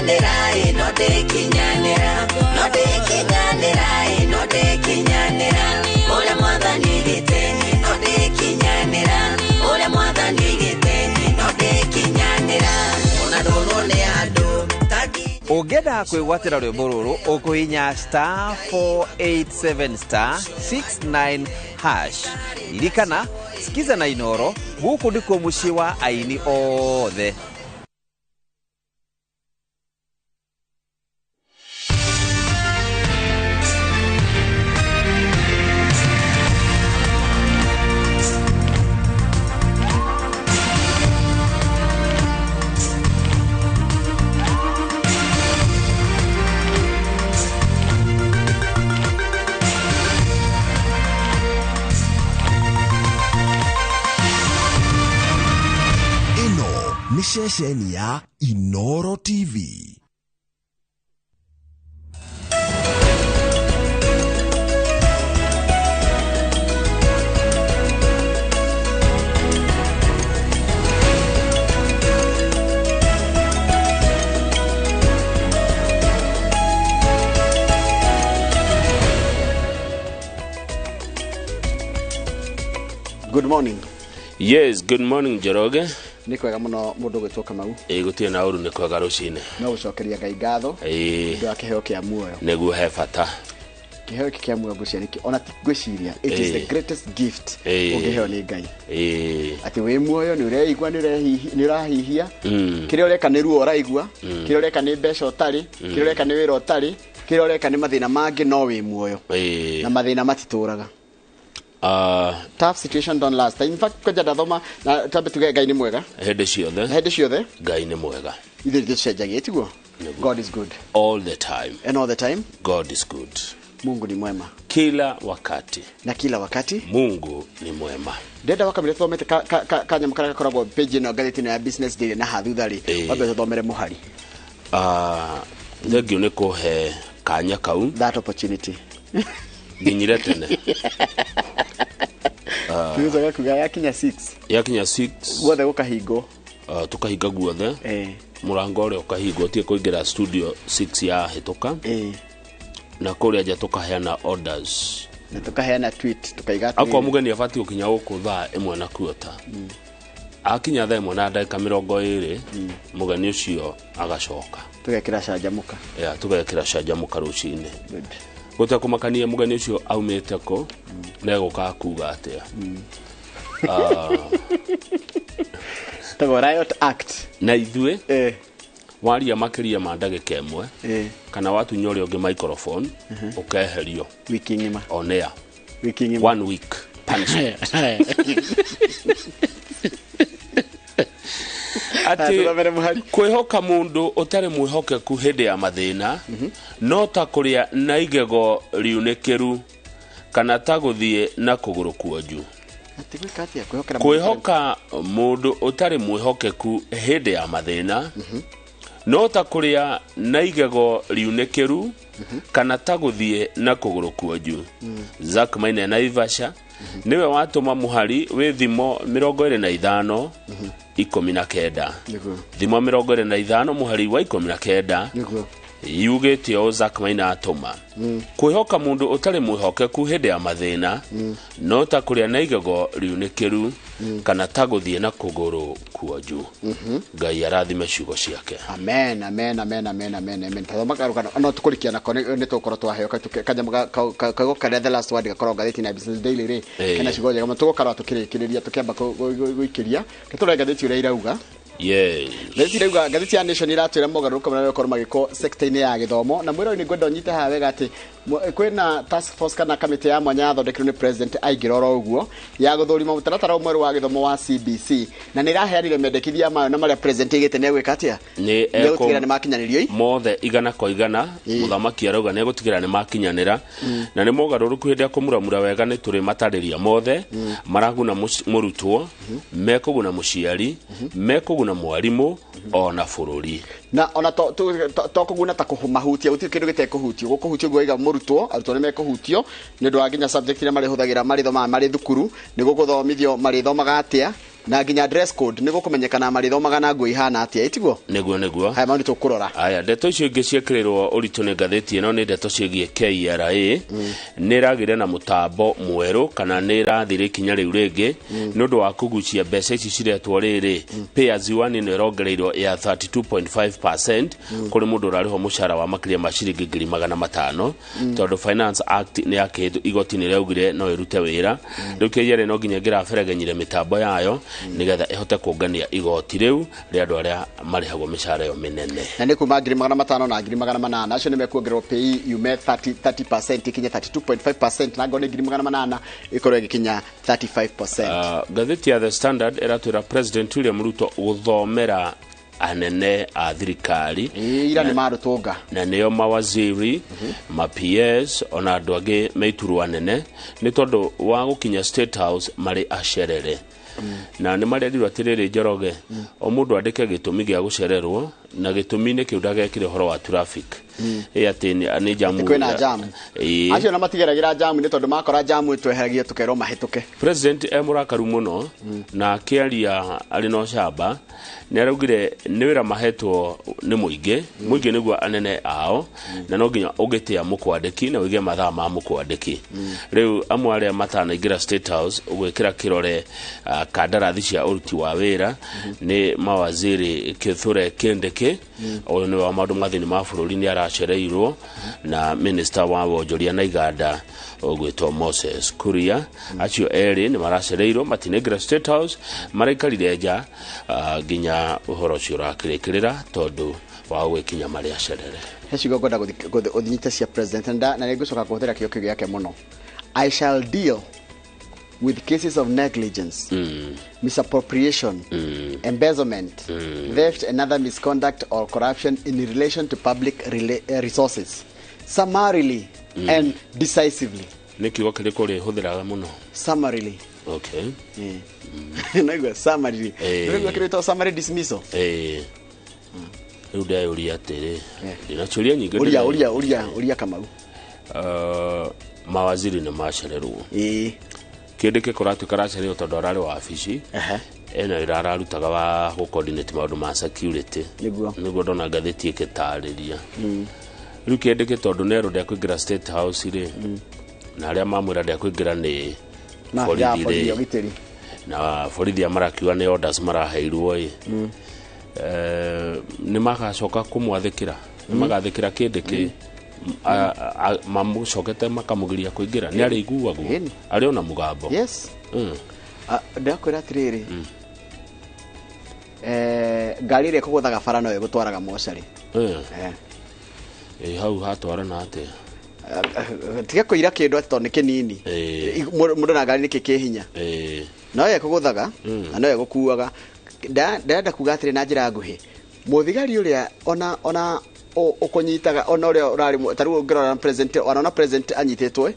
ndĩkinyanĩra ĩ, no ndĩkinyanĩra, no ndĩkinyanĩra ĩ, no ndĩkinyanĩra ũrĩa Mwathani oigĩte, no ndĩkinyanĩra ũrĩa Mwathani oigĩte, no ndĩkinyanĩra ona ndonwo nĩ andũ tangi. Ũngĩenda kwĩgwatĩra rwĩmbo rũrũ, ũkũhinya star 487 star 69 hash. Ririkana, Skiza na Inoro, gũkũ ndikuo mũciĩ wa aini othe. Ĩno nĩ ceceni ya Inoro TV. Good morning. Yes, good morning, Njoroge. Nĩ kwega mũno mũndũ gwĩtwo Kamau. Ĩ, gũtirĩ na ũru, nĩ kwega rũcinĩ. No gũcokeria Ngai ngatho nĩ wa kĩheo kĩa muoyo. Nĩguo, he bata. Kĩheo gĩkĩ kĩa muoyo ngwĩciria nĩkĩo ona ti ngwĩciria, it is the greatest gift ũngĩheo nĩ Ngai. Atĩ wĩ muoyo, nĩ ũreigua, nĩ ũrahihia. Kĩrĩa ũreka nĩ ruo ũraigua, kĩrĩa ũreka nĩ mbeca ũtarĩ, kĩrĩa ũreka nĩ wĩra ũtarĩ, kĩrĩa ũreka nĩ mathĩna mangĩ, no wĩ muoyo. Na mathĩna matitũraga. Tough situation don't last. In fact, kwanja ndathoma na twambe tuge Ngai nĩ mwega. Hĩndĩ ciothe. Na hĩndĩ ciothe. Ngai nĩ mwega. Ithuĩ tũcenjagia, tiguo? Nĩguo. God is good. All the time. And all the time. God is good. Mungu ni mwema. Kila wakati. Na kila wakati. Mungu ni mwema. Ndenda wakamire thomete kanyamũ karĩa gakoragwo page ĩno ngathĩti ĩno ya Business Daily na hathutha rĩ, wambe tũthomere mũhari. Thengiũ nĩ kũhe kanya kau. That opportunity. Nginyire tene. Tuuzaga kuga yakinya 6. Yakinya 6. Guothe gũkahingwo. Tukahinga guothe. Mũrango ũrĩa ũkahingwo, tie kũingĩra studio 6 ya hĩtũka. Na kũrĩa nja tũkaheana orders. Na tukaheana tweet, tukaiga atĩrĩrĩ. Akorwo mũgeni abatiĩ gũkinya gũkũ thaa ĩmwe na kuota. Akinya thaa ĩmwe na ndagĩka mĩrongo ĩrĩ, mũgeni ũcio agacoka. Tũgekĩra canjamũka. Ya, tũgekĩra canjamũka rũcinĩ. Good. Gũtekũmakania mũgeni ũcio aumĩte kũ, na egũka kuga atĩa. Tagwo Riot Act. Na ithuĩ, waria makĩria ma ndagĩka ĩmwe, kana watunya ũrĩa ũngĩ microphone, ũkeherio. Wiki ng'ima. On air. Wiki ng'ima. 1 week punishment. Atĩ Tũthomere mũhari. kwĩhoka mũndũ ũtarĩ mwĩhokeku hĩndĩ ya mathĩna, no ta kũrĩa na igego riunĩkĩru kana ta gũthiĩ na kũgũrũ kuonju. Atĩ gwĩka atĩa? Kwĩhokera mũndũ Kwĩhoka mũndũ ũtarĩ mwĩhokeku hĩndĩ ya mathĩna, no ta kũrĩa na igego riunĩkĩru kana ta gũthiĩ na kũgũrũ kuonju. Zack Maina Naivasha nĩwe watũma mũhari wĩ thimo mĩrongo ĩrĩ na ithano ikũmi na kenda. Nĩguo. Thimo mĩrongo ĩrĩ na ithano mũhari wa ikũmi na kenda. Nĩguo. Yugĩte ũũ Zack Maina atũma. Kwĩhoka mũndũ ũtarĩ mwĩhokeku hĩndĩ ya mathĩna, no ta kũrĩa na igego riunĩkĩru kana ta gũthiĩ na kũgũrũ kuonju. Ngai arathime ciugo ciake. Amen, amen, amen, amen, amen, amen. Tathoma karugano no tukurikia nako nĩ tũgũkorwo twaheo kanyamũ kaigo karĩa the last word gakorwo ngathĩti na Business Daily rĩ. Kena ciugo njega mũno, tũgũkorwo tũkĩrĩkĩrĩria tũkĩamba gũikĩria. Tũrore ngathĩti ũrĩa irauga. Yes. Ngathĩti irauga, ngathĩti ya Nation iratwĩra mogarũrũku marĩa megũkorwo magĩkwo sector-inĩ ya gĩthomo. Na mwĩrori nĩ ngwenda ũnyite haha wega atĩ kwĩna task force kana kamĩtĩ ya mwanya yathondekirwo nĩ president aingĩra oro ũguo ya gũthũrima mũtaratara mwerũ wa gĩthomo wa CBC, na nĩ ĩraheanire mendekithia mayo na marĩa president aigĩte nĩ egwĩka atĩa? Nĩ Nĩ egũtigĩrĩra nĩ makinyanĩrio i? Mothe igana kwa igana, mũthamaki arauga nĩ egũtigĩrĩra nĩ makinyanĩra. Na nĩ mogarũrũku hĩndĩ ya kũmuramura wega nĩ tũrĩ matarĩria mothe maraguna mũrutwo, mekũguna mũciari, mekũguna mwarimũ ona bũrũri. Na ona to kũguna ta kũmahutia, gũtirĩ kĩndũ gĩtekũhutio. Gũkũhutio guo iga mũrutwo, arutwo nĩ mekũhutio nĩ ũndũ wa nginya subject iria marĩhũthagĩra marĩthomaga marĩ thukuru, nĩ gũgũthomithio marĩthomaga atĩa, Na nginya dress code nĩ gũkũmenyekana marĩthomaga na nguo ihana atĩa, ĩtiguo? Nĩguo nĩguo. Haya maũndũ tũkũrora. Aya, ndeto icio ingĩ ciĩkĩrĩrwo ũritũ nĩ ngathĩti ĩno nĩ ndeto ciĩgiĩ KRA. Nĩ ĩragĩire na mũtambo mwerũ kana nĩ ĩrathire ikinya rĩu rĩngĩ nĩ ũndũ wa kũgucia mbeca ici ciretwo rĩrĩ pay as you earn. Ĩno ĩrongereirwo ya 32.5% kũrĩ mũndũ ũrarĩhwo mũcara wa makĩria ma ciringi 500,000, tondũ Finance Act nĩ yakĩhĩtũ igoti nĩ rĩaugire no ĩrute wĩra. Rĩu KRA no nginya ĩngĩraberegenyire mĩtambo yayo nĩgetha ĩhote kũngania igoti rĩu rĩa andũ arĩa marĩhagwo mĩcara ĩyo mĩnene. Na nĩ kuma 500,000 na 800,000, acio nĩ mekuongererwo pay yume 30% ikinye 32.5%, na ngone 800,000 ĩkorwo ĩgĩkinya 35%. Ngathĩti ya The Standard ĩratwĩra President William Ruto gũthomera anene a thirikari. Ira nĩ marũtũnga. Na nĩo mawaziri, ma PS, ona andũ angĩ meiturwa nene, nĩ tondũ wa gũkinya State House marĩ acerere. Na nĩ marerirwo atĩrĩrĩ, Njoroge, o mũndũ andĩke gĩtũmi gĩa gũcererwo, na gĩtũmi-inĩ kĩu ndagekĩre ũhoro wa traffic, ĩ atĩ nĩ jamu. Kwĩna jamu. Acio na matigeragĩra jamu nĩ tondũ makora jamu tweheragio tũkerwo mahĩtũke. President e mũrakaru mũno, na akĩaria arĩ na ũcamba nĩ araugire nĩ wĩra mahetwo nĩ mũingĩ, mũingĩ nĩguo anene ao, na no nginya ũngĩtĩa mũkwandĩki na ũige mathaa ma mũkwandĩki. Rĩu amwe arĩa matanaingĩra State House gwĩkĩra kĩrore kandarathi cia ũruti wa wĩra nĩ mawaziri Kithure Kindiki, ũyũ nĩwe wa maũndũ ma thĩinĩ ma bũrũri, nĩ aracereirwo, na minister wa wonjoria na iganda ũgwĩtwo Moses Kuria. Acio erĩ nĩ maracereirwo, matinaingĩra State House, maraikarire nja nginya ũhoro ũcio ũrakĩrĩkĩrĩra tondũ wa gwĩkinya marĩ acerere. He ciugo ngwenda ũthinyite cia president, na nĩ ngũcoka kũhũthĩra kĩo kĩu gĩake mũno. "I shall deal with cases of negligence, misappropriation, embezzlement, theft and other misconduct or corruption in relation to public resources summarily and decisively." Nĩ kiugo kĩrĩkũ ũrĩhũthĩraga mũno? Summarily. Okay. Naigua summarily. Naigua kĩrĩtwo summary dismissal. Rĩu ndeyũria atĩrĩ, ndĩna ciũria nyingĩ. Ũria, ũria, ũria, ũria, Kamau. Mawaziri nĩ macererwo. Kĩndĩ kĩratuĩka aracereirwo tondũ ararĩ wabici ena wĩra ararutaga wa gũ coordinate maũndũ ma security. Nĩguo. Nĩguo ndona ngathĩti ĩgĩtarĩria. Rĩu kĩndĩ tondũ nerwo ndekũingĩra State House rĩ, na arĩa mamwĩra ndekũingĩra nĩ maabithaa borithi borithi rĩ, ũgitĩri, na borithi a marakiuga nĩ orders maraheirwo ĩ, nĩ magacoka kũmwathĩkĩra, nĩ magathĩkĩra kĩndĩ kĩ mamũcokete makamũgiria kũingĩra, nĩ arĩiguagwo arĩ ona mũgambo? Yes. Ndakwĩra atĩrĩrĩ, ngari ĩrĩa ĩkũgũthaga bara no ĩgũtwaraga mocarĩ. Ĩ hau hatwarana atĩa? Tiga kũira kĩndũ atĩ tondũ nĩ kĩnini. Mũndũ na ngari nĩkĩ kĩ hinya, no ĩkũgũthaga na no ĩgũkuaga. Ndĩrenda kuga atĩrĩ na njĩra nguhĩ, mũthigari ũrĩa ona ũkũnyitaga, ona ũrĩa ũrarĩ ta rĩu ũngĩrora president, ona president anyitĩtwo,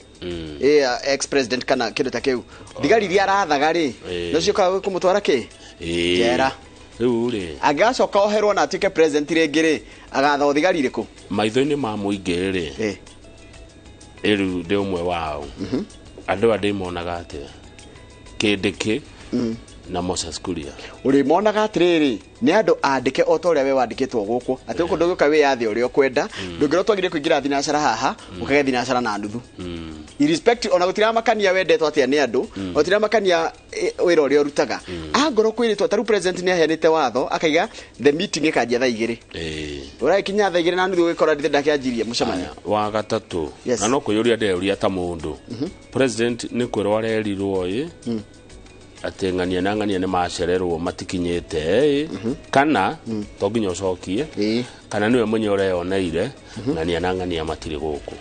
ĩ ex president kana kĩndũ ta kĩu, thigari iria arathaga rĩ, no ciũkaga kũmũtwara kĩ njera. Rĩu rĩ, Angĩgacoka oherwo na atuĩke president rĩngĩ rĩ, agatha thigari irĩkũ? Maitho-inĩ ma mũingĩ rĩ, rĩu ndĩ ũmwe wao, andũ aya ndĩmonaga atĩa, Kĩndĩkĩ na Moses Kuria? Ũrĩmonaga atĩrĩrĩ, nĩ andũ andĩke o ta ũrĩa we wandĩkĩtwo gũkũ, atĩ gũkũ ndũgĩũka wĩyathe ũrĩa ũkwenda. Ndũngĩrwo twagire kũingĩra thinacara haha ũkage thinacara na nuthu, irrespective, ona gũtiramakania wendetwo atĩa nĩ andũ, gũtiramakania wĩra ũrĩa ũrutaga. Angorwo kwĩrĩtwo ta rĩu president nĩ aheanĩte watho akaiga the meeting ĩkanjia thaa 2, ũragĩkinya thaa 2:30 ũgĩkora ndithe ndakĩanjirie mũcemanio. Wa gatatũ, Yes. na no kwĩyũria ndeyũria ta mũndũ, president nĩ kwĩrwo arerirwo ĩ atĩ ng'ania na ng'ania nĩ macererwo matikinyĩte ĩ, kana to nginya ũcokie, kana nĩwe mwenye ũreyoneire ng'ania na ng'ania matirĩ gũkũ?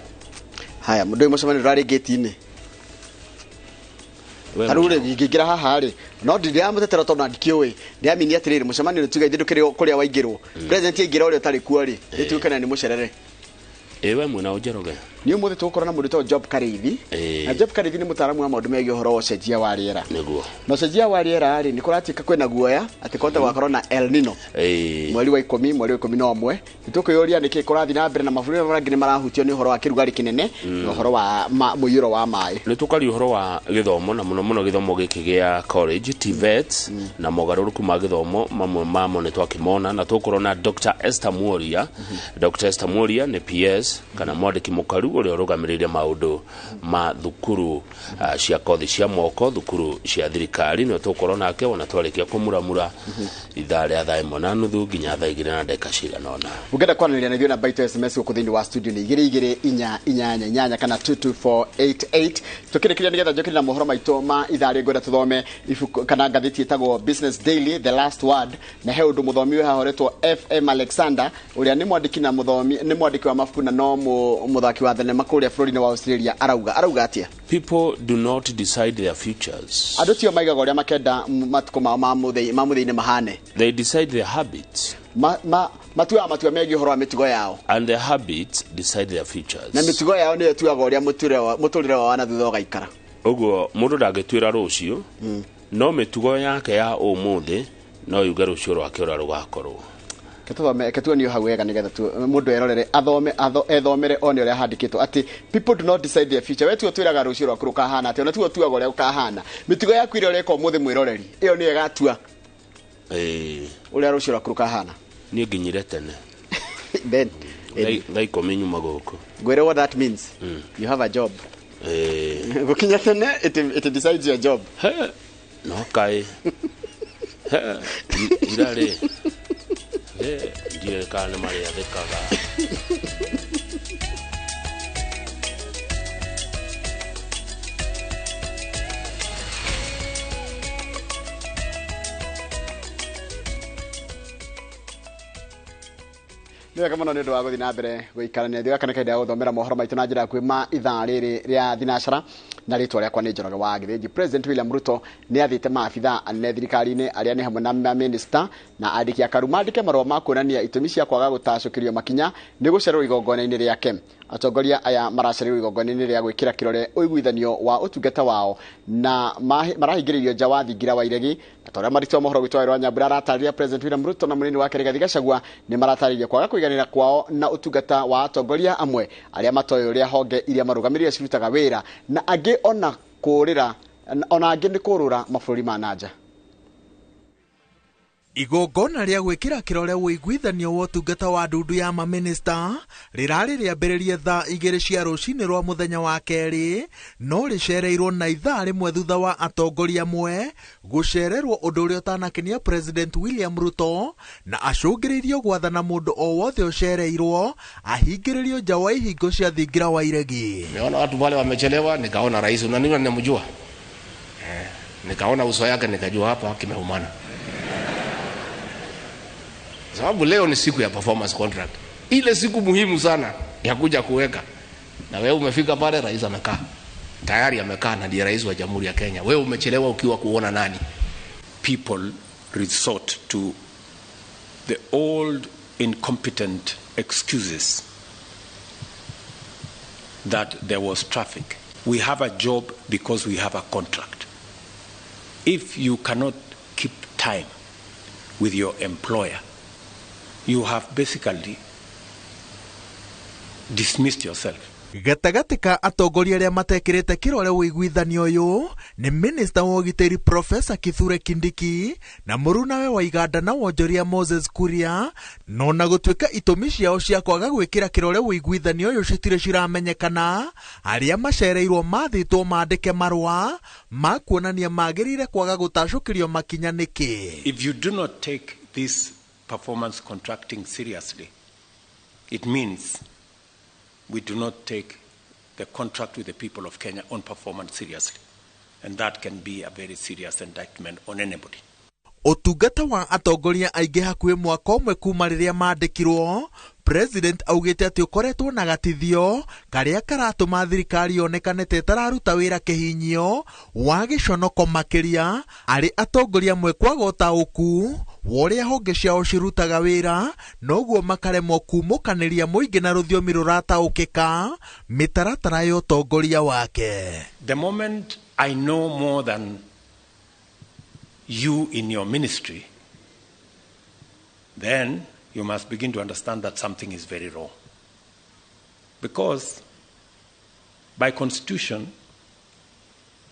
Haya, mũndũ ũyũ mũcemanio ndũrarĩ ngĩti-inĩ. We Tarĩu rĩ, ingĩingĩra haha rĩ, no ndiramũtetera tondũ na ndikĩũĩ, ndĩramini atĩrĩrĩ, mũcemanio nĩ tuge ithuĩ ndũkĩrĩ kũrĩa waingĩrwo, president aingĩra ũrĩa ũtarĩ kuo rĩ, nĩ tuge kana nĩ mũcerere. Ĩ we mwena Njoroge. Nĩ ũmũthĩ tũgũkorwo na mũndũ wĩtagwo Job Karĩithi. Na Job Karĩithi nĩ mũtaaramu wa maũndũ megiĩ ũhoro wa ũcenjia wa rĩera. Nĩguo. Na ũcenjia wa rĩera rĩ, nĩ kũratuĩka kwĩna guoya atĩ kũhota gũgakorwo na El Nino. Mweri wa 10, mweri wa 11. Nĩ tũkwĩyũria nĩkĩ kũrathiĩ na mbere na mabũrũri marĩa mangĩ nĩ marahutio nĩ ũhoro wa kĩrugarĩ kĩnene na ũhoro wa mũiyũro wa maĩ. Nĩ tũkaria ũhoro wa gĩthomo na mũno mũno gĩthomo gĩkĩ gĩa college TVET na mogarũrũku ma gĩthomo mamwe mamo nĩ twakĩmona, na tũgũkorwo na Dr. Esther Muoria. Dr. Esther Muoria nĩ PS kana mwandĩki mũkaru ũrĩa ũrũgamĩrĩire maũndũ ma thukuru cia kothi cia moko, thukuru cia thirikari. Nĩ tũgũkorwo nake ona twarĩkia kũmuramura ithaa rĩa thaa 1:30 nginya thaa 2 na ndagĩka cigana ũna. Ũngĩenda kwaranĩria na ithuĩ namba itũ ya SMS gũkũ thĩinĩ wa studio nĩ 2 2 4 8 8 kana 22488. Tũkĩrĩkĩria nĩgetha njũkĩre na mohoro maitũ ma ithaa rĩ, ngwenda tũthome ibuku kana ngathĩti ĩtagwo Business Daily The Last Word, na he ũndũ mũthomi wĩ haha ũretwo FM Alexander, ũrĩa nĩ mwandĩki na mũthomi, nĩ mwandĩki wa mabuku na no mũthaki wa thenema kũrĩa bũrũri-inĩ wa Australia. Arauga atĩa? People do not decide their futures. Andũ tio maigaga ũrĩa makenda matukũ mao ma mũthĩ-inĩ mahane. They decide their habits. Matuaga matua megiĩ ũhoro wa mĩtugo yao. And their habits decide their futures. Na mĩtugo yao nĩyo ĩtuaga ũrĩa mũtũrĩre wao na thutha ũgaikara. Ũguo mũndũ ndangĩtuĩra rũciũ, no mĩtugo yake ya ũmũthĩ no yuge rũciũ rwake ũrĩa rũgakorwo. Ketuonio hau wega nĩgetha mũndũ erorere, athome, ethomere one ũrĩa handĩkĩtwo atĩ people do not decide their future. We tuo twĩraga rũciũ rwaku rũkahana atĩa, ona tuo tuaga ũrĩa rũkahana. Mĩtugo yaku ĩrĩa ũreka ũmũthĩ mwĩroreri, ĩyo nĩyo ĩgatua ũrĩa rũciũ rwaku rũkahana. Niĩ nginyire tene. Then thaa 10 nyuma gũkũ. Ngwĩre what that means. You have a job. Gũkinya tene, it decides your job. No kaĩ. Ira rĩ. Ndiũĩ kana nĩ marĩathĩkaga. Nĩ wega mũno nĩ ũndũ wa gũthiĩ na mbere gũikarania ithuĩ. Gaka nĩ kahinda ga gũthomera mohoro maitũ na njĩra ya kwĩma ithaa rĩrĩ rĩa thinacara, na rĩtwa rĩakwa nĩ Njoroge wa Gĩthĩnji. President William Ruto nĩ athĩte maabithaa anene thirikari-inĩ arĩa nĩ hamwe na mamĩnĩsta na andĩki a karu mandĩke marũa ma kuonania itũmi cia kwaga gũtacũkĩrio makinya nĩ gũcererwo igongona-inĩ rĩake. Atongoria aya maracereirwo igongona-inĩ rĩa gwĩkĩra kĩrore ũiguithanio wa ũtungata wao na marahingĩrĩirio nja wa thingira wa iregi. Na ta ũrĩa marutwo mohoro gwitũ wa Nyambura aratarĩria, President William Ruto na mũnini wake Rigathi Gachagua nĩ maratarĩria kwaga kũiganĩra kwao na ũtungata wa atongoria amwe arĩa matoĩ ũrĩa honge iria marũgamĩrĩire cirutaga wĩra, na angĩ ona kũrĩra, ona angĩ nĩ kũrũra mabũrũri ma nanja. Igongona rĩa gwĩkĩra kĩrore ũiguithanio wa ũtungata wa ndundu ya mamĩnĩsta rĩrarĩ rĩambĩrĩrie thaa 2 cia rũcinĩ rwa mũthenya wa kerĩ, no rĩcereirwo na ithaa rĩmwe thutha wa atongoria amwe gũcererwo, ũndũ ũrĩa ũtanakenia President William Ruto na acũngĩrĩirio gwathana mũndũ o wothe ũcereirwo ahingĩrĩrio nja wa ihingo cia thingira wa iregi. Nimeona watu wale wamechelewa, nikaona rais na nini ninamjua. Nikaona uso yake nikajua hapa kimeumana. Sababu leo ni siku ya performance contract. Ile siku muhimu sana ya kuja kuweka. Na wewe umefika pale, rais amekaa. Tayari amekaa na ndiye rais wa Jamhuri ya Kenya. Wewe umechelewa ukiwa kuona nani? People resort to the old incompetent excuses that there was traffic. We have a job because we have a contract. If you cannot keep time with your employer, you have basically dismissed yourself. Gatagatĩ ka atongoria arĩa matekĩrĩte kĩrore ũiguithanio ũyũ nĩ minista wa ũgitĩri Profesa Kithure Kindiki na mũrunawe wa Iganda na wonjoria Moses Kuria, no na gũtuĩka itũmi ciao cia kwaga gwĩkĩra kĩrore ũiguithanio ũyũ citirĩ ciramenyekana, arĩa macereirwo mathĩtwo mandĩke marũa ma kuonania magĩrĩire kwaga gũtacũkĩrio makinya nĩkĩ. If you do not take this performance contracting seriously, it means we do not take the contract with the people of Kenya on performance seriously. And that can be a very serious indictment on anybody. Ũtungata wa atongoria aingĩ hakuhĩ mwaka ũmwe kuma rĩrĩa mandĩkirwo, President augĩte atĩ ũkoretwo na gatithio karĩa karatũma thirikari yonekane ta ĩtararuta wĩra kĩhinyio wa gĩconoko makĩria arĩ atongoria amwe kwaga ũtaũku wa ũrĩa honge ciao cirutaga wĩra noguo makaremwo kumũkanĩria mũingĩ na rũthiomi rũrataũkĩka mĩtaratara ya ũtongoria wake. The moment I know more than you in your ministry, then you must begin to understand that something is very wrong. Because by constitution,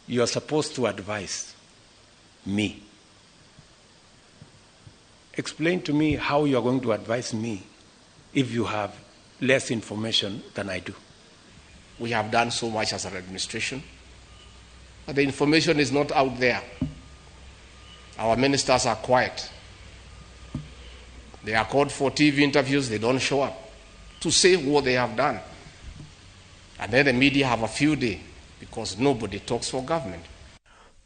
you are supposed to advise me. Explain to me how you are going to advise me if you have less information than I do. We have done so much as an administration, but the information is not out there. Our ministers are quiet. They are called for TV interviews, they don't show up to say what they have done. And then the media have a few days because nobody talks for government.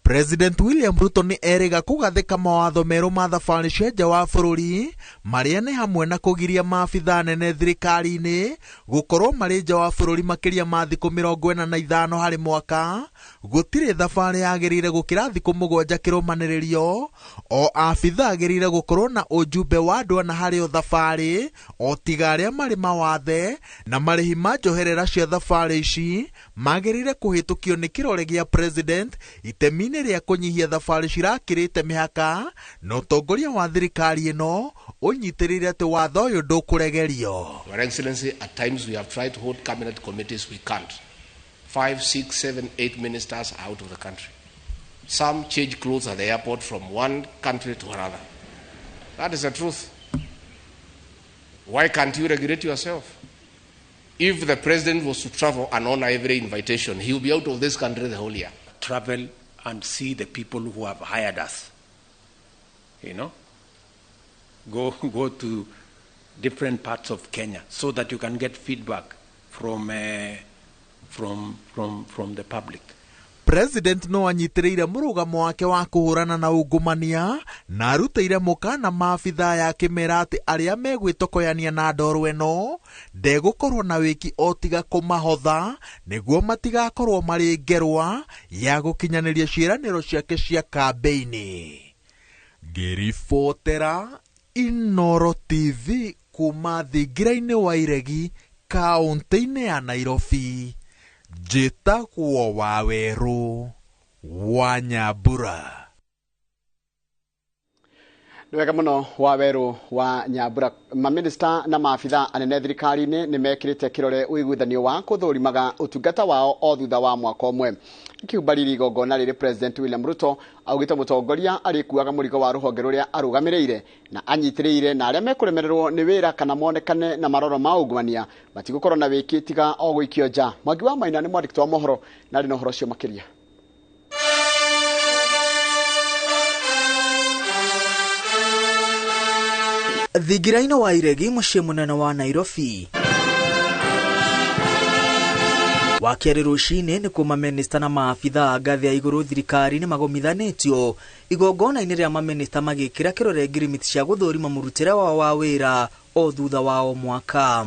President William Ruto nĩ erĩga kũgathĩka mawatho merũ ma thabarĩ cia nja wa bũrũri marĩa nĩ hamwe na kũgiria maabithaa nene thirikari-inĩ gũkorwo marĩ nja wa bũrũri makĩria ma thikũ 45 harĩ mwaka. Gũtirĩ thabarĩ yagĩrĩire gũkĩra thikũ 7 kĩrũmanĩrĩrio. O abithaa agĩrĩire gũkorwo na ũjumbe wa andũ ana harĩ o thabarĩ o tiga arĩa marĩ mawathe, na marĩhi ma njoherera cia thabarĩ ici magĩrĩire kũhĩtũkio nĩ kĩrore gĩa president itemi-inĩ rĩa kũnyihia thabarĩ cirakĩrĩte mĩhaka, na ũtongoria wa thirikari ĩno ũnyitĩrĩire atĩ watho ũyũ ndũkũregerio. Your Excellency, at times we have tried to hold cabinet committees, we can't. 5, 6, 7, 8 ministers are out of the country. Some change clothes at the airport from one country to another. That is the truth. Why can't you regulate yourself? If the president was to travel and honor every invitation, he will be out of this country the whole year. Travel and see the people who have hired us. You know? Go to different parts of Kenya so that you can get feedback from the public. President no anyitĩrĩire mũrũgamo wake wa kũhũrana na ungumania na arutĩire mũkana maabithaa ya kĩmera atĩ arĩa megwĩtokoyania na ndoro ĩno ndegũkorwo na wĩki o tiga kũmahotha nĩguo matigakorwo marĩ ngerwa ya gũkinyanĩria ciĩranĩro ciake cia kambĩini. Ngĩribotera Inooro TV kuma thingira-inĩ wa Iregi kaũntĩ-inĩ ya Nairobi, njĩtagwo Wawerũ wa Nyambura. Nĩ wega mũno Wawerũ wa Nyambura. Maminista na maabithaa anene thirikari-inĩ nĩ mekĩrĩte kĩrore ũiguithanio wa kũthũrimaga ũtungata wao o thutha wa mwaka ũmwe. Akiubariri igongona rĩrĩ President William Ruto augĩte mũtongoria arĩkuaga mũrigo wa rũhonge rũrĩa arũgamĩrĩire na anyitĩrĩire, na arĩa mekũremererwo nĩ wĩra kana monekane na maroro ma ungumania matigũkorwo na wĩki tiga o gũikio nja. Mwangi wa Maina nĩ mwandĩki wa mohoro na arĩ na ũhoro ũcio makĩria. Thingira-inĩ wa Iregi mũciĩ mũnene wa Nairobi, wakerĩ rũcinĩ nĩ kuo maminista na maabithaa ngathĩ ya igũrũ thirikari nĩ magomithanĩtio igongona-inĩ rĩa maminista magĩkĩra kĩrore ngirimiti cia gũthũrima mũrutĩre wao wa wĩra o thutha wa o mwaka.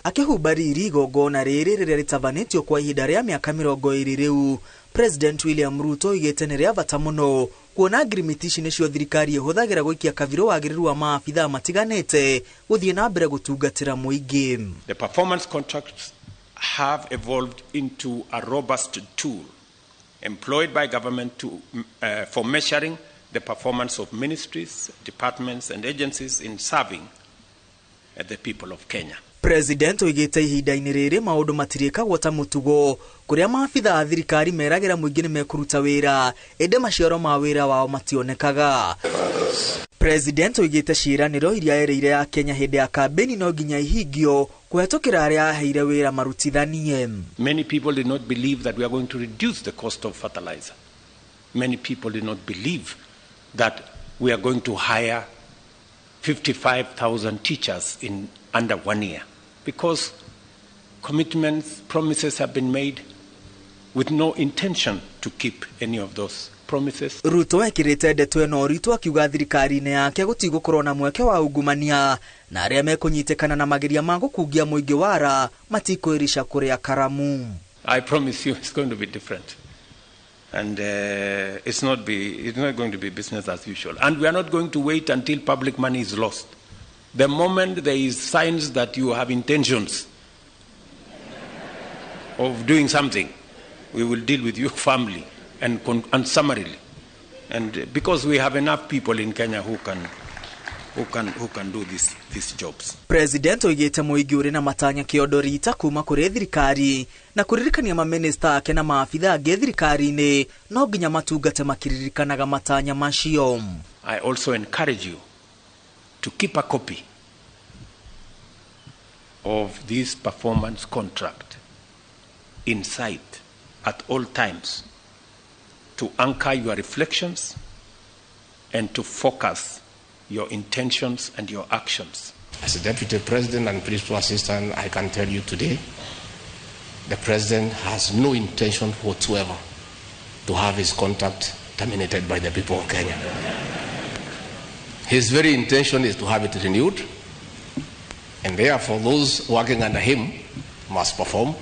Akĩhumba riri igongona rĩrĩ rĩrĩa rĩtabanĩtio kwa ihinda rĩa mĩaka 20 rĩu, President William Ruto oigĩte nĩ rĩa bata mũno kuona ngirimiti ici nĩcio thirikari ĩhũthagĩra gũikia kabirũ wagĩrĩru wa maabithaa matiganĩte gũthiĩ na mbere gũtungatĩra mũingĩ. The performance contracts have evolved into a robust tool employed by government for measuring the performance of ministries, departments and agencies in serving the people of Kenya. President oigĩte ihinda-inĩ rĩrĩ maũndũ matirĩkagwo ta mũtugo kũrĩa maabithaa a thirikari meragĩra mũingĩ nĩ mekũruta wĩra ĩndĩ maciaro ma wĩra wao mationekaga. President oigĩte ciĩranĩro iria erĩire ya Kenya hĩndĩ ya kambĩini no nginya ihingio kũhetũkĩra arĩa aheire wĩra marutithanie. Many people did not believe that we are going to reduce the cost of fertilizer. Many people did not believe that we are going to hire 55,000 teachers in under 1 year, because commitments, promises have been made with no intention to keep any of those promises. Ruto ekirite ndeto ĩno ũritũ akiuga thirikari-inĩ yake gũtigũkorwo na mweke wa ungumania na arĩa mekũnyitĩkana na mageria ma gũkungia mũingĩ wara matikwĩrica kũrĩa karamu. I promise you it's going to be different. And it's not going to be business as usual. And we are not going to wait until public money is lost. The moment there is signs that you have intentions of doing something, we will deal with you firmly and summarily. And because we have enough people in Kenya who can do these jobs. President oigite muingi uri na matanya kiondo rita kuma kuri thirikari na kuririkania maminista ake na maabitha angĩ thirikari-inĩ no nginya matungate makiririkanaga matanya macio. I also encourage you to keep a copy of this performance contract in sight at all times to anchor your reflections and to focus your intentions and your actions. As a deputy president and principal assistant, I can tell you today, the president has no intention whatsoever to have his contract terminated by the people of Kenya. His very intention is to have it renewed, and therefore those working under him must perform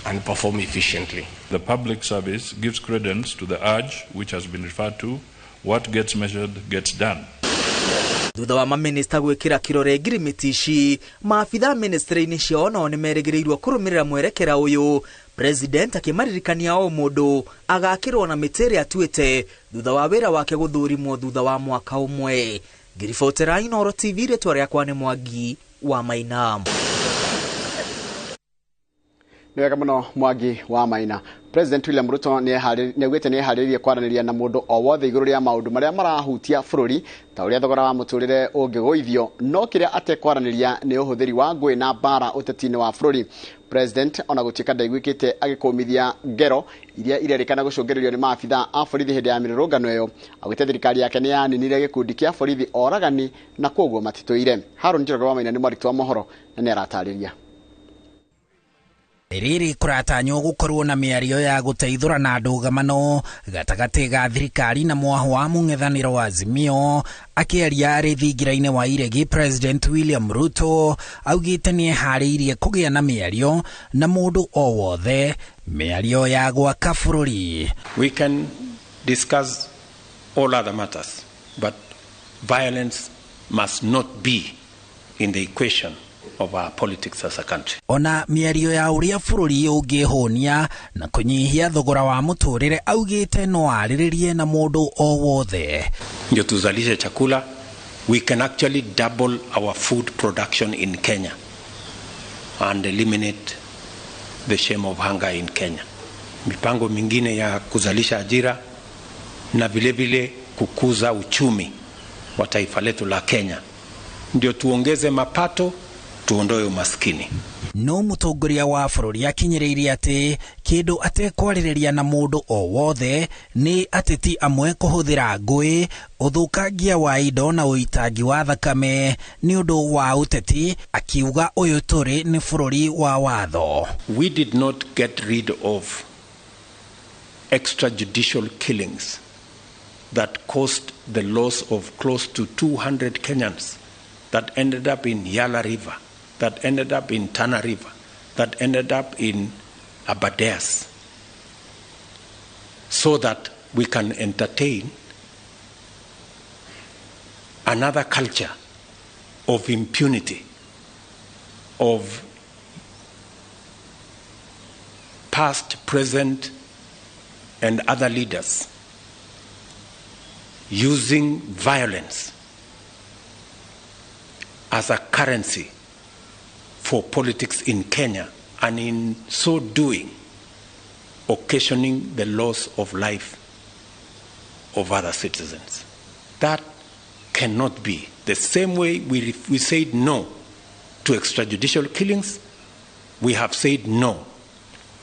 and perform efficiently. The public service gives credence to the urge which has been referred to: what gets measured gets done. Thutha wa maminista gwikira kirore ngirimiti ici, maabitha ministry-inĩ ciao nao nĩmerĩgĩrĩirwo kũrũmĩrĩra mwerekera ũyũ. President akĩmaririkania o mũndũ agakĩrwo na mĩtĩ ĩrĩa atuĩte thutha wa wĩra wake gũthũrimwo thutha wa mwaka ũmwe. Ngiribotera Inooro TV, rĩtwa rĩakwa nĩ Mwangi wa Maina. Nĩ wega mũno Mwangi wa Maina. President William Ruto nĩaugĩte nĩeharĩrĩirie kwaranĩria na mũndũ o wothe igũrũ rĩa maũndũ marĩa marahutia bũrũri ta ũrĩa thogora wa mũtũrĩre ũngĩgũithio, no kĩrĩa atekwaranĩria nĩ ũhũthĩri wa ngũĩ na mbara ũteti-inĩ wa bũrũri. President ona gũtuĩka ndaiguĩkĩte agĩkũmithia ngero iria irerĩkana gũcũngĩrĩrio nĩ maabitha a borithi hĩndĩ ya mĩrũrũngano ĩyo, augĩte thirikari yake nĩyaninire gĩkundi kĩa borithi oragani na kwoguo matitũire. Harũn Njoroge wa Maina nĩ mwandĩki wa mohoro na nĩaratarĩria. Rĩrĩ kũratanywo gũkorwo na mĩario ya gũteithũrana ndũgamano gatagatĩ ga thirikari na mwaho wa mũng'ethanĩro wa Azimio. Akĩaria arĩ thingira-inĩ wa iregi, President William Ruto augĩte nĩeharĩirie kũgĩa na mĩario na mũndũ o wothe, mĩario ya gwaka bũrũri. We can discuss all other matters, but violence must not be in the equation of our politics as a country. Ona mĩario ya ũrĩa bũrũri ũngĩhũnia na kũnyihia thogora wa mũtũrĩre augĩte no arĩrĩrie na mũndũ o wothe. Ndio tuzalishe chakula, we can actually double our food production in Kenya and eliminate the shame of hunger in Kenya. Mipango mingine ya kuzalisha ajira na vile vile kukuza uchumi wa taifa letu la Kenya. Ndio tuongeze mapato, tuondoe umaskini. No mũtongoria wa bũrũri akinyĩrĩirie atĩ kĩndũ atekwarĩrĩria na mũndũ o wothe nĩ ateti amwe kũhũthĩra ngũĩ, ũthũkangia wa indo na ũitangi wa thakame nĩ ũndũ wa ũteti, akiuga ũyũ tũrĩ nĩ bũrũri wa watho. We did not get rid of extrajudicial killings that caused the loss of close to 200 Kenyans that ended up in Yala River, that ended up in Tana River, that ended up in Aberdares, so that we can entertain another culture of impunity, of past, present, and other leaders using violence as a currency for politics in Kenya, and in so doing, occasioning the loss of life of other citizens. That cannot be. The same way we said no to extrajudicial killings, we have said no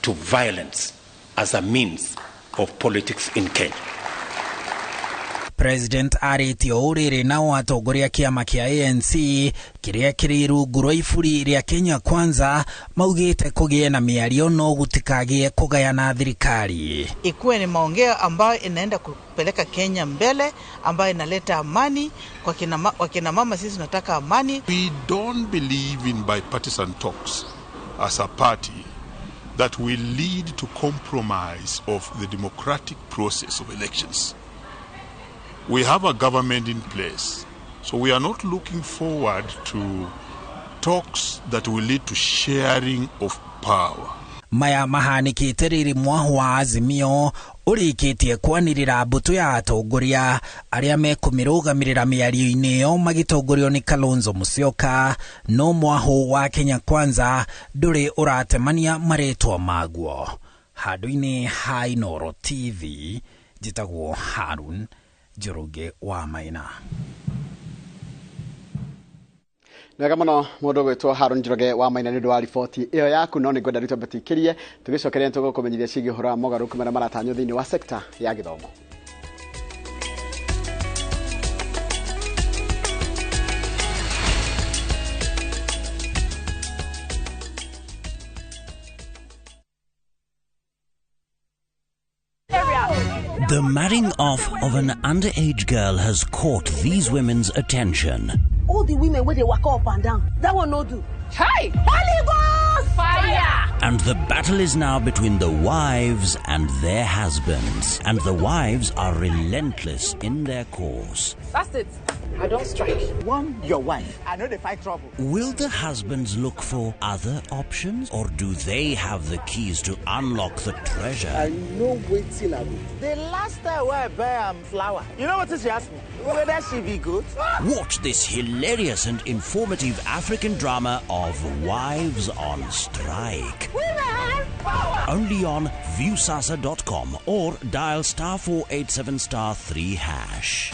to violence as a means of politics in Kenya. President arĩtie ũũ rĩrĩ nao atongoria kĩama kĩa ANC kĩrĩa kĩrĩ rungu rwa iburi rĩa Kenya Kwanza maugĩte kũgĩe na mĩario no gũtikagĩe kũgayana thirikari. Ikuwe ni maongeo ambayo inaenda kupeleka Kenya mbele, ambayo inaleta amani kwa kina mama. Sisi tunataka amani. We don't believe in bipartisan talks as a party, that will lead to compromise of the democratic process of elections. We have a government in place, so we are not looking forward to talks that will lead to sharing of power. Maya mahanikite riri mwahu wa Azimio urikitie kwanirira mbutu ya atongoria aria mekumirugamirira miario-ini iyo magitongorio ni Kalonzo Musyoka, no mwahu wa Kenya Kwanza nduri uratemania maritwa maguo. Handu-ini ha Inooro TV njitagwo Harun Njoroge wa Maina. Wega muno mundu gwitwo Harun Njoroge wa Maina ni undu wa riboti iyo yaku, no ningwenda riu twambe tuikirie tugicokeria nitugukumenyithia ciĩgiĩ ũhoro wa mogarũrũku marĩa maratanywo thĩinĩ wa sekta ya gĩthomo. The marrying off of an underage girl has caught these women's attention. All the women where they walk up and down, that one no do. Hey! Holy Ghost! Fire! And the battle is now between the wives and their husbands. And the wives are relentless in their course. That's it. I don't strike. One, your wife. I know they fight trouble. Will the husbands look for other options, or do they have the keys to unlock the treasure? I know waiting I will. The last time I buy flour, you know what she asked me? Whether she be good? Watch this hilarious and informative African drama of Wives on Strike. Women power! Only on viewsasa.com or dial *487*3#.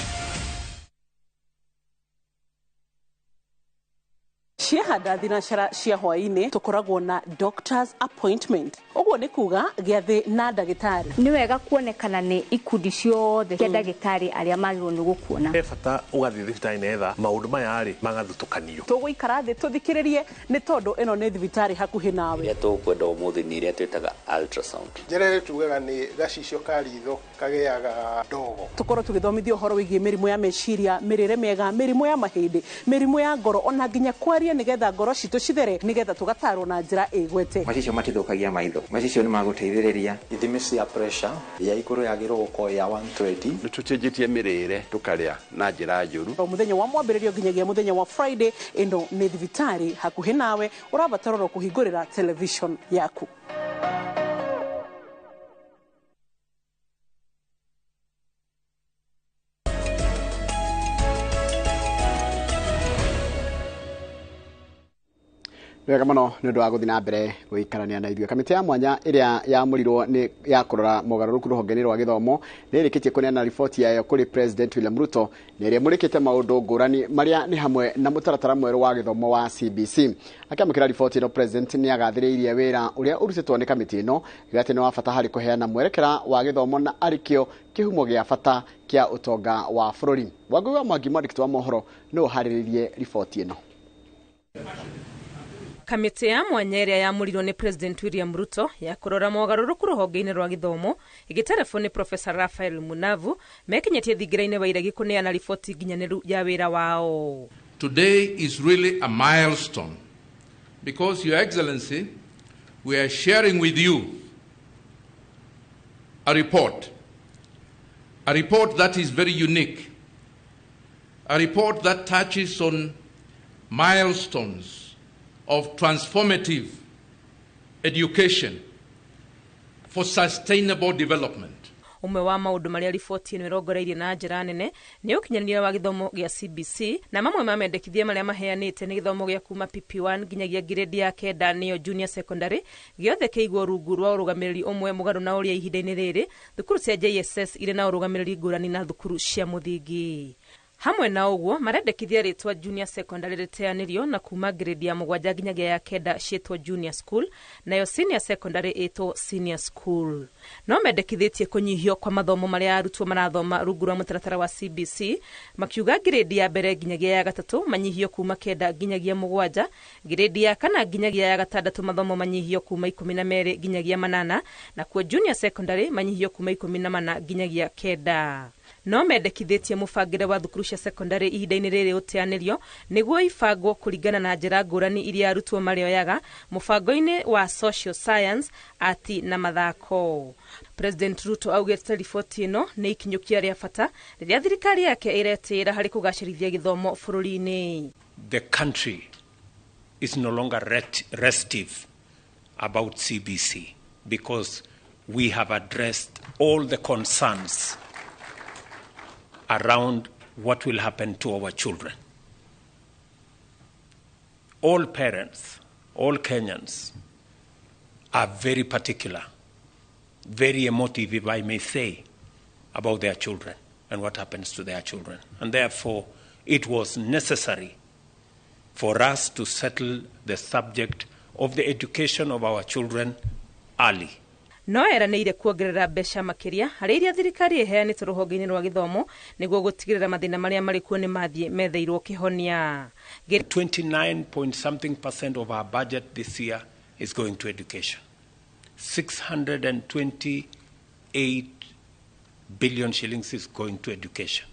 Ciahanda thinacara cia hwaini tukoragwo na doctor's appointment uguo ni kuga giathi na ndagitari. Ni wega kuonekana ni ikundi ciothe cia ndagitari aria magirwo ni gukuona. He bata ugathie thibitari netha maundu maya ri magathutukanio. Tuguikara thi tuthikiririe ni tondu ino ni thibitari hakuhi nawe. Iria tukwenda umuthi ni iria twitaga ultrasound. Njira ĩrĩa tugaga ni gacicio ka ritho kageaga ndogo. Tukorwo tugithomithio uhoro wigie mirimu ya meciria, mirire miega, mirimu ya mahindi, mirimu ya ngoro ona nginya kwaria nigetha ngoro citũ cithere nigetha tugatarwo na njira ĩgwete. Macicio matithũkagia maitho, macicio nĩ magũteithĩrĩria. Ithimi cia pressure ya igũrũ yagĩrĩirwo gũkorwo ya 120. Nĩ tũcenjetie mĩrĩre tũkarĩa na njĩra njũru. O mũthenya wa mwambĩrĩrio nginyagia mũthenya wa Friday, ĩno nĩ thibitarĩ hakuhĩ nawe, ũrabatarwo kũhingũrĩra television yaku. Wega muno ni undu wa guthi na mbere guikarania na ithuĩ. Kamĩtĩ ya mwanya ĩrĩa yamũrirwo nĩ ya kũrora mogarũrũku rũhonge-inĩ rwa gĩthomo nĩ ĩrĩkĩtie kũneana riboti yayo kũrĩ President William Ruto, na ĩrĩa ĩmũrĩkĩte maũndũ ngũrani marĩa nĩ hamwe na mũtaratara mwerũ wa gĩthomo wa CBC. Akĩamũkĩra riboti ĩno, President nĩ agathĩrĩirie wĩra ũrĩa ũrutĩtwo nĩ kamĩtĩ ĩno, akiuga atĩ nĩ wa bata harĩ kũheana mwerekera wa gĩthomo na arĩ kĩo kĩhumo gĩa bata kĩa ũtonga wa bũrũri. Wangũi wa Mwangi, mwandĩki wa mohoro, no ũharĩrĩrie riboti ĩno. Kamĩtĩ ya mwanya ĩrĩa yamũrirwo nĩ President William Ruto ya kũrora mogarũrũku rũhonge-inĩ rwa gĩthomo ĩgĩterebwo nĩ Professor Raphael Munavu mekinyĩtie thingira-inĩ wa iregi kũneana riboti nginyanĩru ya wĩra wao. Today is really a milestone because, Your Excellency, we are sharing with you a report that is very unique, a report that touches on milestones of transformative education for sustainable development. Umwe wa maundu maria riboti ĩno ĩrongoreirie na njĩra nene nĩ ũkinyanĩria wa gĩthomo gĩa CBC, na mamwe ma mendekithia marĩa maheanĩte nĩ gĩthomo gĩa kuma PP1 nginyagia grade ya 9 nĩyo junior secondary gĩothe kĩigwo rungu rwa ũrũgamĩrĩri ũmwe mũgarũ na ũrĩa ihinda-inĩ rĩrĩ thukuru cia JSS irĩ na ũrũgamĩrĩri ngũrani na thukuru cia mũthingi. Hamwe na ũguo marendekithia rĩtwa junior secondary rĩteanĩrio na kuma grade ya 7 nginyagia ya 9 ciĩtwo junior school, nayo senior secondary ĩtwo senior school. No mendekithĩtie kũnyihio kwa mathomo marĩa arutwo marathoma rungu rwa mũtaratara wa CBC, makiuga grade ya mbere nginyagia ya 3 manyihio kuma 9 nginyagia 7, grade ya 4 nginyagia ya 6 mathomo manyihio kuma 12 nginyagia 8, nakuo junior secondary manyihio kuma 14 nginyagia 9. No mendekithĩtie mũbangĩre wa thukuru cia secondary ihinda-inĩ rĩrĩ ũteanĩrio nĩguo ibangwo kũringana na njĩra ngũrani iria arutwo marĩoyaga mũbango-inĩ wa social science, art na mathako. President Ruto augĩte riboti ĩno nĩ ikinyũkia rĩa bata rĩrĩa thirikari yake ĩretĩĩra harĩ kũgacĩrithia gĩthomo bũrũri-inĩ. The country is no longer restive about CBC because we have addressed all the concerns around what will happen to our children. All parents, all Kenyans are very particular, very emotive, if I may say, about their children and what happens to their children. And therefore, it was necessary for us to settle the subject of the education of our children early. No eranĩire kuongerera mbeca makĩria harĩ iria thirikari ĩheanĩte rũhonge-inĩ rwa gĩthomo nĩguo gũtigĩrĩra mathĩna marĩa marĩ kuo nĩ mathiĩ metheirwo kĩhonia. 29 point something percent of our budget this year is going to education. 628 billion shillings is going to education.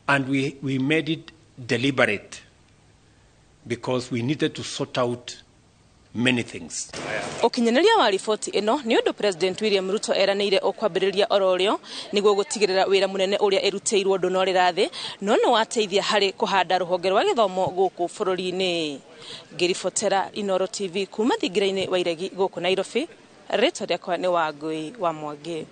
And we made it deliberate because we needed to sort out many things. Ũkinyanĩria wa riboti ĩno nĩ ũndũ President William Ruto eranĩire ũkwambĩrĩria ororĩo nĩguo gũtigĩrĩra wĩra mũnene ũrĩa ĩrutĩirwo ndũnorĩra thĩ no nĩ wateithia harĩ kũhanda rũhonge rwa gĩthomo gũkũ bũrũri-inĩ. Ngĩribotera Inooro TV kuma thingira-inĩ wa Iregi gũkũ Nairobi, rĩtwa rĩakwa nĩ Wangũi wa Mwangi.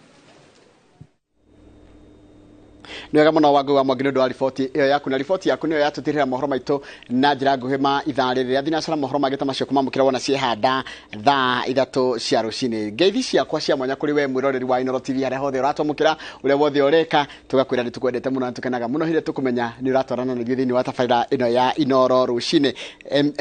Nĩ wega mũno Wangũi wa Mwangi nĩ ũndũ wa riboti ĩyo yaku, na riboti yaku nĩyo yatũtirĩra mohoro maitũ na njĩra nguhĩ ma ithaa rĩrĩ. Rĩa thinacara mohoro mangĩ ta macio kũmamũkĩra wona ciehanda thaa 3 cia rũcinĩ. Ngeithi ciakwa cia mwanya kũrĩ we mwĩroreri wa Inooro TV harĩa hothe ũratwamũkĩra, ũrĩa wothe ũreka, tũgakwĩra nĩ tũkwendete mũno na tũkenaga mũno hĩrĩa tũkũmenya nĩ ũratwarana na ithuĩ thĩinĩ wa tabarĩra ĩno ya Inooro rũcinĩ.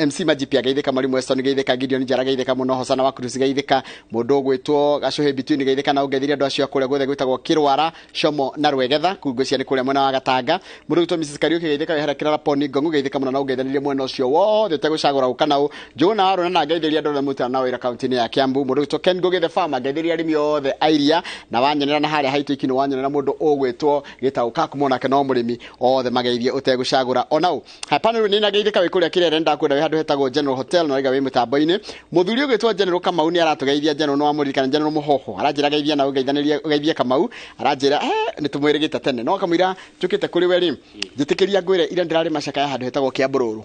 MC Majipia geithĩka, Mwalimu Weston geithĩka, Gideon Njara geithĩka mũno, Hosana wa Cruz geithĩka, mũndũ ũgwĩtwo Gacũhĩ Between geithĩka, na ũngeithirie andũ acio a kũrĩa guothe gwĩtagwo Kĩrwara, Como na Rwegetha kungũ cia nĩ kũrĩa mwena wa Gatanga. Mũndũ ũgwĩtwo Mrs Kariuki geithĩka, wĩ harĩa Kĩraraponi Ngong'u geithĩka mũno na ũngeithanĩrie mwena ũcio wothe ũtegũcagũra ũka na ũ. Njũgũna wa Rũna na ngeithĩria andũ arĩa mũrutaga na wĩra kaunti-inĩ ya Kiambu. Mũndũ ũgwĩtwo Ken Ngugi the farmer ngeithĩria arĩmi othe a iria, na wanyonera na harĩa haitũ iki nĩ wanyonera mũndũ ũgwĩtwo Gĩtaũ Kakumo nake no mũrĩmi, othe mageithie ũtegũcagũra ona ũ. Hapana rĩu nĩ na geithĩka wĩ kũrĩa Kĩrere, ndakwenda wĩ handũ hetagwo General Hotel na waiga wĩ mũtambo-inĩ. Mũthuri ũgwĩtwo General Kamau nĩ aratũgeithia. General no amũririkana, General Mũhoho aranjĩra geithia na ũgeithanĩrie ũgeithie Kamau, aranjĩra nĩ tũmwĩrĩgĩte tene no akamwĩra njũkĩte kũrĩ we rĩ, njĩtĩkĩria ngwĩre ira ndĩrarĩ macakaya handũ hetagwo Kĩambũrũrũ.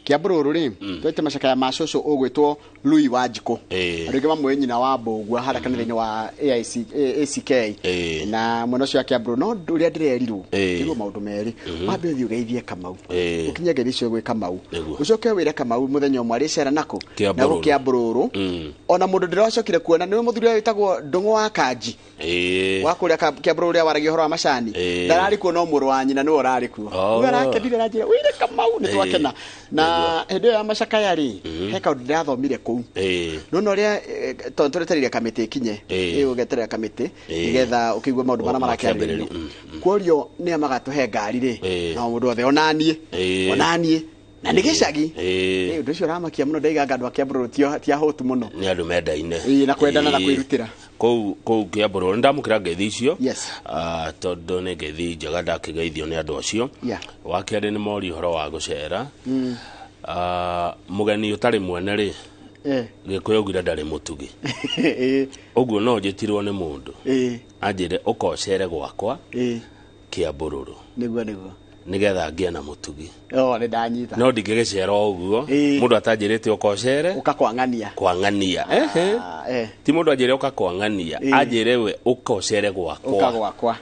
Kĩambũrũrũ rĩ, twete macakaya ma cũcũ ũgwĩtwo Lui wa Njikũ, andũ aingĩ mamũĩ nyina wa Mbũgua harĩa kanitha-inĩ wa AIC ACK na mwena ũcio wa Kĩambũrũrũ. No ũrĩa ndĩrerirwo nĩguo maũndũ merĩ, wambe ũthiĩ ũgeithie Kamau, ũkinye ngeithi icio gwĩ Kamau, ũcoke wĩre Kamau mũthenya ũmwe arĩcera nako nako Kĩambũrũrũ. Ona mũndũ ndĩracokire kuona nĩwe mũthuri ũrĩa wĩtagwo Ndũng'ũ wa Kanji wa kũrĩa Kĩambũrũrũ ũrĩa waragia ũhoro wa macani, ndararĩ kuo no mũrũ wa nyina nĩwe ũrarĩ kuo. Rĩu arakenire aranjĩra wĩre Kamau nĩ twakena. Na hĩndĩ ĩyo ya macakaya rĩ, he kaũndũ ndĩrathomire kũu no ũrĩa tondũ tũretereire kamĩtĩ ĩkinye, ũgeterera kamĩtĩ nĩgetha ũkĩigue maũndũ marĩa marakĩarĩrĩrio. Kuorio nĩa magatũhe ngari rĩ, no mũndũ othe onaniĩ onaniĩ na nĩ gĩcagi. Ũndũ ũcio ũramakia mũno, ndaiganga andũ a Kĩambũrũrũ ti ahũtu mũno, nĩ andũ mendaine na kwendana na kwĩrutĩra kũu Kĩambũrũrũ. Nĩndamũkĩra ngeithi icio tondũ nĩ ngeithi njega ndakĩgeithio nĩ andũ acio. Wa kerĩ nĩ mori ũhoro wa gũcera. Mũgeni ũtarĩ mwene rĩ, Gĩkũyũ augire ndarĩ mũtugi. Ũguo no njĩtirwo nĩ mũndũ anjĩre ũka ũcere gwakwa Kĩambũrũrũ nĩguo nĩguo nĩgetha ngĩe na mũtugi. Nĩ ndanyita. No ndingĩgĩcera o ũguo mũndũ atanjĩrĩte ũka ũcere ũka kwang'ania kwang'ania. Ti mũndũ anjĩre ũka kwang'ania, anjĩre we ũka ũcere gwakwa, ũka gwakwa,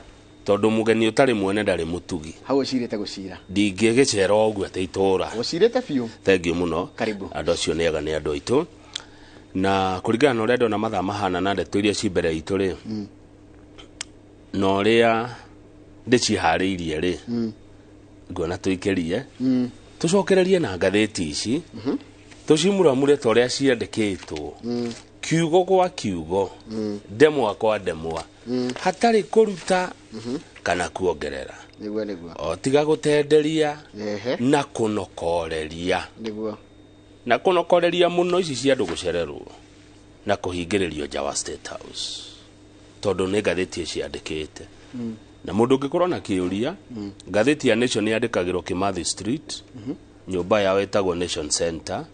tondũ mũgeni ũtarĩ mwene ndarĩ mũtugi. Hau ũcirĩte gũcira, ndingĩgĩcera o ũguo atĩ itũra ũcirĩte biũ. Thengiũ mũno, karibu. Andũ acio nĩ ega, nĩ andũ aitũ, na kũringana na ũrĩa ndona mathaa mahana na ndeto iria ci mbere itũ rĩ, na ũrĩa ndĩciharĩirie rĩ, nguona tũikĩrie tũcokererie na ngathĩti ici tũcimuramure ta ũrĩa ciandĩkĩtwo, kiugo gwa kiugo, ndemwa kwa ndemwa, hatarĩ kũruta kana kuongerera. Nĩguo nĩguo. O tiga gũtenderia na kũnokoreria. Nĩguo. Na kũnokoreria mũno ici cia andũ gũcererwo na kũhingĩrĩrio nja wa State House, tondũ nĩ ngathĩti ciandĩkĩte. Na mũndũ ũngĩkorwo na kĩũria, ngathĩti ya Nation yandĩkagĩrwo Kimathi Street, nyũmba yao ĩtagwo Nation Center.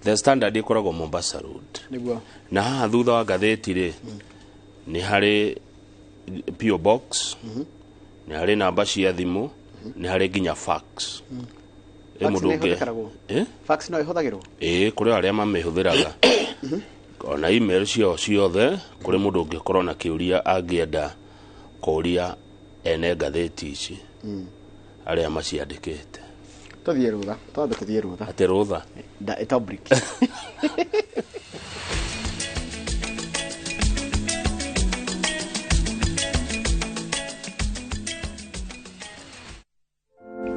The Standard ĩkoragwo Mombasa Road. Nĩguo. Na haha thutha wa ngathĩti rĩ, nĩ harĩ PO Box, nĩ harĩ namba cia thimũ, nĩ harĩ nginya fax. Ĩ Fax mũndũ nĩ ũngĩ ĩhũthĩkagwo? Eh? Fax no ĩhũthagĩrwo? Ĩĩ, kũrĩ arĩa mamĩhũthĩraga, ona email ciao ciothe. Kũrĩ mũndũ ũngĩkorwo na kĩũria angĩenda kũũria ene ngathĩti ici, arĩa maciandĩkĩte. Tũthiĩ rũtha, twambe tũthiĩ rũtha. Atĩ rũtha? Da ĩta break.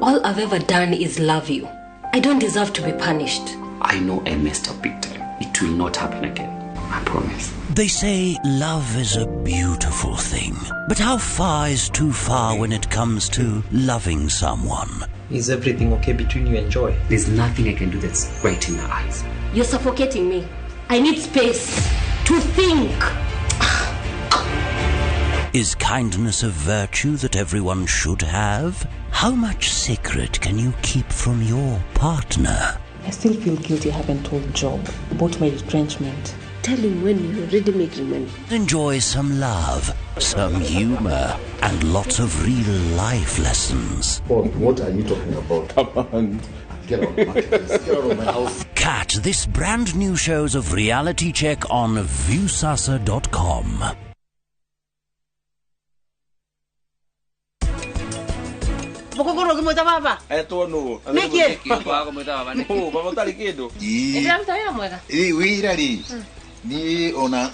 All I've ever done is love you. I don't deserve to be punished. I know I messed up big time. It will not happen again. I promise. They say love is a beautiful thing, but how far is too far when it comes to loving someone? Is everything okay between you and Joy? There's nothing I can do that's right in her eyes. You're suffocating me. I need space to think. Is kindness a virtue that everyone should have? How much secret can you keep from your partner? I still feel guilty I haven't told Job about my retrenchment. Tell him when you're already making money. Enjoy some love, some humor, and lots of real life lessons. Paul, what are you talking about? Come on. Get out, Marcus. Get out of my house. Catch this brand new shows of Reality Check on Viusasa.com. Mũkũkũrwo ngĩmwĩta baba. Etwo nũ? Nĩkĩ? Kũmwĩta baba nĩkĩ? Baba ũtarĩ kĩndũ. Ndĩraruta wĩra mwega. Ĩ wĩra rĩ, niĩ ona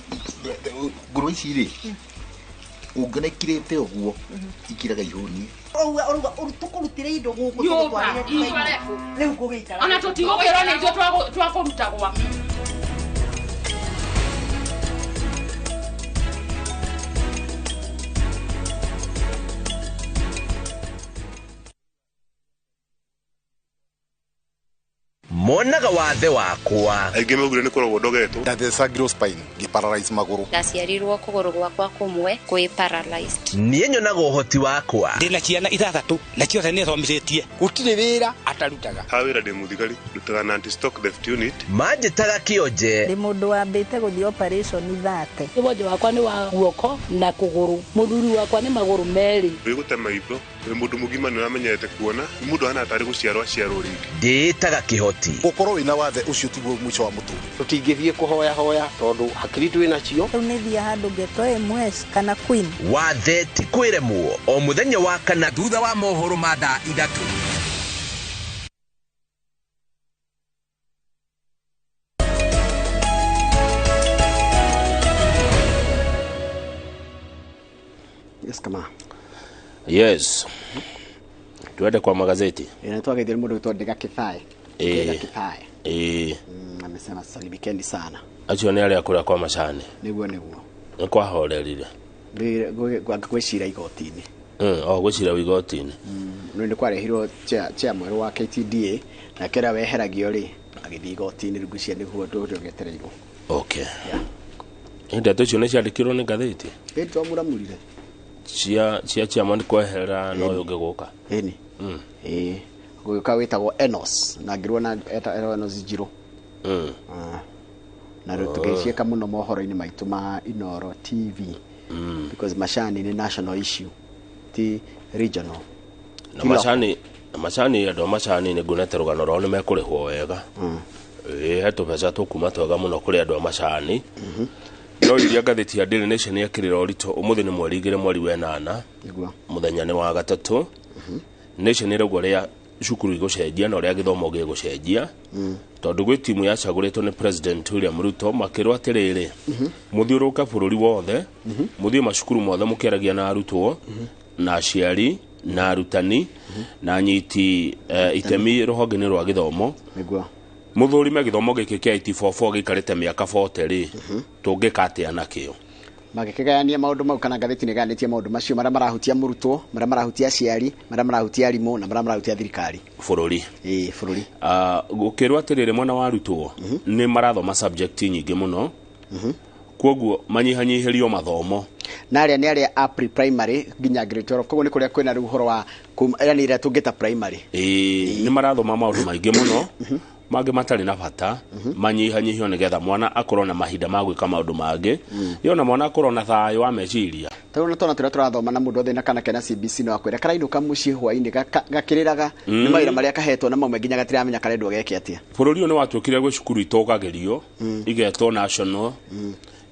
ngũrwe ici rĩ, ũngĩona ikirĩte ũguo, ikiraga ihũni. Ũrauga tũkũrutĩre indo gũkũ Nyũmba, tũgũtwarĩre itware kũ? Rĩu ngũgĩikara. Ona tũtigũkĩrwo nĩ ithuĩ twakũrutagwa. Monaga wathe wakwa. Aingĩ maugire nĩ kũrogwo ndogetwo. Ndathecangirwo spine, ngĩparalyze magũrũ. Ndaciarirwo kũgũrũ gwakwa kũmwe kwĩ paralyzed. Niĩ nyonaga ũhoti wakwa. Ndĩna ciana 6 na ciothe nĩ thomithĩtie. Gũtirĩ wĩra atarutaga. Ha wĩra ndĩ mũthigari, ndutaga na anti-stock theft unit. Manjĩtaga kĩonje. Ndĩ mũndũ wambĩte gũthiĩ operation 30. Wonje wakwa nĩ wa guoko na kũgũrũ. Mũthuri wakwa nĩ magũrũ merĩ. Wĩgũte maitho, wĩ mũndũ mũgima nĩ ũramenyerete kuona, nĩ mũndũ ahana tarĩ gũciarwo aciarwo rĩngĩ. Ndĩĩtaga kĩhoti. Gũkorwo wĩna wathe ũcio tiguo mũico wa mũtũrĩre. Tũtingĩthiĩ kũhoya hoya tondũ hakiri twĩ nacio. Rĩu nĩ thiĩ handũ ngetwo MS kana Queen. Wathe ti kwĩremwo o mũthenya wa kana thutha wa mohoro ma thaa 3. Yes, kama. Yes. Tuende kwa magazeti. Inatoa mũndũ wĩtwo Ndĩga Kĩthae. Ndĩga Kĩthae. Amesema salimikeni sana. Acio nĩ arĩa kũrĩa kwa macani. Nĩguo nĩguo. Nĩ kwahorerire. Gwĩcira igoti-inĩ. O gwĩcira igoti-inĩ. Nĩ kwarehirwo chair mwerũ wa KTDA na kĩrĩa weheragio rĩ agĩthiĩ igoti-inĩ rĩu ngwĩciria nĩguo ũndũ ũrĩa ũgetereirwo. Okay. Ndeto icio nĩ ciandĩkirwo nĩ ngathĩti? Ĩ twamũramũrire. Cia chairman kwehera no ũyũ ũngĩ gũka. Ĩni. Ĩ gũgĩũka wĩtagwo Enos na ngĩrwo na Enos Njirũ. Na rĩu tũgĩciĩka mũno mohoro-inĩ maitũ ma Inooro TV. Because macani nĩ national issue ti regional. Na macani andũ a macani nĩ nguonete rũgano rwao nĩ mekũrĩhwo wega. Ĩ he tũbeca tũkuma twega mũno kũrĩ andũ a macani. No iria ngathĩti ya Daily Nation yekĩrĩra ũritũ ũmũthĩ nĩ mweri 2 mweri wa 8. Mũthenya nĩ wa gatatũ. Nation ĩrauga ũrĩa cukuru igũcenjia na ũrĩa gĩthomo gĩgũcenjia. Tondũ gwĩ timu yacagũrĩtwo nĩ President William Ruto makĩrwo atĩrĩrĩ, mũthiũrũrũke bũrũri wothe, mũthiĩ macukuru mothe mũkĩaragia na arutwo, na aciari, na arutani, na anyiti itemi rũhonge-inĩ rwa gĩthomo. Nĩguo. Mũthũrime gĩthomo gĩkĩ kĩa 844 gĩikarĩte mĩaka 40 rĩ, tũngĩka atĩa nakĩo? Magĩkĩgayania maũndũ mau kana ngathĩti nĩgayanĩtie maũndũ macio marĩa marahutia mũrutwo, marĩa marahutia aciari, marĩa marahutia arimũ na marĩa marahutia thirikari. Bũrũri. Ĩĩ bũrũri. Gũkĩrwo atĩrĩrĩ mwena wa arutwo nĩ marathoma subject nyingĩ mũno. Kwoguo manyihanyihĩrio mathomo. Na arĩa nĩ arĩa a pre-primary nginya grade 12, koguo nĩ kũrĩa kwĩna rĩu ũhoro wa yani ĩrĩa tũngĩta primary. Ĩĩ, nĩ marathoma maũndũ maingĩ mũno mangĩ matarĩ na bata, manyihanyihio nĩgetha mwana akorwo na mahinda ma gwĩka maũndũ mangĩ, yona mwana akorwo na thayũ wa meciria. Tarĩu na twana tũrĩa tũrathoma na mũndũ othe na kana kena CBC no akwĩra karainũka mũciĩ hwainĩ gakĩrĩraga nĩ mawĩra marĩa kahetwo na mamwe nginya gatiramenya karendwo geke atĩa. Bũrũri ũyũ nĩ watuĩkire gwĩ cukuru itũgagĩrio, igetwo national,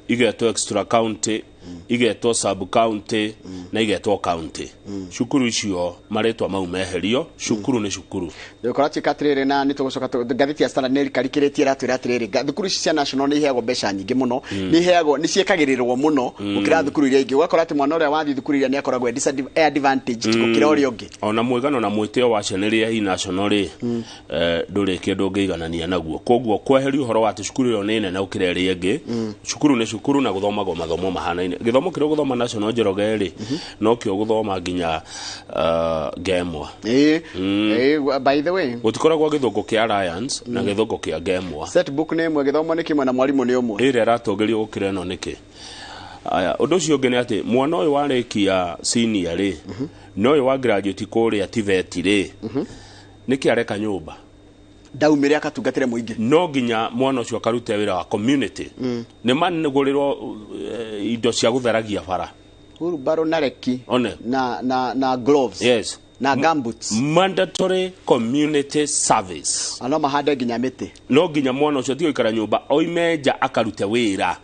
igetwo extra county, igetwo sub county na igetwo county. Cukuru icio marĩtwa mau meherio, cukuru nĩ cukuru. Ndũkora tuĩka atĩrĩrĩ, na nĩ tũgũcoka ngathĩti ya Standard nĩ ĩrikarikĩrĩtie ĩratwĩra atĩrĩrĩ, thukuru ici cia national nĩ iheagwo mbeca nyingĩ mũno, nĩ iheagwo, nĩ ciĩkagĩrĩrwo mũno gũkĩra thukuru iria ingĩ. Ũgakora atĩ mwana ũrĩa wathiĩ thukuru iria nĩ akoragwo e advantage gũkĩra ũrĩa ũngĩ. Ona mwĩgano na mwĩtĩo wa ciana iria i national rĩ, ndũrĩ kĩndũ ũngĩiganania naguo. Koguo kweheria ũhoro wa atĩ cukuru ĩyo nĩ nene gũkĩra ĩrĩa ĩngĩ, cukuru nĩ cukuru na gũthomagwo mathomo mahanaine. Gĩthomo kĩrĩa ũgũthoma national Njoroge rĩ, nokĩo ũgũthoma nginya Ngemwa. By the way, gũtikoragwo gĩthũngũ kĩa Alliance na gĩthũngũ kĩa Ngemwa. Set book nĩ ĩmwe, gĩthomo nĩ kĩmwe na mwarimũ nĩ ũmwe. Ĩrĩa ĩratũgĩrio gũkĩra ĩno nĩkĩ? Aya, ũndũ ũcio ũngĩ nĩ atĩ mwana ũyũ warĩkia senior rĩ, na ũyũ wa graduate kũrĩa TVET rĩ, nĩkĩ areka nyũmba? Ndaumire akatungatĩre mũingĩ. No nginya mwana ũcio akarute wĩra wa community. Nĩ manĩgũrĩrwo indo cia gũtheragia bara. Hurubaro na reki. One. Na gloves. Yes. Na gumboots. Mandatory community service. Ano mahande nginya mĩtĩ. No nginya mwana ũcio atige gũikara nyũmba oime nja akarute wĩra.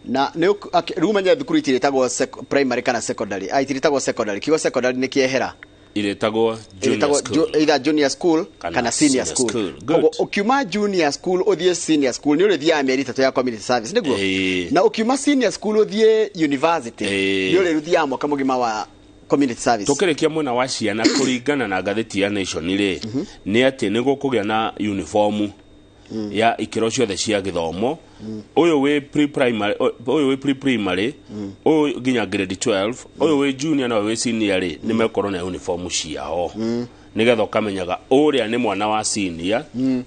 Na nĩ rĩu menye thukuru itiretagwo primary kana secondary. Itiretagwo secondary. Kiugo secondary nĩ kĩehera. Iretagwo junior school. Either junior school kana senior school. Koguo ukiuma junior school uthie senior school ni urithiaga mĩeri 3 ya community service niguo. Na ukiuma senior school uthie university ni urithiaga mwaka mũgima wa community service. Tukirikia mwena wa ciana kũringana na ngathĩti ya Nation rĩ, nĩ atĩ nĩ gũkũgĩa na uniform ya ikĩro ciothe cia gĩthomo. Ũyũ wĩ pre-primary, ũyũ wĩ pre-primary, ũyũ nginya grade 12, ũyũ wĩ junior na ũyũ wĩ senior rĩ, nĩ mekorwo na uniform ciao. Nĩgetha ũkamenyaga ũrĩa nĩ mwana wa senior,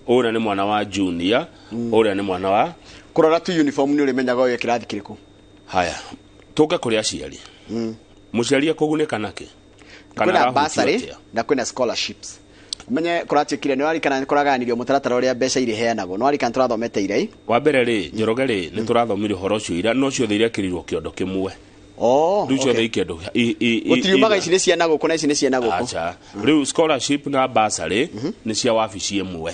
ũrĩa nĩ mwana wa junior, ũrĩa nĩ mwana wa kũrora tu uniform nĩ ũrĩmenyaga ũyũ kĩrathi kĩrĩkũ. Haya, tũke kũrĩ aciari. Mũciari ekũgunĩka nakĩ? Kwĩna bursary na kwĩna scholarships. Menye kũratuĩkire nĩ warikana nĩ kũraganirio mũtaratara ũrĩa mbeca irĩheanagwo, nĩ warikana tũrathomete ira. Wa mbere rĩ, Njoroge rĩ, nĩ tũrathomire ũhoro ũcio ira, no ciothe irekĩrirwo kĩondo kĩmwe. Rĩu ciothe ikĩondo gũtiriumaga ici nĩ ciana gũkũ na ici nĩ ciana gũkũ. Acha. Rĩu scholarship na bursary nĩ cia wabici ĩmwe.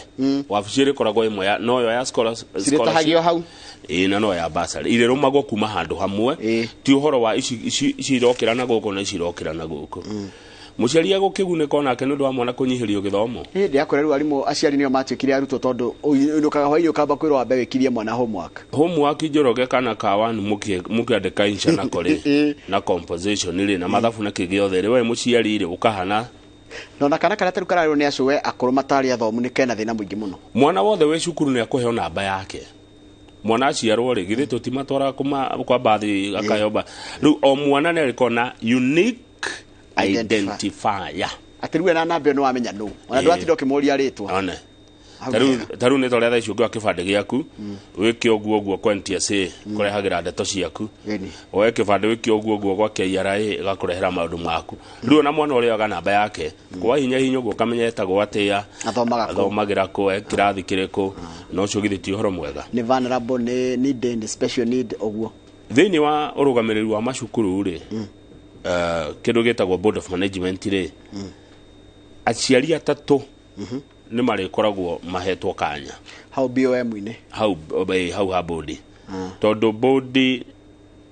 Wabici ĩrĩkoragwo ĩmwe ya noyo ya scholarship. Cirĩtahagio hau. Ĩĩ, na no ya bursary. Irĩrũmagwo kuma handũ hamwe. Ti ũhoro wa ici irokĩra na gũkũ na ici irokĩra na gũkũ. Mũciari egũkĩgunĩka onake nĩ ũndũ wa mwana kũnyihĩrio gĩthomo. Hĩndĩ ya kũrĩa rĩu arimũ aciari nĩo matuĩkire arutwo tondũ ũinũkaga hwaĩ-inĩ ũkamba kwĩrwo wambe wĩkirie mwana homework. Homework Njoroge kana ka wanu mũkĩandĩka insha nako rĩ, na composition rĩ, na mathabu na kĩ gĩothe rĩ, we mũciari rĩ ũkahana. Na ona kana karĩa tarĩu kararĩrwo nĩ acũwe akũrũ matarĩ athomu nĩ kena thĩna mũingĩ mũno. Mwana wothe wĩ cukuru nĩ akũheo namba yake. Mwana aciarwo rĩ, githĩ tũtimatwaraga kwa bathi akaheo ba. Rĩu o mwana nĩ arĩkorwo na unique identifier. Atĩ rĩu ena namba ĩyo nĩ wamenya nũ. Ona ndũratinda ũkĩmũria rĩtwa. One. Tarĩu nĩ ta ũrĩa thaa ici ũngĩoya kĩbandĩ gĩaku, wĩke ũguo ũguo kwa NTSA, kũrehagĩra ndeto ciaku. Woe kĩbandĩ wĩke ũguo ũguo gwa KRA ĩgakũrehera maũndũ maku. Rĩu ona mwana ũrĩa oyaga namba yake, kwa hinya hinya ũguo ũkamenya etagwo atĩa, athomagĩra kũ, e kĩrathi kĩrĩkũ, na ũcio githĩ ti ũhoro mwega. Nĩ vulnerable, nĩ need, nĩ special need ũguo. Thĩinĩ wa ũrũgamĩrĩri wa macukuru rĩ, kĩndũ gĩtagwo board of management rĩ, aciari atatũ nĩ marĩkoragwo mahetwo kanya hau BOM-inĩ, hau ha board, tondũ board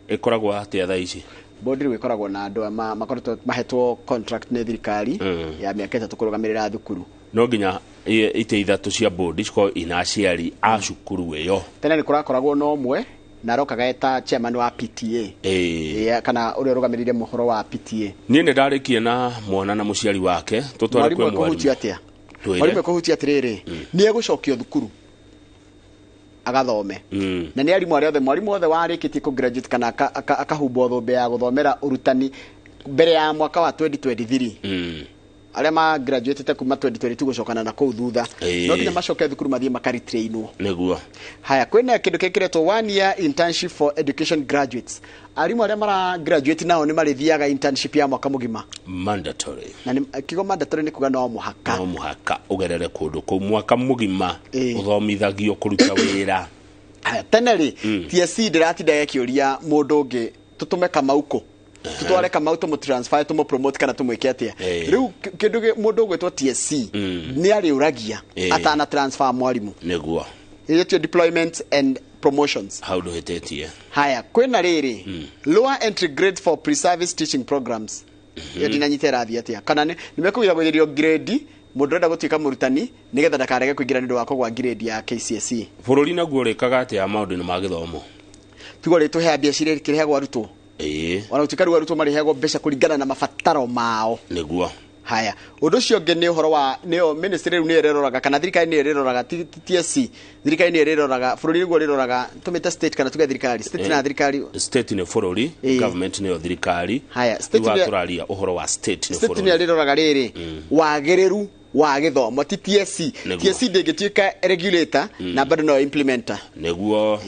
ĩkoragwo atĩa thaa ici? Board rĩu ĩkoragwo na andũ makoretwo mahetwo contract nĩ thirikari ya mĩaka 3 kũrũgamĩrĩra thukuru. No nginya itĩ 3 cia board cikorwo ina aciari a cukuru ĩyo. Tene nĩ kũrakoragwo na ũmwe na arokaga eta chairman wa PTA kana ũrĩa ũrũgamĩrĩire mũhoro wa PTA. Niĩ nĩ ndarĩkie na mwana na mũciari wake tũtware kwĩ mwarimũ. Atĩa mwarimũ ekũhutia atĩrĩrĩ, nĩ egũcokio thukuru agathome. Na nĩ arimũ arĩa othe, mwarimũ othe warĩkĩtie kũ graduate kana akahumbwo thũmbĩ ya gũthomera ũrutani mbere ya mwaka wa 2023 Arĩa ma graduate kuma 2022 gũcokana na kũu thutha no nginya macoke thukuru mathiĩ makaritrainwo. Nĩguo. Haya, kwĩna kĩndũ kĩkĩretwo 1 year internship for education graduates. Arimũ arĩa mara graduate nao nĩ marĩthiaga internship ya mwaka mũgima. Mandatory. Na kiugo mandatory nĩ kuga no mũhaka. No mũhaka ũgerere kũndũ kũu mwaka mũgima ũthomithagio kũruta wĩra. Haya, tene rĩ TSC ndĩratinda ĩkĩũria mũndũ ũngĩ tũtũme Kamau kũ, tutware Kamau tũmũ transfer, tũmũ promote kana tũmwĩke atĩa. Rĩu kĩndũ mũndũ ũgwĩtwo TSC nĩ arĩũragia atana transfer mwarimũ. Nĩguo. Ĩtio deployment and promotions. Hau ndũhĩtĩtie. Haya, kwĩna rĩrĩ lower entry grade for pre-service teaching programs. Ĩyo ndinanyita ĩrathiĩ atĩa, kana nĩ mekũgiragĩrĩrio grade mũndũ ũrenda gũtuĩka mũrutani nĩgetha ndakarege kũingĩra nĩ ũndũ wa kũgwa grade ya KCSE. Bũrũri naguo ũrĩkaga atĩa maũndũ-inĩ ma gĩthomo? Tugo rĩ tũheaga mbeca iria kĩrĩhagwo arutwo. Ona gũtuĩka rĩu arutwo marĩheagwo mbeca kũringana na mabataro mao. Nĩguo. Haya, ũndũ ũcio ũngĩ nĩ ũhoro wa nĩyo ministry rĩu nĩyo ĩrĩroraga kana thirikari nĩyo ĩrĩroraga TSC, thirikari nĩyo ĩrĩroraga, bũrũri nĩguo ũrĩroraga, tũmĩte state kana tuge thirikari, state na thirikari. State nĩ bũrũri, government nĩyo thirikari. Haya, state nĩ tũraria ũhoro wa state nĩ state bũrũri. Nĩyo ĩrĩroraga rĩrĩ wagĩrĩru wa gĩthomo, ti TSC. TSC ndĩngĩtuĩka regulator na bado no implementer. Nĩguo.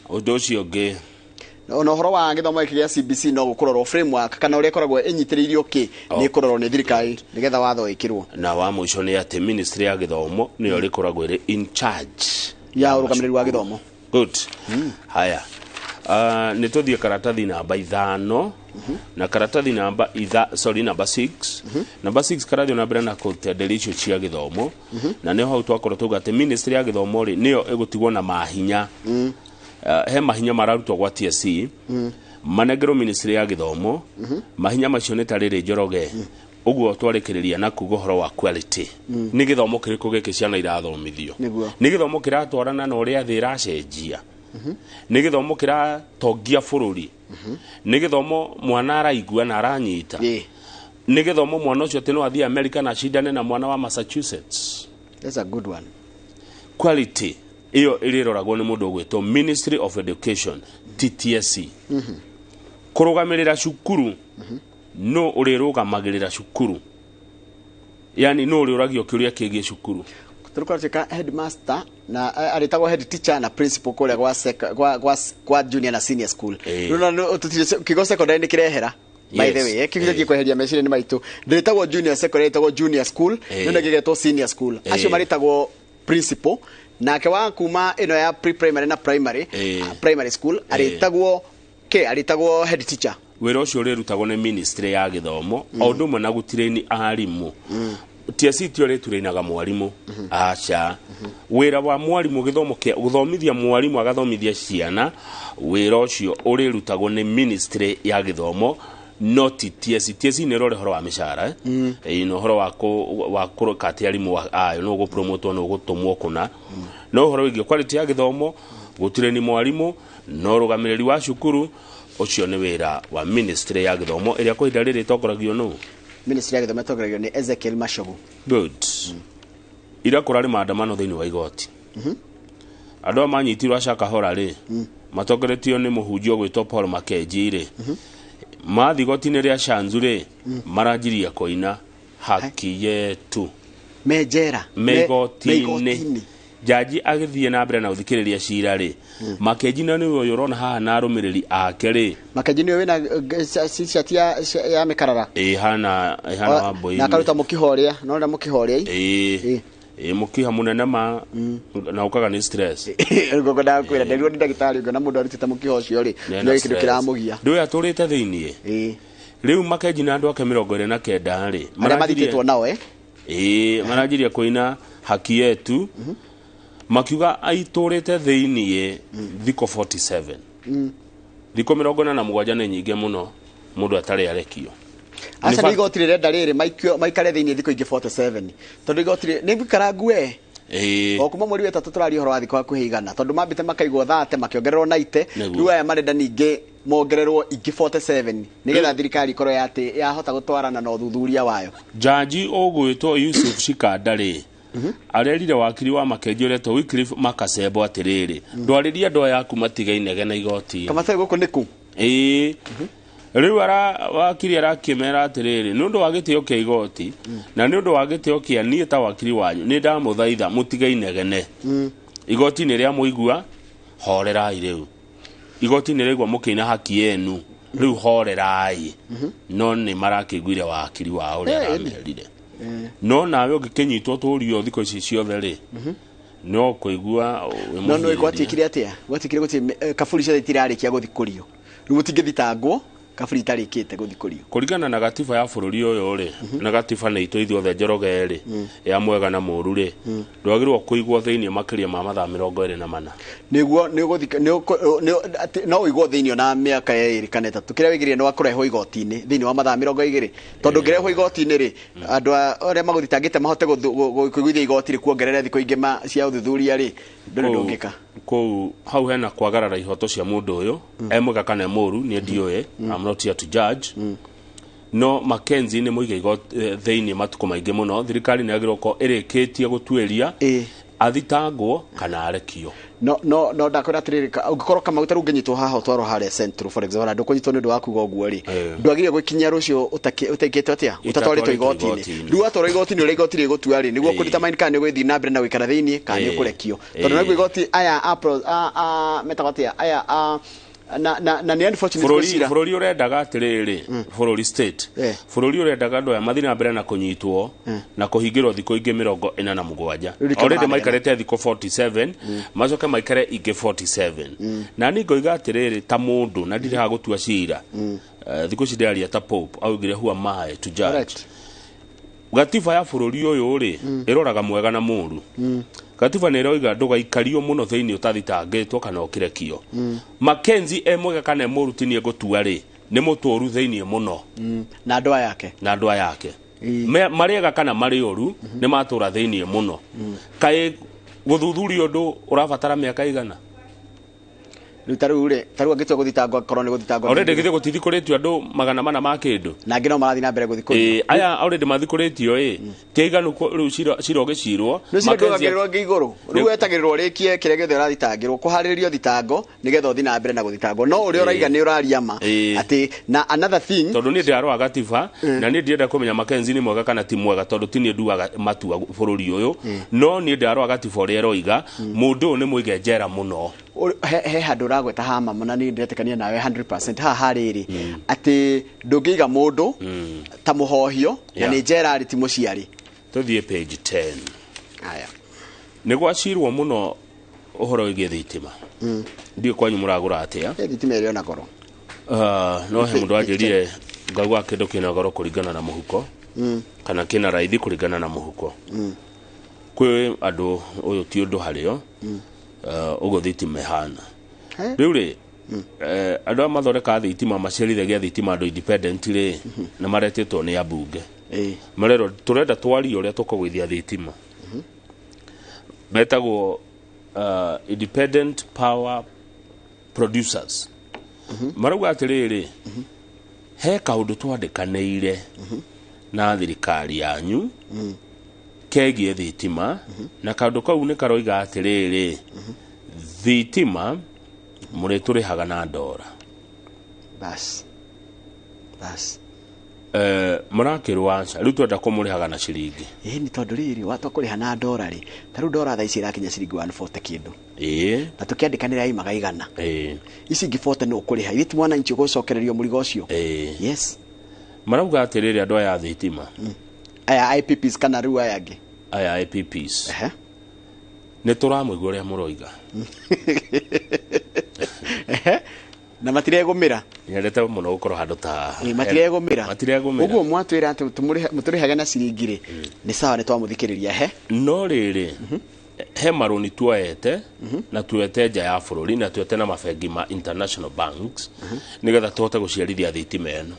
Ũndũ ũcio ũngĩ ona ũhoro wa gĩthomo gĩkĩ gĩa CBC no gũkũrorwo framework kana ũrĩa ĩkoragwo ĩnyitĩrĩirio kĩ nĩ ĩkũrorwo nĩ thirikari nĩgetha watho wĩkĩrwo. Na wa mũico nĩ atĩ ministry ya gĩthomo nĩyo ĩrĩkoragwo ĩrĩ in charge ya ũrũgamĩrĩri wa gĩthomo. Good. Haya, nĩ tũthiĩ karatathi namba 5 na karatathi namba namba 6. Namba 6 karathiĩ na mbere na kũtenderia icio cia gĩthomo. Na nĩho hau twakorwo tuga atĩ ministry ya gĩthomo rĩ nĩyo ĩgũtigwo na mahinya. He mahinya mararutwo gwa TSC manengerwo ministry ya gĩthomo. Mahinya macio nĩ ta rĩrĩ Njoroge, ũguo twarĩkĩrĩria na kuga ũhoro wa quality. Nĩ gĩthomo kĩrĩkũ gĩkĩ ciana irathomithio? Nĩ gĩthomo kĩratwarana na ũrĩa thĩ ĩracenjia? Nĩ gĩthomo kĩratongia bũrũri? Nĩ gĩthomo mwana araigua na aranyita? Nĩ gĩthomo mwana ũcio atĩ no athiĩ America na acindane na mwana wa Massachusetts? That's a good one. Quality iyo ĩrĩroragwo nĩ mũndũ ũgwĩtwo Ministry of Education, TTSC. Kũrũgamĩrĩra cukuru, no ũrĩrũgamagĩrĩra cukuru, yani no ũrĩũragio kĩũria kĩgiĩ cukuru. Tũrũka headmaster na arĩtagwo head teacher na principal kũrĩa gwa junior na senior school. Kigo secondary nĩ kĩrehera. By the way, kigo gĩkweheria meciria nĩ maitũ. Ndĩrĩtagwo junior secondary, ĩtagwo junior school, nĩ gĩgetwo senior school. Acio marĩtagwo principal. Nake wa kuma ĩno ya pre-primary na primary, primary school arĩtagwo ke arĩtagwo head teacher. Wĩra ũcio ũrĩrutagwo nĩ ministry ya gĩthomo o ũndũ ũmwe na gũtirĩni arimũ. TSC ti ũrĩtũrĩinaga mwarimũ, aca. Wĩra wa mwarimũ gĩthomo kĩa gũthomithia mwarimũ agathomithia ciana, wĩra ũcio ũrĩrutagwo nĩ ministry ya gĩthomo, no ti TSC. TSC nĩ ĩrore ũhoro wa mĩcara, na ũhoro wa kũrũka atĩ arimũ ayo no gũpromotwo no gũtũmwo kũna. No ũhoro wĩgiĩ quality ya gĩthomo gũtirĩ ni mwarimũ no rũgamĩrĩri wa cukuru, ũcio nĩ wĩra wa ministry ya gĩthomo ĩrĩa kwa ihinda rĩrĩ ĩtongoragio nũ? Ministry ya gĩthomo ĩtongoragio nĩ Ezekiel Machogu. Good. Ira kũrarĩ maandamano thĩinĩ wa igoti. Andũ aya manyitirwo a Shakahola rĩ matongoretio nĩ mũhunjia ũgwĩtwo Paul Makenji rĩ mathiĩ igoti-inĩ rĩa Shanzu rĩ maranjirie kũina haki yetu me njera me igoti-inĩ. Jaji agĩthiĩ na mbere na gũthikĩrĩria cira rĩ Makenji na nĩwe ũyũ ũrona haha na arũmĩrĩri ake rĩ. Makenji nĩwe wĩna cati ya mĩkarara ĩhana wambũi na akaruta mũkiha ũrĩa nona mũkiha ũrĩa mũkiha mũnene ma na ũkaga nĩ stress. Ngoko ndakwĩra nderirwo nĩ ndagĩtarĩ ngona mũndũ arutĩte mũkiha ũcio rĩ nĩ kĩndũ kĩramũgia. Ndũĩ atũrĩte thĩiniĩ. Rĩu Makenji na andũ ake 29 rĩ arĩa mathikĩtwo nao maranjirie kũina haki yetu makiuga aitũrĩte thĩiniĩ thikũ 47. Thikũ 47 nĩ nyingĩ mũno mũndũ atarĩ arekio. Aca nĩ igoti rĩrenda rĩrĩ maikare thĩiniĩ thikũ ingĩ 47 tondũ igoti nĩ ngũikara ngue. O kuma mweri wa 3 tũraria ũhoro wa thikũ hakuhĩ 100 tondũ mambĩte makaigwo 30 makĩongererwo 90 rĩu aya marenda ningĩ mongererwo ingĩ 47 nĩgetha thirikari ikorwo ya atĩ yahota gũtwarana na ũthuthuria wayo. Jaji ũgwĩtwo Yusuf Shikanda rĩ arerire wakiri wa Makenji ũretwo Wycliffe Makasebo atĩrĩrĩ ndwarĩria andũ aya aku matigainege na igoti. Kamasebo gũkũ nĩ kũ? Rĩu ara wakiri arakĩmera atĩrĩrĩ, nĩ ũndũ wa gĩtĩo kĩa igoti na nĩ ũndũ wa gĩtĩo kĩa niĩ ta wakiri wanyu, nĩ ndamũthaitha mũtige inegene. Igoti nĩ rĩa mũigua, horerai rĩu. Igoti nĩ rĩaigua mũkĩina haki yenu, rĩu horerai. No nĩ marakĩiguire wakiri wao ũrĩa aramerire. No nawe ũngĩkĩnyitwo tũrio thikũ ici ciothe rĩ, no kũigua wĩ No nĩ mũhinyĩrĩrie. Gwatuĩkire atĩa? Gwatuĩkire gũtirĩ kaburi ciothe itirarĩkia gũthikũrio. Rĩu mũtingĩthitangwo kaburi itarĩkĩte gũthikũrio. Kũringana na gatiba ya bũrũri ũyũ rĩ, na gatiba nĩ itũ ithuothe Njoroge rĩ, ya mwega na mũru rĩ, ndwagĩrĩirwo kũigwo thĩinĩ makĩria ma mathaa 24. Nĩguo no ũigwo thĩinĩ ona mĩaka 2 kana 3. Kĩrĩa wĩgĩrĩire nĩ wa kũrehwo igoti-inĩ thĩinĩ wa mathaa 20, tondũ ũngĩrehwo igoti-inĩ rĩ, andũ arĩa magũthitangĩte mahote kũiguithia igoti rĩkuongerere thikũ ingĩ cia ũthuthuria rĩ, ndũrĩ ndũngĩka. Kũu hau hena kwagarara ihoto cia mũndũ ũyũ, e mwega kana e mũru, niĩ ndiũĩ, I'm not here to judge. No Mackenzie nĩ mũige thĩinĩ matukũ maingĩ mũno. Thirikari nĩ yagĩrĩirwo gũkorwo ĩrĩkĩtie gũtuĩria athitangwo kana arekio. No ndakwĩra atĩrĩrĩ, ũngĩkorwo Kamau ta rĩu ũngĩnyitwo haha ũtwarwo harĩa Central, for example, na ndũkũnyitwo nĩ ũndũ wa kuga ũguo rĩ, ndwagĩrĩire gwĩkinyia rũciũ ũtekĩte atĩa, ũtatwarĩtwo igoti-inĩ. Rĩu watwarwo igoti-inĩ, ũrĩa igoti rĩgũtua rĩ, nĩguo kũdetermine kana nĩ ũgũthiĩ na mbere na gũikara thĩinĩ kana nĩ ũkũrekio. Tondũ naguo igoti aya a metagwo atĩa, aya a na nĩ unfortunate gwĩcira. Bũrũri ũrendaga atĩrĩrĩ, bũrũri state, bũrũri ũrendaga andũ aya mathiĩ na mbere na kũnyitwo na kũhingĩrwo thikũ ingĩ 47. Rĩu nĩkĩo Already mararegana. maikarĩte thikũ 47, macoke maikare ingĩ 47. Na niĩ ngoiga atĩrĩrĩ, ta mũndũ, na ndirĩ haha gũtua cira, thikũ ici ndĩraria ta Pope augire, who am I to judge? Gatiba ya bũrũri ũyũ rĩ, ĩroraga mwega na mũru. Gatiba nĩ ĩroiga ndũgaikario mũno thĩinĩ ũtathitangĩtwo kana ũkĩrekio. Mackenzie e mwega kana e mũru ti niĩ ngũtua rĩ, nĩ mũtũru thĩinĩ mũno. Na andũ aya ake. Na andũ aya ake. Marĩ ega kana marĩ ũru, nĩ matũra thĩinĩ mũno. Kaĩ gũthuthuria ũndũ ũrabatara mĩaka igana? Rĩu ta rĩu rĩ, ta rĩu angĩtua gũthitangwo, akorwo nĩ gũthitangwo. Already githĩ gũtithikũrĩtio andũ 400 ma kĩndũ? Na angĩ no marathiĩ na mbere gũthikũrio. Aya already mathikũrĩtio ĩ, ti aiganu rĩu cira ũgĩcirwo. Nĩ cira Mackenzie- ndũgagĩrĩrwo ngĩ igũrũ. Rĩu wetagĩrĩrwo ũrĩkie kĩrĩa gĩothe ũrathitangĩrwo, kũharĩrĩrio thitango nĩgetha ũthiĩ na mbere na gũthitangwo. No ũrĩa ũraiga nĩ ũraria ma. Atĩ na another thing, tondũ niĩ ndĩrarora gatiba na niĩ ndĩrenda kũmenya Mackenzie nĩ mwega kana ti mwega, tondũ ti niĩ nduaga matua bũrũri ũyũ. No niĩ ndĩrarora gatiba ũrĩa ĩroiga, mũndũ ũyũ nĩ mũige njera mũno. He handũ ũragweta ha mama, na niĩ ndĩretĩkania nawe 100% haha harĩrĩ, atĩ ndũngĩiga mũndũ ta mũhohio na nĩ njera rĩ, ti mũciari. Tũthiĩ page 10. Aya. Nĩ gwacirwo mũno ũhoro wĩgiĩ thitima. Ndiũ kwanyu mũragũra atĩa? Thitima ĩrĩ ona goro. No he mũndũ anjĩrire ngauga kĩndũ kĩna goro kũringana na mũhuko, kana kĩna raithi kũringana na mũhuko. Kwĩ andũ ũyũ ti ũndũ harĩo. Ũguo thitima ĩhana rĩu rĩ, andũ aya mathondekaga thitima, maciarithagia thitima, andũ independent rĩ, nĩ maretĩtwo nĩ ambunge. Marerwo tũrenda twarie ũrĩa tũkũgũithia thitima. Metagwo Independent Power Producers. Marauga atĩrĩrĩ, he kaũndũ twandĩkanĩire na thirikari yanyu kegiĩ thitima, na kaũndũ kau nĩ karoiga atĩrĩrĩ, thitima mũrĩtũrĩhaga na ndora. Bas bas. Mũrakĩrwo aca, rĩu twenda kũmũrĩhaga na ciringi. Ĩĩ, nĩ tondũ rĩrĩ, watua kũrĩha na ndora rĩ, ta rĩu ndora thaa ici ĩrakinya ciringi 140 kĩndũ, na tũkĩandĩkanĩra yaimaga 100. Ici ingĩ 40 nĩ ũkũrĩha, ithuĩ ti mwananchi ũgũcokererio mũrigo ũcio. Yes. Marauga atĩrĩrĩ, andũ aya a thitima, aya IPPs kana rĩu aya angĩ, aya IPPs, nĩ tũramũigua ũrĩa mũroiga. Na matiregũmĩra. Nyendete mũno gũkorwo handũ ta haha. Matiregũmĩra. Matiregũmĩra. Ũguo mwatwĩra atĩ mũtũrĩhage na ciringi rĩ, nĩ sawa, nĩ twamũthikĩrĩria he. No rĩrĩ, he marũni tuoete na tuoete nja ya bũrũri na tuoete na mabengi ma international banks nĩgetha tũhote gũciarithia thitima ĩno.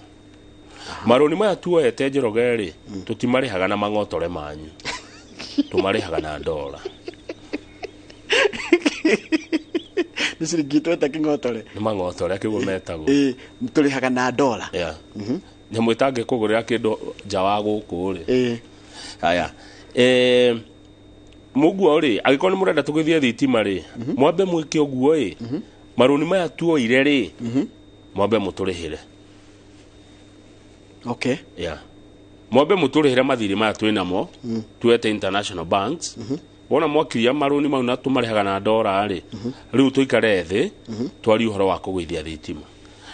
Marũni maya tuoete, Njoroge rĩ, tũtimarĩhaga na mang'otore manyu, tũmarĩhaga na ndora. Nĩ ciringi tweta kĩng'otore. Nĩ mang'otore akĩguo metagwo. Ĩĩ, tũrĩhaga na ndora. Yeah. Nyamũ ĩtangĩkũgũrĩra kĩndũ nja wa gũkũ rĩ. Haya, mũguo rĩ, angĩkorwo nĩ mũrenda tũgĩthiĩ thitima rĩ, mwambe mwĩke ũguo ĩ, marũni maya tuoire rĩ, mwambe mũtũrĩhĩre. Okay. Yeah. Mwambe mũtũrĩhĩre mathirĩ maya twĩ namo tuete international banks. Wona mwakiria marũni mau na tũmarĩhaga na ndora rĩ, rĩu tũikare thĩ twarie ũhoro wa kũgũithia thitima.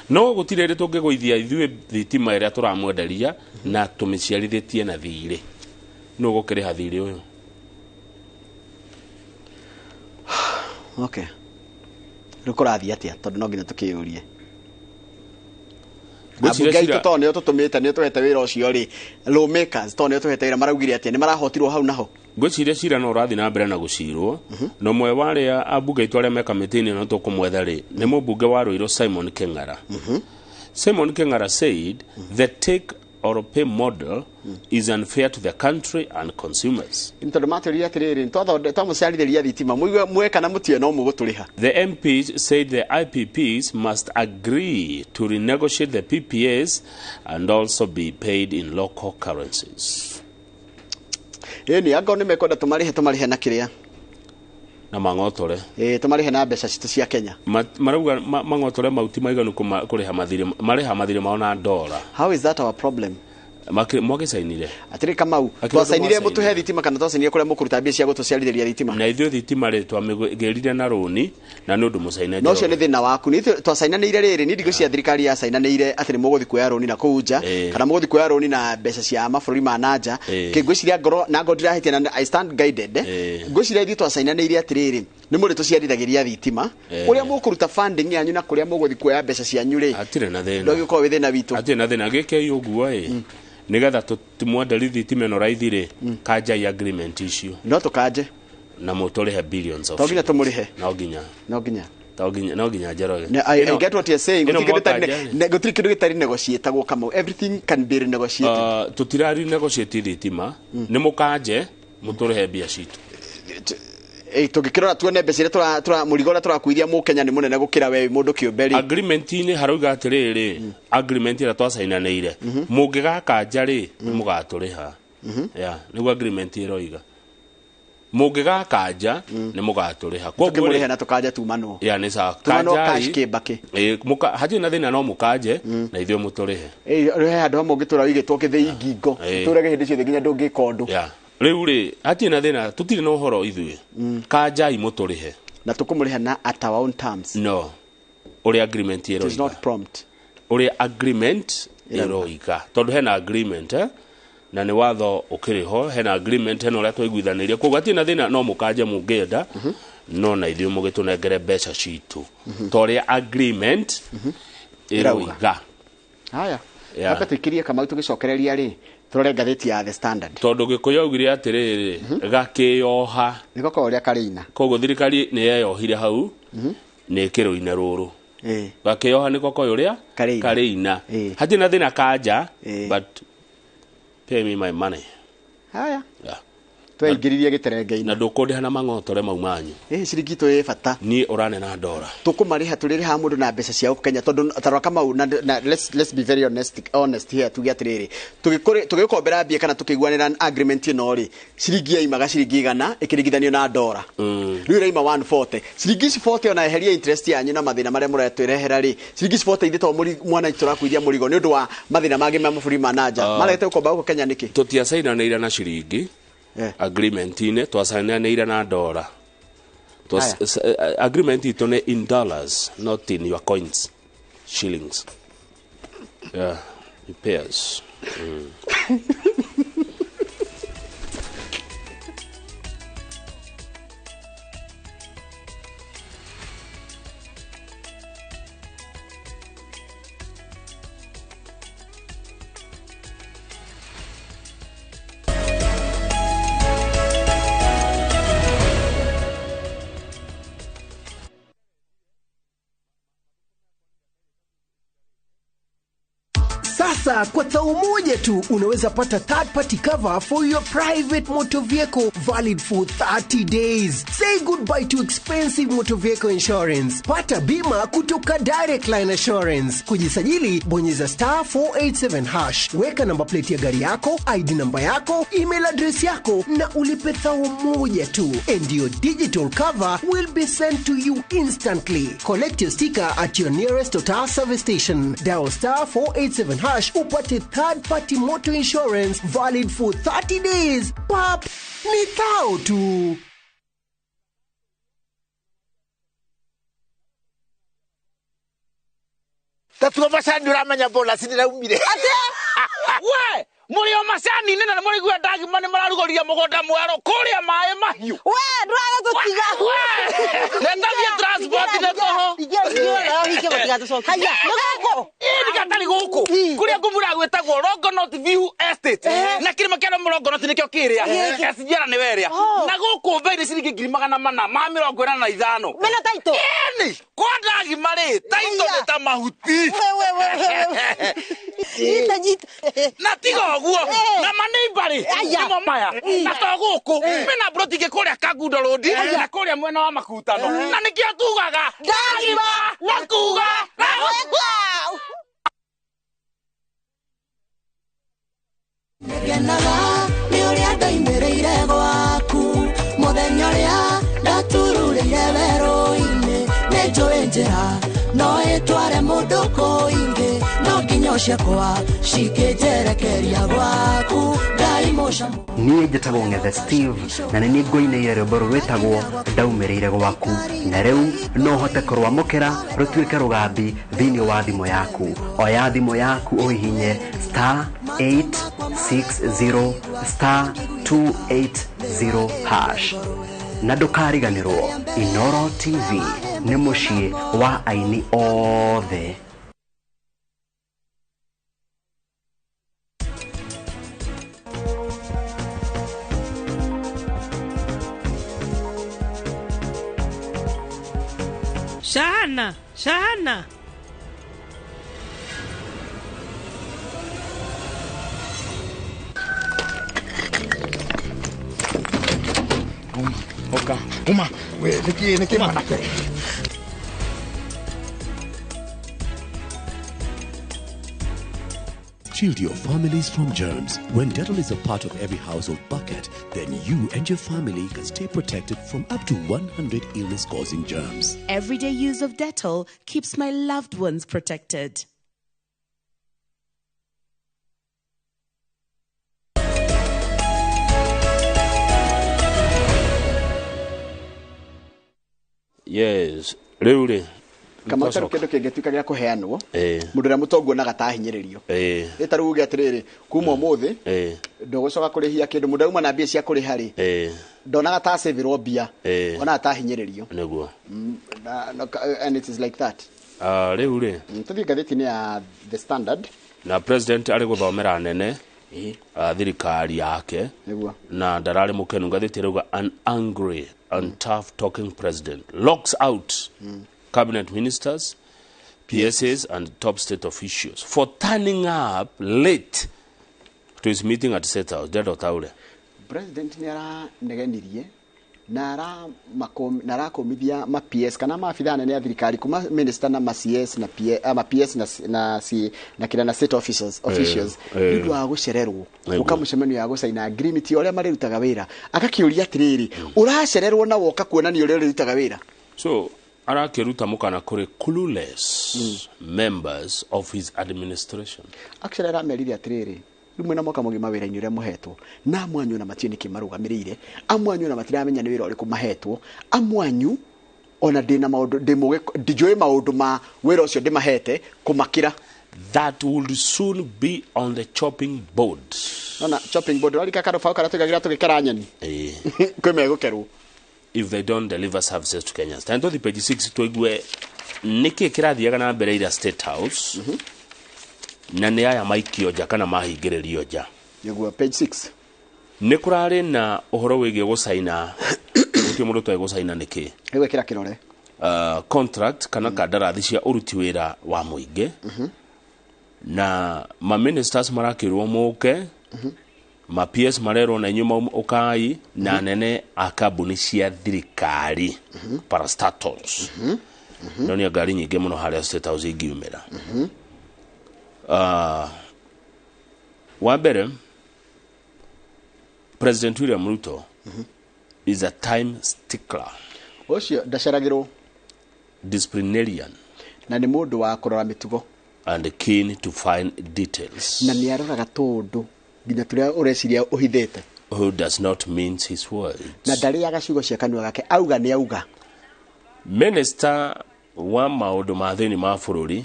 No gũtirĩ hĩndĩ tũngĩgũithia ithuĩ thitima ĩrĩa tũramwenderia na tũmĩciarithĩtie na thirĩ. Nũ ũgũkĩrĩha thirĩ ũyũ? Okay. Rĩu kũrathiĩ atĩa tondũ no nginya tũkĩyũrie. Ambunge aitũ tondũ nĩo tũtũmĩte nĩo tũhete wĩra ũcio rĩ, lawmakers tondũ nĩo tũhete wĩra maraugire atĩa, nĩ marahotirwo hau naho? Ngwĩciria cira no ũrathiĩ na mbere na gũcirwo. Na ũmwe wa arĩa ambunge aitũ arĩa me kamĩtĩ-inĩ ĩno tũkũmwetha rĩ, nĩ mũmbunge wa Ruiru Simon Keng'ara. Simon Keng'ara said the take or pay model is unfair to the country and consumers. Nĩ tondũ matwĩrire atĩrĩrĩ, twamũciarithĩria thitima mũigue mweka na mũtiwe no mũgũtũrĩha. The MPs said the IPPs must agree to renegotiate the PPAs and also be paid in local currencies. Ĩni angorwo nĩ mekwenda tũmarĩhe na kĩrĩa na mang'otore. Tũmarĩhe na mbeca citũ cia Kenya. Marauga mang'otore mau ti maiganu kũrĩha mathirĩ, marĩha mathirĩ mao na ndora. How is that our problem? Mwagĩcainire atĩrĩ Kamau, twacainire mũtũhe thitima kana twacainire kũrĩa mũkũruta mbia cia gũtũciarithĩria thitima? Na ithuĩ thitima rĩ twamĩgĩrire na rũni na nĩ ũndũ mũcaine. No ũcio nĩ thĩna waku. Nĩ ithuĩ twacainanĩire rĩrĩ, niĩ ndigwĩciria thirikari yacainanĩire atĩ nĩ mũgũthiĩ kuoya rũni na kũu nja kana mũgũthiĩ kuoya rũni na mbeca cia mabũrũri ma na nja. Ngwĩciria ngoro na ngoro ndirahĩtia na I stand guided. Ngwĩciria ithuĩ twacainanĩire atĩrĩrĩ, nĩ mũrĩ tũciarithagĩria thitima ũrĩa mũkũruta funding yanyu na kũrĩa mũgũthiĩ kuoya mbeca cianyu rĩ, hatirĩ na thĩna, ndũgĩkorwo wĩ thĩna witũ. Hatirĩ na thĩna gĩkei ũguo ĩ, nigetha tũmwenderi thitima ĩno raithi rĩ, kanjai agreement icio. No tũkanje na mũtũrĩhe billions of to nginya tũmũrĩhe. No nginya, no nginya, no nginya Njoroge. I get what you're saying. Gũtirĩ kĩndũ gĩtarĩ negotiatagwo Kamau. Everything can be renegotiated. Tũtirari negotiate thitima, nĩ mũkanje mũtũrĩhe mbia citũ. Tũngĩkĩrora tuone mbeca iria tũra mũrigo ũrĩa tũrakuithia mũkenya nĩ mũnene gũkĩra we mũndũ kĩũmbe rĩ. Agreement-inĩ harauga atĩrĩrĩ, agreement ĩrĩa twacainanĩire, mũngĩgakanja rĩ, nĩ mũgatũrĩha. Yeah, nĩguo agreement ĩroiga. Mũngĩgakanja nĩ mũgatũrĩha. Koguo tũkĩmũrĩhe na tũkanja tumanwo. Yeah, nĩ sawa. Tumanwo cash kĩmbakĩ. Hatirĩ na thĩna no mũkanje na ithuĩ mũtũrĩhe. He handũ hamwe ũngĩtũra ũigĩtwo kĩthĩi ngingo, ũtũrage hĩndĩ ciothe nginya ndũngĩka ũndũ. Yeah. Rĩu rĩ, hatirĩ na thĩna, tũtirĩ na ũhoro ithuĩ. Kanjai mũtũrĩhe. Na tũkũmũrĩha na at our own terms. No. Ũrĩa agreement ĩroiga. It is not prompt. Ũrĩa agreement ĩroiga. Tondũ hena agreement, na nĩ watho ũkĩrĩ ho, hena agreement, hena ũrĩa twaiguithanĩirie. Koguo hatirĩ na thĩna no mũkanje mũngĩenda, no na ithuĩ mũgĩtũnengere mbeca citũ. Ta ũrĩa agreement ĩroiga. Haya. Hapa tũikirie Kamau tũgĩcokereria rĩ, tũrore ngathĩti ya The Standard. Tondũ Gĩkũyũ augire atĩrĩrĩ, gakĩyoha nĩko korĩa karĩina. Koguo thirikari nĩ yeyohire hau, nĩ ĩkĩrũine rũrũ. Gakĩyoha nĩko koĩ ũrĩa karĩina. Hatirĩ na thĩna kanja, but pay me my money. Haya. Tweingĩririe gĩterenge-inĩ. Na ndũkũndĩha na mang'otore mau manyu. Ciringi itũ ĩ bata. Niĩ ũranena ndora. Tũkũmarĩha tũrĩrĩhaga mũndũ na mbeca cia Kenya tondũ tarora Kamau na let's be very honest here tuge atĩrĩrĩ, tũgĩkombera mbia kana tũkĩiguanĩra agreement ĩno rĩ, ciringi yaimaga ciringi 100 ĩkĩringithanio na ndora. Rĩu ĩraima 140. Ciringi ici 40 ona eheria interest yanyu na mathĩna marĩa mũratwĩrehera rĩ, ciringi ici 40 ithuĩ to mwana tũrakuithia mũrigo nĩ ũndũ wa mathĩna mangĩ ma mabũrũri ma na nja. Maregete gũkomba gũkũ Kenya nĩkĩ? Tũtiacainanĩire na ciringi. Agreement-inĩ twacainanĩire na ndora. Agreement itũ nĩ in dollars, not in your coins, shillings. Yeah, in pairs. Sasa kwa tau moja tu unaweza pata third party cover for your private motor vehicle valid for 30 days. Say goodbye to expensive motor vehicle insurance. Pata bima kutoka Direct Line Assurance. Kujisajili bonyeza *487#. Weka namba plate ya gari yako, ID namba yako, email address yako na ulipe tau moja tu. And your digital cover will be sent to you instantly. Collect your sticker at your nearest Total service station. Dial *487# cash upate third party motor insurance valid for 30 days. Pap, ni thao tu. Tatuo macani ũramenya bonus nĩraumire. We mũrĩ o macani-inĩ na nĩmũraigua ndagima nĩ mararugũria mũgũnda mwerũ kũrĩa maĩ mahiũ. We ndũraga tũtiga. Netathie transport nĩ tũhũ. Haya, nĩ gũkũ. Ĩĩ gatarĩ gũkũ. Kũrĩa ngũmura gwĩtagwo Longonot View Estate. Na kĩrĩma kĩa Longonot nĩkĩo kĩrĩa. SGR nĩ werĩa. Na gũkũ bei nĩ ciringi 485,000. Mena taito. Ĩni, kwa ndagima rĩ, taito nĩ ta mahuti. We. Nyita nyita. Na tiga ũguo, na maneiba rĩ, nĩmo maya. Na to gũkũ, mena broti ingĩ kũrĩa Kangundo Road, na kũrĩa mwena wa Makutano. Na nĩkĩo tugaga, ndagima na kuga na gwĩka. Ngenaga nĩ ũrĩa ndoimĩrĩire gwaku mũthenya ũrĩa ndatururĩire werũ-inĩ nĩ njũĩ njĩra no ĩtware mũndũ kũingĩ no nginya ciakwa cikĩnjerekeria gwaku Ngai mũcamo. Niĩ njĩtagwo Ng'ethe Steve na nĩ niĩ ngũinĩire rwĩmbo rũrũ rwĩtagwo ndaumĩrĩire gwaku na rĩu no ũhote kũrwamũkĩra rũtuĩke rũgambi thĩinĩ wa thimũ yaku. Oya thimũ yaku ũhihinye star 860 star 280 hash na ndũkariganĩrwo Inoro TV nĩ mũciĩ wa aini othe. Shahana, Shahana. Oka, uma, we, niki manake. Shield your families from germs. When Dettol is a part of every household bucket, then you and your family can stay protected from up to 100 illness-causing germs. Everyday use of Dettol keeps my loved ones protected. Yes, rĩu rĩ kama taru kindu kĩngĩtuĩka gĩa kũheanwo mũndũ ũrĩa mũtongu onaga ta ahinyĩrĩrio ĩ ta rĩu uge atĩrĩrĩ kuma ũmũthĩ ndũgũcoka kũrĩhia kĩndũ mũndũ auma na mbia cia kũrĩha rĩ ndonaga ta acĩvĩrwo mbia onaga ta ahinyĩrĩrio nĩguo. And it is like that. Rĩu rĩ tũthiĩ ngathĩti-inĩ ya The Standard na president arĩ gũthomera nene thirikari yake na ndararĩ mũkenu. Ngathĩti ĩrauga an angry and tough talking president locks out cabinet ministers, PSAs and top state officials for turning up late to his meeting at State House. Ndĩrenda ũtaũre. President nĩ aranegenirie na arakomithia ma PS kana maabithaa anene a thirikari kuma minister na ma CS na ma PS na C na kira na state officers officials nĩ ũndũ wa gũcererwo gũka mũcemanio ya gũcaina agreement ũrĩa marĩrutaga wĩra. Agakĩũria atĩrĩrĩ, ũracererwo na woka kuonania ũrĩa ũrĩrutaga wĩra. So arakĩruta mũkana kũrĩ clueless members of his administration. Actually aramerire atĩrĩrĩ, rĩu mwĩna mwaka mũgima wĩra-inĩ ũrĩa mũhetwo na amwe anyu ona matiũĩ nĩkĩ marũgamĩrĩire, amwe anyu ona matiramenya nĩ wĩra ũrĩkũ mahetwo, amwe anyu ona ndĩna maũndũ ndĩnjũĩ maũndũ ma wĩra ũcio ndĩmahete kũmakĩra. That will soon be on the chopping board. Nona chopping board ũrarika karũbaũ karĩa tũigagĩra tũgĩkera nyeni kwĩ megũkerwo if they don't deliver services to Kenyans. Tando the page 6 tũigue nĩkĩ kĩrathiaga na mbere ira State House na nĩ aya maikio nja kana mahingĩrĩrio nja. Nĩguo page 6. Nĩ kũrarĩ na ũhoro wĩgiĩ gũcaina gũtirĩ mũndũ ũtoĩ gũcaina nĩkĩ. Ĩgwĩkĩra kĩrore. Contract kana kandarathi cia ũruti wĩra wa mũingĩ na ma ministers marakĩrwo mũke ma PS marerwo na inyuĩ ũkai na nene a kambuni cia thirikari parastatals. Ndonia ngari nyingĩ mũno harĩa State House ingiumĩra. Wa mbere, President William Ruto is a time stickler. Ũcio ndaceragĩrwo. Disciplinarian. Na nĩ mũndũ wa kũrora mĩtugo. And keen to find details. Na nĩ aroraga tũũndũ nginya tũrĩa ũreciria ũhithĩte. Who does not mince his words. Na ndarĩaga ciugo cia kanua gake, auga nĩ auga. Minister wa maũndũ ma thĩinĩ ma bũrũri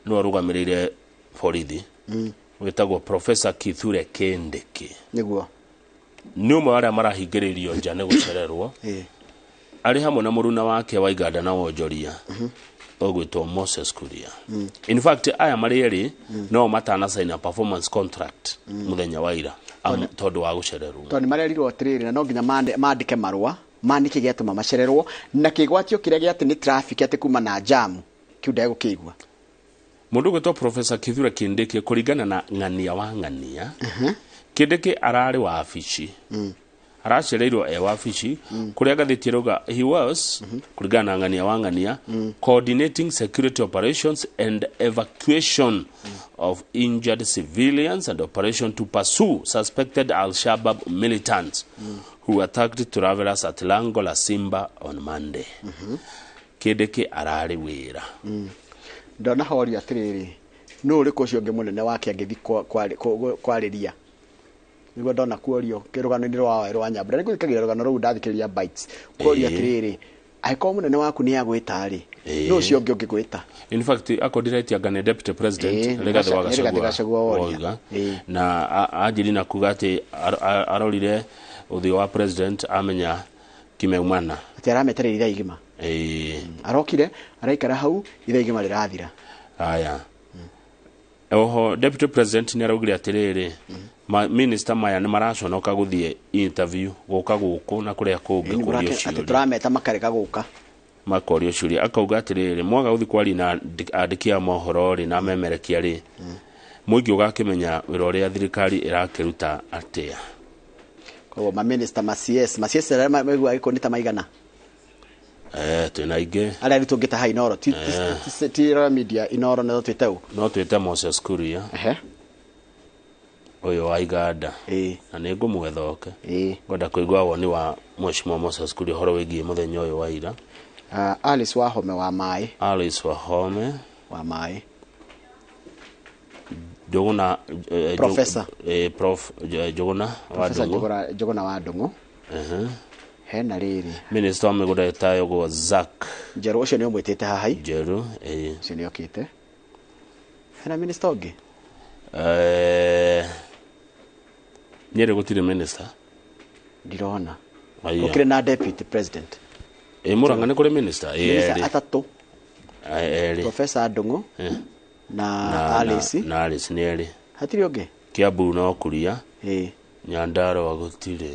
nĩwe ũrũgamĩrĩire borithi, wĩtagwo Professor Kithure Kindiki. Nĩguo. Nĩ ũmwe wa arĩa marahingĩrĩirio nja nĩ gũcererwo. Arĩ hamwe na mũruna wake wa Iganda na wonjoria ũgwĩtwo Moses Kuria. In fact, aya marĩ erĩ no matana sign a performance contract mũthenya wa ira tondũ wa gũcererwo. Tondũ nĩ marerirwo atĩrĩrĩ, na no nginya mandĩke marũa ma nĩkĩ gĩatũma macererwo, na kĩgwatio kĩrĩa gĩa atĩ nĩ traffic, atĩ kuma na jam, kĩu ndegũkĩigua. Mũndũ ũgwĩtwo Professor Kithure Kindiki, kũringana na ng'ania wa ng'ania, Kindiki ararĩ wabici, aracereirwo e wabici, kũrĩa ngathĩti ĩrauga he was, kũringana na ng'ania wa ng'ania, coordinating security operations and evacuation of injured civilians and operation to pursue suspected Al-Shabaab militants who attacked travelers at Lango la Simba on Monday. Kindiki ararĩ wĩra. Ndona horia atĩrĩrĩ, nũ ũrĩkũ ũcio ũngĩ mũnene wake angĩthiĩ kwarĩria? Nĩguo ndona kuorio kĩrũgano-inĩ rwa rwa Nyambura. Nĩngũthikagĩrĩria rũgano rũu ndathikĩrĩria Bites. Kuorio atĩrĩrĩ, angĩkorwo mũnene waku nĩ agwĩta rĩ, nũ ũcio ũngĩ ũngĩgwĩta? In fact, akondireti anga nĩ deputy president Rigathi wa Gachagua woiga, na anjiri na kuga atĩ arorire ũthiũ wa president amenya kimeumana. Atĩ arametereire ithaa igima. Arokire araikara hau ithaa igima rĩrathira. Aya. Oho deputy president nĩ araugire atĩrĩrĩ, minister maya nĩ maraconoka gũthiĩ interview gũka gũkũ na kũrĩa kũngĩ kũrio ciũria. Atĩ tũrameta makarega gũka. Makorio ciũria, akauga atĩrĩrĩ, mwaga gũthiĩ kwaria na andĩki a mohoro rĩ na memerekia rĩ, mũingĩ ũgakĩmenya wĩra ũrĩa thirikari ĩrakĩruta atĩa. Koguo ma minister ma CS, ma CS arĩa maiguaga gĩkũ nĩ ta maigana? Twĩna aingĩ. Arĩa rĩu tũngĩta ha Inooro, ti Royal Media, Inooro no twĩte ũ? No twĩte Moses Kuria. Ũyũ wa Iganda. Na nĩ ngũmwetha oke. Ngwenda kũigua woni wa Mheshimiwa Moses Kuria ũhoro wĩgiĩ mũthenya ũyũ wa ira. Alice Wahome wa Maĩ. Alice Wahome wa Maĩ. Njuguna, Professor. Prof Njuguna wa Ndung'u. Njuguna wa Ndung'u. Hena rĩrĩ. Minister wa mĩgũnda ĩtagwo Zack Njeru, ũcio nĩ ũmwĩtĩte haha. Njeru, ũcio nĩ okĩte. Hena minister ũngĩ? Nyeri gũtirĩ minister. Ndirona. Gũkĩrĩ na deputy president. Murang'a nĩ kũrĩ minister? Minister atatũ. Erĩ. Professor Ndung'u na Alice. Na Alice nĩ erĩ. Hatirĩ ũngĩ? Kiambu no Kuria. Nyandarua gũtirĩ.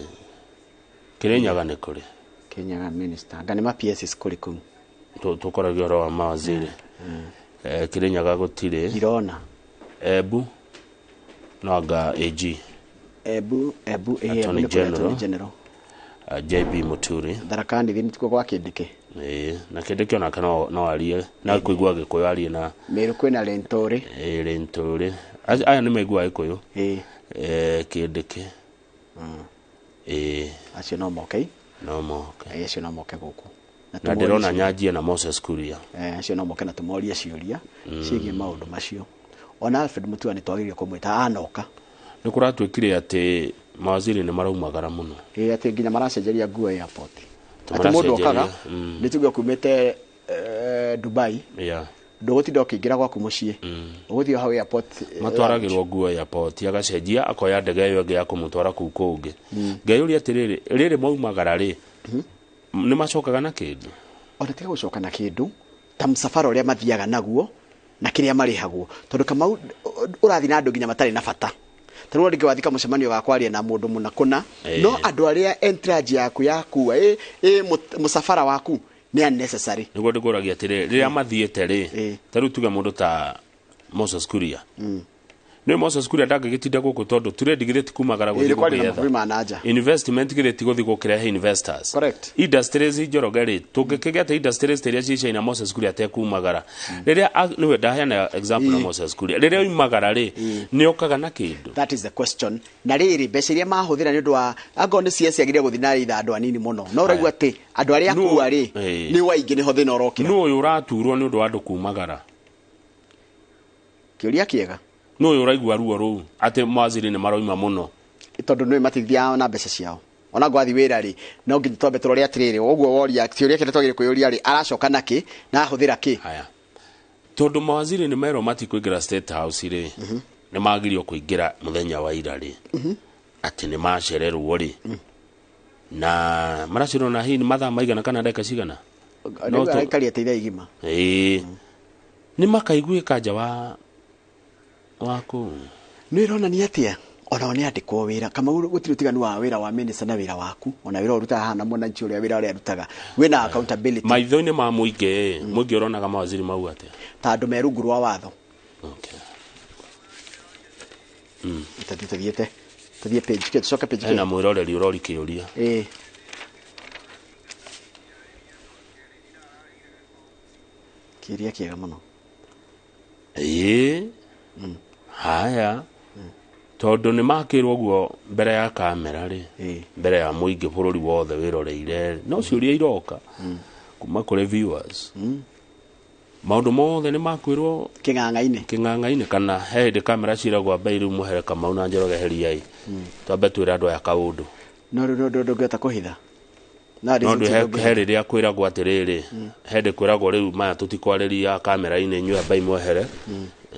Kirinyaga nĩ kũrĩ. Kirinyaga minister. Anga nĩ ma PSs kũrĩ kũu. Tũkoragia ũhoro wa mawaziri. Kirinyaga gũtirĩ. Ndirona. Embu no anga AG. Embu Attorney General. JB Muturi. Tharaka Nithi nĩkuo gwa Kindiki. Na Kindiki onake no arie, na kũigua Gĩkũyũ arie na Meru kwĩna Lentore. Lentore. Aya nĩ maiguaga Gĩkũyũ. Kindiki. Acio no moke. No moke. Acio no moke gũkũ. Na ndĩrona nyanjie na Moses Kuria. Acio no moke na tũmorie ciũria ciĩgiĩ maũndũ macio. Ona Alfred Mutua nĩ twagĩrĩire kũmwĩta anoka. Nĩ kũratuĩkire atĩ mawaziri nĩ maraumagara mũno. Atĩ nginya maracenjeria nguo airport. Atĩ mũndũ okaga nĩ tuge kumĩte Dubai. Ndũgũtinda ũkĩingĩra gwaku mũciĩ. Ũgũthiĩ hau airport. Matwaragĩrwo nguo airport, agacenjia akoya ndege ĩyo ĩngĩ ya kũmũtwara kũu kũngĩ. Ngeyũria atĩrĩrĩ, rĩrĩ maumagara rĩ, nĩ macokaga na kĩndũ? Ona tiga gũcoka na kĩndũ, ta mũcabara ũrĩa mathiaga naguo na kĩrĩa marĩhagwo. Tondũ Kamau ũrathiĩ na andũ nginya matarĩ na bata. Ta rĩu rĩngĩ wathiĩ kamũcemanio ga kwaria na mũndũ mũna kũna, no andũ arĩa entourage yaku yakua, mũcabara waku nĩ unnecessary. Nĩguo ndĩkũragia atĩrĩrĩ, rĩrĩa mathiĩte rĩ, ta rĩu tuge mũndũ ta Moses Kuria. Nĩ Moses Kuria ndangĩgĩtinda gũkũ tondũ trade githĩ ti kumagara gũthiĩ gũkĩetha. Investment githĩ ti gũthiĩ gũkĩrehe investors. Correct. Industries Njoroge rĩ, tũngĩkĩgĩa atĩ industries ta iria ciĩ China Moses Kuria atekumagara. Rĩrĩa nĩwe ndaheana example na Moses Kuria. Rĩrĩa oimagara rĩ, nĩ okaga na kĩndũ. That is the question. Na rĩrĩ mbeca iria mahũthĩra nĩ ũndũ wa angorwo nĩ CS yagĩrĩire gũthiĩ na itha andũ anini mũno. No ũraigua atĩ andũ arĩa akua rĩ, nĩ waingĩ nĩho thĩna ũrokĩra. Nũ ũyũ ũraturwo nĩ ũndũ wa andũ kumagara? Kĩũria kĩega. Nũ ũyũ ũraigua ruo rũu atĩ mawaziri nĩ maroima mũno? Tondũ nĩ matithiaga na mbeca ciao. Ona gwathi wĩra rĩ, no nginya twambe tũrore atĩrĩrĩ, ũguo woria kĩũria kĩrĩa twagĩrĩire kwĩyũria rĩ, aracoka nakĩ na ahũthĩra kĩ? Haya. Tondũ mawaziri nĩ merwo matikũingĩra State House rĩ, nĩ magirio kũingĩra mũthenya wa ira rĩ, atĩ nĩ macererwo rĩ, na maracererwo na hihi nĩ mathaa maigana kana ndagĩka cigana? No araikaria ta ithaa igima. Ĩĩ. Nĩ makaiguĩka nja wa kũu. Nĩ ĩronania atĩa? Ona nĩ andĩkwo wĩra. Kamau gũtirĩ ũtiganu wa wĩra wa minister na wĩra waku. Ona wĩra ũrutaga haha na mwananchi ũrĩa wĩra ũrĩa arutaga. Wĩna accountability. Maitho-inĩ ma mũingĩ, mũingĩ ũronaga mawaziri mau atĩa? Ta andũ me rungu rwa watho. Okay. Tũthiĩte. Tũthiĩ page kĩ, tũcoke page kĩ. Hena mwĩroreri ũrori kĩũria. Ĩĩ. Kĩũria kĩega mũno. Ĩĩ. Haya. Tondũ nĩ makĩrwo ũguo mbere ya kamera rĩ, mbere ya mũingĩ bũrũri wothe wĩroreire, no ciũria iroka kuma kũrĩ viewers. Maũndũ mothe nĩ makwĩrwo kĩng'ang'a-inĩ. Kana he hĩndĩ kamera ciragwo ambe rĩu mũhere Kamau na Njoroge heriai. Twambe twĩre andũ aya kaũndũ. No rĩu ndũngĩhota kũhitha. No he rĩrĩa kwĩragwo atĩrĩrĩ, he hĩndĩ kwĩragwo rĩu maya tũtikwarĩria kamera-inĩ inyuĩ ambai mwehere.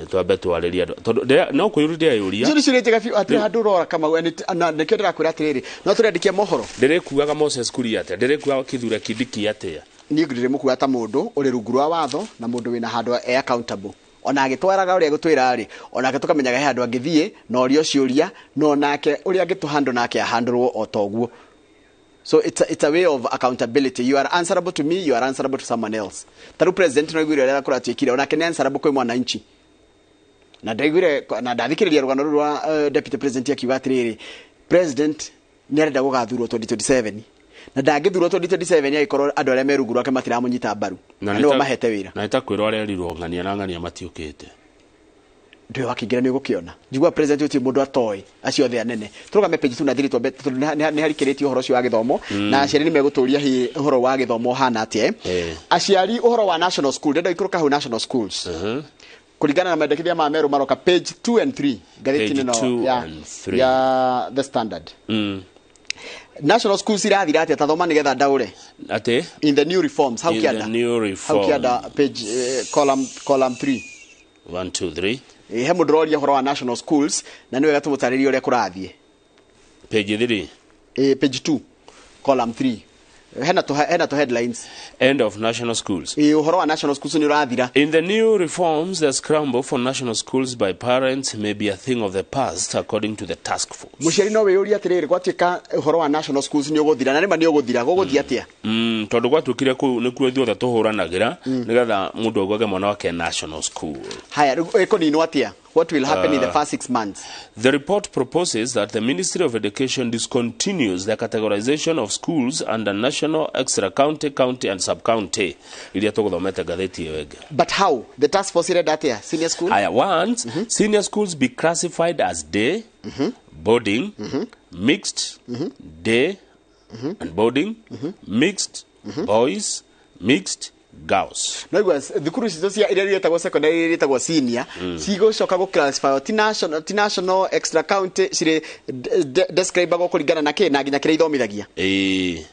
Twambe twarĩrie andũ. Tondũ no kwĩyũria ndĩreyũria. Icio nĩcio njega biũ atĩ handũ ũrora Kamau na nĩkĩo ndĩrakwĩra atĩrĩrĩ, no tũrĩandikia mohoro. Ndĩrĩkuaga Moses Kuria atĩa? Ndĩrĩkuaga Kithure Kindiki atĩa? Niĩ ndĩrĩmũkuaga ta mũndũ ũrĩ rungu rwa watho na mũndũ wĩna handũ e accountable. Ona agĩtwaraga ũrĩa agũtwĩra rĩ, onake tũkamenyaga he handũ angĩthiĩ na orio ciũria, no nake ũrĩa angĩtũhandle nake ahandũrwo o ta ũguo. So it's a way of accountability. You are answerable to me, you are answerable to someone else. Ta rĩu president no aiguire ũrĩa arakorwo atuĩkire, onake nĩ answerable kwĩ mwananchi. Na ndaiguire na ndathikĩrĩria rũgano rũu rwa deputy president akiuga atĩrĩrĩ, president nĩ arenda gũgathurwo 2027. Na ndangĩthurwo 2027 agĩkorwo andũ arĩa me rungu rwake matiramũnyita mbaru. Na nĩo mahete wĩra. Na ĩtakwĩrwo arerirwo ng'ania na ng'ania matiũkĩte. Ndũĩ wakĩingĩra nĩ ũgũkĩona. Njigua president ũcio mũndũ atoĩ acio othe anene. Tũrũgame page 2 na 3 twambe tondũ nĩ harikĩrĩtio ũhoro ũcio wa gĩthomo na aciari nĩ megũtũria hihi ũhoro wa gĩthomo ũhana atĩa. Aciari ũhoro wa national school, ndĩrenda gũikũrũka hau national schools. Kũringana na mendekithia ma Meru maroka page 2 and 3 ngathĩti-inĩ ĩno ya The Standard. National schools irathira atĩa? Ta thoma nĩgetha ndaũre. Atĩ? In the new reforms, hau kĩanda. In the new reforms. Hau kĩanda page column 3. 1 2 3. He mũndũ ũroria ũhoro wa national schools na nĩ wega tũmũtarĩrie ũrĩa kũrathiĩ. Page 3. Page 2 column 3. Hena to headlines. End of national schools. Ũhoro wa national schools nĩ ũrathira. In the new reforms, the scramble for national schools by parents may be a thing of the past, according to the task force. Mũciari no wĩyũrie atĩrĩrĩ, gwatuĩka ũhoro wa national schools nĩ ũgũthira, na nĩma nĩ ũgũthira, gũgũthiĩ atĩa? Tondũ gwatuĩkire kũu nĩkuo ithuothe tũhũranagĩra nĩgetha mũndũ augage mwana wake national school. Haya, ĩkũninwo atĩa? What will happen in the first 6 months? The report proposes that the Ministry of Education discontinues the categorization of schools under national, extra county, county and sub-county. Iria tũgũthomete ngathĩti ĩyo ĩngĩ. But how? The task force irenda atĩa? Senior school? Aya, once senior schools be classified as day, boarding, mixed, day and boarding, mixed, boys, mixed, girls. No igua thukuru ciitũ cia iria iretagwo secondary iria iretagwo senior cigũcoka gũ classify ti national extra county cirĩ describe-agwo kũringana na kĩ na nginya kĩrĩa ithomithagia.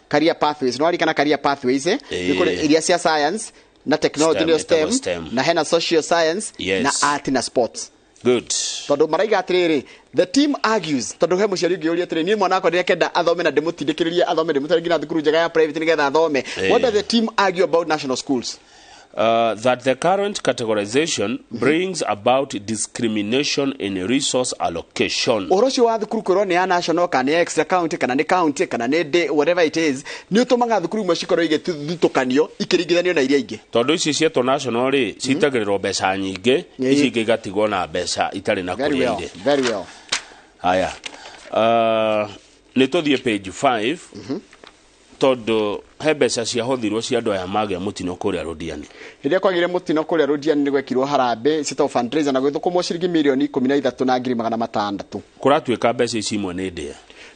Career pathways, no arikana career pathways nĩ kũrĩ iria cia science na technology nĩyo STEM, na hena social science na art na sports. Good. Tondũ maraiga atĩrĩrĩ, the team argues, tondũ he mũciari ũngĩ ũria atĩrĩrĩ, niĩ mwana wakwa ndĩrekenda athome na ndĩmũtindĩkĩrĩrie athome, ndĩmũtware nginya thukuru njega ya private nĩgetha athome. What does the team argue about national schools? That the current categorization brings about discrimination in resource allocation. Ũhoro ũcio wa thukuru kwĩrwo nĩ ya national kana nĩ ya extra county kana nĩ county kana nĩ day, whatever it is, nĩ ũtũmaga thukuru imwe cikorwo igĩthutũkanio ikĩringithanio na iria ingĩ. Tondũ ici cietwo national rĩ, citagĩrĩrwo mbeca nyingĩ, ici ingĩ igatigwo na mbeca itarĩ na kũrĩa irĩ. Very well. Haya. Nĩ tũthiĩ page 5. Tondũ he mbeca ciahũthirwo cia andũ aya magĩa mũtino kũrĩa Rũdiani. Rĩrĩa kwagĩire mũtino kũrĩa Rũdiani nĩ gwekirwo harambee ciĩtagwo fundraiser na gwĩthũkũmwo ciringi mirioni 13 na ngiri 600. Kũratuĩka mbeca ici imwe nĩ ndĩe.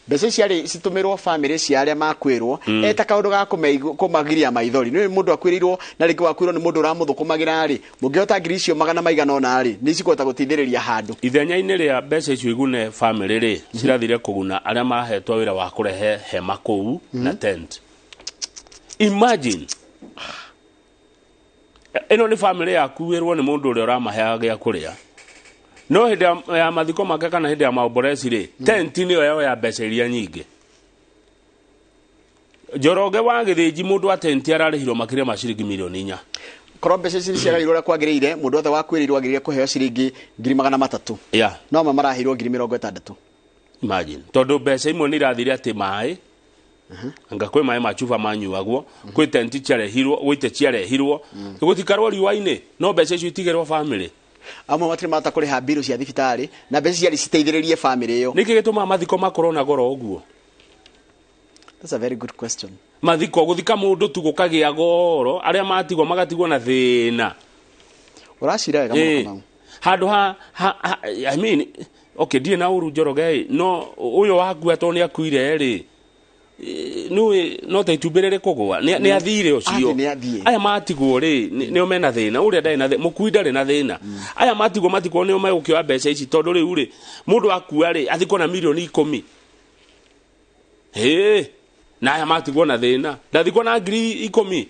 Mbeca ciarĩ citũmĩrwo family cia arĩa makwĩrwo eta kaũndũ ga kũmagiria maithori. Nĩ mũndũ akwĩrĩirwo na rĩngĩ wakwĩrwo nĩ mũndũ ũramũthũkũmagĩra rĩ, mũngĩhota ngiri icio magana maigana ũna rĩ, nĩ cikũhota gũteithĩrĩria handũ. Ithenya-inĩ rĩa mbeca icio igune family rĩ, cirathire kũguna arĩa mahetwo wĩra wa kũrehe hema kũu na tent. Imagine ĩno nĩ family yakuĩrwo nĩ mũndũ ũrĩa ũramaheaga gĩa kũrĩa, no hĩndĩ ya mathiko make kana hĩndĩ ya maomboreci rĩ, tent nĩyo yao ya mbeca iria nyingĩ. Njoroge wa Gĩthĩnji mũndũ wa tent ararĩhirwo makĩria ma ciringi milioni 4. Korwo mbeca ici ciagairwo ũrĩa kwagĩrĩire, mũndũ wothe wakuĩrĩirwo agĩrĩire kũheo ciringi 300,000. Yeah. No amwe maraheirwo 60,000. Imagine tondũ mbeca imwe nĩ irathire atĩ maĩ, anga kwĩ maĩ ma cuba manyuagwo, kwĩ tenti ciarehirwo, gwĩ ciarehirwo, gũtikarwo riũa-inĩ, no mbeca icio itigĩrwo family. Amwe matirĩ mahota kũrĩha mbirũ cia thibitarĩ na mbeca ciarĩ citeithĩrĩrie family ĩyo. Nĩkĩ gĩtũmaga mathiko makorwo na goro ũguo? That's a very good question. Mathiko gũthika mũndũ tu gũkagĩa goro, arĩa matigwo magatigwo na thĩna. Ũracira wega mũno Kamau. Handũ ha, I mean, okay, ndirĩ na ũru Njoroge, no ũyũ wakua tondũ nĩ akuire rĩ, no ta itumbĩ rĩrĩ kũgũa, nĩ athire ũcio. Aya matigwo rĩ, nĩo mena thĩna, ũrĩa ndarĩ na thĩna, mũkui ndarĩ na thĩna. Aya matigwo matigwo nĩo megũkĩoya mbeca ici tondũ rĩu rĩ, mũndũ akua rĩ, athikwo na milioni 10. Hĩ, na aya matigwo na thĩna. Ndathikwo na ngiri 10,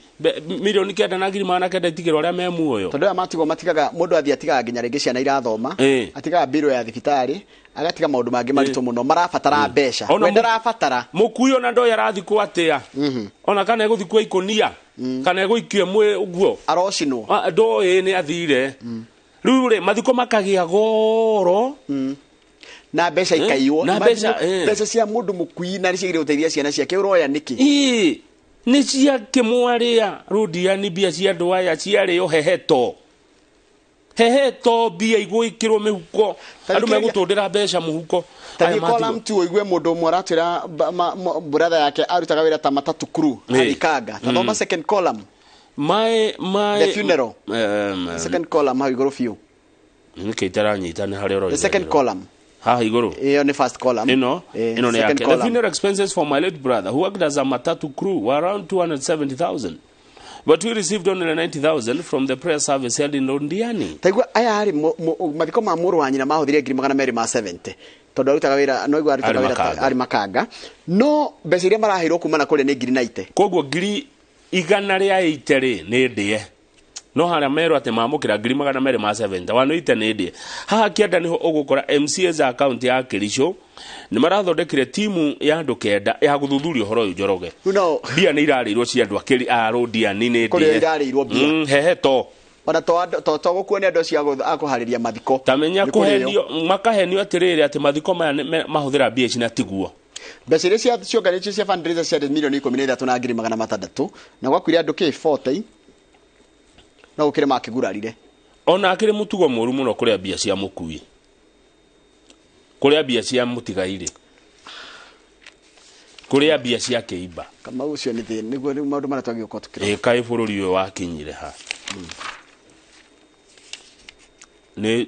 milioni 9 na ngiri 900 itigĩrwo arĩa me muoyo. Tondũ aya matigwo matigaga, mũndũ athiĩ atigaga nginya rĩngĩ ciana irathoma, atigaga mbirũ ya thibitarĩ, agatiga maũndũ mangĩ maritũ mũno marabatara mbeca. We ndarabatara. Mũkui ona ndoĩ arathikwo atĩa. Ona kana egũthikwo ikũnia, kana egũikio ĩmwe ũguo. Arocinwo. Ndoĩ nĩ athire. Rĩu rĩ, mathiko makagĩa goro. Na mbeca ikaiywo. Na mbeca cia mũndũ mũkui na nĩciagĩrĩire gũteithia ciana ciake ũroya nĩkĩ? Nĩ cia kĩmwarĩa Rũdiani, mbia cia andũ aya ciarĩo heheto. Heheto mbia igũĩkĩrwo mĩhuko. Andũ megũtũndĩra mbeca mũhuko. Tani column 2 ũigue mũndũ ũmwe aratwĩra brother yake arutaga wĩra ta matatu crew arikanga. Tathoma second column. My the funeral. Second column hau igũrũ biũ. Nĩkĩ itaranyita nĩ harĩa ũroiga. The second column. Ha igũrũ. Ĩyo nĩ first column. Ĩno nĩ yake. The funeral expenses for my late brother who worked as a matatu crew were around 270,000. But we received only 90,000 from the prayer service held in Londiani. Taigua aya arĩ mathiko ma mũrũ wa nyina mahũthĩrire 270,000. Tondũ arutaga wĩra no igua arutaga wĩra arĩ makanga. No mbeca iria maraheirwo kuma na kũrĩa nĩ 90,000. Koguo 180 rĩ nĩ ndĩe. No harĩa merwo atĩ mamũkĩra 270,000 180 nĩ ndĩe. Haha kĩanda nĩho ũgũkora MCAs account ya Kericho nĩ marathondekire timu ya andũ 9 ya gũthuthuria ũhoro ũyũ Njoroge. Mbia nĩ irarĩirwo cia andũ akĩri a Rũdiani nĩ ndĩe. Kũrĩa irarĩirwo mbia. Heheto. Ona to gũkuo nĩ andũ acio a kũharĩria mathiko. Tamenya kũhenio makahenio atĩrĩrĩ atĩ mathiko maya mahũthĩra mbia ici na tiguo. Mbeca iria cionganĩtio cia fundraiser ciarĩ milioni 13 na ngiri 600 na gwakuire andũ kĩ 40 no gũkĩrĩ makĩgurarire. Ona akĩrĩ mũtugo mũru mũno kũrĩa mbia cia mũkui, kũrĩa mbia cia mũtigairĩ, kũrĩa mbia cia kĩimba. Kamau ũcio nĩ thĩna, nĩguo rĩu maũndũ marĩa twagĩũka tũkĩrora. Kaĩ bũrũri ũyũ wakinyire ha? Nĩ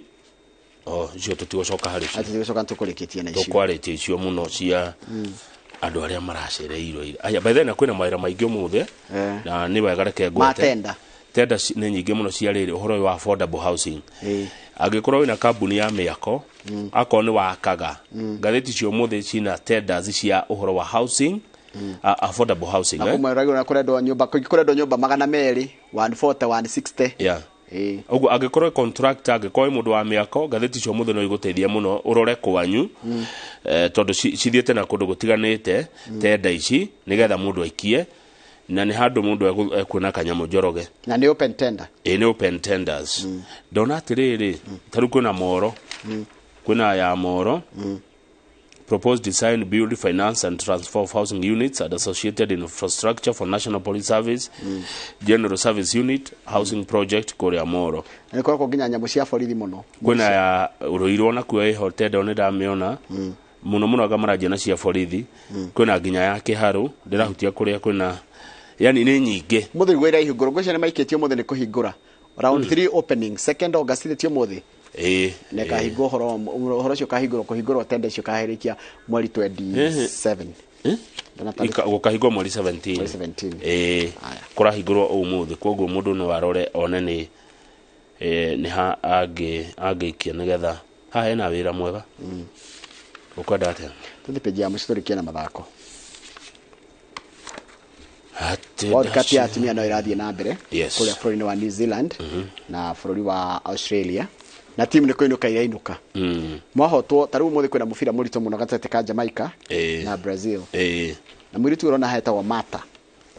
icio tũtigũcoka harĩ cio. Tũtigũcoka tũkũrĩkĩtie na icio. Tũkwarĩtie icio mũno cia andũ arĩa maracereirwo. Aya by the way na kwĩna mawĩra maingĩ ũmũthĩ na nĩ wega reke ngwete. Matenda. Tenda nĩ nyingĩ mũno cia rĩrĩ ũhoro ũyũ wa affordable housing. Angĩkorwo wĩna kambuni ya mĩako, akorwo nĩ wakaga, ngathĩti cia ũmũthĩ cina tenders cia ũhoro wa housing, affordable housing. Na kuma ũragĩra kũrendwo nyũmba, kũrendwo nyũmba 200, 140, 160. Yeah. Ũguo angĩkorwo contractor, angĩkorwo mũndũ wa mĩako, ngathĩti cia ũmũthĩ no igũteithia mũno ũrore kwanyu, tondũ cithiĩte na kũndũ gũtiganĩte tenda ici nĩgetha mũndũ aikie. Na nĩ handũ mũndũ ekuona kanyamũ Njoroge. Na nĩ open tender. Nĩ open tenders. Ndona atĩrĩrĩ, ta rĩu kwĩna Moro. Kwĩna ya Moro. Proposed design, build, finance and transfer of housing units and associated infrastructure for National Police Service, General Service Unit, housing project kũrĩa Moro. Na nĩ nginya nyamũ cia borithi mũno. Kwĩna ya Ruiru ona kuo ĩho tender nĩ ndamĩona. Mũno mũno anga maranjia na cia borithi. Kwĩna nginya ya Kĩharũ, ndĩrahutia kũrĩa kwĩna yani nĩ nyingĩ. Mũthĩ guo ĩrahingũrwo, ngwĩciria nĩ maikĩtie ũmũthĩ nĩ kũhingũra. Round 3 opening, 2nd August ti ũmũthĩ. Na ĩkahingwo ũhoro ũcio ũkahingũrwo kũhingũrwo tenda icio ũkaherĩkia mweri 27. Gũkahingwo mweri 17. Mweri 17. Ĩĩ, kũrahingũrwo ũmũthĩ, koguo mũndũ no arore one nĩ nĩ ha angĩikia nĩgetha haha hena wĩra mwega. Ũkwenda atĩa? Tũthiĩ page ya mũciĩ tũrĩkie na mathako. Atĩ World Cup ya atumia no ĩrathiĩ na mbere Yes. kũrĩa bũrũri-inĩ wa New Zealand na bũrũri wa Australia, na timu nĩ kũinũka irainũka. Mwahotwo ta rĩu ũmũthĩ kwĩna mũbira mũritũ mũno gatagatĩ ka Jamaica na Brazil. Na mũirĩtu ũrona hetagwo Mata.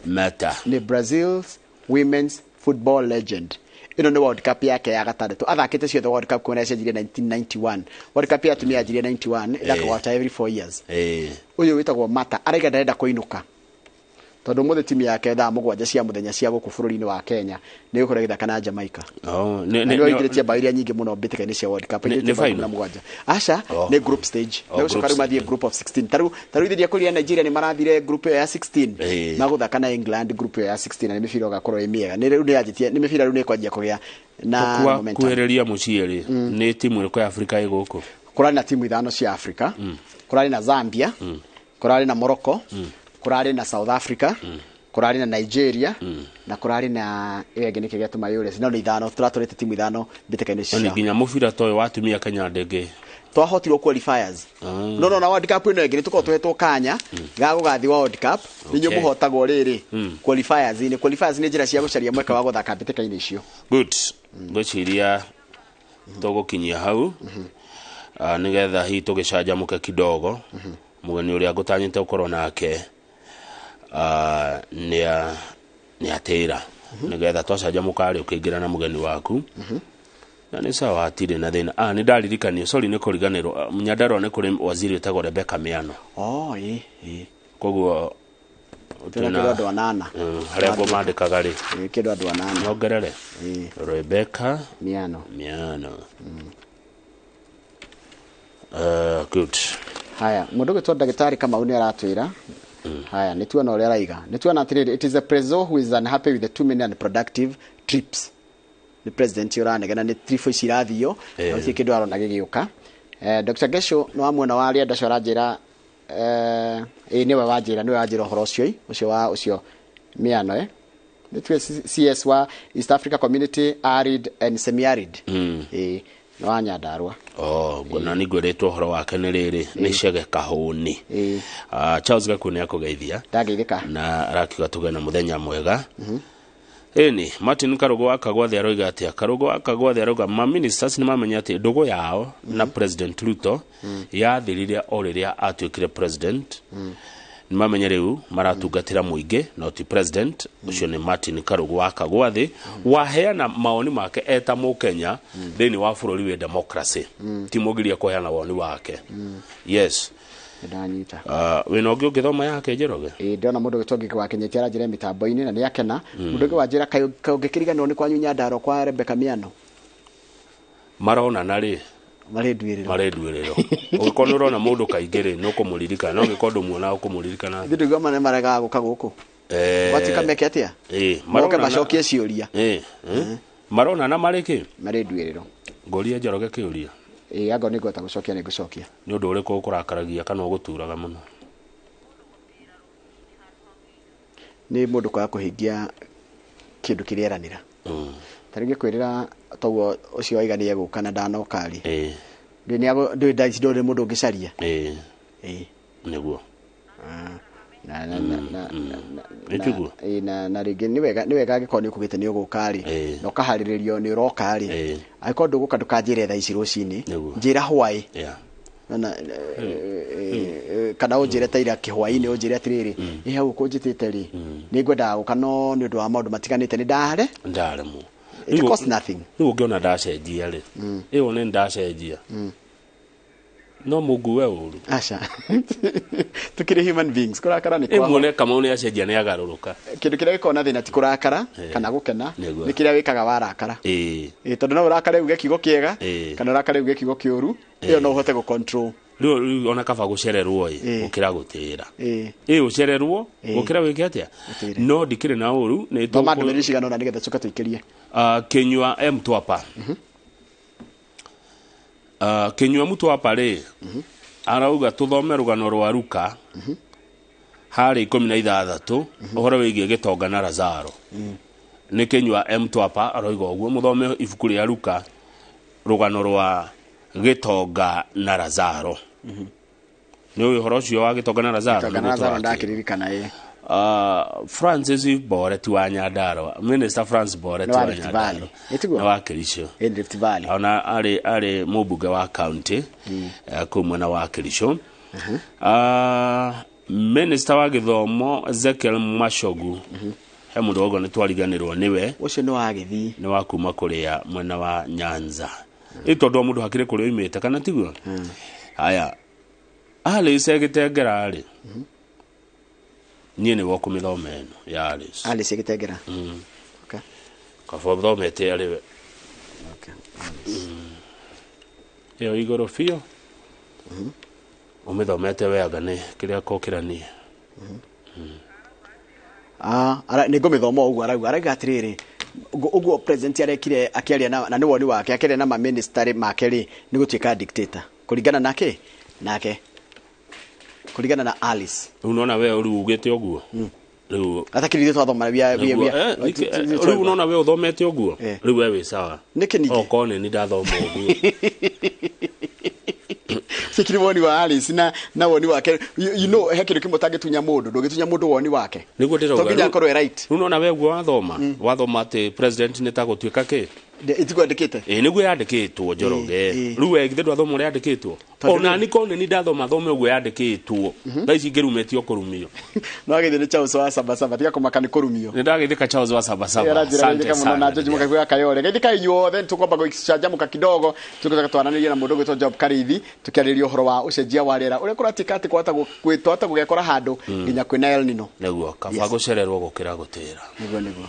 Mata. Nĩ Brazil's women's football legend. Ĩno nĩ World Cup yake ya gatandatũ. Athakĩte ciothe World Cup kuma yacenjirie 1991. World Cup ya atumia yanjirie 91, ĩthakagwo after every 4 years. Ũyũ wĩtagwo Mata araiga ndarenda kũinũka, tondũ ũmũthĩ timu yake thaa 7 cia mũthenya cia gũkũ bũrũri-inĩ wa Kenya nĩ ĩgũkorwo ĩgĩthaka na Jamaica. Oh, Na nĩwe ũingĩrĩtie bao iria nyingĩ mũno mbĩtĩka-inĩ cia World Cup. Nĩ Aingĩrĩtie bao final? 17. Aca, nĩ group stage. Oh, Nĩ gũcoka group rĩu mathiĩ group of 16. Ta rĩu ithiria kũrĩa Nigeria nĩ marathire group ĩyo ya 16. Magũthaka na England group ĩyo ya 16, na nĩ mĩbira ĩgakorwo ĩ mĩega. Nĩ rĩu nĩ yanjĩtie, nĩ mĩbira rĩu nĩ ĩkwanjia kũgĩa na Kwa momentum. kuhĩrĩria mũciĩ rĩ, nĩ timu ĩrĩkũ ya Afrika ĩ gũkũ? Kũrarĩ na timu 5 cia Afrika. Kũrarĩ na Zambia, kũrarĩ na Morocco, kũrarĩ na South Africa, kũrarĩ na Nigeria, na kũrarĩ na ĩyo ĩngĩ nĩkĩ gĩatũma yũre. No nĩ 5, tũratũrĩte timu 5 mbĩtĩka-inĩ Nĩ cia. nginya mũbira ta ũyũ wa atumia Kenya ndĩngĩ. Twahotirwo qualifiers. No na World Cup ĩno ĩngĩ nĩ tũkorwo tũhetwo kanya ga gũgathiĩ World Cup. Nĩ inyuĩ mũhotagwo rĩrĩ qualifiers-inĩ. Qualifiers nĩ njĩra cia gũcaria mweke wa gũthaka mbĩtĩka-inĩ icio. Good. Ngwĩciria tũgũkinyia hau, nĩgetha hihi tũgĩcanjamũke kidogo. Mũgeni ũrĩa ngũtanyĩte gũkorwo nake nĩ atĩra, nĩgetha twacanjamũka rĩ ũkĩingĩra na mũgeni waku. Na nĩ sawa, hatirĩ na thĩna. Nĩ ndaririkanio, sorry nĩ kũriganĩrwo. Nyandarua nĩ kũrĩ waziri wĩtagwo Rebecca Miano. Oh, ĩ ĩ. Koguo Twĩna kĩndũ andũ anana. Harĩa ngũmandĩkaga rĩ. Kĩndũ andũ anana. Nongerere. Rebecca Miano. Miano. Good. Haya, mũndũ ũgwĩtwo ndagĩtarĩ Kamau nĩ aratwĩra. Haya, nĩ tuona ũrĩa araiga. Nĩ tuona atĩrĩrĩ, it is the president who is unhappy with the too many unproductive trips. Nĩ president ũranegena nĩ trip ici irathio, na gũtirĩ kĩndũ arona gĩgĩũka. Dr. Gesho nĩ wa mwena wa Rĩenda ũcio aranjĩra, ĩĩ nĩwe wanjĩra, nĩwe wanjĩra ũhoro ũcio, ũcio wa ũcio Miano, Nĩ tuge CS wa East Africa Community Arid and Semi-Arid. Ĩĩ, nĩ wa Nyandarua. Oh, na nĩ ngwĩrĩtwo ũhoro wake nĩ rĩrĩ, nĩ Chege Kahũni. Charles Gakuo nĩ akũgeithia. Ndageithĩka. Na arakiuga tũgĩe na mũthenya mwega. Ĩni, Martin Karũgũ wa Kagwathi aroiga atĩa? Karũgũ wa Kagwathi aroiga ma ministers nĩ mamenya atĩ ndũgũ yao na President Ruto yathirire o rĩrĩa atuĩkire president. Nĩ mamenye rĩu maratungatĩra mũingĩ no ti president. Ũcio nĩ Martin Karũgũ wa Kagwathi waheana mawoni make eta mũkenya thĩinĩ wa bũrũri wĩ democracy. Ti mũgiria kũheana woni wake. Yes. Ndanyita. Wĩna ũngĩ ũngĩthoma yake Njoroge? Ĩĩ, ndĩrona mũndũ ũgĩtwo Ngĩngĩ wa Kĩnyeti aranjĩra mĩtambo-inĩ na nĩ akena. Mũndũ ũngĩ wanjĩra kaĩ ũngĩkĩriganĩrwo nĩ kwanyu Nyandarua kwa Rebecca Miano. Maronana rĩ? Marĩ nduĩrĩro. Marĩ nduĩrĩro. Ũngĩkorwo nĩ ũrona mũndũ kaingĩ rĩ, nĩ ũkũmũririkana. No ũngĩkorwo ndũmuonaga ũkũmũririkana. Ithuĩ ndũigua nĩ maregaga gũka gũkũ. Gwatuĩka meke atĩa? Moke macokie ciũria. Maronana marĩ kĩ? Marĩ nduĩrĩro. Ngũrie Njoroge kĩũria. Ĩĩ, angorwo nĩ ngũhota gũcokia nĩ ngũcokia. Nĩ ũndũ ũrĩkũ ũkũrakaragia kana ũgũturaga mũno? Nĩ mũndũ kwaga kũhingia kĩndũ kĩrĩa eranĩra. Ta rĩngĩ kwĩrĩra toguo ũcio waiga nĩ egũka na ndanoka rĩ. Ndũĩ thaa ici ndũrĩ mũndũ ũngĩcaria. Nĩguo. Na na rĩngĩ nĩ wega, nĩ wega angĩkorwo nĩ ũkugĩte nĩ ũgũka rĩ, na ũkaharĩrĩrio nĩ ũroka rĩ. Angĩkorwo ndũgũka ndũkanjĩre thaa ici rũcinĩ, njĩra hwaĩ. Na kana ũnjĩre ta ira kĩhwaĩ-inĩ, ũnjĩre atĩrĩrĩ, ĩ hau ũkũnjĩtĩte rĩ, nĩ ngwendaga gũka no nĩ ũndũ wa maũndũ matiganĩte nĩ ndare. Ndaremwo. It costs nothing. Rĩu ũngĩona ndacenjia rĩ, ĩyo nĩ ndacenjia. No mũngue ũru. Aca. Tukĩrĩ human beings, kũrakara nĩ kwa. Muone Kamau nĩ acenjia nĩ agarũrũka. Kĩndũ kĩrĩa gĩkoragwo na thĩna ti kũrakara kana gũkena, nĩ kĩrĩa wĩkaga warakara. Tondũ no ũrakare uge kiugo kĩega, kana ũrakare uge kiugo kĩũru, ĩyo no ũhote gũ-control. Rĩu ona kaba gũcererwo ĩ, gũkĩra gũtĩĩra. Ũcererwo, gũkĩra wĩke atĩa? No ndikĩrĩ na ũru, nĩ Thoma ndũmĩrĩri cigana ũna nĩgetha tũcoke tũikĩrie. Kinyua M Twapa. Kinyua Mutwapa rĩ, arauga tuthome rugano rwa Luka harĩ 16, ũhoro wĩgiĩ gĩtonga na Lazaro. Nĩ Kinyua M Twapa aroiga ũguo, mũthome ibuku rĩa Luka rugano rwa gĩtonga na Lazaro. Nĩ ũĩ ũhoro ũcio wa gĩtonga na Lazaro? Gĩtonga na Lazaro ndakĩririkana ĩ. Francis Boret wa Nyandarua, Minister Francis Boret Nĩ wa wa Rift Nyandarua. Valley. Ĩtiguo? Nĩ wa Kericho. Ĩ Rift Valley. Ona arĩ mũmbunge wa county kũu mwena wa Kericho. Minister wa gĩthomo Ezekiel Machogu, he mũndũ woguo nĩ twariganĩrwo nĩwe. Ũcio nĩ wa Gĩthii. Nĩ wa kuma kũrĩa mwena wa Nyanza. Ĩ tondũ o mũndũ hakĩrĩ kũrĩa oimĩte, kana tiguo? Haya, Alice Gĩtengera rĩ, niĩ nĩwe ũkũmĩthoma ĩno ya Alice. Alice Gĩtengera. Okay. Kaba ũthomete arĩ we. Okay. Ĩyo igũrũ biũ. Ũmĩthomete we anga nĩ kĩrĩa kokĩranie. Nĩ ngũmĩthoma ũguo arauga atĩrĩrĩ, ũguo president arekire akĩaria na nĩ woni wake akĩaria na maminister make rĩ, nĩ gũtuĩka dictator kũringana nake nake kũringana na Alice. Rĩu nona we rĩu ugĩte ũguo. Rĩu atakĩrire twathoma wia wia wia. Rĩu nona we ũthomete ũguo. Rĩu we wĩ sawa. Nĩkĩ ningĩ? Okorwo nĩ niĩ ndathoma ũguo. Cikiri woni wa Alice na woni wake, you know, he kĩndũ kĩmwe ũtangĩtunya mũndũ, ndũngĩtunya mũndũ woni wake. Nĩguo ndĩrauga. To nginya akorwo e right. Rĩu nona we ũguo wathoma, wathoma atĩ president nĩ ta gũtuĩka kĩ? Ĩtiguo yandĩkĩte? Ĩ nĩguo yandĩkĩtwo Njoroge. Rĩu we githĩ ndwathoma ũrĩa yandĩkĩtwo? Ona niĩ korwo nĩ niĩ ndathoma thome ũguo yandĩkĩtwo. Thaa ici ingĩrumĩtio kũrumio. No agĩthiĩ nĩ Charles wa Sabasaba, tiga kũmaka nĩ kũrumio. Nĩ ndagĩthĩka Charles wa Sabasaba. Aranjĩra geithĩka mũno na George Mũkaigua wa Kayore. Geithĩka inyuothe, nĩtũkwamba gũcanjamũka kidogo, tũgĩcoka twaranĩrie na mũndũ ũgwĩtwo Job Kariithi, tũkĩarĩrĩria ũhoro wa ũcenjia wa rĩera ũrĩa kũratuĩka atĩ twahota gũgekora handũ nginya kwĩna El Nino. Nĩguo, kaba gũcererwo gũkĩra gũtĩra. Nĩguo nĩguo.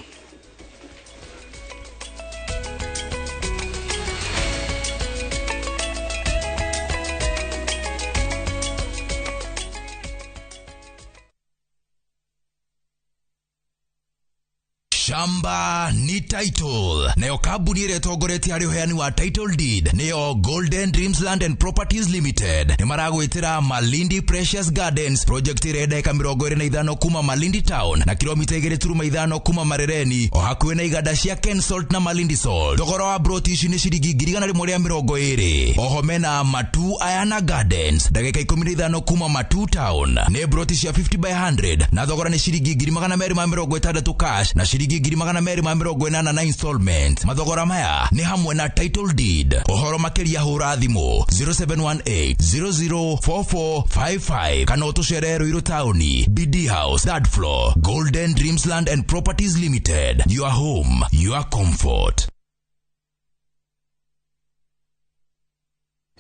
Shamba ni title. Nayo kambuni ĩrĩa ĩtongoretie harĩ ũheani wa title deed nĩyo Golden Dreams Land and Properties Limited. Nĩ maragwĩtĩra Malindi Precious Gardens project ĩrĩa ndagĩka 25 kuma Malindi Town na kilomita 2.5 kuma Marereni, o hakuhĩ na iganda cia Kensalt na Malindi Salt. Thogora wa broti ici nĩ ciringi 120,000. Oho mena Matu Ayana Gardens ndagĩka 15 kuma Matu Town, nĩ broti cia 50 by 100 na thogora nĩ ciringi 260 cash na ciringi 280 na installment. Mathogora maya nĩ hamwe na title deed. Ũhoro makĩria hũra thimũ 0718 004455 kana ũtũcerere Ruiru Town, BD House, third floor, Golden Dreams Land and Properties Limited. Your home, your comfort.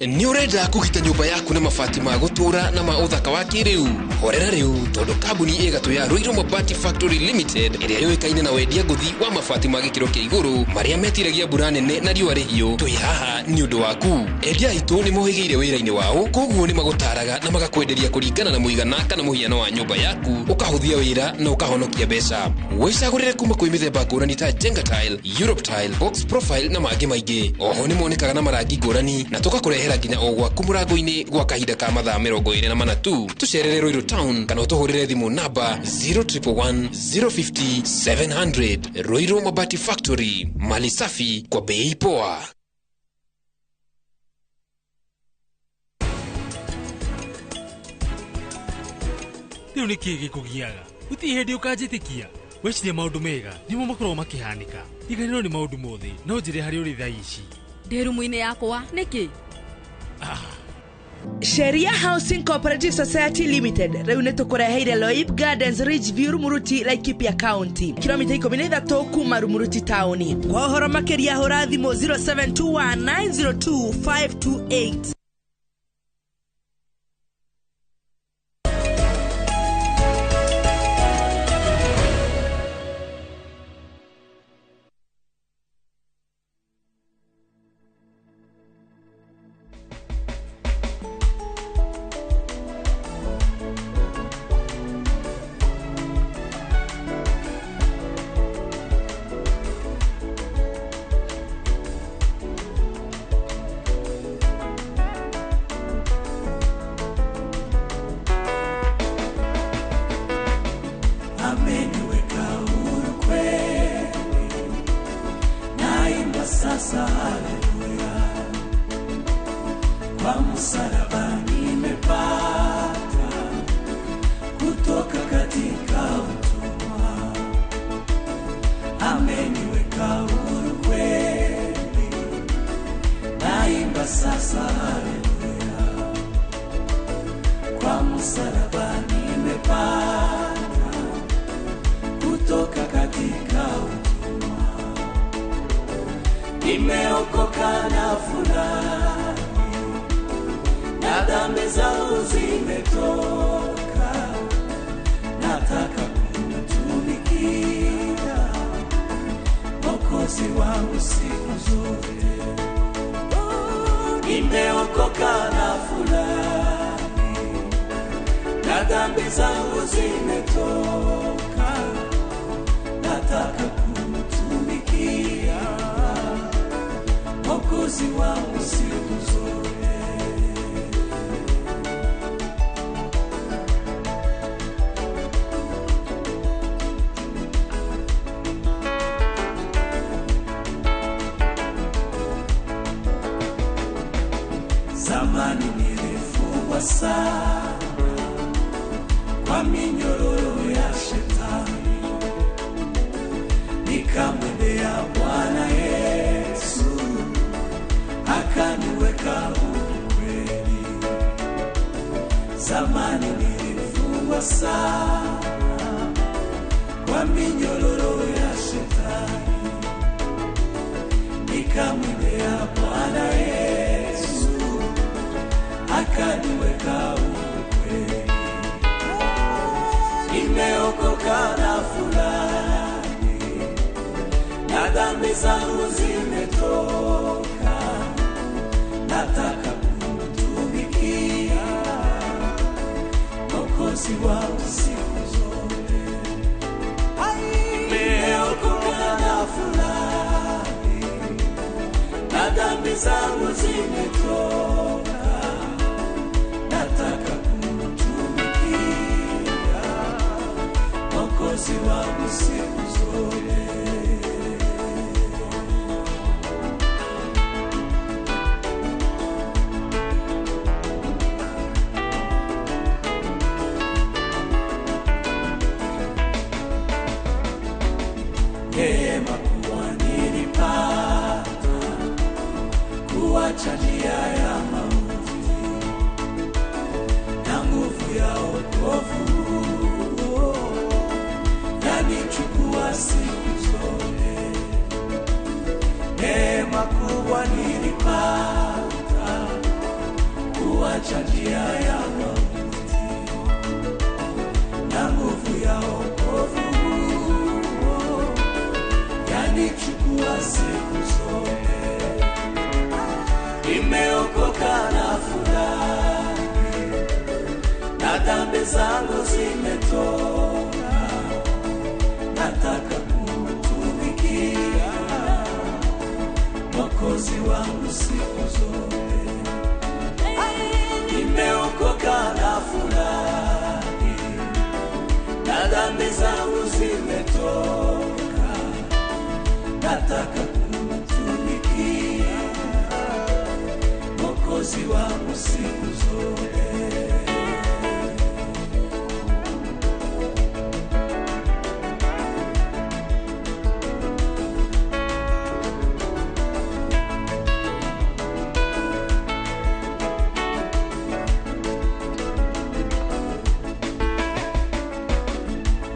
Nĩ ũrenda kũgita nyũmba yaku na mabati ma gũtũũra na ma ũthaka wa kĩrĩu? Horera rĩu tondũ kambuni ĩgatũ ya Ruiru Mabati Factory Limited ĩrĩa yũĩkaine na wendia ngũthi wa mabati ma gĩkĩro kĩa igũrũ marĩa metiragia mbura nene na riũa rĩhiũ, twĩ haha nĩ ũndũ waku. Endia aitũ nĩ mohĩgĩire wĩra-inĩ wao, koguo nĩ magũtaraga na magakwenderia kũringana na mũigana kana mũhiano wa nyũmba yaku, ũkahũthia wĩra na ũkahonokia mbeca. Wĩcagũrĩre kuma kwĩ mĩthemba ngũrani ta Jenga Tile, Europe Tile, Box Profile na mangĩ maingĩ. Oho nĩ monekaga na marangi ngũrani na tũgakũrehera nginya o gwaku mũrango-inĩ gwa kahinda ka mathaa 24 tu. Tũcerere Ruiru Town kana ũtũhũrĩre thimũ namba 0111 050 700. Ruiru Mabati Factory, mali safi kwa bei poa. Rĩu nĩ kĩĩ gĩkũgiaga? Gũtirĩ hĩndĩ ũkanjĩtĩkia. Weciria maũndũ mega nĩmo makoragwo makĩhanĩka. Riganĩrwo nĩ maũndũ mothe, no njĩre harĩa ũrĩ thaa ici. Ndĩ rumu-inĩ yakwa nĩkĩ? Sheria Housing Cooperative Society Limited rĩu nĩ tũkũreheire Loip Gardens Ridgeview Rumuruti, Laikipia County, kilomita 13 kuma Rumuruti taũni. Kwa ũhoro makĩria hũra thimũ 0721902528. Kwa msalaba nimepata kutoka katika utumwa, ameniweka huru kweli, naimba sasa haleluya. Kwa msalaba nimepata kutoka katika utumwa, nimeokoka na furahi, na dhambi zangu zimetoka, nataka kumtumikia Mwokozi wangu siku zote. Nimeokoka na furahi, na dhambi zangu zimetoka, nataka kumtumikia Mwokozi wangu siku zote. Zamani nilifungwa sana kwa minyororo ya shetani, nikamwendea Bwana Yesu akaniweka huru kweli. Zamani nilifungwa sana kwa minyororo ya shetani, nikamwendea Bwana Yesu akaniweka huru kweli. Nimeokoka na furahi, na dhambi zangu zimetoka, nataka kumtumikia Mwokozi wangu siku zote. Nimeokoka na furahi, na dhambi zangu zimetoka, nataka kumtumikia Mwokozi wangu siku zote. Neema kuwa nilipata kuacha njia ya mauti, na nguvu ya wokovu yanichukua siku zote. Neema kubwa nilipata kuacha njia ya mauti, na nguvu ya wokovu yanichukua siku zote. Nimeokoka na furahi, na dhambi zangu zimetoka, nataka kumtumikia Mwokozi wangu siku zote. Nimeokoka na furahi, na dhambi zangu zimetoka, nataka kumtumikia Mwokozi wangu siku zote.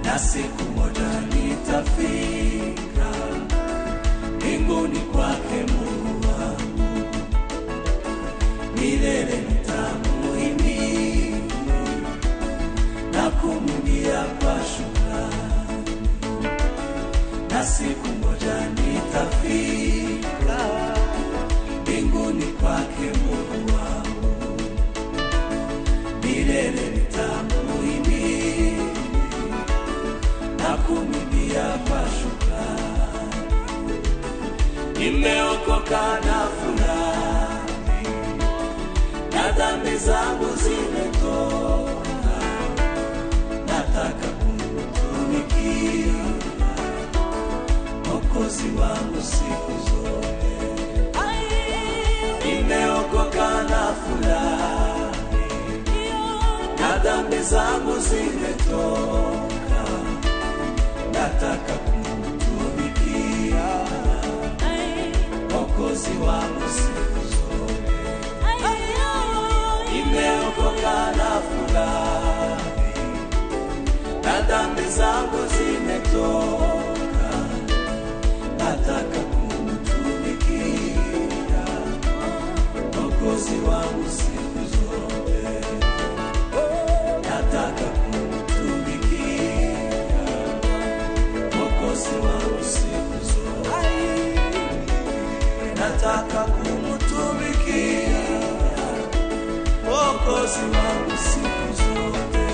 Na siku moja nitafika mbinguni kwake Mungu wangu, milele nitamuhimidi na kumwimbia kwa shukrani. Na siku moja nitafika mbinguni kwake Mungu wangu, milele nitamuhimidi na kumwimbia kwa shukrani. Nimeokoka na furahi, na dhambi zangu zimetoka, nataka kumtumikia Mwokozi wangu siku zote. Nimeokoka na furahi, zangu zimetoka, nataka kumtumikia Mwokozi wangu siku zote. Nimeokoka na furahi, na dhambi zangu zimetoka, nataka kumtumikia Mwokozi wangu siku zote. Nataka kumtumikia Mwokozi wangu siku zote. Nataka kumtumikia Mwokozi wangu siku zote.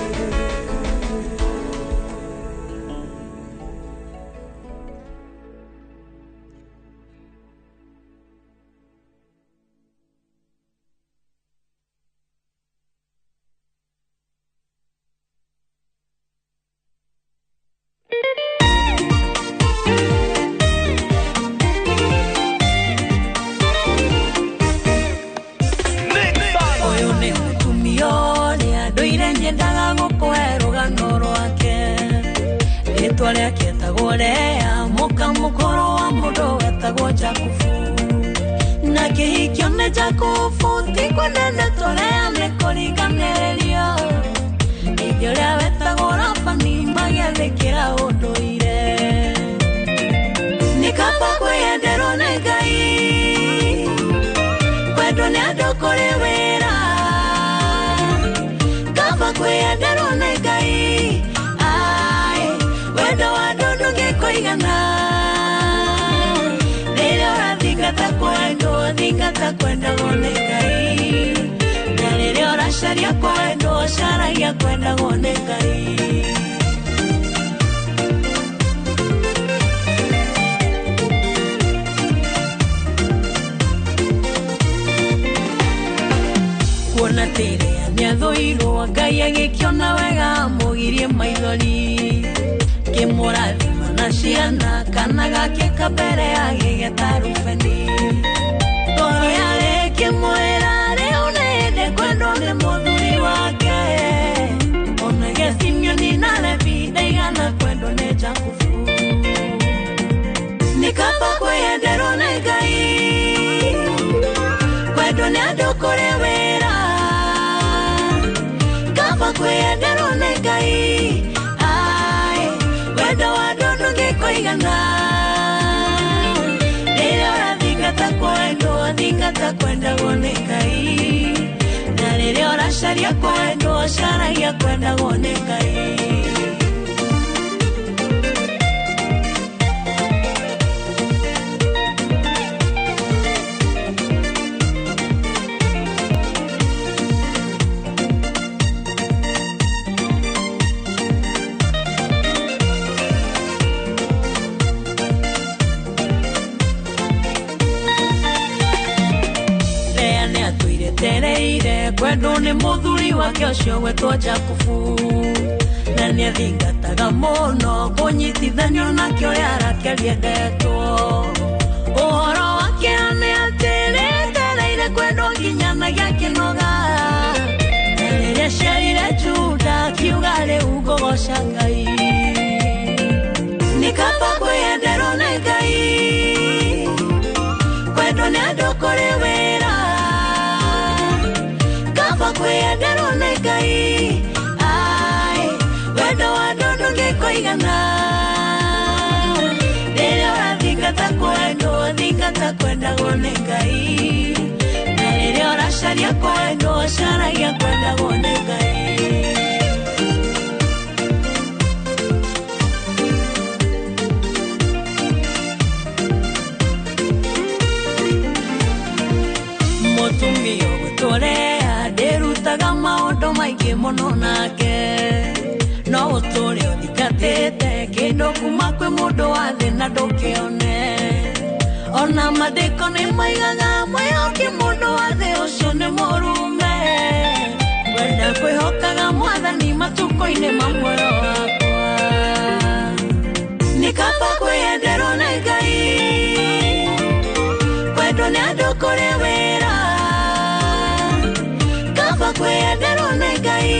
Kaba kwenderwo nĩ Ngai,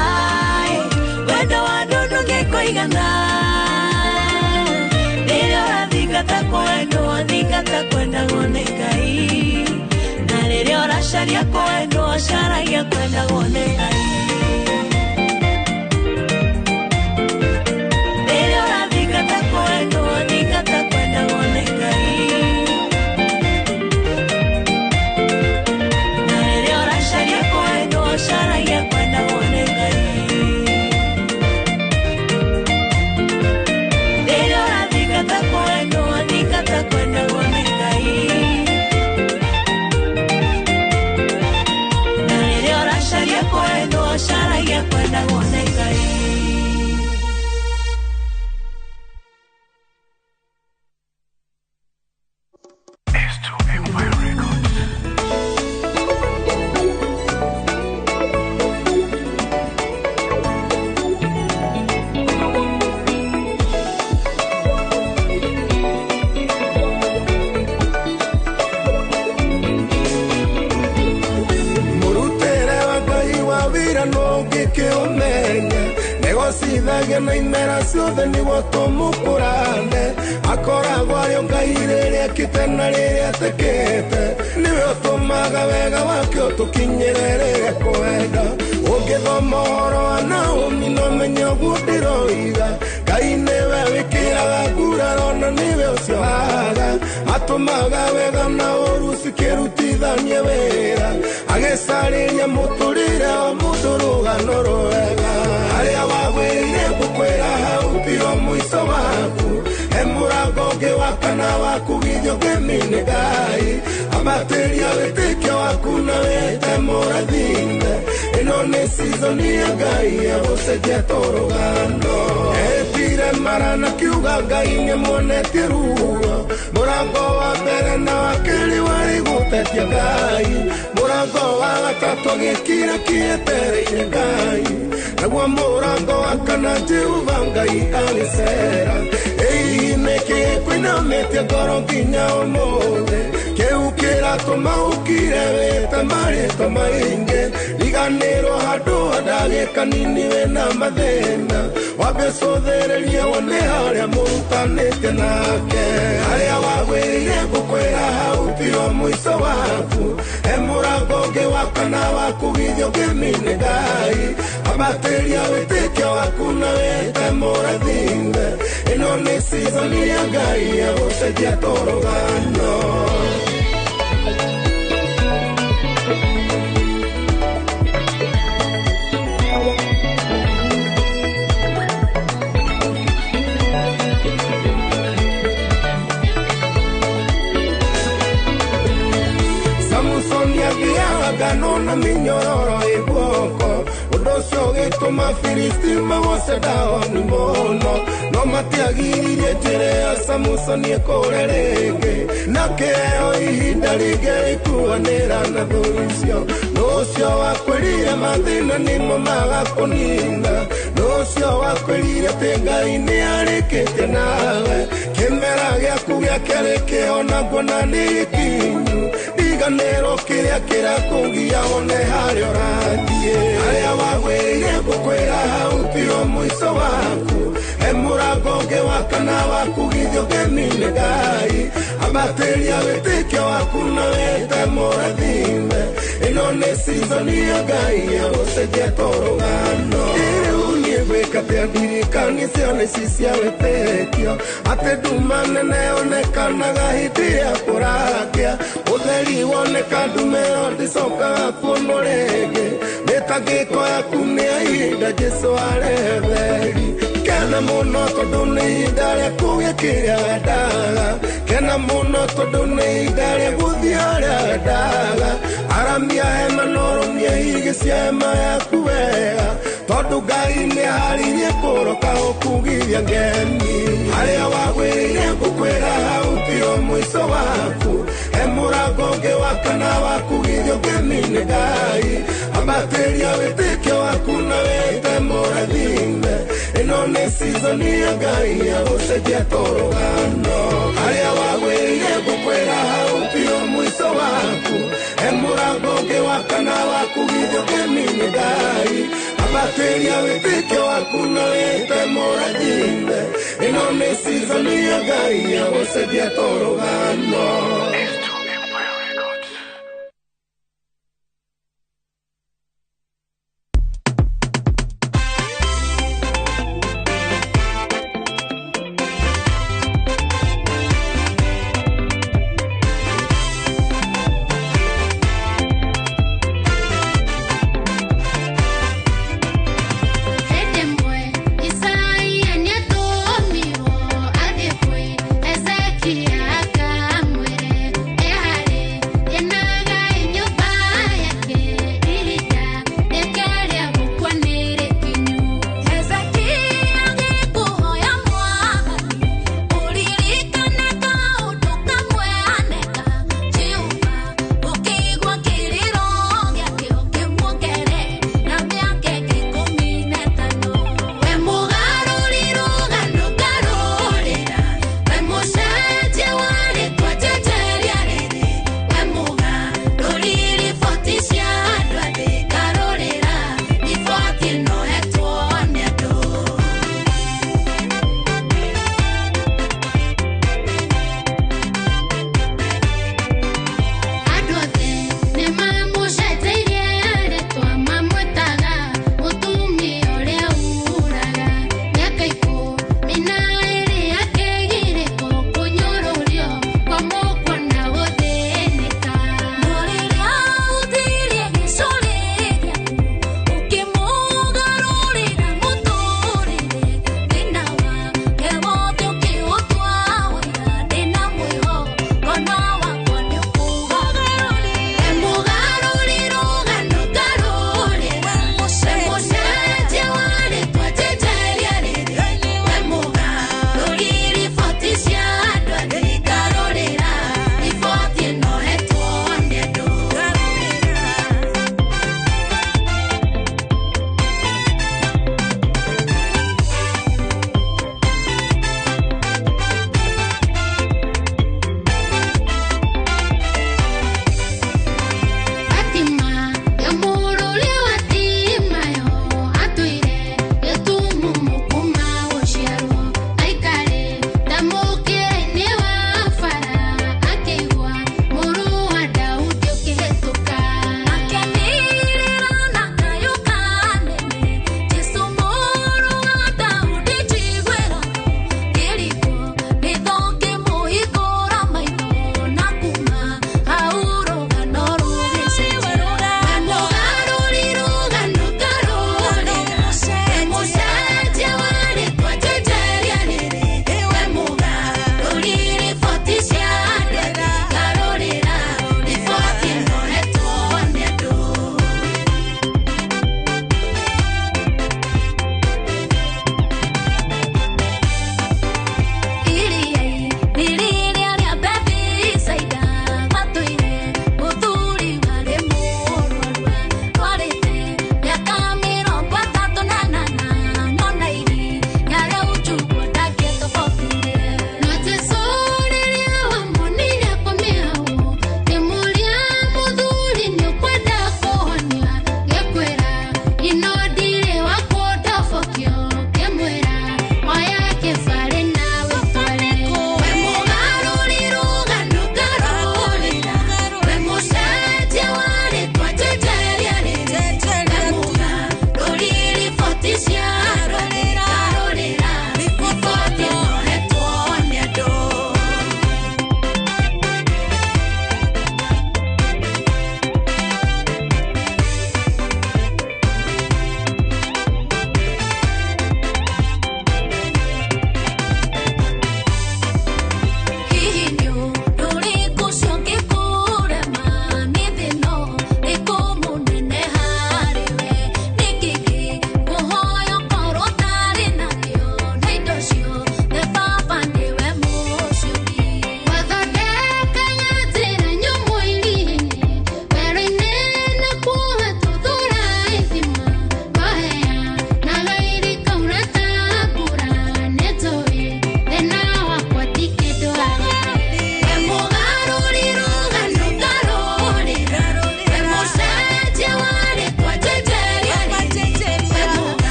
ai Thingata kwendagwo nĩ Ngai. Na rĩrĩa ũracaria kwendwo, caragia kwendagwo nĩ Ngai. Rĩrĩa ũrathingata kwendwo, thingata kwendagwo nĩ Ngai. Na rĩrĩa ũracaria kwendwo, caragia kwendagwo nĩ Ngai. Rĩrĩa ũrathingata kwendwo, thingata kwendagwo nĩ Ngai. Na rĩrĩa ũracaria kwendwo, caragia kwendagwo nĩ Ngai. Mũrutĩre wa Ngai wa wĩra no ũngĩkĩũmenya negocithagia na imera ciothe nĩguo tũmũkũrane akoragwo arĩ o Ngai rĩrĩa ekĩte na rĩrĩa atekĩte nĩwe ũtũmaga wega wake ũtũkinyĩre rĩrĩa kwenda ũngĩthoma ũhoro wa Naomi no menye ũguo ndĩroiga Ngai nĩwe wĩkĩraga nguraro na nĩwe ũciohaga atũmaga wega na ũru cikĩrutithanie wĩra agĩcarĩria mũtũrĩre wa mũndũ rũgano rwega harĩa wagwĩrĩire ngũkwĩra hau tio mũico waku he mũrango ũngĩ wa kana wa kugithio ngemi-inĩ Ngai ambatĩria wĩtĩkio waku na wĩte mũrathime ĩno nĩ season ya Ngai ya gũcenjia tũrũgano etire mara na kiuga Ngai nĩmuonetie ruo mũrango wa mbere na wa kerĩ warĩ gũtetia Ngai mũrango wa gatatũ agĩkira kĩetereire Ngai naguo mũrango wa kana Jehova Ngai agĩcera ĩĩ nĩkĩ kwĩnamĩtie ngoro nginya ũmũthĩ kĩu kĩratũma ũkire wĩte marĩtwa maingĩ riganĩrwo handũ ha ndagĩka nini wĩna mathĩna wambe ũcũthĩrĩrie wone harĩa mũrutanĩte nake harĩa wagwĩrĩire ngũkwĩra hau tio mũico waku he mũrango ũngĩ wa kana wa kugithio ngemi-inĩ Ngai ambatĩria wĩtĩkio waku na wĩte mũrathime ĩno nĩ season ya Ngai ya gũcenjia tũrũgano. Samusoni athiaga ngano na mĩnyororo ĩ guoko ũndũ ũcio ũgĩtũma Filisti magoce Dagoni mũno no matiagiririe njĩra ya Samusoni ĩkũre rĩngĩ na kĩheo ihinda rĩngĩ ĩkuanĩra na thũ icio nũ ũcio wakwĩrire mathĩna nĩmo magakũnina nũ ũcio wakwĩrire atĩ Ngai nĩarĩkĩtie nawe kĩmera gĩaku gĩa kerĩ kĩo nguona nĩ gĩkinyu riganĩrwo kĩrĩa kĩrakũgia wone harĩa ũrathiĩ harĩa wagwĩrĩire ngũkwĩra hau tio mũico waku he mũrango ũngĩ wa kana wa kugithio ngemi-inĩ Ngai ambatĩria wĩtĩkio waku na wĩte mũrathime ĩno nĩ season ya Ngai ya gũcenjia tũrũgano rĩu niĩ gwĩka atĩa ndirikanie ciana ici cia wĩtĩkio atĩ nduma nene yonekanaga hĩndĩ ya kũrakia ũtheri woneka ndume ĩyo ndĩcokaga kuonwo rĩngĩ mĩtangĩko yaku nĩ ya ihinda Jesũ aretheri kena mũno tondũ nĩ ihinda rĩa kũgĩa kĩrĩa wendaga kena mũno tondũ nĩ ihinda rĩa gũthiĩ harĩa wendaga aramia hema na ũrũmie higĩ cia hema yaku wega tondũ Ngai nĩaharĩirie kũroka ũkugithia ngemi harĩa wagwĩrĩire ngũkwĩra hau tio mũico waku he mũrango ũngĩ wa kana wa kugithio ngemi-inĩ Ngai ambatĩria wĩtĩkio waku na wĩte mũrathime ĩno nĩ season ya Ngai ya gũcenjia tũrũgano harĩa wagwĩrĩire ngũkwĩra hau tio mũico waku he mũrango ũngĩ wa kana wa kugithio ngemi-inĩ Ngai ambatĩria wĩtĩkio waku yaku na wĩte mũrathime. Ĩno nĩ season ya Ngai ya gũcenjia tũrũgano. Hĩndĩ ĩmwe Isaia nĩatũmirwo athiĩ kwĩ Hezekia akamwĩre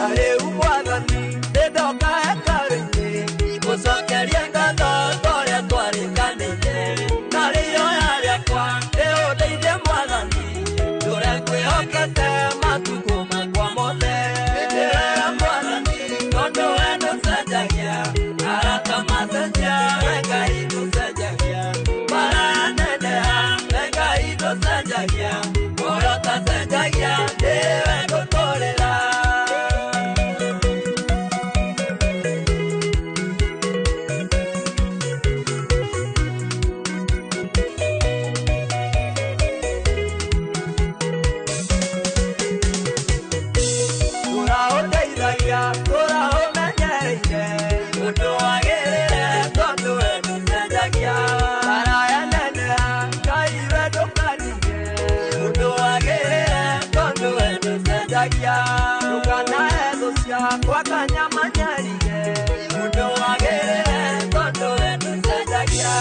Na rĩu mwathani nĩndoka hekarũ-inĩ gũcokeria ngatho ta ũrĩa twarĩkanĩire. Na rĩoya rĩakwa rĩũndeithie mwathani ndũre ngwĩhokete matukũ makwa mothe. Nĩwega mwathani tondũ we ndũcenjagia, arata macenjia we Ngai ndũcenjagia, maraneneha we Ngai ndũcenjagia, ũrĩa ũtacenjagia nĩwe ngũtũrĩra. Tũraũteithagia, tũraũmenyereire, ũndũ wagĩrĩire tondũ we ndũcenjagia. Marayaneneha, Ngai we ndũkanige, ũndũ wagĩrĩire tondũ we ndũcenjagia. Ndũkanahe thũ ciakwa kanya manyarire, ũndũ wagĩrĩire tondũ we ndũcenjagia.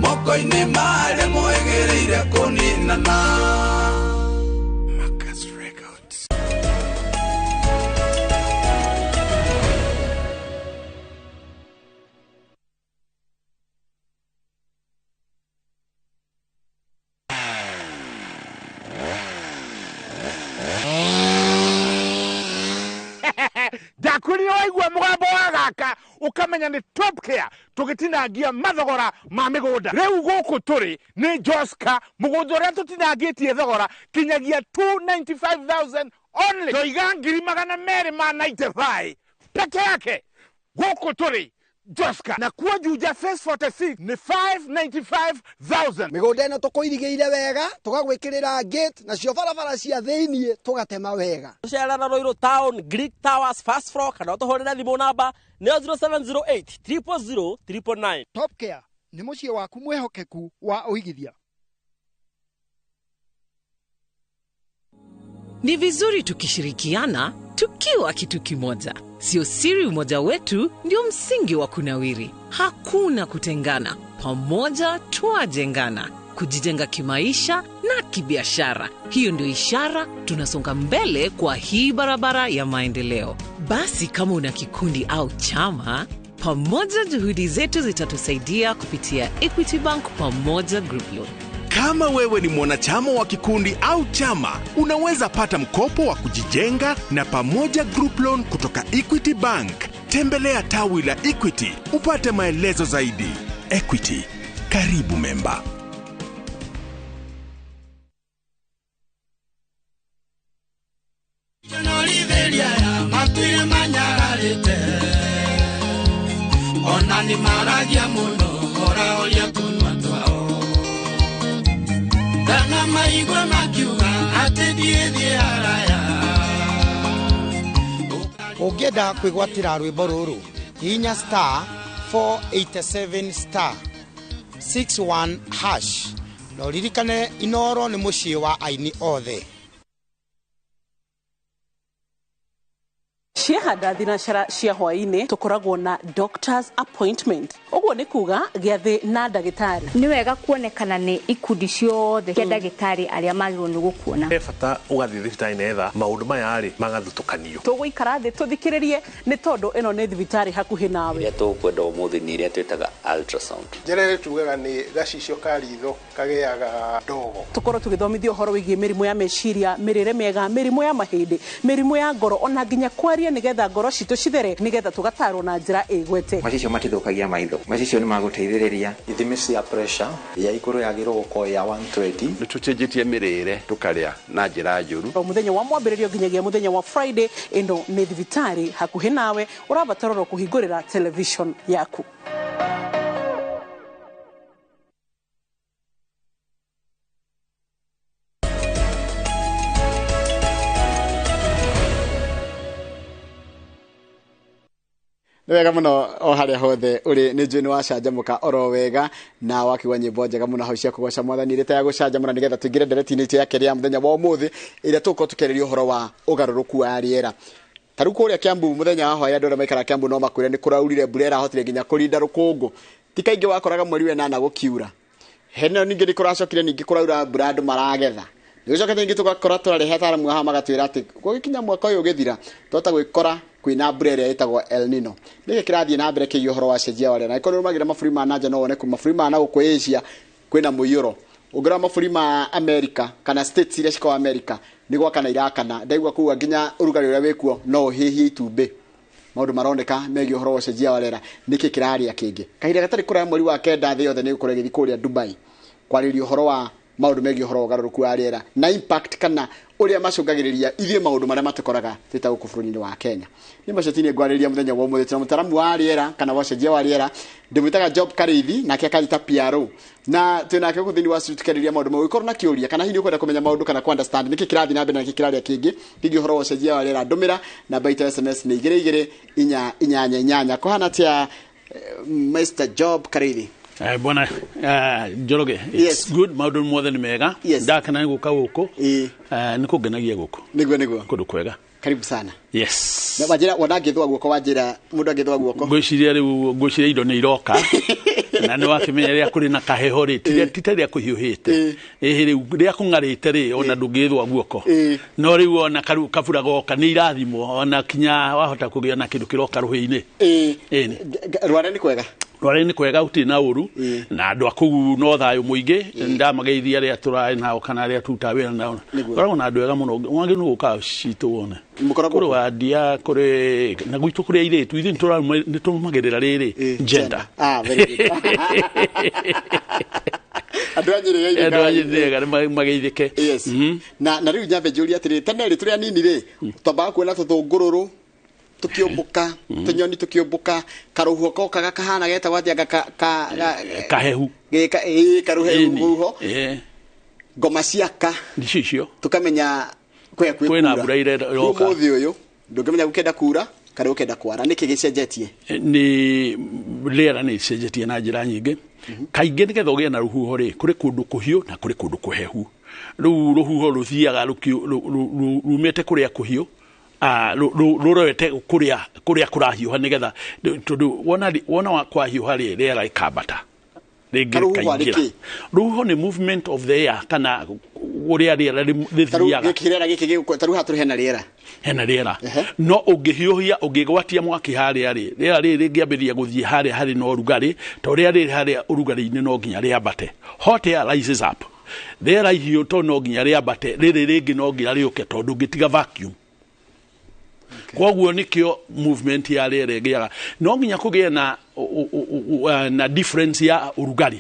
Moko-inĩ marĩa moĩgĩrĩire kũninana. Waigua mũgambo wa gaka ũkamenya nĩ Top Care tũgĩtinangia mathogora ma mĩgũnda. Rĩu gũkũ tũrĩ nĩ Joska, mũgũnda ũrĩa tũtinangĩtie thogora kinyagia 295,000 only. Toiga 295,000 peke yake. Gũkũ tũrĩ Joska, na kuo Juja Phase 46 nĩ 595,000. Mĩgũnda ĩno tũkũirigĩire wega, tũgagwĩkĩrĩra gate, nacio barabara cia thĩiniĩ tũgatema wega. Tũcerera Ruiru Town, Greek Towers, first floor, kana ũtũhũrĩre thimũ namba nĩyo 0708 000 999. Top Care nĩ mũciĩ waku mwĩhokeku wa ũigithia. Ni vizuri tukishirikiana tukiwa kitu kimoja. Sio siri umoja wetu ndio msingi wa kunawiri. Hakuna kutengana. Pamoja twajengana. Kujijenga kimaisha na kibiashara. Hiyo ndio ishara tunasonga mbele kwa hii barabara ya maendeleo. Basi kama una kikundi au chama, pamoja juhudi zetu zitatusaidia kupitia Equity Bank Pamoja Group Loan. Kama wewe ni mwanachama wa kikundi au chama, unaweza pata mkopo wa kujijenga na Pamoja Group Loan kutoka Equity Bank. Tembelea tawi la Equity upate maelezo zaidi. Equity, karibu memba. Ũngĩenda kwĩgwatĩra rwĩmbo rũrũ, hihinya star 487 star 61 hash na ũririkane Inooro nĩ mũciĩ wa aini othe. Ciehanda thinacara cia hwaĩ-inĩ tũkoragwo na doctor's appointment. Ũguo nĩ kuga gĩathĩ na ndagĩtarĩ. Nĩ wega kuonekana nĩ ikundi ciothe cia ndagĩtarĩ arĩa magĩrĩirwo nĩ gũkuona. He bata ũgathiĩ thibitarĩ nĩgetha maũndũ maya rĩ magathutũkanio. Tũgũikara thĩ tũthikĩrĩrie nĩ tondũ ĩno nĩ thibitarĩ hakuhĩ nawe. Ĩrĩa tũkwenda ũmũthĩ nĩ ĩrĩa twĩtaga ultrasound. Njĩra ĩrĩa tugaga nĩ gacicio ka ritho kagĩaga ndogo. Tũkorwo tũgĩthomithio ũhoro wĩgiĩ mĩrimũ ya meciria, mĩrĩre mĩega, mĩrimũ ya mahĩndĩ, mĩrimũ ya ngoro, ona nginya kwaria nĩgetha ngoro citũ cithere, nĩgetha tũgatarwo na njĩra ĩgwete. Macicio matithũkagia maitho, macicio nĩ magũteithĩrĩria. Ithimi cia pressure ya igũrũ yagĩrĩirwo gũkorwo ya 120. Nĩ tũcenjetie mĩrĩre tũkarĩa na njĩra njũru. O mũthenya wa mwambĩrĩrio nginyagia mũthenya wa Friday, ĩno nĩ thibitarĩ hakuhĩ nawe, ũrabatarwo kũhingũrĩra television yaku. Nĩ wega mũno o harĩa hothe ũrĩ, nĩ njũĩ nĩ wacanjamũka oro wega na wakiuga nyĩmbo njega mũno hau cia kũgoca mwathani ĩrĩa ta ya gũcanjamũra, nĩgetha tũingĩre ndereti-inĩ itũ ya kerĩ ya mũthenya wa ũmũthĩ ĩrĩa tũgũkorwo tũkĩarĩria ũhoro wa ũgarũrũku wa rĩera. Ta rĩu kũrĩa Kiambu mũthenya wa hwaĩ andũ arĩa maikaraga Kiambu no makwĩre nĩ kũraurire mbura ĩrahotire nginya kũrinda rũkũngũ. Ti kaingĩ wakoraga mweri wa ĩnana gũkiura. Heno ningĩ nĩ kũracokire ningĩ kũraura mbura andũ maragetha. Nĩgũcoka ningĩ tũgakora tũrarehe ataaramu haha magatwĩra atĩ gũgĩkinya mwaka ũyũ ũgĩthira twahota gwĩkora kwĩna mbura ĩrĩa ĩtagwo El Nino. Nĩkĩ kĩrathiĩ na mbere kĩgiĩ ũhoro wa cenjia wa rĩera? Na ĩkorwo nĩũrũmagĩrĩra mabũrũri ma nanja no wone kuma mabũrũri ma na gũkũ Asia kwĩna mũiyũro. Ũngĩrora mabũrũri ma America kana states iria cikoragwo America nĩ gwakana irakana. Ndaigua kuga nginya ũrugarĩ ũrĩa wĩkuo no ũhĩhie itumbĩ. Maũndũ maroneka megiĩ ũhoro wa ũcenjia wa rĩera. Nĩkĩ kĩrarĩa kĩngĩ? Kahinda gatarĩ kũraya mweri wa kenda thĩ yothe nĩ ĩgũkorwo ĩgĩthiĩ kũrĩa Dubai kwarĩrĩria ũhoro wa maũndũ megiĩ ũhoro wa ũgarũrũku wa rĩera na impact kana ũrĩa macũngagĩrĩria ithuĩ maũndũ marĩa matũkoraga twĩ ta gũkũ bũrũri-inĩ wa Kenya. Nĩ macio ti niĩ ngwarĩrĩria mũthenya wa ũmũthĩ, tũna mũtaaramu wa rĩera kana wa ũcenjia wa rĩera ndĩmwĩtaga Job Kariithi, nake akanjĩta PRO, na twĩ nake gũkũ thĩinĩ wa studio tũkĩarĩrĩria maũndũ mau. Ũngĩkorwo na kĩũria kana hihi nĩ ũkwenda kũmenya maũndũ kana kũ understand nĩkĩ kĩrathiĩ na mbere na nĩkĩ kĩrarĩa kĩngĩ kĩgiĩ ũhoro wa ũcenjia wa rĩera, ndũmĩra namba itũ ya SMS nĩ 2 2 4 8 8. Kũhana atĩa Mr. Job Kariithi? Bwana Njoroge, it's good, maũndũ mothe nĩ mega. Ndakena nĩ gũka gũkũ. Nĩ kũngenagia gũkũ. Nĩguo nĩguo. Kũndũ kwega. Karibu sana. Yes. Na wanjĩra wona ngĩthũa guoko, wanjĩra mũndũ angĩthũa guoko. Ngwĩciria rĩu ngwĩciria indo nĩ iroka. Na nĩ wakĩmenya rĩrĩa kũrĩ na kaheho rĩ, ti ta rĩrĩa kũhiũhĩte. Ĩhĩ rĩu rĩrĩa kũng'arĩte rĩ, ona ndũngĩthũa guoko. No rĩu ona kabura goka nĩ irathimo, ona kinya wahota kũgĩa na kĩndũ kĩroka rũhĩ-inĩ. Rware nĩ kwega. Rware-inĩ kwega gũtirĩ na ũru na andũ a kũu no thayũ mũingĩ. Ndamageithia arĩa tũrarĩ nao kana arĩa tũrutaga wĩra nao. Nĩguo. Koragwo na andũ ega mũno, wagĩrĩirwo nĩ gũka citũ wone. Mũkoragwo Kũrĩ kũ? wandia, kũrĩ na gwitũ kũrĩ airĩtu, ithuĩ nĩtũrũmagĩrĩra rĩrĩ gender. Ah, very good. Andũ a Nyĩrĩ geithĩka. Andũ a Nyĩrĩ ega nĩ mageithĩke. Yes. Na rĩu nyambe njũrie atĩrĩrĩ, tene rĩ, tũrĩ anini rĩ, twambaga kuona tũthũngũrũrũ tũkĩũmbũka, tũnyoni tũkĩũmbũka, karũhuho kokaga kahana getagwo atĩa, Kahehu. Gĩka ĩĩ, karũhehu Ĩni. huho. Ngoma ciaka. Nicio icio. Tũkamenya kwĩ kwĩ Kwĩna mbura ĩroka. Ũmũthĩ ũyũ ndũngĩmenya gũkĩenda kura kana gũkĩenda kwara, nĩkĩ gĩcenjetie? Nĩ rĩera nĩ icenjetie na njĩra nyingĩ. Kaingĩ nĩgetha ũgĩe na rũhuho rĩ, kũrĩ kũndũ kũhiũ na kũrĩ kũndũ kũhehu. Rĩu rũhuho rũthiaga rumĩte kũrĩa kũhiũ, rũrorete kũrĩa kũrahiũha, nĩgetha tondũ wona kwahiũha rĩ, rĩera rĩkambata rĩngĩ Karũhuho arĩ rĩkaingĩra. kĩ? Rũhuho nĩ movement of the air, kana ũrĩa rĩera Tarĩu rĩthiaga. Gĩkĩ rĩera gĩkĩ tarĩu haha tũrĩ hena rĩera. Hena rĩera, no ũngĩhiũhia, ũngĩgwatia mwaki harĩa rĩ, rĩera rĩrĩ rĩngĩambĩrĩria gũthiĩ harĩa harĩ na ũrugarĩ, to rĩera rĩrĩ harĩa ũrugarĩ-inĩ no nginya rĩambate. Hot air rises up. Rĩera ihiũ to no nginya rĩambate, rĩrĩ rĩngĩ no nginya rĩũke tondũ ũngĩtiga vacuum. Koguo nĩkĩo movement ya rĩera ĩgĩaga, no nginya kũgĩe na difference ya ũrugarĩ,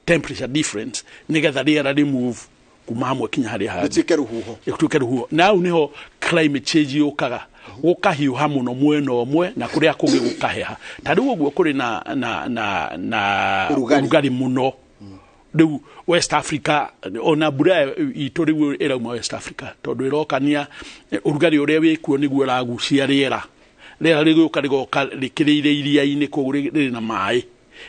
temperature difference, nĩgetha rĩera rĩ move kuma hamwe kinya harĩa hangĩ. Rĩtuĩke rũhuho. Ĩtuĩke rũhuho. Na hau nĩho climate change yũkaga, gũkahiũha mũno mwena ũmwe na kũrĩa kũngĩ gũkaheha. Ta rĩu ũguo kũrĩ na Ũrugarĩ. Ũrugarĩ mũno rĩu West Africa, ona mbura itũ rĩu ĩrauma West Africa tondũ ĩrokania ũrugarĩ ũrĩa wĩkuo nĩguo ũragucia rĩera. Rĩera rĩgũka rĩgoka rĩkĩrĩire iria-inĩ, koguo rĩrĩ na maĩ,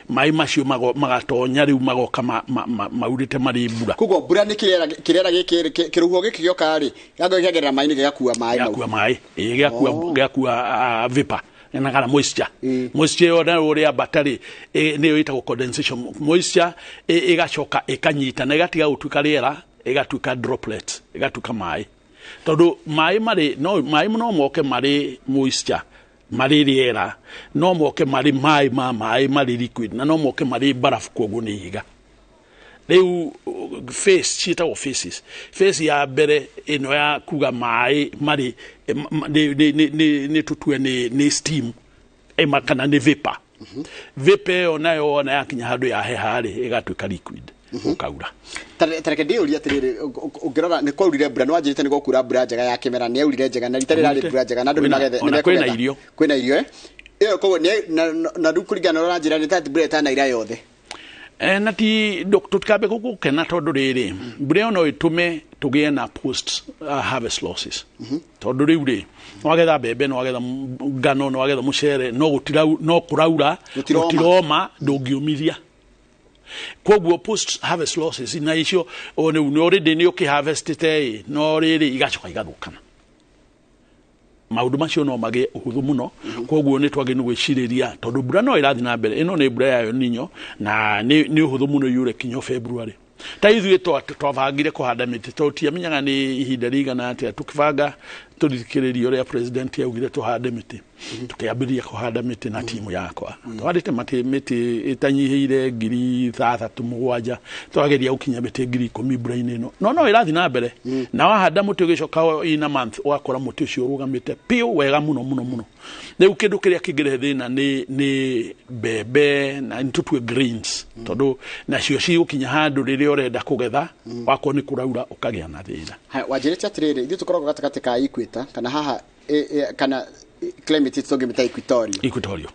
maĩ macio magatonya rĩu magoka maurĩte marĩ mbura. Koguo mbura nĩ kĩrĩera gĩkĩ, kĩrũhuho gĩkĩ gĩoka rĩ, gĩgakorwo kĩagerera maĩ-inĩ, gĩgakua maĩ mau. Gĩakua maĩ, ĩĩ, gĩakua vapor na kana moisture. Moisture ĩyo nayo ũrĩa ambata rĩ, nĩyo ĩtagwo condensation moisture, ĩgacoka ĩkanyita na ĩgatiga gũtuĩka rĩera, ĩgatuĩka droplet, ĩgatuĩka maĩ, tondũ maĩ marĩ no maĩ no moke marĩ moisture, marĩ rĩera, no moke marĩ maĩ ma maĩ marĩ liquid, na no moke marĩ barafu, koguo nĩ ihiga. Rĩu phase ciĩtagwo phases. Phase ya mbere ĩno ya kuga maĩ marĩ nĩ tũtue nĩ steam ĩma kana nĩ vapor. Vapor ĩyo nayo wona yakinya handũ yaheha rĩ, ĩgatuĩka liquid, gũkaura. Ta reke ndĩyũrie atĩrĩrĩ, ũngĩrora nĩ kwaurire mbura, nĩ wanjĩrĩte nĩ gũkura mbura njega ya kĩmera, nĩ yaurire njega na rita rĩrarĩ mbura njega na andũ Ona nĩ kwĩna mekũgetha. irio. Kwĩna irio, eh, ĩyo koguo na rĩu kũringana na ũrĩa ũranjĩra nĩ ta mbura ĩtanaira yothe. Na ti tũtikambe gũkena tondũ rĩrĩ, mbura ĩyo no ĩtũme tũgĩe na post harvest losses, tondũ rĩu rĩ, nĩwagetha mbembe, nĩwagetha ngano, nĩwagetha mũcere, no gũtirau, no kũraura. Gũtiroma. Gũtiroma, ndũngiũmithia, koguo post harvest losses na icio o rĩu nĩ already nĩ ũkĩharvestĩte ĩ, no rĩrĩ igacoka igathũkana. Maũndũ macio no magĩe ũhũthũ mũno, koguo nĩ twagĩrĩirwo nĩ gwĩcirĩria tondũ mbura no ĩrathiĩ na mbere. Ĩno nĩ mbura ya El Nino na nĩ ũhũthũ mũno yure kinya February. Ta ithuĩ twabangire kũhanda mĩtĩ tondũ tiamenyaga nĩ ihinda rĩigana atĩa. Tũkĩbanga tũthikĩrĩrie ũrĩa president augire tũhande mĩtĩ, tũkĩambĩrĩria kũhanda mĩtĩ na timu yakwa. Tũhandĩte mĩtĩ ĩtanyihĩire 67,000, tũrageria gũkinya mĩtĩ 10,000 mbura-inĩ ĩno, no ĩrathiĩ na mbere. Na wahanda mũtĩ ũgĩcoka in a month ũgakora mũtĩ ũcio ũrũgamĩte piũ wega mũno mũno mũno. Rĩu kĩndũ kĩrĩa kĩngĩrehe thĩna nĩ mbembe na nĩ tũtue grains, tondũ nacio cigũkinya handũ rĩrĩa ũrenda kũgetha wakorwo nĩ kũraura ũkagĩa na thĩna. Haya, wanjĩrĩte atĩrĩrĩ, ithuĩ tũkoragwo gatagatĩ ka equator kana haha kana climate tũngĩmĩta equatorial. Equatorial.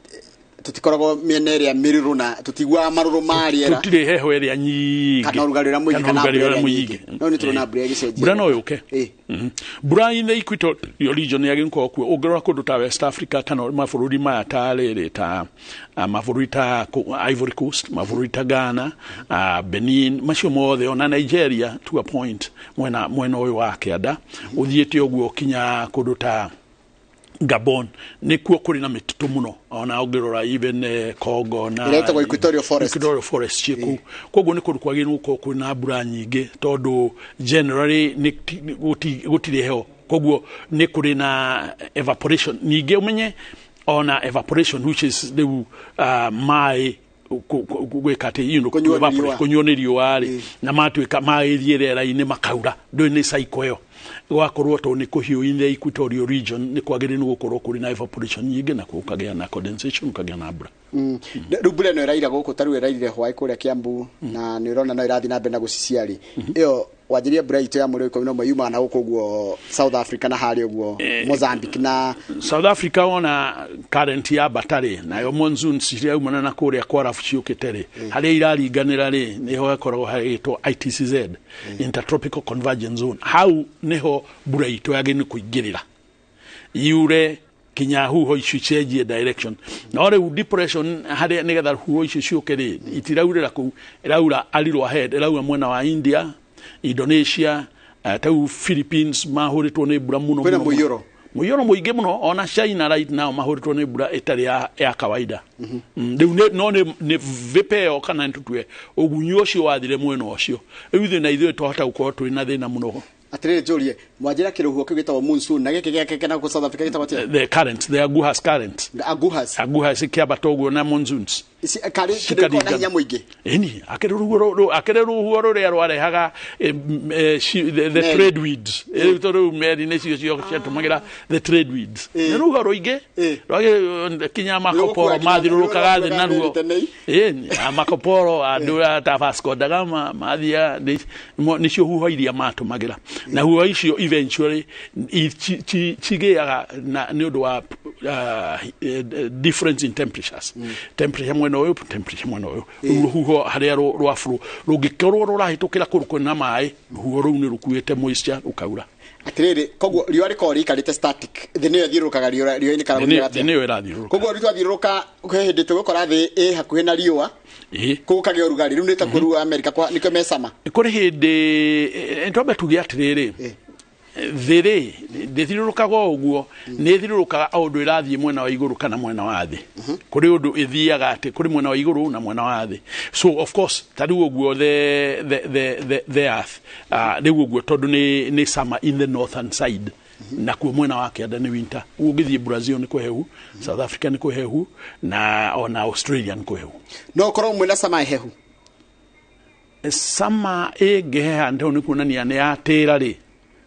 Tũtikoragwo mĩena ĩrĩa mĩrũrũ na tũtiguaga marũrũ ma rĩera. Tũtirĩ heho ĩrĩa nyingĩ. Kana ũrugarĩ ũrĩa mũingĩ kana ũrugarĩ mbura ũrĩa ĩrĩa mũingĩ. nyingĩ, no nĩ tũrona mbura ĩgĩcenjia. Mbura no yũke. Mbura in the equatorial region yagĩrĩirwo gũkorwo kuo. Ũngĩrora kũndũ ta West Africa kana mabũrũri maya ta rĩrĩ, ta mabũrũri ta Ivory Coast, mabũrũri ta Ghana, Benin, macio mothe, ona Nigeria to a point, mwena ũyũ wa kĩanda ũthiĩte ũguo kinya kũndũ ta Gabon, nĩkuo kũrĩ na mĩtitũ mũno. Ona ũngĩrora even Congo na Ĩrĩa ĩtagwo Equatorial Forest. Equatorial Forest ciĩ kũu. Koguo nĩ kũndũ kwagĩrĩirwo gũkorwo kwĩ na mbura nyingĩ tondũ generally nĩ gũtirĩ heho, koguo nĩ kũrĩ na evaporation. Ningĩ ũmenye Ona evaporation, which is rĩu maĩ gwĩka atĩ, you know, Kũnyuo nĩ evaporate, riũa. Kũnyuo nĩ riũa rĩ, na matuĩka maĩ thiĩ rĩera-inĩ makaura. Ndũĩ nĩ cycle ĩyo gwakorwo tondũ nĩ kũhiũ in the equatorial region, nĩ kwagĩrĩire nĩ gũkorwo kũrĩ na evaporation nyingĩ, na gũkagĩa na condensation, gũkagĩa na mbura. Rĩu mbura ĩno ĩraira gũkũ, ta rĩu ĩrairire hwaĩ kũrĩa Kiambu, na nĩ ũrona no ĩrathiĩ na mbere na gũcicia rĩ, ĩyo wanjĩria mbura itũ ya mweri wa 11 yumaga na gũkũ ũguo South Africa na harĩa ũguo Mozambique na South Africa. Ona current ya batarĩ nayo monsoons ciraumana na kũrĩa kwarabu ciũkĩte rĩ, harĩa iraringanĩra rĩ, nĩho hakoragwo hagĩtwo ITCZ, Intertropical Convergence Zone. Hau nĩho mbura itũ yagĩrĩirwo nĩ kũingĩrĩra yure kinya huho icio cenjie direction. No rĩu depression harĩa nĩgetha huho icio ciũke rĩ, itiraurĩra kũu, ĩraura a little ahead, ĩraura mwena wa India, Indonesia, tau Philippines mahũrĩtwo nĩ mbura mũno Kwĩna mũno. Mũiyũro. Mũiyũro mũingĩ mũno. Ona China right now mahũrĩtwo nĩ mbura ĩtarĩ ya kawaida. Rĩu no nĩ vipeo kana nĩtũtue ũgunyu ũcio wathire mwena ũcio. Rĩu ithuĩ na ithuĩ twahota gũkorwo twĩ na thĩna mũno. Atĩrĩrĩ, njũrie, mwanjĩra kĩrũhuho kĩu gĩtagwo monsoon na gĩkĩ gĩake na gũkũ South Africa gĩtagwo atĩa? The current, the Agulhas Current. Agulhas. Agulhas ikĩambata ũguo na monsoons. Karĩ kĩndũ gĩkoragwo na hinya mũingĩ. Ĩni akĩrĩ rũhuho rũrĩa rwarehaga the Meri. trade winds. Rĩu tondũ rĩu meri nĩcio ciatũmagĩra the trade winds. Nĩ rũhuho rũingĩ rwagĩ kinya Marco Polo mathiũrũrũkaga thĩ naruo. Ĩni a Marco Polo, andũ a ta Vasco da Gama mathiaga, nĩcio huho iria matũmagĩra, na huho icio eventually cigĩaga na nĩ ũndũ wa difference in temperatures, temperature mwena ũyũ, temperature mwena ũyũ. Rĩu rũhuho harĩa rwa flow rũngĩkorwo rũrahĩtũkĩra kũndũ kwĩna maĩ, rũhuho rũu nĩ rũkuĩte moisture, rũkaura. Atĩrĩrĩ, koguo riũa rĩkoragwo rĩikarĩte static, thĩ nĩyo ĩthiũrũrũkaga riũa-inĩ kana gũthiaga Thĩ atĩa? nĩyo ĩrathiũrũrũka. Koguo rĩu twathiũrũrũka kwĩ hĩndĩ tũgũkora thĩ ĩ hakuhĩ na riũa, kũu kũgĩa ũrugarĩ. Rĩu nĩ ta kũu Amerika nĩkĩo mecama. Kũrĩ hĩndĩ twambe tuge atĩrĩrĩ, thĩ rĩ ndĩthiũrũrũkaga o ũguo, nĩ ĩthiũrũrũkaga o ũndũ ĩrathiĩ mwena wa igũrũ kana mwena wa thĩ. Kũrĩ ũndũ ĩthiaga atĩ kũrĩ mwena wa igũrũ na mwena wa thĩ. So of course ta rĩu ũguo the earth, rĩu ũguo tondũ nĩ summer in the northern side, nakuo mwena wa kĩanda nĩ winter. Ũguo ũngĩthiĩ Brazil nĩ kũhehu, South Africa nĩ kũhehu, na ona Australia nĩ kũhehu. No ũkorwo mwĩna summer hehu? Summer ĩngĩheha ndĩho nĩ kuonania nĩ yatĩra rĩ,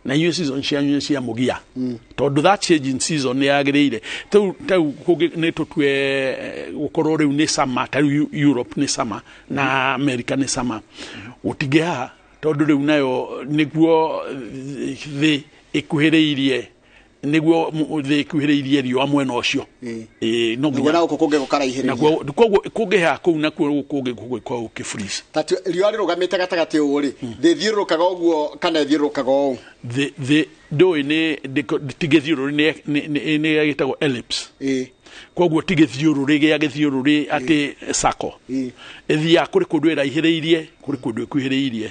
na inyuĩ season cianyu nĩ cia mũgia, tondũ that change in season nĩ yagĩrĩire. Tau kũngĩ nĩ tũtue gũkorwo rĩu nĩ summer, ta rĩu Europe nĩ summer na America nĩ summer, gũtingĩhaha tondũ rĩu nayo nĩguo thĩ ĩkuhĩrĩirie, nĩguo thĩ ĩkuhĩrĩirie riũa mwena ũcio. Ĩĩ, no Naguo nginya na gũkũ kũngĩ gũkaraihĩrĩria. Naguo koguo kũngĩheha kũu, nakuo kũngĩ gũgĩkorwo gũkĩ-freeze. Ta riũa rĩrũgamĩte gatagatĩ ũũ rĩ, thĩ ĩthiũrũrũkaga ũguo kana ĩthiũrũrũkaga ũũ? Thĩ ndũĩ nĩ ti gĩthiũrũrĩ, nĩ gĩtagwo ellipse. Koguo ti gĩthiũrũrĩ gĩa gĩthiũrũrĩ atĩ circle. Ĩthiaga kũrĩ kũndũ ĩraihĩrĩirie, kũrĩ kũndũ ĩkuhĩrĩirie.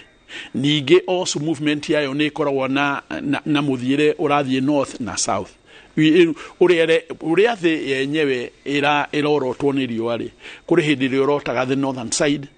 Ningĩ also movement yayo nĩ ĩkoragwo na mũthiĩre ũrathiĩ north na south. Ũrĩa thĩ yenyewe ĩrorotwo nĩ riũa rĩ, kũrĩ hĩndĩ ĩrĩa ũrotaga the northern side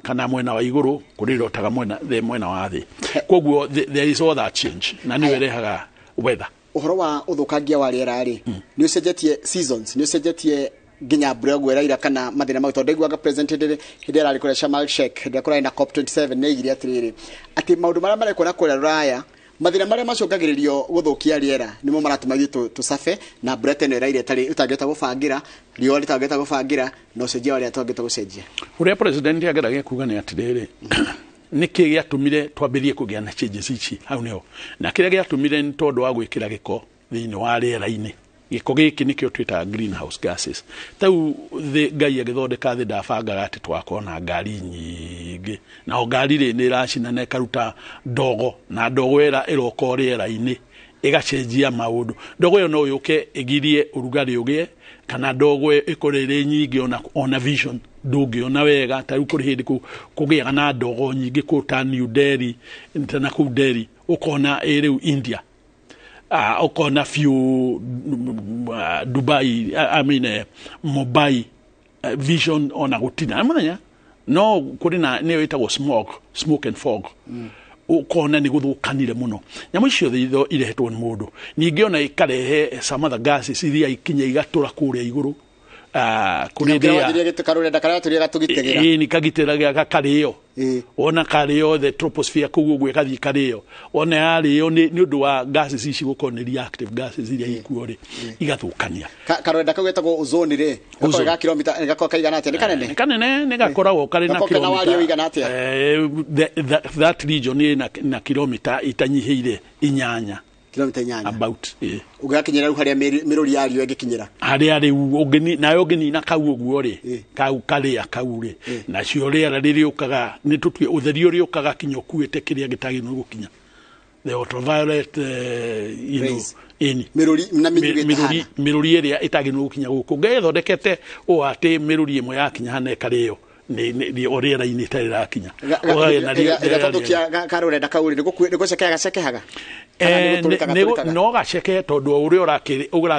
kana mwena wa igũrũ, kũrĩ ĩrotaga mwena the mwena wa thĩ. Koguo there is all that change na nĩyo ĩrehaga weather. Ũhoro wa ũthũkangia wa rĩera rĩ, nĩ ũcenjetie seasons, nĩ ũcenjetie nginya mbura ũguo ĩraira kana mathĩna mau? Tondũ ndaiguaga president hĩndĩ ĩrarĩ kũrĩa Sharm el Sheikh, hĩndĩ ĩrĩa kũrarĩ na COP 27, nĩ aigire atĩrĩrĩ, atĩ maũndũ marĩa marekwo na kũrĩa rũraya, mathĩna marĩa macũngagĩrĩrio gũthũkia rĩera nĩmo maratũma ithuĩ tũcabe na mbura ta ĩno ĩraira ĩtarĩ ũtangĩhota gũbangĩra, riũa rĩtangĩhota gũbangĩra, na ũcenjia wa rĩera tũtangĩhota gũcenjia. Ũrĩa president ageragia kuga nĩ atĩrĩrĩ, nĩkĩ gĩatũmire twambĩrie kũgĩa na changes ici? Hau nĩho na kĩrĩa gĩatũmire nĩ tondũ wa gwĩkĩra gĩko thĩinĩ wa rĩera-inĩ. Gĩko gĩkĩ nĩkĩo twĩtaga greenhouse gases. Tau thĩ Ngai agĩthondeka thĩ ndabangaga atĩ twakorwo na ngari nyingĩ, nao ngari rĩ nĩ ĩracina na ĩkaruta ndogo, na ndogo ĩra ĩroka o rĩera-inĩ ĩgacenjia maũndũ. Ndogo ĩyo no yũke ĩgirie ũrugarĩ ũgĩe, kana ndogo ĩyo ĩkorwo ĩrĩ nyingĩ ona vision ndũngĩona wega. Ta rĩu kũrĩ hĩndĩ kũgĩaga na ndogo nyingĩ kũu ta New Delhi, ta na kũu Delhi, ũkona ĩ rĩu India, ũkona biũ Dubai, I mean, Mumbai, vision ona gũtina mũthenya no kũrĩ na nĩyo ĩtagwo smog, smoke and fog. Ũkona nĩ gũthũkanire mũno. Nyamũ icio ciothe irehetwo nĩ mũndũ. Ningĩ ona ikarehe some other gases iria ikinya igatũra kũrĩa igũrũ, kũrĩ rĩa karũrenda karĩa tũrĩaga tũgitagĩra. Ĩĩ, nĩ kagitĩra gakarĩo. Ona karĩo the troposphere kũu ũguo ĩgathiĩ karĩo. Ona yarĩo nĩ ũndũ wa gases ici gũkorwo nĩ reactive gases iria ikuo rĩ, igathũkania. Karũrenda kau getagwo ozone rĩ, gakoragwo ga kilomita gakoragwo kaigana atĩa? Nĩ kanene? Nĩ kanene, nĩ gakoragwo karĩ na kilomita. That region ĩ na kilomita itanyihĩire 8. Kilomita 8. About. Ũgĩgakinyĩra rĩu harĩa mĩrũri ya riũa ĩngĩkinyĩra. Harĩa rĩu nayo ũngĩnina kau ũguo rĩ, kau karĩa kau rĩ, nacio rĩera rĩrĩũkaga nĩ tũtue ũtheri ũrĩa ũkaga kinya ũkuĩte kĩrĩa gĩtagĩrĩirwo gũkinya, the ultraviolet, you know, ĩni mĩrũri na mĩnyugĩte. Mĩrũri ĩrĩa ĩtagĩrĩirwo gũkinya gũkũ. Ngai ĩthondekete ũũ atĩ mĩrũri ĩmwe yakinya hana ĩkarĩo nĩ o rĩera-inĩ ĩtarĩ ĩrakinya. Ĩgathũkia karũrenda kau rĩ, nĩ gũcekeha gacekehaga? No gaceke, tondũ o ũrĩa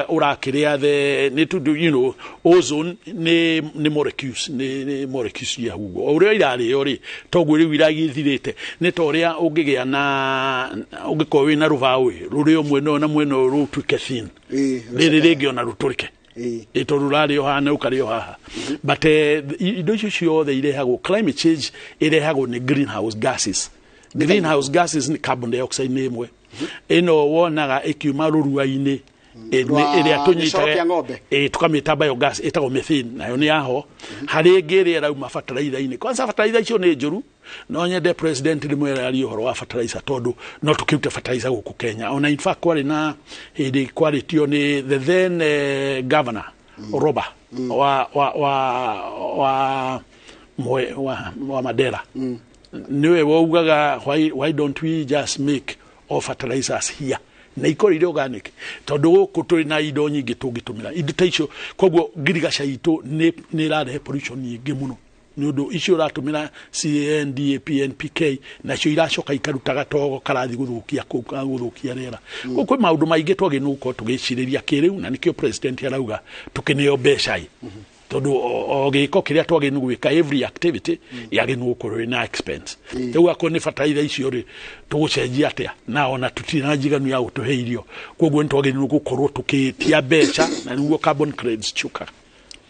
ũrakĩrĩa the nĩ tondũ ozone nĩ molecules, nĩ molecules cia hugo. O ũrĩa irarĩo rĩ, toguo rĩu iragithirĩte. Nĩ ta ũrĩa ũngĩgĩa na ũngĩkorwo wĩna rũbaũ rũrĩ o mwena ũyũ na mwena ũyũ rũtuĩke thin, rĩrĩ rĩngĩ ona rũtũrĩke, ĩ tondũ rũrarĩo haha na rũkarĩo haha. But indo icio ciothe irehagwo, climate change ĩrehagwo nĩ greenhouse gases. Greenhouse gases nĩ carbon dioxide nĩ ĩmwe ĩno wonaga ĩkiuma rũrua-inĩ ĩrĩa tũnyitaga, tũkamĩta biogas, ĩtagwo methane, nayo nĩ yaho. Harĩ ĩngĩ ĩrĩa ĩrauma bataraitha-inĩ. Kwanza bataraitha icio nĩ njũru. No nyende president rĩmwe arie ũhoro wa fertilizer, tondũ no tũkĩrute fertilizer gũkũ Kenya. Ona in fact kwarĩ na hĩndĩ kwarĩtio nĩ the then governor Roba wa wa wa wa Mandera, niwe waugaga, Why don't we just make all fertilizers here na ikorwo irĩ organic?" Tondũ gũkũ tũrĩ na indo nyingĩ tũngĩtũmĩra indo ta icio. Koguo ngirigaca itũ nĩ ĩrarehe pollution nyingĩ mũno, nĩ ũndũ icio ũratũmĩra CAN, DAP, NPK, nacio iracoka ikaruta gatogo karathi gũthũkia kũu, gũthũkia rĩera. Koguo kwĩ maũndũ maingĩ twagĩrĩirwo gũkorwo tũgĩcirĩria kĩrĩu, na nĩkĩo president arauga tũkĩneo mbeca ĩ, tondũ o gĩko kĩrĩa twagĩrĩirwo gwĩka, every activity yagĩrĩirwo gũkorwo ĩna expense. Rĩu akorwo nĩ bataraitha icio rĩ, tũgũcenjia atĩa na ona tũtirĩ na njiganu ya gũtũhe irio? Koguo nĩ twagĩrĩirwo gũkorwo tũkĩtia mbeca, na nĩguo carbon credits ciũkaga.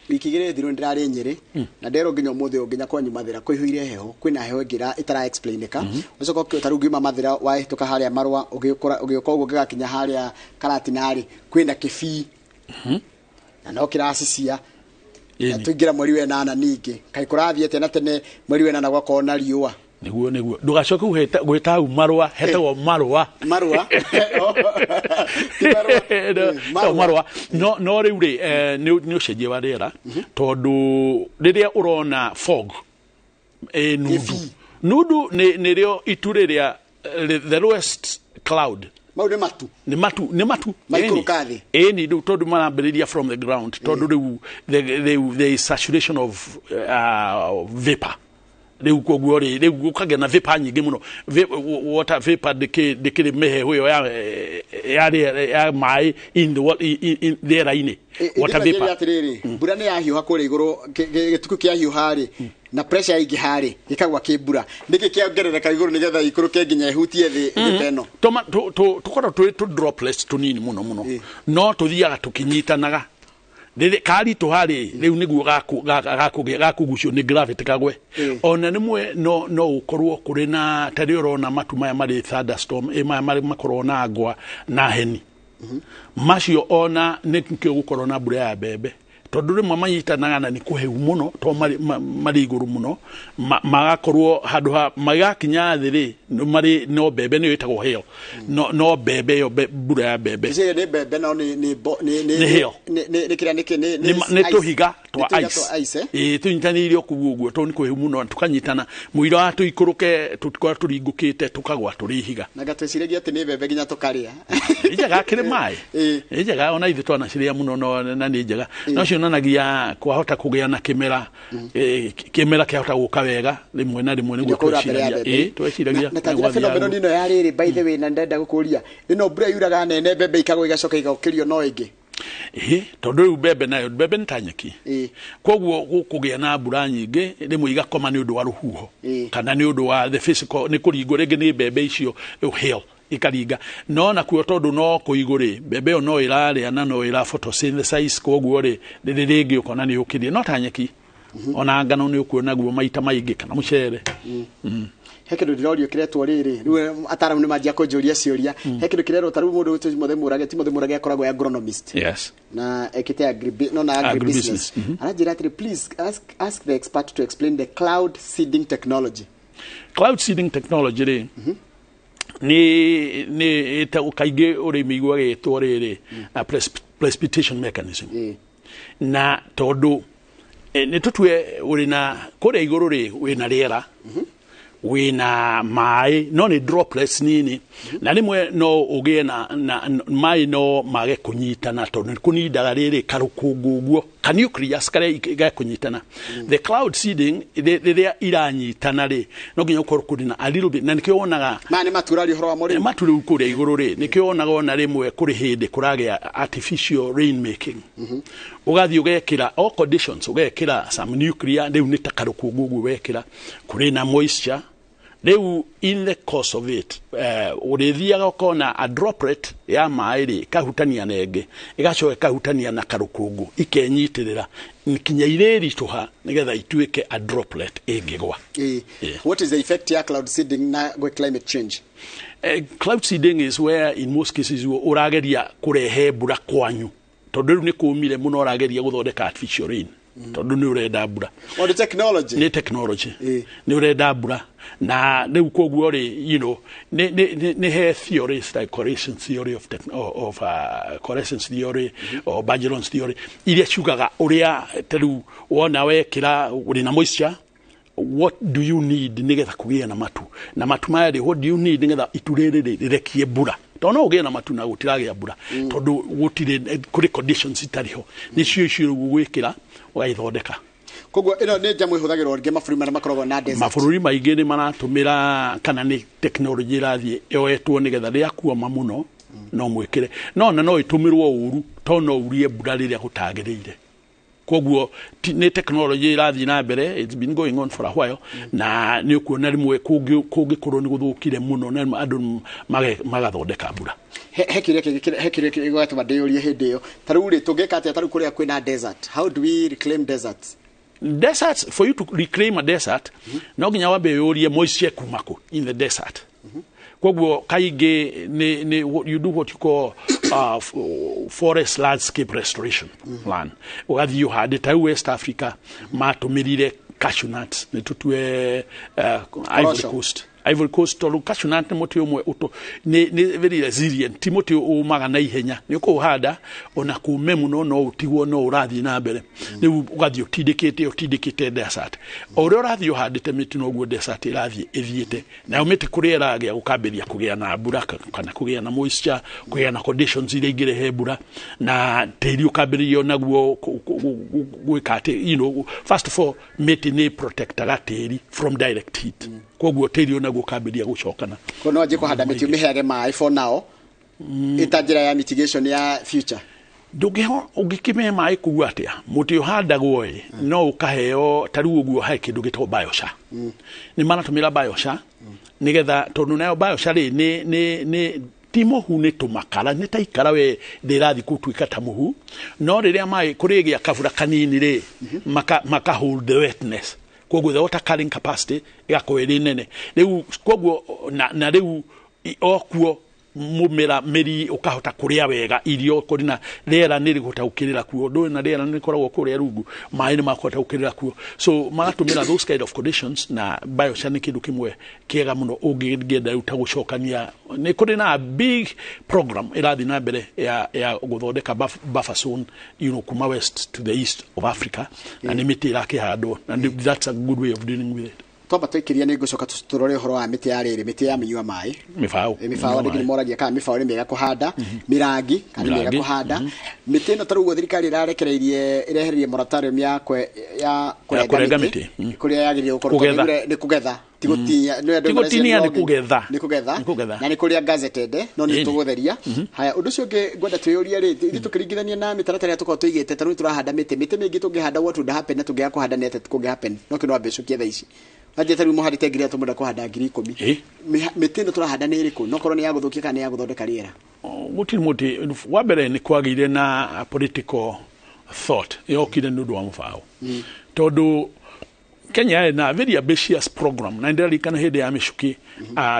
Wiki igĩrĩ thiru ndĩrarĩ Nyĩrĩ, na nderwo nginya ũmũthĩ ũyũ nginya kwanyu Mathĩra kũihũire heho, kwĩna heho ĩngĩ ĩtara explainĩka. Ũcoka ta rĩu ngiuma Mathĩra, wahĩtũka harĩa Marũa, ũgĩũka ũguo gĩgakinya harĩa Karatina rĩ, kwĩna kĩbii na no kĩracicia. Na tũingĩra mweri wa ĩnana ningĩ, kaĩ kũrathiĩ atĩa? Na tene mweri wa ĩnana gwakorwo na riũa. Nĩguo ndũgacoke gwĩta hau Marũa, hetagwo Marũa. Marũa. No Marũa. No rĩu rĩ, nĩ ũcenjia wa rĩera, tondũ rĩrĩa ũrona fog, nundu nundu nĩ rĩo itu rĩrĩa the lowest cloud. Mau nĩ matu. Nĩ matu, nĩ matu. Maikũrũka thĩ. Ĩni rĩu tondũ marambĩrĩria from the ground, tondũ rĩu there is saturation of vapor rĩu. Koguo rĩ, rĩu gũkagĩa na vapor nyingĩ mũno. Water vapor ndĩkĩrĩ mĩhehu ĩyo ya maĩ in the in rĩera-inĩ, water vapor. Atĩrĩrĩ, mbura nĩ yahiũha kũrĩa igũrũ, gĩtuku kĩahiũha rĩ, na pressure yaingĩha rĩ, gĩkagwa kĩ mbura. Nĩkĩ kĩongerereka igũrũ nĩgetha ikũrũke nginya ĩhutie thĩ thĩ ta ĩno? Tũkoragwo twĩ tũ droplets tũnini mũno mũno, no tũthiaga tũkĩnyitanaga. Rĩrĩ karitũha rĩ, rĩu nĩguo gakũgucio nĩ gravity kagwe. Ona rĩmwe no ũkorwo kũrĩ na tarĩ ũrona matu maya marĩ thunderstorm, maya marĩ makorwo na ngwa na heni macio, ona nĩkĩo gũkorwo na mbura ya mbembe, tondũ rĩmwe manyitanaga na nĩ kũhehu mũno, to marĩ igũrũ mũno, magakorwo handũ ha magakinya thĩ rĩ, marĩ no mbembe, nĩyo ĩtagwo hail. No mbembe ĩyo, mbura ya mbembe. Ĩcio nĩ mbembe, no nĩ nĩ nĩ Nĩ hail. Nĩ kĩrĩa nĩ nĩ Nĩ tũhiga twa Nĩ tũhiga ice. Twa ice, eh? Ĩĩ, tũnyitanĩire kũu ũguo tondũ nĩ kũhehu mũno, tũkanyitana mũira wa tũikũrũke, tũtikorwo tũringũkĩte, tũkagwa tũrĩ ihiga. Na ngatwĩciragia atĩ nĩ mbembe nginya tũkarĩa. Nĩ njega kĩrĩ maĩ, nĩ njega, ona ithuĩ twanacirĩa mũno, no na nĩ njega, no cionanagia kwahota kũgĩa na kĩmera, kĩmera kĩahota gũka wega rĩmwe na rĩmwe, nĩguo Kũra mbere ya tweciragia. mbembe. Ĩĩ, tweciragia. Na ta njĩra phenomenon ĩno ya rĩrĩ, by the way, na ndenda gũkũria, ĩno mbura yuraga nene, mbembe ikagwa, igacoka igokĩrio no ĩngĩ. Ĩhĩ, tondũ rĩu mbembe nayo, mbembe nĩ ta nyeki. Koguo gũkũgĩa na mbura nyingĩ, rĩmwe igakoma nĩ ũndũ wa rũhuho kana nĩ ũndũ wa the physical, nĩ kũringwo rĩngĩ nĩ mbembe icio hail ikaringa. No nakuo tondũ no kũigũ rĩ, mbembe ĩyo no ĩrarĩa na no ĩra photosynthesize, koguo rĩ, rĩrĩ rĩngĩ ũkona nĩ ũkĩrie no ta nyeki. Ona ngano nĩ ũkuona guo maita maingĩ kana mũcere. He kĩndũ ndĩrorio kĩretwo rĩrĩ, rĩu ataramu nĩ manjia kũnjũria ciũria. He kĩndũ kĩrerwo ta rĩu mũndũ ũyũ Timothy Mũrage, Timothy Mũrage akoragwo e agronomist. Na ekĩte agri, no na agribusiness. Aranjĩra atĩrĩ, please ask the expert to explain the cloud seeding technology. Cloud seeding technology rĩ, nĩ ĩtagwo kaingĩ ũrĩmi gwagĩtwo rĩrĩ precipitation mechanism. Na tondũ nĩ tũtue ũrĩ na kũrĩa igũrũ rĩ, wĩna rĩera, wĩna maĩ, no nĩ droplets nini, na rĩmwe no ũgĩe na maĩ no mage kũnyitana tondũ nĩ kũnindaga rĩrĩ karũkũngũ ũguo ka nucleus karĩa gakũnyitana. The cloud seeding rĩrĩa iranyitana rĩ, no nginya ũkorwo kũrĩ na a little bit, na nĩkĩo wonaga maya nĩ maturari ũhoro wa mũrĩmi. Matu rĩu kũrĩa igũrũ rĩ, nĩkĩo wonaga ona rĩmwe kũrĩ hĩndĩ kũragĩa artificial rain making. Ũgathiĩ ũgekĩra all conditions, ũgekĩra some nuclear, rĩu nĩ ta karũkũngũ ũguo wekĩra, kũrĩ na moisture. Rĩu in the course of it, ũrĩthiaga ũkona a droplet ya maĩ rĩ, ĩkahutania na ĩngĩ, ĩgacoka ĩkahutania na karũkũngũ, ikenyitĩrĩra nginya irĩritũha nĩgetha ituĩke a droplet ĩngĩgwa. What is the effect ya cloud seeding na gwĩ climate change? Cloud seeding is where in most cases ũrageria kũrehe mbura kwanyu, tondũ rĩu nĩ kũmire mũno, ũrageria gũthondeka artificial rain tondũ nĩ ũrenda mbura. O nĩ technology. Nĩ technology, nĩ ũrenda mbura, na rĩu koguo rĩ, nĩ he theories like coalescence theory of, of coalescence theory or Bergeron's theory iria ciugaga ũrĩa ta rĩu wona wekĩra ũrĩ na moisture, what do you need nĩgetha kũgĩe na matu, na matu maya rĩ, what do you need nĩgetha itu rĩrĩ rĩ rĩrekie mbura, tondũ no ũgĩe na matu na gũtiragĩa mbura tondũ gũtirĩ kũrĩ conditions itarĩ ho. Nĩcio icio rĩu ũgwĩkĩra ũgagĩthondeka. Koguo ĩno nĩ njamũ ĩhũthagĩrwo rĩngĩ mabũrũri marĩa makoragwo na desert. Mabũrũri maingĩ nĩ maratũmĩra, kana nĩ technology ĩrathiĩ yoetwo nĩgetha rĩrĩa kuoma mũno no mwĩkĩre, no na no ĩtũmĩrwo ũru tondũ no urie mbura rĩrĩa gũtagĩrĩire. Koguo nĩ technology ĩrathiĩ na mbere, it's been going on for a while, na nĩ ũkuona rĩmwe kũngĩkorwo nĩ gũthũkire mũno na andũ magathondeka mbura. He kĩũria kĩngĩ, he kĩũria kĩngĩ gĩgatũma ndĩyũrie hĩndĩ ĩyo, ta rĩu rĩ, tũngĩka atĩa ta rĩu kũrĩa kwĩna desert? How do we reclaim deserts? Deserts, for you to reclaim a desert, no nginya wambe ũrie moisture kuma kũ in the desert. Koguo kaingĩ nĩ you do what you call forest landscape restoration plan. Ũgathiĩ ũhande ta rĩu West Africa matũmĩrire cashew nuts, nĩ tũtue Ivory Coast. Ivory Coast, tondũ cashew nut nĩ mũtĩ ũmwe nĩ very resilient, ti mũtĩ ũmaga na ihenya, nĩ ũkũũhanda ona kũme mũno no ũtigwo no ũrathiĩ na mbere. Rĩu ũgathiĩ ũtindĩkĩte desert, o ũrĩa ũrathiĩ ũhandĩte mĩtĩ noguo desert ĩrathiĩ ĩthiĩte nayo mĩtĩ kũrĩa ĩragĩa gũkambĩrĩria kũgĩa na mbura kana kũgĩa na moisture, kũgĩa na conditions iria ingĩrehe mbura, na tĩri ũkambĩrĩria naguo gwĩka atĩ, first of all, mĩtĩ nĩ protectaga tĩri from direct heat, koguo tĩri onaguo ũkambĩrĩria gũcokana. Koguo no wanjie kũhanda mĩtĩ ũmĩheage maĩ for now, ĩta njĩra ya mitigation ya future. Ndũngĩho ũngĩkĩmĩhe maĩ kũu atĩa? Mũtĩ ũhandagwo ĩ, no ũkaheo ta rĩu ũguo he kĩndũ gĩtagwo biochar. Nĩ maratũmĩra biochar nĩgetha, tondũ nayo biochar rĩ nĩ ti mũhu, nĩ tũmakara, nĩ ta ikara we ndĩrathiĩ gũtuĩka ta mũhu, no rĩrĩa maĩ kũrĩgĩa kabura kanini rĩ, maka hold the wetness, koguo the water carrying capacity ĩgakorwo ĩrĩ nene. Rĩu koguo na rĩu okuo mũmera mĩri ũkahota kũrĩa wega irio, kũrĩ na rĩera nĩ rĩkũhota gũkĩrĩra kuo, ndũĩ na rĩera nĩ rĩkoragwo kũrĩa rungu, maĩ nĩ makũhota gũkĩrĩra kuo, so magatũmĩra those kind of conditions. Na biochar nĩ kĩndũ kĩmwe kĩega mũno ũngĩenda rĩu ta gũcokania. Nĩ kũrĩ na big program ĩrathiĩ na mbere ya gũthondeka buffer zone, kuma west to the east of Africa, na nĩ mĩtĩ ĩrakĩhandwo, na that's a good way of dealing with it. Twamba tũikĩria nĩ ngũcoka tũrore ũhoro wa mĩtĩ ya rĩrĩ, mĩtĩ ya mĩnyua maĩ. Mĩbaũ. Mĩbaũ andũ nĩ moragia kana mĩbaũ nĩ mĩega kũhanda, mĩrangi kana nĩ mĩega Mĩrangi, kũhanda. Mĩtĩ ĩno ta rĩu ũguo thirikari ĩrarekereirie ĩrehererie moratorium ya Ya kũrenga kũrenga mĩtĩ mĩtĩ. Kũrĩa yagĩrĩire gũkorwo Kũgetha. tondũ nĩ kũgetha, ti gũtinia. Nĩ andũ Ti mareciria gũtinia, nĩ nĩ kũgetha. Nĩ kũgetha. Nĩ kũgetha. Na nĩ kũrĩa gazetted, no nĩ Ĩni. tũgũtheria. Haya, ũndũ ũcio ũngĩ ngwenda twĩyũrie rĩ, ithuĩ tũkĩringithania na mĩtaratara ĩrĩa tũkoragwo tũigĩte, ta rĩu tũrahanda mĩtĩ, mĩtĩ mĩingĩ tũngĩhanda, what would happen, na tũngĩaga kũhanda nĩ atĩa kũngĩ happen? No kĩo no wambe ũcokie thaa ici. Wanjia ta rĩu mũhandĩte 3,000, mũrenda kũhanda 10,000. Mĩtĩ ĩno tũrahanda nĩ ĩrĩkũ? No korwo nĩ ya gũthũkia kana nĩ ya gũthondeka rĩera? Gũtirĩ mũtĩ. Wa mbere nĩ kwagĩire na political thought yokire nĩ ũndũ wa mũbaũ, tondũ Kenya ĩna very ambitious program, na ndĩraririkana hĩndĩ ya mĩcuki,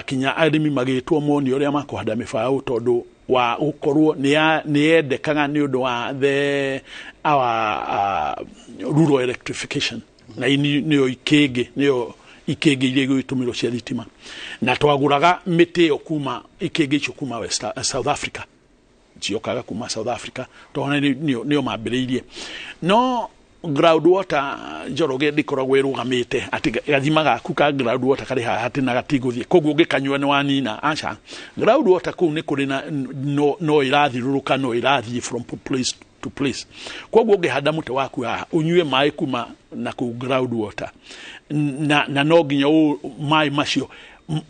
kinya arĩmi magĩtwo monio ũrĩa makũhanda mĩbaũ, tondũ wa gũkorwo nĩ yendekaga nĩ ũndũ wa the our rural electrification, na nĩyo ikĩngĩ, nĩyo ikĩngĩ iria igũtũmĩrwo cia thitima, na twagũraga mĩtĩ ĩyo kuma ikĩngĩ icio kuma West, South Africa, ciokaga kuma South Africa, tondũ nĩo mambĩrĩirie. No ground water, Njoroge, ndĩkoragwo ĩrũgamĩte atĩ gathima gaku ka ground water karĩ haha atĩ na gatigũthiĩ, koguo ũngĩkanyua nĩ wanina. Aca, ground water kũu nĩ kũrĩ na no ĩrathiũrũrũka, no ĩrathiĩ from place to place. Koguo ũngĩhanda mũtĩ waku haha, ũnyue maĩ kuma na kũu ground water, na no nginya maĩ macio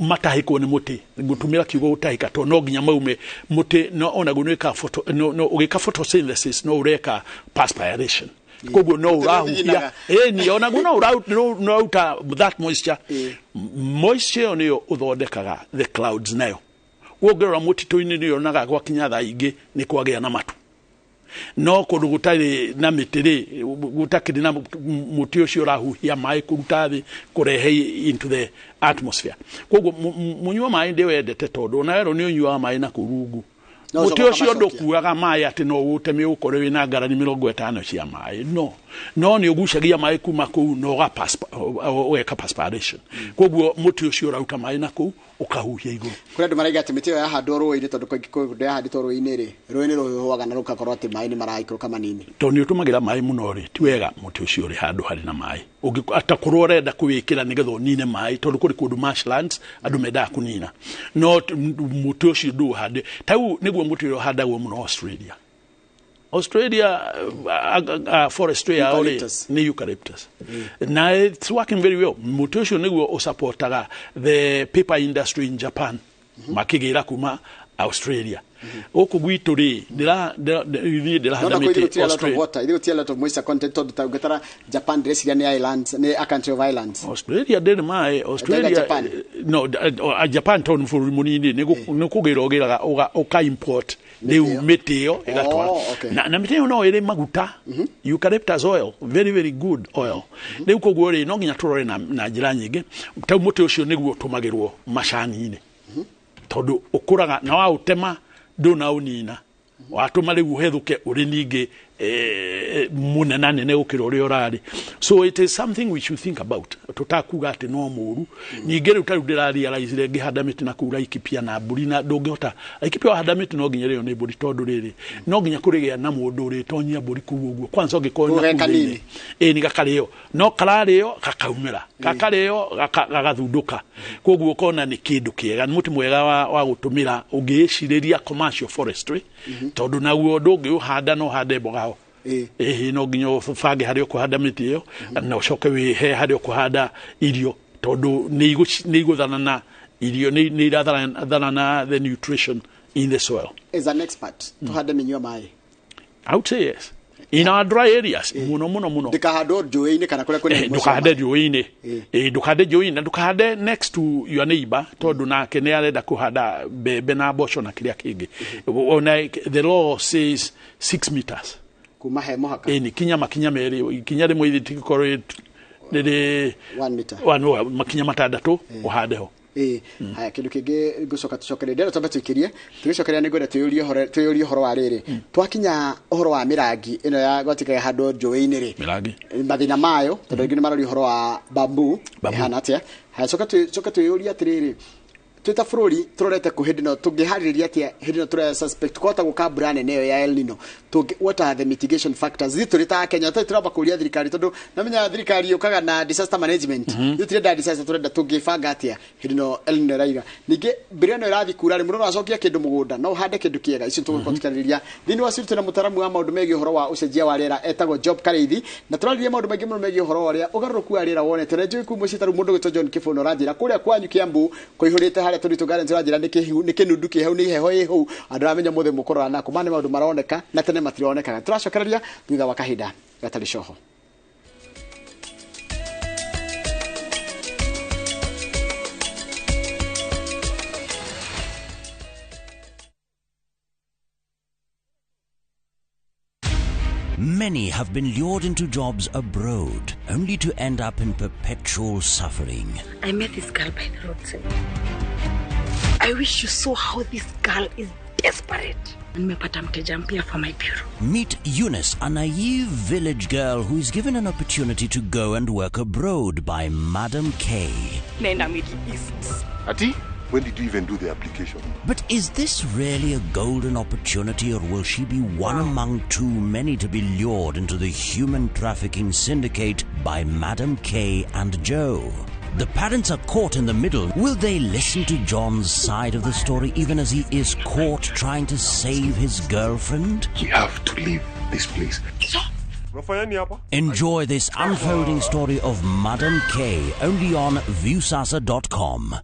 matahĩkwo nĩ mũtĩ. Ngũtũmĩra kiugo gũtahĩka tondũ no nginya maume mũtĩ, no onaguo nĩ wĩkaga photo, no ũgĩka photosynthesis, no ũreka perspiration, koguo no Mũtĩ ũrahuhia. nĩũthiginaga. Ĩni onaguo no ũrauta that moisture. Moisture ĩyo nĩyo ũthondekaga the clouds nayo. Ũngĩrora mũtitũ-inĩ, nĩ yonaga gwakinya thaa ingĩ nĩ kwagĩa na matu, no kũndũ gũtarĩ na mĩtĩ rĩ, gũtakĩrĩ na mũtĩ ũcio ũrahuhia maĩ kũruta thĩ kũrehe into the atmosphere. Koguo mũnyua maĩ ndĩwendete, tondũ ona werwo nĩ ũnyuaga maĩ na kũu rungu, No mũtĩ ũcoka ũcio ũkamacokia. ndũkuaga maĩ atĩ no ũteme ũkorwo wĩna ngarani 50 cia maĩ, no nĩ ũgucagia maĩ kuma kũu na ũgeka perspiration, koguo mũtĩ ũcio ũrauta maĩ na kũu ũkahuhia igũrũ. Kũrĩ andũ maraiga atĩ mĩtĩ ĩyo yahandwo rũĩ-inĩ, tondũ kaingĩ kũndũ yahandĩtwo rũĩ-inĩ rĩ, rũĩ nĩ rũhũaga na rũgakorwo atĩ maĩ nĩ maraikũrũka manini. Tondũ nĩ ũtũmagĩra maĩ mũno rĩ, ti wega mũtĩ ũcio ũrĩ handũ harĩ na maĩ. Atakorwo ũrenda kũwĩkĩra nĩgetha ũnine maĩ, tondũ kũrĩ kũndũ marshlands andũ mendaga kũnina, no mũtĩ ũcio ndũũhande tau. Nĩguo mũtĩ ũrĩa ũhandagwo mũno Australia, forestry yao rĩ, Eucalyptus. Nĩ eucalyptus, na it's working very well. Mũtĩ ũcio nĩguo ũsupportaga the paper industry in Japan, makĩgĩra kuma Australia. Gũkũ gwitũ rĩ, ithuĩ No ndĩrahanda na mĩtĩ gũtirĩ a lot of Australia. water, ithuĩ gũtirĩ a lot of moisture content, tondũ ta ũngĩtara Japan, ndĩreciria nĩ islands, nĩ a country of islands. Australia ndĩrĩ maĩ. Australia Japan. No, Japan tondũ nĩ bũrũri mũnini, nĩ kũgĩra ũgĩraga ũka import rĩu mĩtĩ ĩyo ĩgatwara. Oh, okay. Na mĩtĩ ĩyo no ĩrĩ maguta, eucalyptus oil, very very good oil. Rĩu koguo rĩ, no nginya tũrore na njĩra nyingĩ. Tau mũtĩ ũcio nĩguo ũtũmagĩrwo macani-inĩ, tondũ ũkũraga na waũtema ndũnaũnina, watũma rĩu ũhethũke ũrĩ ningĩ mũnenanene gũkĩra ũrĩa ũrarĩ. So it is something we should think about, tũtakuga atĩ no mũru. Ningĩ rĩu tarĩu ndĩrarealizire ngĩhanda mĩtĩ na kũu Laikipia na mbũri, na ndũngĩhota Laikipia wahanda mĩtĩ no nginya rĩo nĩ mbũri, tondũ rĩrĩ no nginya kũrĩgĩa na mũndũ ũrĩtonyia mbũri kũu ũguo kwanza ũngĩkorwo na Kũu kũu kanini. thĩinĩ. Ĩ nĩ gakarĩo, no kararĩo gakaumĩra, gakarĩo gagathundũka, koguo ũkona nĩ kĩndũ kĩega, nĩ mũtĩ mwega wa gũtũmĩra ũngĩĩcirĩria commercial forestry, tondũ naguo ndũngĩũhanda no ũhande mboga ho. Ĩhĩ, no nginya ũbange harĩa ũkũhanda mĩtĩ ĩyo na ũcoke wĩhe harĩa ũkũhanda irio, tondũ nĩ igũthana na irio, nĩ irathana na the nutrition in the soil. As an expert, tuhande mĩnyua maĩ? I would say yes, in our dry areas, mũno mũno mũno. Ndĩkahandwo njũĩ-inĩ kana kũrĩa kwĩna ihumo cia Ndũkahande maĩ. njũĩ-inĩ. Ndũkahande njũĩ-inĩ na ndũkahande next to your neighbor, tondũ nake nĩ arenda kũhanda mbembe na mboco na kĩrĩa kĩngĩ. Ona the law says 6 meters kuma he mũhaka. Ĩni kinya makinya merĩ, ikinya rĩmwe ithi tigĩkorwo rĩrĩ 1 meter. Makinya 6 ũhande ho. Ĩĩ, haya, kĩndũ kĩngĩ ngũcoka tũcokerie, ndĩrenda twambe tũikĩrie, tũgĩcokeria nĩ ngwenda twĩyũrie ũhoro wa rĩrĩ, twakinya ũhoro wa mĩrangi ĩno ya gwatikaga handũ njũĩ-inĩ rĩ, Mĩrangi. Mathĩna mayo, tondũ aingĩ nĩ maroria ũhoro wa bamboo. Bamboo. Ĩhana atĩa? Haya, coka twĩyũrie atĩrĩrĩ, Twĩ ta bũrũri tũrorete kũ hĩndĩ ĩno, tũngĩharĩrĩria atĩa hĩndĩ ĩno tũraya suspect kwahota gũka mbura nene ĩyo ya El Nino? What are the mitigation factors? Ithuĩ tũrĩ ta Kenya tũtarĩ tũramba kũria thirikari, tondũ namenya thirikari yũkaga na disaster management. Ithuĩ tirenda disaster, tũrenda tũngĩbanga atĩa hĩndĩ ĩno El Nino ĩraira. Ningĩ mbura ĩno ĩrathiĩ kura rĩ, mũndũ no acokie kĩndũ mũgũnda, no ũhande kĩndũ kĩega. Icio tũgũkorwo tũkĩarĩrĩria thĩinĩ wa studio. Twĩna mũtaaramu wa maũndũ megiĩ ũhoro wa ũcenjia wa rĩera etagwo Job Karĩithi, na tũrarĩrĩria maũndũ maingĩ mũno megiĩ ũhoro wa ũrĩa ũgarũrũku wa rĩera wonete. Na njũĩ kuu mũciĩ ta rĩu mũndũ gwĩtwo John Kĩbũna ũranjĩra kũrĩa kwanyu Kiambu kũihũrĩte harĩa Tũritũ Gardens, ũranjĩra nĩ kĩnundu kĩ hau, nĩ heho ĩ hau. Andũ aramenya mũthĩ mũkũrora nako maya nĩ maũndũ maroneka na tene matironekaga. Tũracokereria thutha wa kahinda gatarĩ coho. Many have been lured into jobs abroad, only to end up in perpetual suffering. I met this girl by the roadside. I wish you saw how this girl is desperate. Nimepata mteja mpya for my bureau. Meet Eunice, a naive village girl who is given an opportunity to go and work abroad by Madam K. Naenda Middle East. Ati, when did you even do the application? But is this really a golden opportunity, or will she be one among too many to be lured into the human trafficking syndicate by Madam K and Joe? The parents are caught in the middle. Will they listen to John's side of the story even as he is caught trying to save his girlfriend? You have to leave this place. Enjoy this unfolding story of Madam K only on Viusasa.com.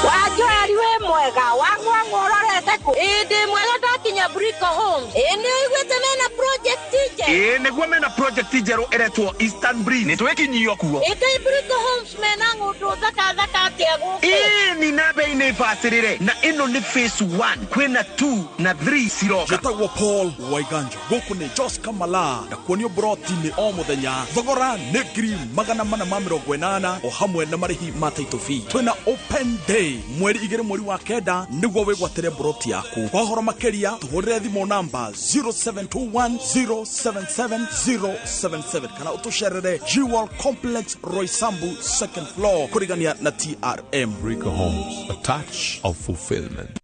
Wajoari we mwega wangwa ngororete ku indi mwega ndakinya Brico Homes ĩ nĩ ũiguĩte mena project njerũ? Ĩ nĩguo mena project njerũ ĩretwo Eastern Breeze, nĩ twĩkinyio kuo. Ĩkai Brico Homes mena ng'ũndũ thaka thaka atĩa gũkũ? Ĩ ni na bei nĩ bacĩrĩre, na ĩno nĩ phase 1, kwĩna 2 na 3 ciroka. Njĩtagwo Paul Waiganja, gũkũ nĩ Jos Kamala, na kuonio broti-inĩ o mũthenya. Thogora nĩ 480,000 o hamwe na marĩhi ma title fee. Twĩna open day mweri 2 mweri wa 9 nĩguo wĩgwatĩre broti yaku. Kwa ũhoro makĩria tũhũrĩre thimũ namba 0721077077 kana ũtũcerere Jewel Complex Roysambu second floor kũrigania na TRM. Brico Homes, a touch of fulfillment.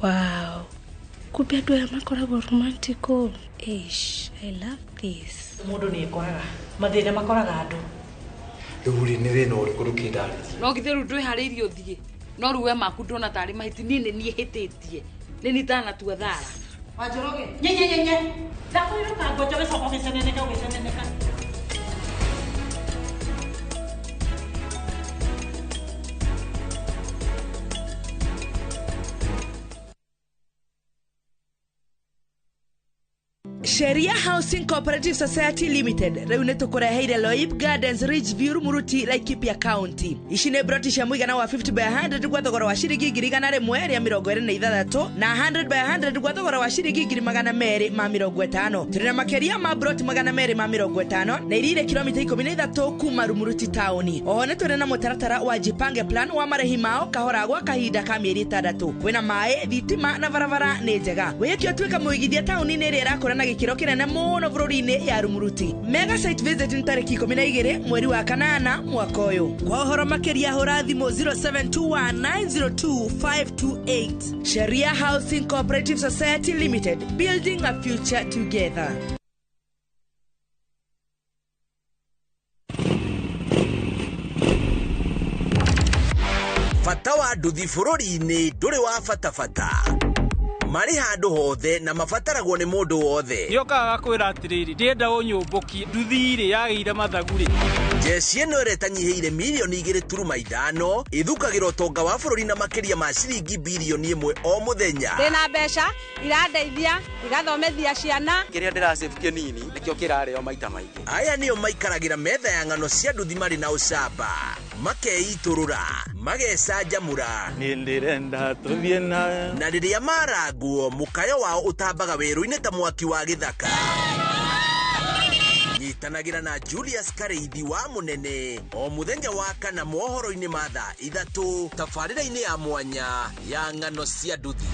Wow. Kumbe andũ aya makoragwo romantic ũũ. Eish, I love this. Mũndũ nĩ ekoraga mathĩna makoraga andũ. Rĩu rĩ, nĩ thĩna ũrĩkũ ndũkĩndarĩrie? No githĩ rĩu ndwĩharĩirie ũthiĩ, no rĩu we maku ndona tarĩ mahĩti. Niĩ nĩ niĩ hĩtĩtie, nĩ niĩ ndanatua thara. Wanjoroge nye nye nye nye ndakwĩra ũkangoja ũgĩcoka ũgĩceneneka ũgĩceneneka. Sheria Housing Cooperative Society Limited rĩu nĩ tũkũreheire Loip Gardens Ridgeview Rumuruti Laikipia County. Ici nĩ broti cia mũigana wa 50 by 100 gwa thogora wa ciringi 126 na 100 by 100 gwa thogora wa ciringi 250. Tũrĩ na makĩria ma broti 250 na iria irĩ kilomita 13 kuma Rumuruti taũni. Oho nĩ tũrĩ na mũtaratara wa Jipange Plan wa marĩhi mao kahora gwa kahinda ka mĩeri 6. Kwĩna maĩ, thitima na barabara nĩ njega. Wĩyũkie ũtuĩka mũigithia taũni-inĩ ĩrĩa ĩrakũra na gĩkĩro kĩnene mũno bũrũri-inĩ ya Rumuruti. Mega site visit nĩ tarĩki 12 mweri wa 8 mwaka ũyũ. Kwa ũhoro makĩria hũra thimũ 0721902528. Sheria Housing Cooperative Society Limited, building a future together. Bata wa nduthi bũrũri-inĩ ndũrĩ wa bata bata. Marĩ handũ hothe na mabataragwo nĩ mũndũ wothe. Nĩokaga gakwĩra atĩrĩrĩ, ndĩrenda ũnyũmbũkie nduthi rĩ yagĩire mathagu rĩ. Jeshi ĩno ĩrĩa ĩtanyihĩire mirioni 2.5 ĩthukagĩra ũtonga wa bũrũri na makĩria ma ciringi birioni 1 o mũthenya. Ndĩna mbeca irandeithia igathomithia ciana. Kĩrĩa ndĩrasave kĩnini nĩkĩo kĩrarĩo maita maingĩ. Aya nĩo maikaragĩra metha ya ng'ano cia nduthi marĩ na ũcamba, makeitũrũra, magecanjamũra. Niĩ ndĩrenda tũthiĩ nawe. Na rĩrĩa marangwo mũkayo wao ũtambaga werũ-inĩ ta mwaki wa gĩthaka. Nyitanagĩra na Julius Kareithi wa Mũnene o mũthenya wa kana mohoro-inĩ ma thaa 3 tabarĩra-inĩ ya mwanya ya ng'ano cia nduthi.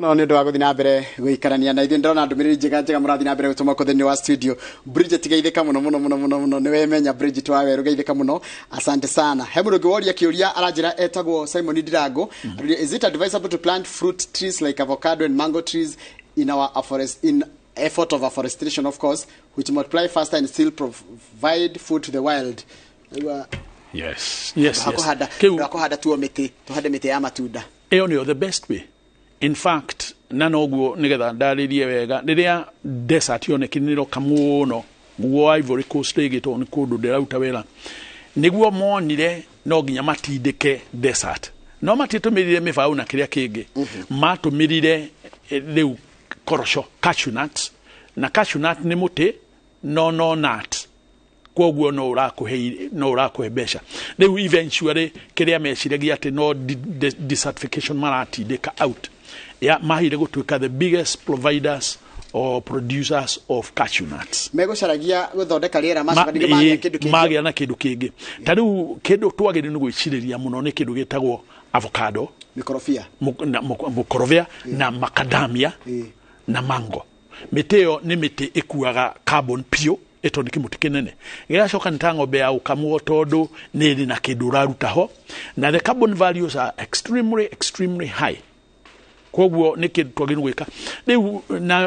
Muno nĩ ũndũ wa gũthiĩ na mbere gũikarania na ithuĩ. Ndĩrona ndũmĩrĩri njega njega mũrathiĩ na mbere gũtũma kũ thĩinĩ wa studio. Bridget, geithĩka mũno mũno mũno mũno mũno. Nĩwe menya Bridget wa Werũ, geithĩka mũno, asante sana. He mũndũ ũngĩ woria kĩũria, aranjĩra etagwo Simon Ndirango. Aroria, is it advisable to plant fruit trees like avocado and mango trees in our afforest, in effort of afforestation, of course, which multiply faster and still provide food to the wild? Aigua, Yes. Hakũhanda hakũhanda tuo mĩtĩ, tũhande mĩtĩ ya matunda. Ĩyo nĩyo the best way, in fact. Na noguo nĩgetha ndarĩrie wega, rĩrĩa desert yonekire nĩroka mũno guo Ivory Coast rĩngĩ, tondũ nĩ kũndũ ndĩraruta wĩra, nĩguo monire no nginya matindĩke desert. No matiatũmĩrire mĩbaũ na kĩrĩa kĩngĩ, matũmĩrire rĩu korosho, cashew nuts. Na cashew nut nĩ mũtĩ no nut, koguo no ũrakũhe mbeca. Rĩu eventually kĩrĩa meciragia atĩ no desertification maratindĩka out ya mahire gũtuĩka the biggest providers or producers of cashew nuts. Megũcaragia gũthondeka rĩera, macoka ningĩ magĩa kĩndũ kĩngĩ. Magĩa na kĩndũ kĩngĩ. Ta rĩu kĩndũ twagĩrĩirwo nĩ gwĩcirĩria mũno nĩ kĩndũ gĩtagwo avocado. Mĩkorobia. Na mũkorobia na macadamia na mango. Mĩtĩ ĩyo nĩ mĩtĩ ĩkuaga carbon piũ, ĩtondũ nĩ kĩmũtĩ kĩnene gĩgacoka nĩ ta ng'ombe ya gũkamwo, tondũ nĩ ĩrĩ na kĩndũ ũraruta ho, na the carbon values are extremely, extremely high. Koguo nĩ kĩndũ twagĩrĩirwo gwĩka rĩu.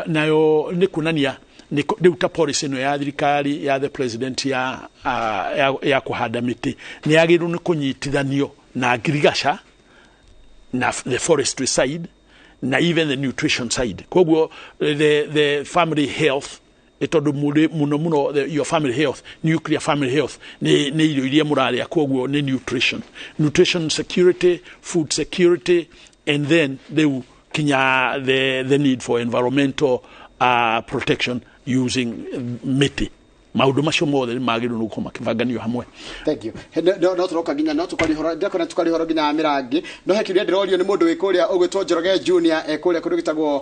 Nayo nĩ kuonania rĩu ta policy ĩno ya thirikari ya the president ya kũhanda mĩtĩ nĩ yagĩrĩirwo nĩ kũnyitithanio na agriculture na the forestry side na even the nutrition side. Koguo the family health, tondũ mũno mũno your family health, nuclear family health, nĩ irio iria mũrarĩa. Koguo nĩ nutrition security, food security, and then rĩu kinya the need for environmental protection using mĩtĩ. Maũndũ macio mothe nĩ magĩrĩirwo nĩ gũkorwo makĩbanganio hamwe. Thank you. No tũroka nginya no tũkaria ũhoro, ndĩrakona tũkaria ũhoro nginya wa mĩrangi. No he kĩũria ndĩrorio nĩ mũndũ wĩ kũrĩa ũgwĩtwo Njoroge Junior, e kũrĩa kũndũ gĩtagwo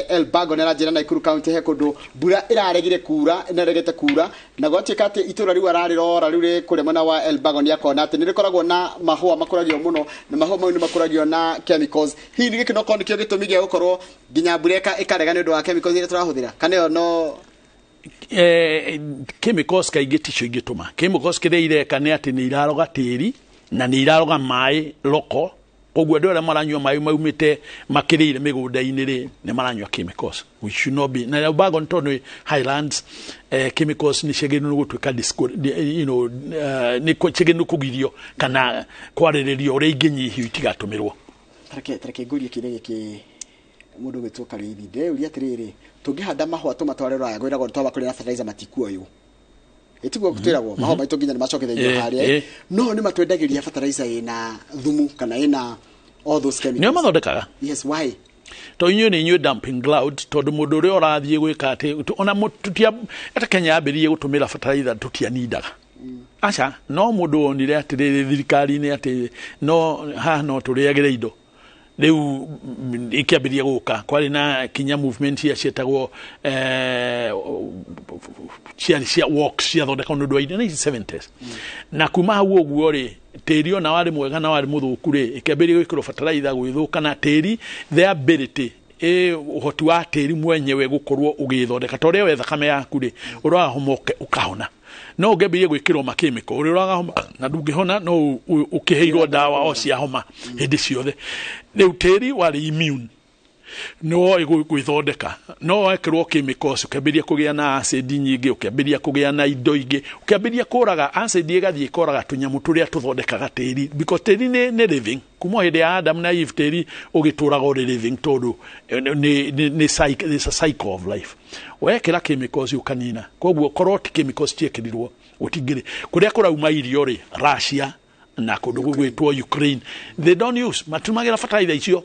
Elbago, nĩ aranjĩra Nakuru County he kũndũ mbura ĩraregire kura, ĩnaregete kura, na gwatuĩka atĩ itũra rĩu ararĩrora rĩu rĩ kũrĩa mwena wa Elbago, nĩ akona atĩ nĩ rĩkoragwo na mahũa makũragio mũno, na mahũa mau nĩ makũragio na chemicals. Hihi nĩ gĩkĩ no korwo nĩkĩo gĩtũmi gĩa gũkorwo nginya mbura ĩkarega nĩ ũndũ wa chemicals iria tũrahũthĩra, kana ĩyo no Chemicals kaingĩ ticio ingĩtũma. Chemicals kĩrĩa ireka nĩ atĩ nĩ iraroga tĩri na nĩ iraroga maĩ loko. Koguo andũ arĩa maranyua maĩ maumĩte makĩrĩire mĩgũnda-inĩ rĩ, nĩ maranyua chemicals which should not be. Na Elbagon tondũ nĩ highlands, chemicals nĩ ciagĩrĩirwo nĩ gũtuĩka nĩ ciagĩrĩirwo nĩ kũgirio kana kwarĩrĩrio ũrĩa ingĩnyihio itigatũmĩrwo. Tareke ngũrie kĩũria gĩkĩ. Mũndũ ũgwĩtwo Karĩithi ndĩũria atĩrĩrĩ, tũngĩhanda mahũa tũmatware Rũraya, gwĩragwo twaba kũrĩ na fertilizer matikuoywo, ĩtiguo twĩragwo mahũa maitũ nginya nĩ macokithagio harĩa, no nĩ matwendagĩria fertilizer ĩna thumu kana ĩna all those chemicals. Nĩo mathondekaga. Yes, why? To inyuĩ nĩ inyuĩ dumping ground, tondũ mũndũ ũrĩa ũrathiĩ gwĩka atĩ ona tũtia ata Kenya yambĩrĩirie gũtũmĩra fertilizer, tũtianindaga aca. No mũndũ wonire atĩrĩrĩ thirikari-inĩ atĩ no haha no tũrĩagĩre indo, rĩu ikĩambĩrĩria gũka. Kwarĩ na kinya movement iria cietagwo ciarĩ cia walks, ciathondekwo nĩ ũndũ wa indo 1970s. Na kuma hau ũguo rĩ, tĩri ona warĩ mwega na warĩ mũthũku rĩ, ĩkĩambĩrĩria gwĩkĩrwo fertilizer, gwĩthũka na tĩri, the ability, ũhoti wa tĩri mwenyewe gũkorwo ũgĩthondeka. Ta ũrĩa we thakame yaku rĩ, ũroraga homa ũkahona, no ũngĩambĩrĩria gwĩkĩrwo makĩmĩko, ũrĩa ũroraga homa na ndũngĩhona, no ũkĩheirwo ndawa o cia homa hĩndĩ ciothe. Rĩu tĩri warĩ immune, nĩwoĩ gwĩthondeka, no wekĩrwo chemicals ũkĩambĩrĩria kũgĩa na acid nyingĩ, ũkĩambĩrĩria kũgĩa na indo ingĩ, ũkĩambĩrĩria kũraga acid, ĩgathiĩ ĩkoraga tũnyamũ tũrĩa tũthondekaga tĩri, because tĩri nĩ living. Kuma hĩndĩ ya Adam na Eve tĩri ũgĩtũraga ũrĩ living, tondũ nĩ cycle, it's a cycle of life. Wekĩra chemicals ũkanina. Koguo korwo ti chemicals ciekĩrirwo, gũtingĩrĩ kũrĩa kũrauma irio rĩ, Russia na kũndũ gũgwĩtwo Ukraine, they don't use, matumagĩra fertilizer icio.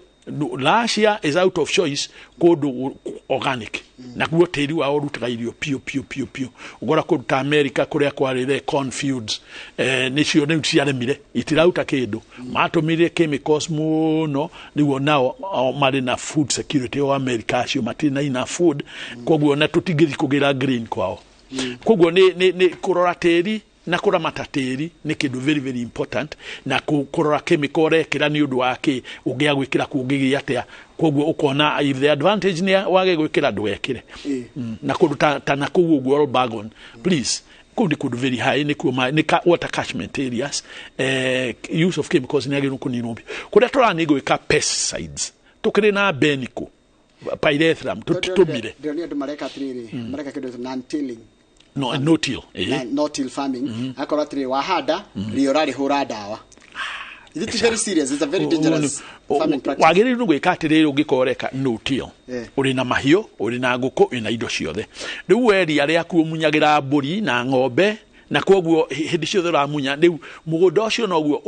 Russia is out of choice, kũndũ organic, naguo tĩri wao ũrutaga irio piũ piũ piũ piũ. Ũgora kũndũ ta America kũrĩa kwarĩ the cornfields, nĩcio rĩu ciaremire, itiraruta kĩndũ, matũmĩrire chemicals mũno. Rĩu onao marĩ na food security o America acio matirĩ na enough food. Koguo na tũtingĩthiĩ kũgĩra grain kwao. Koguo nĩ kũrora tĩri. Na kũramata tĩri nĩ kĩndũ very very important, na kũrora chemical ũrekĩra nĩ ũndũ wa kĩ, ũngĩaga gwĩkĩra kũngĩgĩa atĩa. Koguo ũkona if the advantage nĩ wage gwĩkĩra, ndũgekĩre. Na kũndũ ta na kũu ũguo Elburgon, please, kũu nĩ kũndũ very high, nĩ kuo nĩ water catchment areas. Use of chemicals nĩ yagĩrĩirwo kũninwo biũ. Kũrĩa tũrani gwĩka pesticides, tũkĩrĩ na beniko, pyrethrum, tũtũmire. Ndĩronire andũ mareka atĩrĩrĩ, mareka kĩndũ non tilling. No till. No till farming. Akorwo atĩrĩrĩ, wahanda ria ũrarĩhũra ndawa. Is it very serious? It's a very dangerous farming practice. Wagĩrĩirwo gwĩka atĩrĩrĩ, ũngĩkorwo ũreka no till, ũrĩ na mahiũ, ũrĩ na ngũkũ, ũrĩ na indo ciothe, rĩu we ria rĩaku ũmunyagĩra mbũri na ng'ombe, na koguo hĩndĩ ciothe ũramunya, rĩu mũgũnda ũcio noguo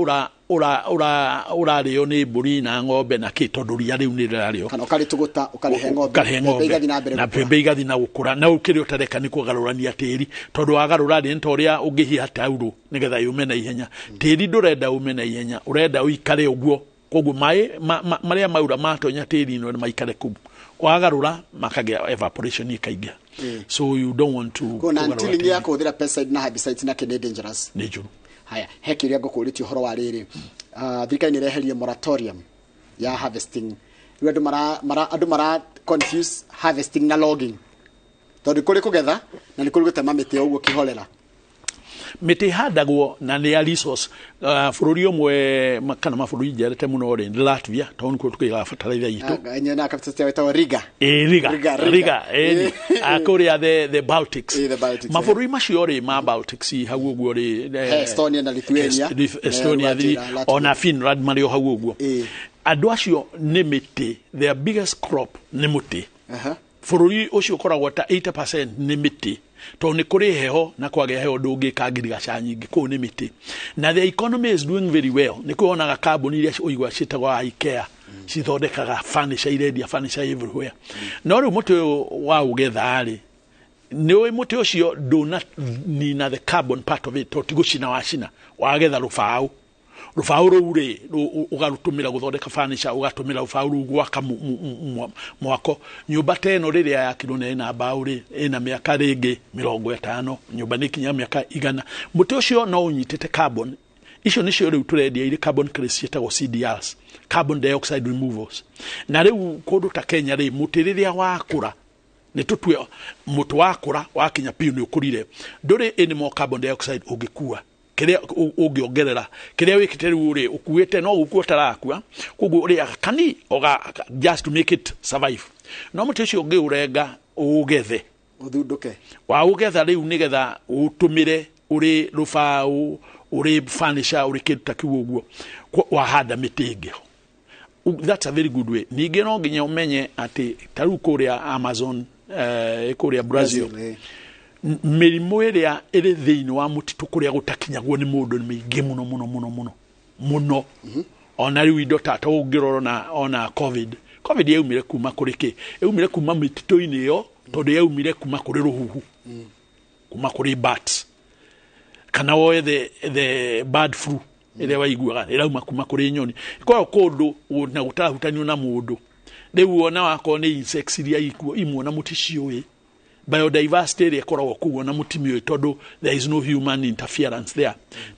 ũrarĩo nĩ mbũri na ng'ombe na kĩ, tondũ ria rĩu nĩ rĩrarĩo. Kana ũkarĩtũgũta, ũkarĩhe ng'ombe. Ũkarĩhe ng'ombe. Mbembe igathiĩ na mbere na gũkũra. Mbembe igathiĩ na gũkũra, na ũkĩrĩa ũtareka nĩ kũgarũrania tĩri, tondũ wagarũra rĩ, nĩ ta ũrĩa ũngĩhiha taurũ nĩgetha yũme na ihenya. Tĩri ndũrenda ũme na ihenya, ũrenda ũikare ũguo. Koguo maĩ marĩa maura matonya tĩri-inĩ nĩ maikare kũu, wagarũra makagĩa evaporation ĩkaingĩha. So you don't want to Koguo non kũgarũra tilling ya tĩri. kũhũthĩra pesticide na herbicides na kĩ nĩ dangerous. Nĩ njũru. Haya, he kĩũria ngũkũrĩtie ũhoro wa rĩrĩ. Thirikari nĩ ĩreherie moratorium ya harvesting. Rĩu andũ mara confuse harvesting na logging, tondũ kũrĩ kũgetha na nĩ kũrĩ gũtema mĩtĩ o ũguo kĩholela. Mĩtĩ ĩhandagwo na nĩ ya resource. Bũrũri ũmwe kana mabũrũri njerete mũno rĩ, nĩ Latvia, tondũ nĩkuo tũkĩigaga bataraitha itũ. Ah, nyonaga capital wĩtagwo Riga. Ĩ, Riga. Riga, Riga. Riga, ĩni. Ah, kũrĩa the Baltics. Ĩ, the Baltics. Mabũrũri macio rĩ, ma Baltics hau ũguo rĩ, He Estonia na Lithuania. Estonia, Latvia. ona Finland marĩ o hau ũguo. Andũ acio nĩ mĩtĩ, their biggest crop nĩ mũtĩ. Bũrũri ũcio ũkoragwo ta 80% nĩ mĩtĩ, tondũ nĩ kũrĩ heho, na kwagĩa heho ndũngĩka ngirigaca nyingĩ kũu, nĩ mĩtĩ. Na the economy is doing very well. Nĩ kwĩonaga kambuni iria ũigua ciĩtagwo IKEA, cithondekaga furniture, irendia furniture everywhere. No rĩu mũtĩ ũyũ wa ũgetha rĩ, nĩ ũĩ mũtĩ ũcio ndũnanina the carbon part of it, tondũ ti gũcina wacina, wagetha rũbaũ. Rũbaũ rũu rĩ, ũgarũtũmĩra gũthondeka furniture, ũgatũmĩra rũbaũ rũu gwaka mwako. Nyũmba ta ĩno rĩrĩa yakirwo na ĩna mbaũ rĩ, ĩna mĩaka rĩngĩ 50, nyũmba nĩ ikinya mĩaka 100. Mũtĩ ũcio no ũnyitĩte carbon icio, nĩcio rĩu tũrendia irĩ carbon credits, ciĩtagwo CDRs, carbon dioxide removals. Na rĩu kũndũ ta Kenya rĩ, mũtĩ rĩrĩa wakũra, nĩ tũtue mũtĩ wakũra wakinya piũ nĩ ũkũrire, ndũrĩ any more carbon dioxide ũngĩkua, kĩrĩa ũngĩongerera. Kĩrĩa wĩkĩte rĩu rĩ, ũkuĩte no gũkua ũtarakua, koguo ũrĩaga kani oga just to make it survive. No mũtĩ ũcio ũngĩũrenga, ũũgethe, ũthundũke, waũgetha rĩu nĩgetha ũtũmĩre ũrĩ rũbaũ, ũrĩ furniture, ũrĩ kĩndũ ta kĩu ũguo, wahanda mĩtĩ ĩngĩ ho. That's a very good way. Ningĩ no nginya ũmenye atĩ ta rĩu kũrĩa Amazon, kũrĩa Brazil, mĩrimũ ĩrĩa ĩrĩ thĩinĩ wa mũtitũ kũrĩa gũtakinyagwo nĩ mũndũ nĩ mĩingĩ mũno mũno mũno mũno mũno. Ona rĩu indo ta ũngĩrora ona COVID yaumire kuma kũrĩ kĩ? Yaumire kuma mĩtitũ-inĩ ĩyo, tondũ yaumire kuma kũrĩ rũhuhu, kuma kũrĩ bats, kana woe the bird flu ĩrĩa waiguaga ĩrauma kuma kũrĩ nyoni. Ĩkoragwo kũndũ na gũtarahutanio na mũndũ. Rĩu ona wakorwo nĩ insects iria ikuo imwe na mũticiũĩ, biodiversity ĩrĩa ĩkoragwo kũu ona mũtimĩũĩ, tondũ there is no human interference there.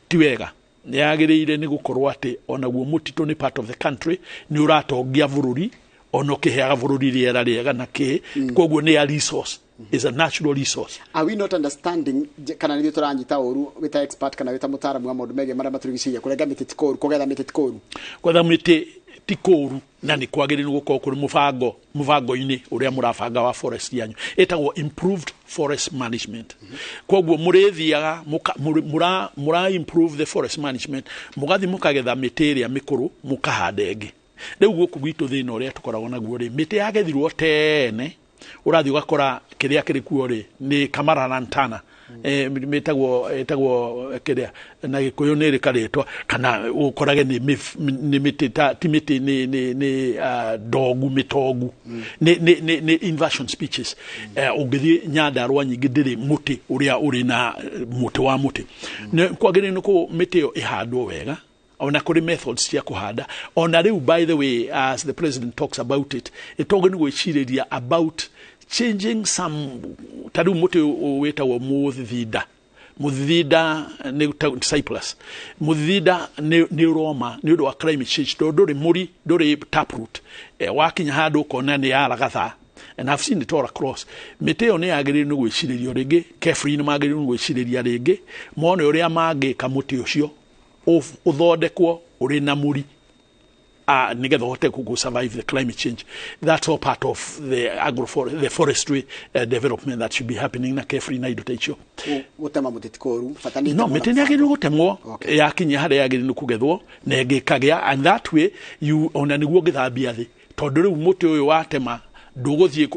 Ti wega, nĩ yagĩrĩire nĩ gũkorwo atĩ onaguo mũtitũ nĩ part of the country, nĩ ũratongia bũrũri, ona ũkĩheaga bũrũri rĩera rĩega na kĩ. Koguo nĩ a resource, is a natural resource. Are we not understanding kana nĩ tũranyita ũru, wĩta expert kana wĩta mũtaaramu wa maũndũ megiĩ marĩa matũrigicĩirie, kũrenga mĩtĩ ti kũũru, kũgetha mĩtĩ ti kũũru? Gwetha mĩtĩ ti kũũru, na nĩ kwagĩrĩirwo gũkorwo kũrĩ mũbango, mũbango-inĩ ũrĩa mũrabanga wa forest yanyu, ĩtagwo improved forest management. Koguo mũrĩthiaga mũra improve the forest management, mũgathiĩ mũkagetha mĩtĩ ĩrĩa mĩkũrũ, mũkahanda ĩngĩ. Rĩu gũkũ gwitũ thĩna ũrĩa tũkoragwo naguo rĩ, mĩtĩ yagethirwo tene, ũrathiĩ ũgakora kĩrĩa kĩrĩ kuo rĩ nĩ Camara lantana, ĩtagwo kĩrĩa na Gĩkũyũ nĩ ĩrĩ karĩtwa, kana ũkorage nĩ mĩtĩ ta ti mĩtĩ, nĩ ndogu, mĩtongu, nĩ inversion species. Ũngĩthiĩ Nyandarũa nyingĩ ndĩrĩ mũtĩ ũrĩa ũrĩ na mũtĩ wa mũtĩ. Nĩ kwagĩrĩire nĩ kũ mĩtĩ ĩyo ĩhandwo wega, ona kũrĩ methods cia kũhanda. Ona rĩu, by the way, as the president talks about it, ĩtogĩ nĩ gwĩcirĩria about changing some, ta rĩu mũtĩ wĩtagwo mũthithinda. Mũthithinda nĩ cypress. Mũthithinda nĩ ũroma nĩ ũndũ wa climate change, tondũ ndũrĩ mũri, ndũrĩ taproot. Wakinya handũ ũkona nĩ yaragatha, and I've seen it all across. Mĩtĩ ĩyo nĩ yagĩrĩirwo nĩ gwĩcirĩrio rĩngĩ. KEFRI nĩ magĩrĩirwo nĩ gwĩcirĩria rĩngĩ, mone ũrĩa mangĩka mũtĩ ũcio ũthondekwo ũrĩ na mũri, nĩgetha ũhote kũ survive the climate change. That's all part of the the forestry development that should be happening na KEFRI na indo ta icio. Gũtema mũtĩ ti kũũru, bata nĩ no ĩtemwo na mĩtĩ nĩ yagĩrĩirwo gũtemwo yakinya harĩa yagĩrĩirwo nĩ kũgethwo na ĩngĩ ĩkagĩa, and that way you ona nĩguo ũngĩthambia thĩ, tondũ rĩu mũtĩ ũyũ watema ndũgũthiĩ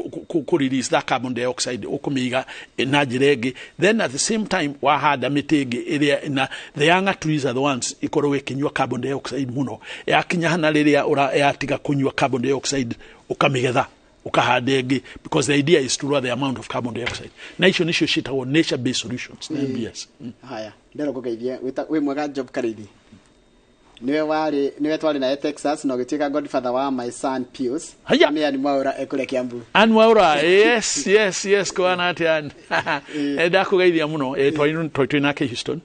kũ release that carbon dioxide, ũkũmĩiga na njĩra ĩngĩ. Then at the same time wahanda mĩtĩ ĩngĩ ĩrĩa na the younger trees are the ones ikoragwo ĩkĩnyua carbon dioxide mũno. Yakinya hana rĩrĩa yatiga kũnyua carbon dioxide, ũkamĩgetha, ũkahanda ĩngĩ, because the idea is to lower the amount of carbon dioxide. Na icio nĩcio ciĩtagwo nature based solutions, NBS. Haya, ndero ngũgeithie. Wĩ mwega, Job Karĩithi? Niwe warĩ, niwe twarĩ naye Texas na ũgĩtuĩka godfather wa my son Pius. Haya. Nĩ Ann Mwaũra ekũrĩa Kiambu. Ann Mwaura, yes, kwana atĩa Ann? Ndakũgeithia mũno. Twari twĩ nake Houston.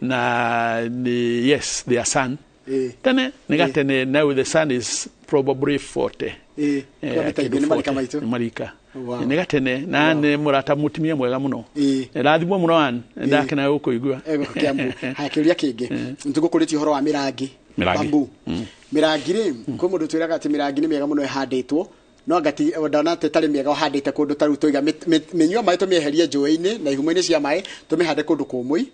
Na ni, yes, their son. Tene, nĩ gatene, now the son is probably 40. Kwa kĩndũ nĩ marika 40, maitũ. Nĩ marika. Nĩ gatene, na nĩ mũrata mũtumia mwega mũno. Rathimwo mũno Ann, ndakena gũkũigua. Egũkũ Kiambu. Haya, kĩũria kĩngĩ nĩtũgũkũrĩtie ũhoro wa mĩrangi. Mĩrangi. Bamboo. Mĩrangi rĩ, kwĩ mũndũ twĩraga atĩ mĩrangi nĩ mĩega mũno ĩhandĩtwo, no anga ndona atĩ ĩtarĩ mĩega ũhandĩte kũndũ ta rĩu tũiga mĩnyua maĩ, tũmĩeherie njũĩ-inĩ na ihumo-inĩ cia maĩ, tũmĩhande kũndũ kũmũ,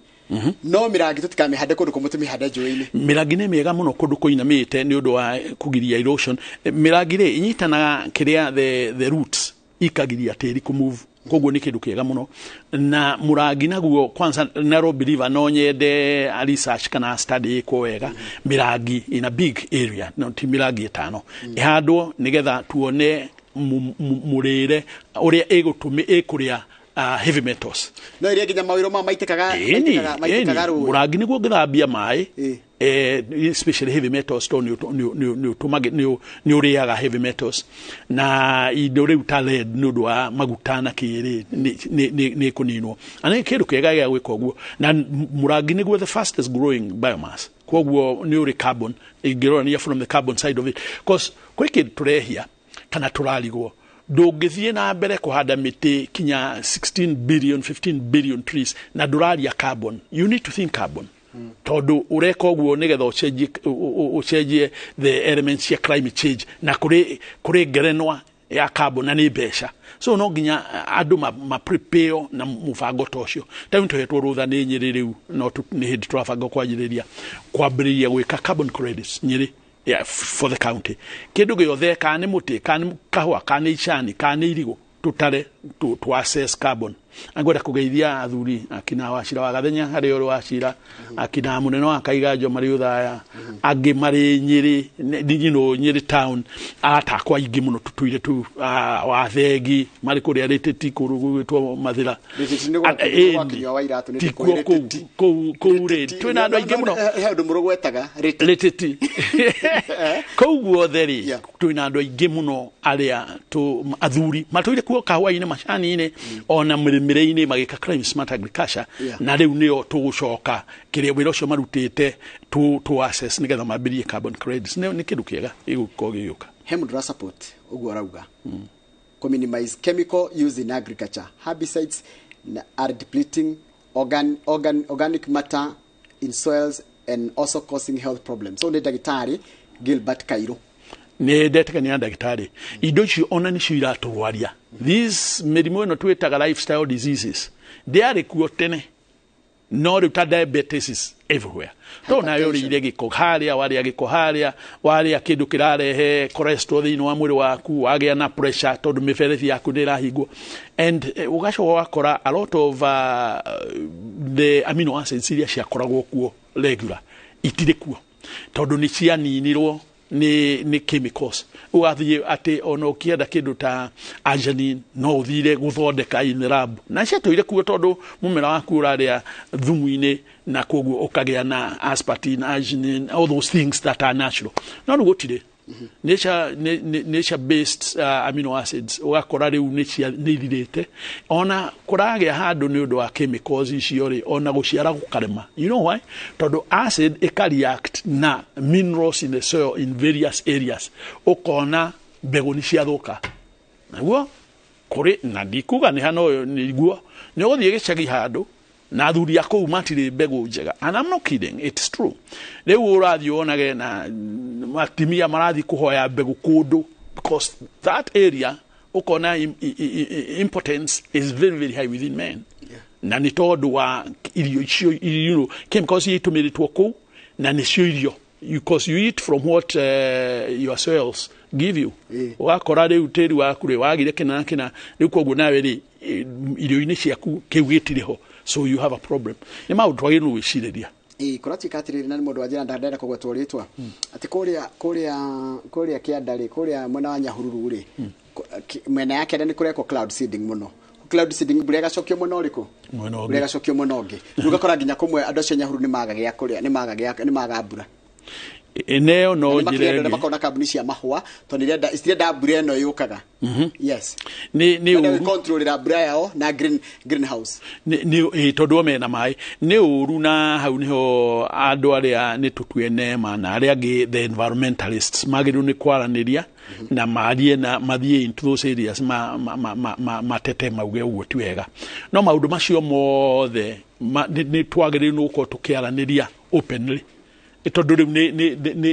no mĩrangi tũtikamĩhande kũndũ kũmũ, tũmĩhande njũĩ-inĩ. Mĩrangi nĩ mĩega mũno kũndũ kũinamĩte nĩ ũndũ wa kũgiria erosion. Mĩrangi rĩ, inyitanaga kĩrĩa the roots, ikagiria tĩri kũmove, koguo nĩ kĩndũ kĩega mũno. Na mũrangi naguo kwanza Nairobi River, no nyende a research kana study ĩkwo wega, mĩrangi in a big area, no ti mĩrangi 5 ĩhandwo, nĩgetha tuone mũrĩre ũrĩa ĩgũtũmĩ ĩkũrĩa heavy metals. No iria nginya mawĩro ma maitĩkaga Ĩni, maitĩkaga maitĩkaga ĩni, rũĩ. Mũrangi nĩguo ũngĩthambia maĩ, especially heavy metals, tondũ nĩ ũrĩaga heavy metals na indo rĩu ta lead nĩ ũndũ wa maguta na kĩrĩ nĩ kũninwo, na nĩ kĩndũ kĩega gĩa gwĩka ũguo. Na mũrangi nĩguo the fastest growing biomass, koguo nĩ ũrĩ carbon, ingĩrorania from the carbon side of it, cause kwĩ kĩndũ tũrehia kana tũrarigwo. Ndũngĩthiĩ na mbere kũhanda mĩtĩ kinya 16 billion, 15 billion trees na ndũraria carbon. You need to think carbon, tondũ ũreka ũguo nĩgetha ũcenjie the elements cia climate change, na kũrĩ ngerenwa ya carbon na nĩ mbeca. So no nginya andũ ma prepare na mũbango ta ũcio. Ta rĩu tũhetwo rũtha nĩ Nyĩrĩ, rĩu no nĩ hĩndĩ tũrabanga kwanjĩrĩria kwambĩrĩria gwĩka carbon credits Nyĩrĩ, yeah, for the county. Kĩndũ gĩothe, kana nĩ mũtĩ, kana nĩ kahũa, kana nĩ icani, kana nĩ irigũ, tũtare tu assess carbon. Angwenda kũgeithia athuri akina Wacira wa Gathenya, harĩa ũrĩ Wacira, akina mũnene wa Kaiganjo marĩ Ũthaya, angĩ marĩ Nyĩrĩ, Nyĩrĩ town, aratakwa aingĩ mũno tũtũire tu, wathegi marĩ kũrĩa Rĩtĩti, kũndũ gũgwĩtwo Mathĩra. Rĩtĩti nĩ gwa Kinyua wa Iratũ, nĩ Tikuo ndĩkũĩ. kũu rĩ, twĩna andũ aingĩ mũno. He ũndũ mũrũgwetaga Rĩtĩti. Rĩtĩti kũu guothe rĩ, twĩna andũ aingĩ mũno arĩa tu athuri matũire kuo kahũa-inĩ, macani-inĩ, ona mĩrĩmĩre-inĩ, magĩka climate smart agriculture. Na rĩu nĩo tũgũcoka kĩrĩa wĩra ũcio marutĩte tu assess nĩgetha mambĩrĩrie carbon credits. Nĩ kĩndũ kĩega gĩgũkorwo gĩgĩũka. He mũndũ ũra support ũguo arauga kũ minimize chemical use in agriculture. Herbicides are depleting organic matter in soils and also causing health problems. So nĩ ndagĩtarĩ Gilbert Kairũ. Nĩ ndetĩkania na ndagĩtarĩ. Indo icio ona nĩcio iratũrwaria. These mĩrimũ ĩno twĩtaga lifestyle diseases ndĩarĩ kuo tene, no rĩu ta diabetes is everywhere, to nawe ũrĩire gĩko harĩa, warĩa gĩko harĩa, warĩa kĩndũ kĩrarehe cholesterol thĩinĩ wa mwĩrĩ waku, wagĩa na pressure tondũ mĩberethi yaku nĩ ĩrahingwo, and ũgacoka ũgakora a lot of the amino acids iria ciakoragwo kuo regular itirĩ kuo, tondũ nĩ cianinirwo nĩ chemicals. Ũgathiĩ atĩ ona ũkĩenda kĩndũ ta arginine no ũthire gũthondeka in the lab, na ciatũire kuo tondũ mũmera waku ũrarĩa thumu-inĩ, na koguo ũkagĩa na aspartame, arginine, all those things that are natural, no rĩu gũtirĩ. Nature based amino acids ũgakora rĩu nĩ ithirĩte. Ona kũragĩa handũ nĩ ũndũ wa chemicals icio rĩ, ona gũciara gũkarema. You know why? Tondũ acid ĩka react na minerals in the soil in various areas, ũkona mbegũ nĩ ciathũka. Naguo kũrĩ na ndikuga nĩ hana ũyũ nĩguo nĩ ũgũthiĩ gĩcagi handũ na athuri a kũu matirĩ mbegũ njega, and I'm not kidding, it's true. Rĩu ũrathiĩ wonage na atimia marathiĩ kũhoya mbegũ kũndũ because that area ũkona impotence is very very high within men. Na nĩ tondũ wa irio icio, chemicals iria itũmĩrĩtwo kũu na nĩcio irio, because you eat from what your soils give you. Ũgakora rĩu tĩri waku rĩ wagire kĩna na kĩna, rĩu koguo nawe rĩ irio-inĩ ciaku kĩu gĩtirĩ ho, so you have a problem. Nĩ maũndũ twagĩrĩirwo gwĩcirĩria. Ĩĩ, kũratuĩka atĩrĩrĩ, na nĩ mũndũ wanjĩra ndenda kũgwetwo rĩtwa, atĩ kũrĩa kĩanda rĩ, kũrĩa mwena wa Nyahururu rĩ, mwena ya kĩanda nĩ kũrekwo cloud seeding mũno. Cloud seeding, mbura ĩgacokio mwena ũrĩkũ? Mwena ũngĩ. Mbura ĩgacokio mwena ũngĩ. Rĩu ũgakora nginya kũmwe andũ acio a Nyahururu nĩ maga gĩa kũrĩa, nĩ maga mbura. Eneo no Na nĩ njĩra makĩenda ĩngĩ. Makona kambuni cia mahũa tondũ itirenda mbura ĩno yũkaga. Yes. Nĩ Marenda ũru. gũcontrolĩra mbura yao na greenhouse. Nĩ tondũ o mena maĩ nĩ ũru, na hau nĩho andũ arĩa nĩ tũtue nema na arĩa angĩ the environmentalists magĩrĩirwo nĩ kwaranĩria na marie na mathiĩ into those areas matete mauge ũguo ti wega. No maũndũ macio mothe nĩ twagĩrĩirwo nĩ gũkorwo tũkĩaranĩria openly, tondũ rĩu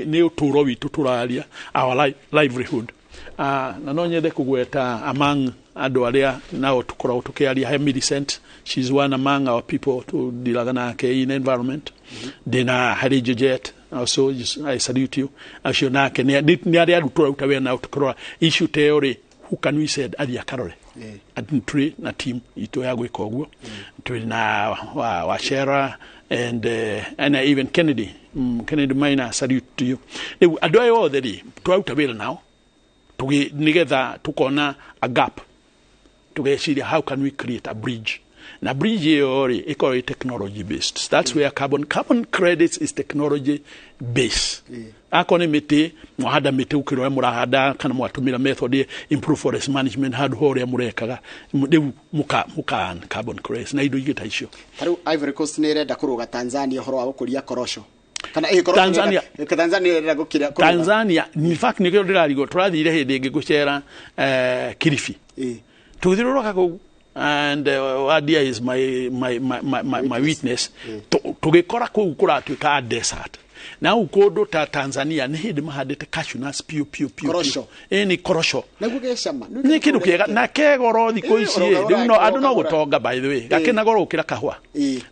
nĩ ũtũũro witũ tũraria, our livelihood. Na no nyende kũgweta among andũ arĩa nao tũkoragwo tũkĩaria, he Millicent, she's one among our people tũndiraga nake in environment. Ndĩna Harry Georgette also, I salute you. Acio nake nĩ arĩa arutwo tũraruta wĩra nao tũkĩrora issue ta ĩyo rĩ, who can we send athiĩ akarore? Atĩ twĩ na team itũ ya gwĩka ũguo. Twĩ na Wachera and even Kennedy, Kennedy Maina, salute to you. Rĩu andũ aya othe rĩ tũraruta wĩra nao nĩgetha tũkona a gap, tũgeciria how can we create a bridge, na bridge ĩyo rĩ ĩkorwo ĩ technology based. That's where carbon credits is technology based. Akorwo nĩ mĩtĩ mwahanda mĩtĩ gũkĩra ũrĩa mũrahanda, kana mwatũmĩra method improve forest management handũ ho ũrĩa mũrekaga, rĩu mũka earn carbon credits na indo ingĩ ta icio. Ta rĩu Ivory Coast nĩ ĩrenda kũrũga Tanzania ũhoro wa gũkũria korosho. Kana ĩ korosho Tanzania. Tanzania ĩrenda gũkĩra kũrũga. Tanzania, in fact nĩkĩo ndĩrarigwo tũrathire hĩndĩ ĩngĩ gũcera Kilifi. Tũgĩthiũrũrũka kũu, and Wadia is my witness. Tũgĩkora kũu kũratuĩka a desert. Na hau kũndũ ta Tanzania nĩ hĩndĩ mahandĩte cashew nuts piũ piũ piũ. Korosho. Ĩ nĩ korosho. Naguo gecama. Nĩ kĩndũ kĩega na kegoro thikũ ici ĩ, Ũroga rĩu no andũ no ũragũra. gũtonga by the way. Gakĩna goro gũkĩra kahũa.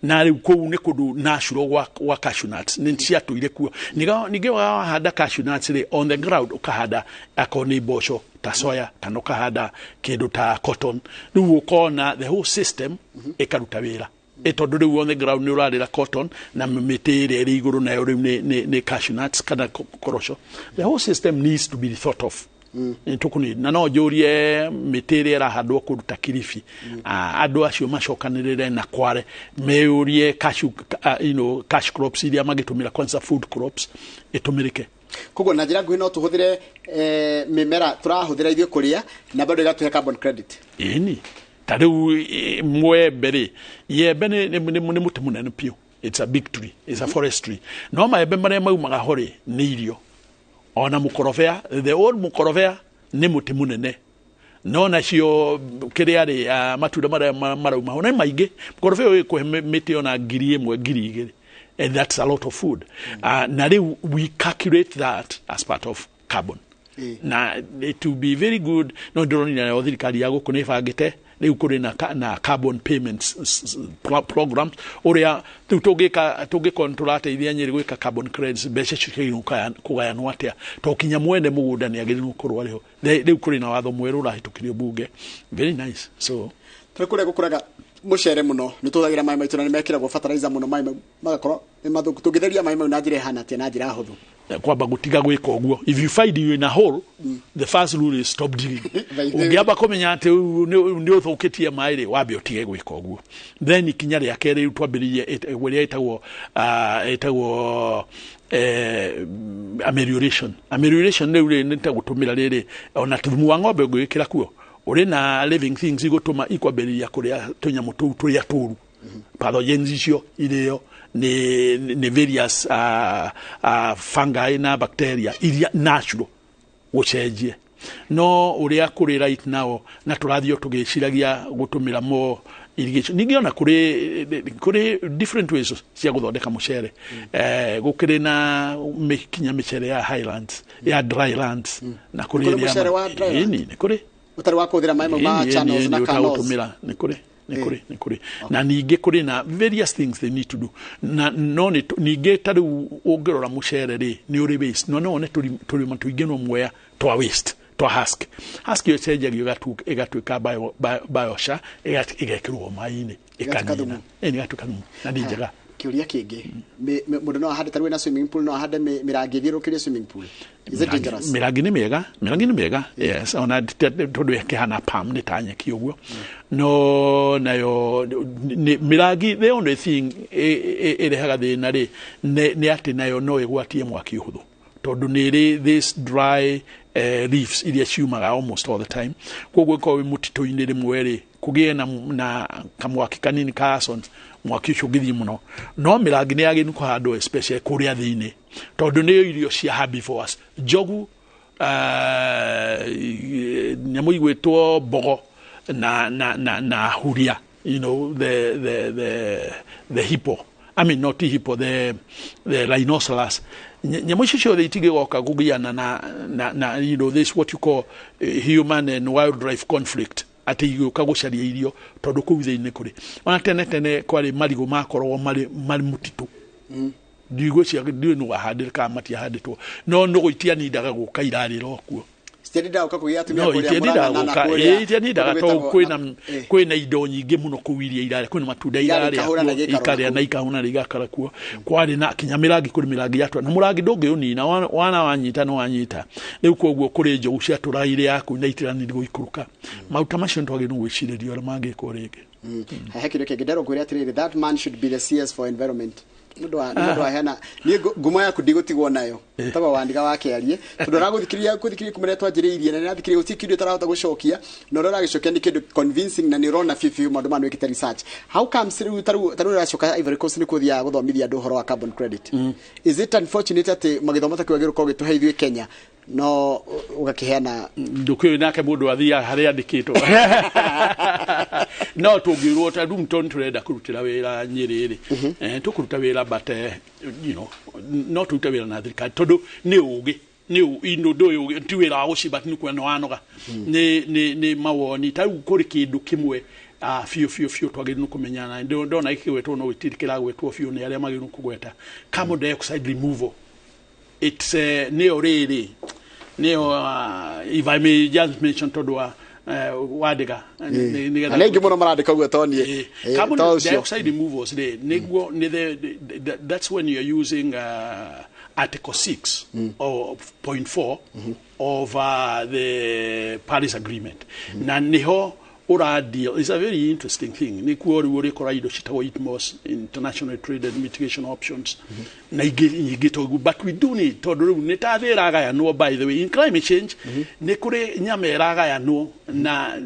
Na rĩu kũu nĩ kũndũ natural gwa cashew nuts nĩ ciatũire kuo. Ningĩ wahanda cashew nuts rĩ on the ground ũkahanda akorwo nĩ mboco ta soya kana ũkahanda kĩndũ ta cotton, rĩu ũkona the whole system ĩkaruta wĩra. Tondũ rĩu on the ground nĩ ũrarĩra cotton na mĩtĩ ĩrĩa ĩrĩ igũrũ nayo rĩu nĩ cashew nuts kana korosho. The whole system needs to be thought of. Nĩ tũkũni na no njũrie mĩtĩ ĩrĩa ĩrahandwo kũndũ ta Kilifi, andũ acio macokanĩrĩre na kware meyũrie cashew, cash crops iria magĩtũmĩra kwanza food crops ĩtũmĩrĩke. Koguo na njĩra nguhĩ no tũhũthĩre mĩmera tũrahũthĩra ithuĩ kũrĩa na bado ĩgatũhe carbon credit. Ĩni ta rĩu mwembe rĩ, iembe nĩ mũtĩ mũnene piũ, it's a big tree, it's a forest tree. No maembe marĩa maumaga ho rĩ nĩ irio. Ona mũkorobea, the old mũkorobea nĩ mũtĩ mũnene, no nacio kĩrĩa rĩ matunda marĩa marauma ho nĩ maingĩ. Mũkorobea ũyũ ĩkũhe mĩtĩ ona 1,000 2,000, and that's a lot of food. Na rĩu we calculate that as part of carbon. Na it will be very good. No ndĩronire nayo thirikari ya gũkũ nĩ ĩbangĩte rĩu kũrĩ na carbon payments programs ũrĩa rĩu tũngĩkorwo nĩtũrateithia Nyĩrĩ gwĩka carbon credits, mbeca icio ciagĩrĩirwo kũgayanwo atĩa, to kinya mwene mũgũnda nĩ agĩrĩirwo gũkorwo arĩ ho. Rĩu kũrĩ na watho mwerũ ũrahĩtũkirio bunge, very nice. So tũrĩ kũrĩa gũkũraga Mucere muno nĩ tũhũthagĩra maĩ maitũ na nĩ mekĩragwo fertilizer mũno, maĩ magakorwo nĩ mathũku. Tũngĩtheria maĩ mau na njĩra ĩhana atĩa na njĩra hũthũ? Kwamba gutiga gwĩka ũguo. If you find you in a hole, the first rule is stop digging. Ũngĩamba kũmenya atĩ nĩ ũthũkĩtie maĩ rĩ, wambe ũtige gwĩka ũguo. Then ikinya rĩa kerĩ rĩu twambĩrĩrie ĩrĩa ĩtagwo amelioration. Amelioration rĩu rĩ nĩ ta gũtũmĩra rĩrĩ ona thumu wa ng'ombe ũngĩwĩkĩra kuo ũrĩ na living things igũtũma ikwambĩrĩria kũrĩa tũnyamũ tũu tũrĩa tũru, pathogens icio irĩo ni various fungi na bacteria iria natural gũcenjie. No ũrĩa kũrĩ right now na tũrathiĩ tũgĩciragia gũtũmĩra more irrigation. Ningĩ ona kũrĩ different ways cia gũthondeka mũcere. Gũkĩrĩ na kinya mĩcere ya highlands, ya drylands, na kũrĩ mũcere wa dryland. Nĩ kũrĩ ũtarĩ wa kũhũthĩra maĩ mau ma channels na canals. Nĩ kũrĩ nĩ kũrĩ na ningĩ kũrĩ na various things they need to do. Na no ningĩ ta rĩu ũngĩrora mũcere rĩ nĩ ũrĩ waste, no wone tũrĩma tũingĩ no mwea twa waste twa husk. Husk ĩyo ĩcenjagio ĩgatuĩka biochar, ĩgekĩrwo maĩ-inĩ ĩkanina, ĩgatuĩka thumu na nĩ njega. Kĩũria kĩngĩ, mũndũ no ahande tarĩu na swimming pool, no ahande mĩrangi ĩthiũrũrũkĩrie swimming pool? Is it dangerous? Mĩrangi nĩ mĩega, yes, ona tondũ ĩkĩhana palm nĩ ta nyeki ũguo. No nayo mĩrangi, the only thing ĩrehaga thĩna rĩ nĩ atĩ nayo no ĩgwatie mwaki ũhũthũ, tondũ nĩ ĩrĩ this dry leaves iria ciumaga almost all the time. Koguo ĩkorwo wĩ mũtitũ-inĩ rĩmwe rĩ kũgĩe na kamwaki kanini ka arson, mwaki ũcio ũngĩthiĩ mũno. No mĩrangi nĩ yagĩrĩirwo kũhandwo especially kũrĩa thĩinĩ, tondũ nĩyo irio cia herbivores, njogu, nyamũ igwĩtwo mbogo na huria, you know, the hippo, I mean not the hippo, the rhinoceros. Nyamũ icio ciothe itingĩgoka kũgiana na you know, this what you call human and wildlife conflict, atĩ igĩũka gũcaria irio tondũ kũu thĩinĩ kũrĩ ona tene kwarĩ marigũ makoragwo marĩ mũtitũ. Ndigwĩciria ndiũĩ nũ wahandĩte kana matiahandĩtwo, no nũgũ itianindaga gũka irarĩra o kuo. Citianindaga gũka kũgĩa atumia kũrĩa Murang'a na kũrĩa itianindaga tondũ kwĩna indo nyingĩ mũno kũu iria irarĩa, kwĩna matunda irarĩa ikarĩa na ikahũna na igakara kuo. Kwarĩ na kinya mĩrangi, kũrĩ mĩrangi yatũra na mũrangi ndũngĩũnina, wana wanyita nĩ wanyita. Rĩu koguo kũrĩ njogu ciatũraga irĩa kũu na itiranire gũikũrũka. Maguta macio nĩ twagĩrĩirwo gwĩcirĩria ũrĩa mangĩkwo rĩngĩ. He kĩndũ kĩngĩ nderwo ngwĩre atĩrĩrĩ, that man should be the CS for environment. Mũndũ wa niĩ ngumo yaku ndigũtigwo nayo tagwo Wandiga wa Kĩarie, tondũ ũragũthikĩrĩria kũthikĩrĩria kuma rĩrĩa twanjĩrĩirie na nĩrathikĩrĩria gũtirĩ kĩndũ ũtarahota gũcokia, na ũrĩa ũragĩcokia nĩ kĩndũ convincing na nĩ ũrona biũ biũ maũndũ maya nĩ wĩkĩte research. How comes rĩu tarĩu ũracoka Ivory Coast nĩ kũthiaga gũthomithia andũ ũhoro wa carbon credit? Is it unfortunate atĩ magĩthomo ta kĩu agĩrĩirwo gũkorwo gĩtũhe ithuĩ Kenya, no ũgakĩheana ndũkĩũĩ nake mũndũ athiaga harĩa andĩkĩtwo. No tũngĩrwo ta rĩu tondũ tũrenda kũrutĩra wĩra Nyĩrĩ rĩ, tũkũruta wĩra but you know, no tũrute wĩra na thirikari tondũ nĩ ũgĩ nĩ ũndũ ũyũ ti wĩra wa gũcimba nĩ kuona wanoga, nĩ mawoni. Ta rĩu kũrĩ kĩndũ kĩmwe biũ biũ biũ twagĩrĩirwo kũmenya, na ndona gĩkĩgwetwo no gĩtirĩ kĩragwetwo biũ nĩ arĩa magĩrĩirwo kũgweta, carbon dioxide removal. It's nĩyo rĩrĩ nĩyo, if I may just mention tondũ wa Wandiga nĩ aingĩ mũno marandĩka ũguo to niĩ. Carbon dioxide removals rĩ nĩguo nĩ that's when you are using Article 6 or 0.4 of the Paris Agreement. Na niho ura deal is a very interesting thing. Nĩkuo rĩu ũrĩkora indo citagwo ITMOS, International Trade and Mitigation Options, na ingĩ nyingĩ toguo, but we do need tondũ rĩu nĩ ta thĩ ĩragayanwo. By the way, in climate change nĩ kũrĩ nyama ĩragayanwo na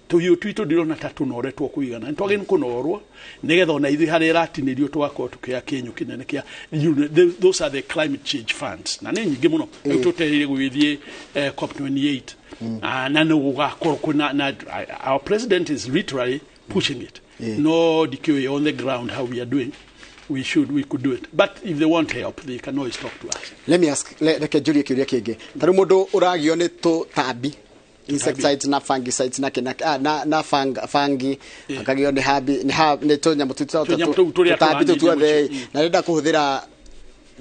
tũhiũ twitũ ndirona ta tũnoretwo kũigana, nĩ twagĩrĩirwo kũnorwo nĩgetha ona ithuĩ harĩa ĩratinĩrio tũgakorwo tũkĩoya kĩnyũ kĩnene kĩa, those are the climate change funds, na nĩ nyingĩ mũno rĩu tũtereire gũgĩthiĩ COP28. Na nĩ gũgakorwo kwĩna na our president is literally pushing it. No ndikĩũĩ on the ground how we are doing. We could do it, but if they want help they can always talk to us. Let me ask, reke njũrie kĩũria kĩngĩ. Ta rĩu mũndũ ũragio nĩ tũtambi, insecticides na fungicides na fungi, akagio nĩ habi nĩ tũnyamũ tũtambi tũu tuothe, na arenda kũhũthĩra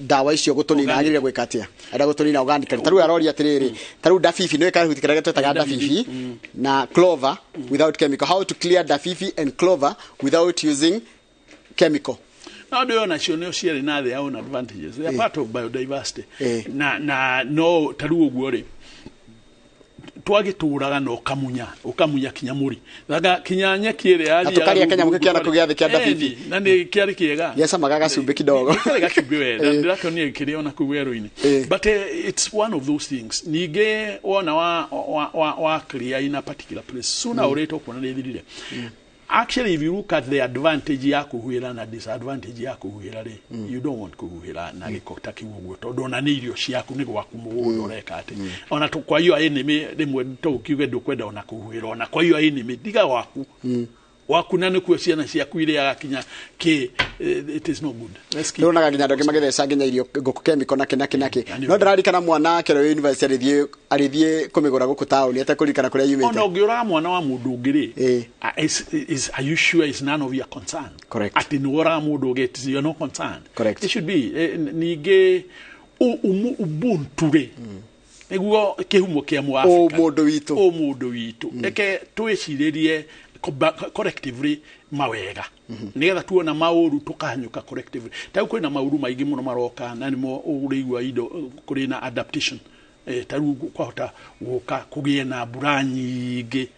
Ndawa icio gũtũnina agĩrĩire gwĩka atĩa? Arenda gũtũnina organically. Ta rĩu aroria atĩrĩrĩ, ta rĩu ndabibi nĩ kahuti karĩa twetaga ndabibi na clover without chemical. How to clear ndabibi and clover without using chemical? No ndå nacio nä ciarä na their own advantages. They are part of biodiversity. Na no ta rĩu ũguo rĩ, twagĩtũraga na ũkamunya kinya mũri thanga kinya nyeki ĩrĩa Na tũkarĩa kanyamũ kĩana kũ gĩathĩ kĩa ndabibi. Na nĩ kĩarĩ kĩega. Gĩacamaga gacumbĩ kidogo. Kĩarĩ gacumbĩ we, na ndĩrakĩonire kĩrĩ ona kũu werũ-inĩ. But it's one of those things. Ningĩ wona wa clear in a particular place, sooner or later ũkuona nĩ ĩthirire. Actually, if you look at the advantage ya kuhuhĩra na disadvantage ya kuhuhĩra rĩ, you don't want kuhuhĩra na gĩko ta kĩu ũguo, tondũ ona nĩ irio ciaku, nĩ gwaku mũgũnda ũreka atĩ ona kwa hiyo enemy rĩmwe tũkiuge ndũkwenda ona kuhuhĩra, ona kwa hiyo enemy tiga waku waku na nĩkuo ciana ciaku irĩaga kinya kĩ, it is no good. Let's keep. Ndonaga nginya andũ angĩ magĩtheca nginya irio ngũkũ chemical na kĩ. No ndĩraririkana mwana wake ũrĩa wĩ university arĩthiĩ kũmĩgũra gũkũ taũni atekũririkana kũrĩa yumĩte. Ona ũngĩũraga mwana wa mũndũ ũngĩ rĩ, are you sure it's none of your concern? Correct. Atĩ nĩ woraga mũndũ ũngĩ, you are not concerned. Correct. It should be. Ningĩ ubuntu rĩ, nĩguo kĩhumo kĩa Mũafrika. Ũmũndũ witũ. Reke twĩcirĩrie collectively mawega, nigetha tuona maũru tukahanyũka collectively. Ta rĩu kwĩna maũru maingĩ mũno maroka, na nĩmo ũrĩigua indo kũrĩ na adaptation. Ta rĩu kwahota gũka kũgĩe na mbura nyingĩ,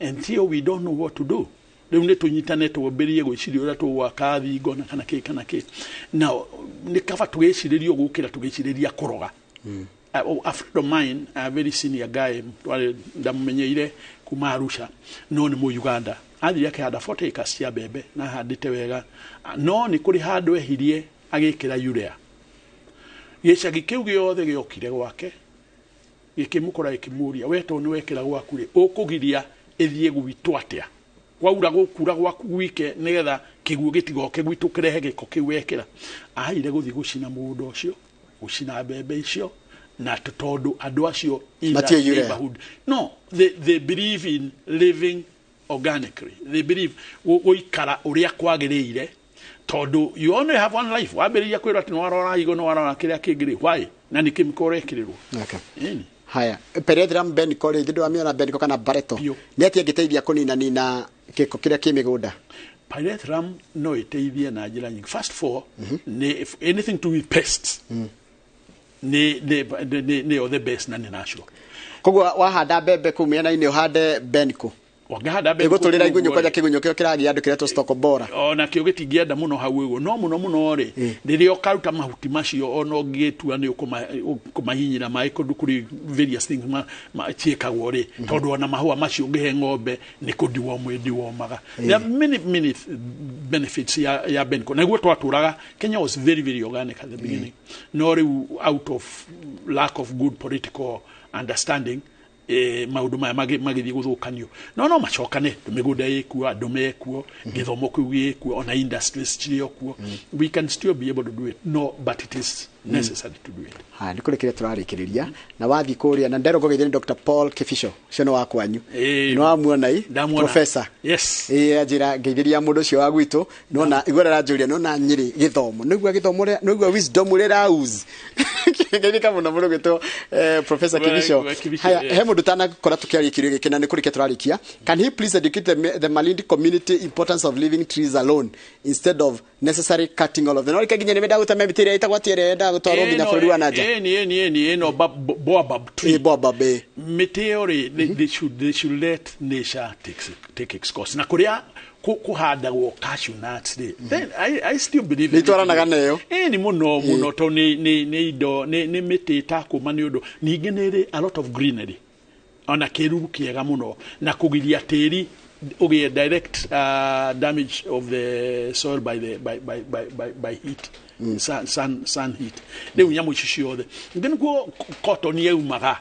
and here we don't know what to do. Rĩu nĩ tũnyitane twambĩrĩrie gwĩciria ũrĩa tũgwaka thingo na kana kĩ kana kĩ. Now nĩ kaba tũgĩcirĩrio gũkĩra tũgĩcirĩria kũroga. A friend of mine, a very senior guy, ndamũmenyeire kuma Arusha, no nĩ mũ Uganda. Athire akĩhanda 40 acres cia mbembe na ahandĩte wega, no nĩ kũrĩ handũ ehirie agĩkĩra urea. Gĩcagi kĩu gĩothe gĩokire gwake gĩkĩmũkora gĩkĩmũria, we tondũ nĩ wekĩra gwaku rĩ, ũkũgiria ĩthiĩ gwitũ atĩa? Kwaura gũkura gwaku gwike nĩgetha kĩguũ gĩtigoke gwitũ kĩrehe gĩko kĩu wekĩra. Ahaire gũthiĩ gũcina mũgũnda ũcio, gũcina mbembe icio, na tondũ andũ acio in that neighborhood, no, they believe in living organically. They believe gũikara ũrĩa kwagĩrĩire, tondũ you only have one life. Wambĩrĩria kwĩrwo atĩ nĩwarora igo, nĩwarora kĩrĩa kĩngĩ rĩ, why? Na nĩ kĩmĩko ũrekĩrĩrwo. Okay. Haya, Peredram Beniko rĩ, ndĩramĩona Beniko kana Bareto. Nĩ atĩa ĩngĩteithia kũnina nina gĩko kĩrĩa kĩ mĩgũnda? Pyrethrum no ĩteithie na njĩra nyingĩ. First of all, nĩ anything to do with pests. Nĩ the best na nĩ natural. Koguo wahanda mbembe kũu mĩena-inĩ ũhande Beniko. Wangĩhanda mbembe ĩgũtũrĩra igunyũ kwanja kĩgunyũ kĩo kĩragia andũ kĩretwo stalk borer. Ona kĩo gĩtingĩenda mũno hau ũguo, no mũno mũno rĩ, rĩrĩa ũkaruta mahuti macio ona ũngĩtua nĩ ũkũmahinyĩra maĩ kũndũ kũrĩ various things ciĩkagwo rĩ, tondũ ona mahũa macio ũngĩhe ng'ombe nĩ kũndiworm ĩndiwormaga. There are many many benefits ya Beniko. Na guo twatũraga, Kenya was very very organic at the beginning. No rĩu out of lack of good political understanding, maũndũ maya magĩthiĩ gũthũkanio. No macokane, mĩgũnda ĩkuo, andũ mekuo, gĩthomo kĩu gĩkuo, ona industries cirĩ o kuo. We can still be able to do it. No, but it is necessary to do it. Haya, nĩ kũrĩkĩria tũrarĩkĩrĩria na wathiĩ kũrĩa na nderwo ngũgeithie nĩ Dr. Paul Kibisho, ũcio nĩ wa kwanyu. Nĩ wamuona i? Professor. Yes. Anjĩra ngeithĩria mũndũ ũcio wa gwitũ, nona igua aranjũria nona Nyĩrĩ gĩthomo. Nĩgua gĩthomo ũrĩa, nĩgua wisdom ũrĩa ĩraũz. Ngeithĩka mũno mũno gwĩtwo Professor Kibisho. Haya, he mũndũ tanakora tũkĩaria kĩũria gĩkĩ na nĩ kũrĩkia tũrarĩkia. Can he please educate the Malindi community importance of leaving trees alone instead of necessary cutting all of them? No reke nginya nĩ mendaga gũtema mĩtĩ ĩrĩa ĩtagwo atĩ ĩrĩa yendaga gũtwarwo nginya bũrũri wa na nja. Ĩni no baobab tree. Baobab. Mĩtĩ ĩyo rĩ, they should let nature take its course. Na kũrĩa kũhandagwo cashew nuts rĩ, then I still believe nĩ itwaranaga nayo. Ĩni mũno mũno, tondũ nĩ indo nĩ mĩtĩ ĩtakũma nĩ ũndũ. Ningĩ nĩ ĩrĩ a lot of greenery. Ona kĩruru kĩega mũno na kũgiria tĩri ũgĩe direct damage of the soil by the by heat. Sun heat. Rĩu nyamũ ici ciothe. Ningĩ nĩkuo cotton yaumaga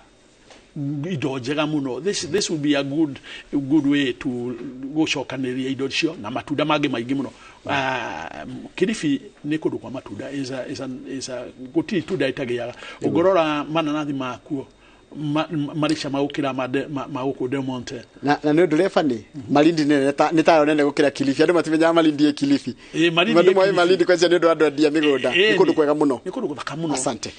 indo njega mũno. This will be a good way to gũcokanĩrĩria indo icio na matunda mangĩ maingĩ mũno. Kilifi nĩ kũndũ kwa matunda, is a gũtirĩ itunda ĩtagĩaga. Ũngĩrora mananathi makuo Marĩ cama gũkĩra ma gũkũ Del Monte. Na nĩ ũndũ ũrĩa bani Malindi nĩ tayo nene gũkĩra Kilifi. Andũ matimenyaga Malindi ĩ Kilifi. Malindi Andũ moĩ Malindi kwanza nĩ ũndũ wa andũ endia mĩgũnda. Nĩ kũndũ kwega mũno. Nĩ kũndũ gũthaka mũno. Asante.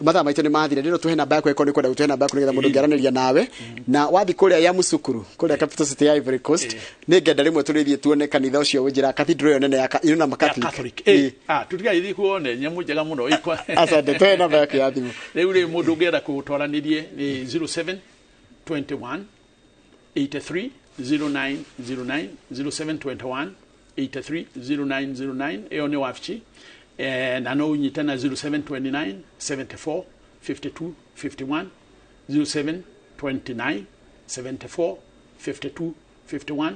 Mathaa maitũ nĩ mathira. Ndĩrenda tũhe namba yaku ĩkorwo nĩ kwenda gũtũhe namba yaku nĩgetha mũndũ ũngĩaranĩria nawe. Na wathiĩ kũrĩa Yamoussoukro, kũrĩa capital city ya Ivory Coast, nĩ ngenda rĩmwe tũrĩthiĩ tuone kanitha ũcio wĩnjĩra cathedral ĩyo nene ya ĩno na Catholic. Tũtigathiĩ kuone nyamũ njega mũno. Asante, tũhe namba yaku ya thimũ. Rĩu rĩ mũndũ ũngĩenda kũtwaranĩrie nĩ 07 21 83 09 09, 07 21 83 09 09. Ĩyo nĩ wabici. Na no ũnyite na 07 29 74 52 51, 07 29 74 52 51.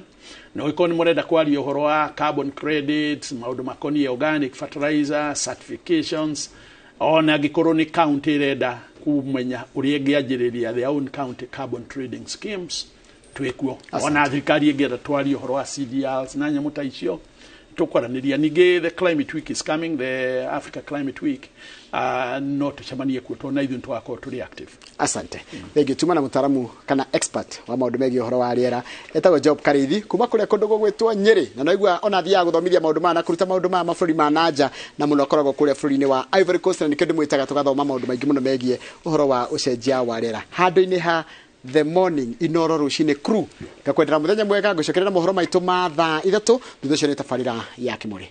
Na ũngĩkorwo nĩ mũrenda kwaria ũhoro wa carbon credits, maũndũ makoniĩ organic fertilizer certifications, ona angĩkorwo nĩ county ĩrenda kumenya ũrĩa ĩngĩanjĩrĩria their own county carbon trading schemes, twĩkuo. Ona thirikari ĩngĩenda twarie ũhoro wa CDRs na nyamũ ta icio, tũkwaranĩria. Ningĩ the climate week is coming, the Africa Climate Week, no tũcemanie kuo tondũ na ithuĩ nĩtũgakorwo tũrĩ active. Asante. Thengiũ. Tuma na mũtaaramu kana expert wa maũndũ megiĩ ũhoro wa rĩera etagwo Job Kariithi kuma kũrĩa kũndũ gũgwĩtwo Nyĩrĩ, na naigua ona athiaga gũthomithia maũndũ maya na kũruta maũndũ maya mabũrũri ma nanja, na mũno akoragwo kũrĩa bũrũri-inĩ wa Ivory Coast, na nĩkĩo ndĩmwĩtaga tũgathoma maũndũ maingĩ mũno megiĩ ũhoro wa ũcenjia wa rĩera. Handũ-inĩ ha The Morning Inoro rũcinĩ crew, ngakwendera mũthenya mwega, ngũcokerera mohoro maitũ ma thaa 3. Thutha ũcio nĩ tabarĩra ya Kĩmũrĩ.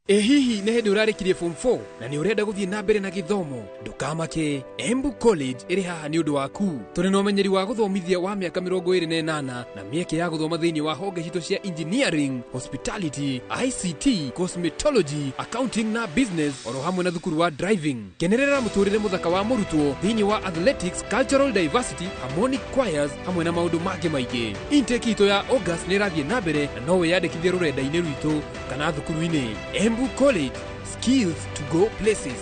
Ĩ hihi nĩ hĩndĩ ũrarĩkirie form 4 na nĩ ũrenda gũthiĩ na mbere na gĩthomo? Ndũkamake, Embu College ĩrĩ haha nĩ ũndũ waku. Tũrĩ na ũmenyeri wa gũthomithia wa mĩaka 28 na mĩeke ya gũthoma thĩinĩ wa honge citũ cia engineering, hospitality, ICT, cosmetology, accounting na business, oro hamwe na thukuru wa driving. Kenerera mũtũrĩre mũthaka wa mũrutwo thĩinĩ wa athletics, cultural diversity, harmonic choirs hamwe na maũndũ mangĩ maingĩ. Intake itũ ya August nĩ ĩrathiĩ na mbere na no wĩyandĩkithie rũrenda-inĩ rwitũ kana thukuru-inĩ. Embu College, skills to go places.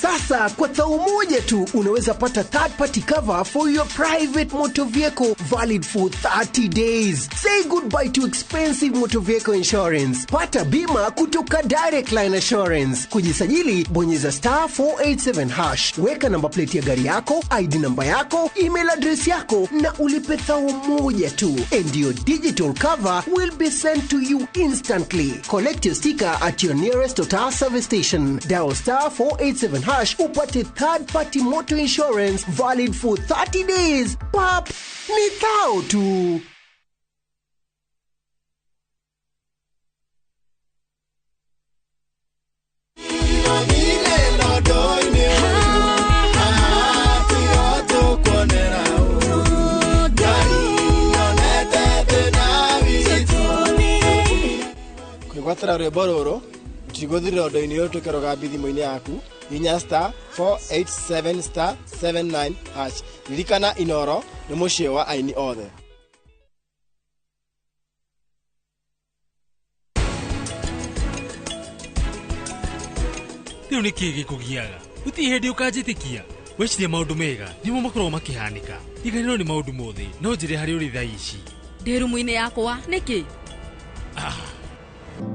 Sasa kwa thao moja tu unaweza pata third party cover for your private motor vehicle valid for 30 days. Say goodbye to expensive motor vehicle insurance. Pata bima kutoka Direct Line Assurance. Kujisajili, bonyeza *487#. Weka namba plate ya gari yako, ID namba yako, email address yako na ulipe thao moja tu. And your digital cover will be sent to you instantly. Collect your sticker at your nearest Total service station. Dial *487# upate third party motor insurance valid for 30 days. Pap, ni thao tu. Kwĩgwatĩra rwĩmbo rũrũ rũtigũthirĩra ũndũ-inĩ ũyũ tũkĩroga thimũ-inĩ yaku inya *487*79#. Ririkana Inoro nĩ mũciĩ wa aini othe. Rĩu nĩ kĩĩ gĩkũgiaga? Gũtirĩ hĩndĩ ũkanjĩtĩkia. Weciria maũndũ mega nĩmo makoragwo makĩhanĩka. Riganĩrwo nĩ maũndũ mothe no njĩre harĩa ũrĩ thaa ici. Ndĩ rumu-inĩ yakwa nĩkĩ?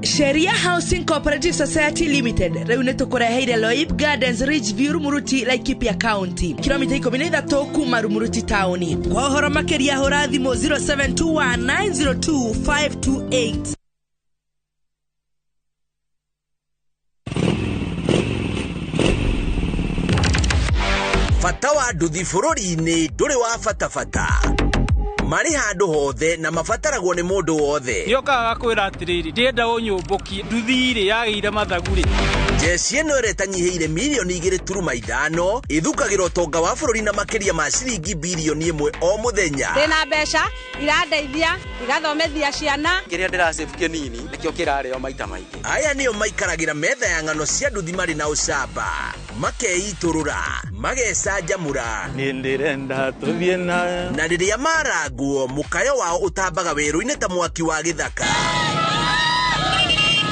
Sheria Housing Cooperative Society Limited rĩu nĩ tũkũreheire Loip Gardens Ridgeview, Rumuruti, Laikipia County, kilomita 13 kuma Rumuruti taũni. Kwa ũhoro makĩria hũra thimũ 0721902528. Bata wa nduthi bũrũri-inĩ ndũrĩ wa bata bata. Marĩ handũ hothe na mabataragwo nĩ mũndũ wothe. Nĩokaga gakwĩra atĩrĩrĩ, ndĩrenda ũnyũmbũkie, nduthi-rĩ yagĩire mathagu-rĩ. Jeshi ĩno ĩrĩa ĩtanyihĩire mirioni 2.5 ithukagĩra ũtonga wa bũrũri na makĩria ma ciringi birioni 1 o mũthenya. Ndĩna mbeca irandeithia igathomethia ciana. Kĩrĩa ndĩrasave kĩnini nĩkĩo kĩrarĩo maita maingĩ. Aya nĩo maikaragĩra metha ya ng'ano cia nduthi marĩ na ũcamba, makeitũrũra, magecanjamũra. Niĩ ndĩrenda tũthiĩ nawe. Na rĩrĩa marangwo, mũkayo wao ũtambaga werũ-inĩ ta mwaki wa gĩthaka.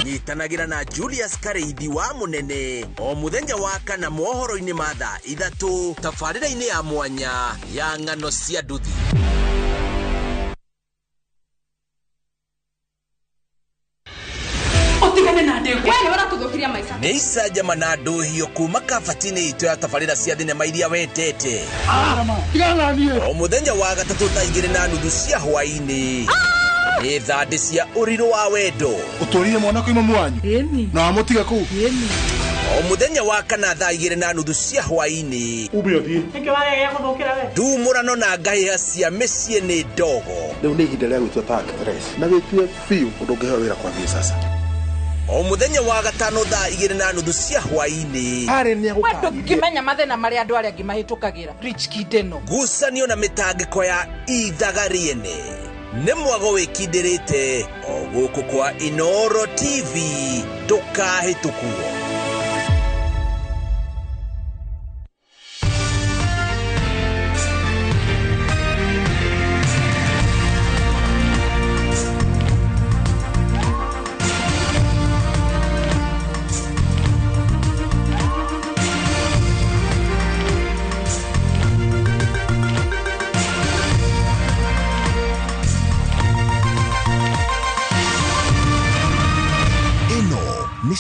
Nyitanagĩra na Julius Kareithi wa Mũnene o mũthenya wa kana mohoro-inĩ ma thaa 3 tabarĩra-inĩ ya mwanya ya ng'ano cia nduthi. Nĩ icanjama na ndũhio kuma kabati-inĩ itũ ya tabarĩra cia thinema iria wendete. O mũthenya wa gatatũ thaa 2:30 cia hwaĩ-inĩ. Nĩ thandĩ cia ũrirũ wa wendo. Ũtũrire mwana kuuma mwanyu na wamũtiga kũu. O mũthenya wa kana thaa 2:30 cia hwaĩ-inĩ. Ume ũthiĩ. Nĩkĩ wagĩa gũthũkĩra we? Ndumũrano na ngahĩha cia mĩciĩ nĩ ndogo. Rĩu nĩ ihinda rĩa gwĩtua ta actress na wĩtue biũ ũndũ ũngĩheo wĩra kwambia sasa. O mũthenya wa gatano thaa 2:30 cia hwaĩ-inĩ. We ndũngĩmenya mathĩna marĩa andũ arĩa angĩ mahĩtũkagĩra. Rich kid ĩno. Ngucanio na mĩtangĩko ya ithaga rĩene. Nĩ mwago wĩkindĩrĩte o gũkũ kwa Inooro TV, ndũkahĩtũkwo.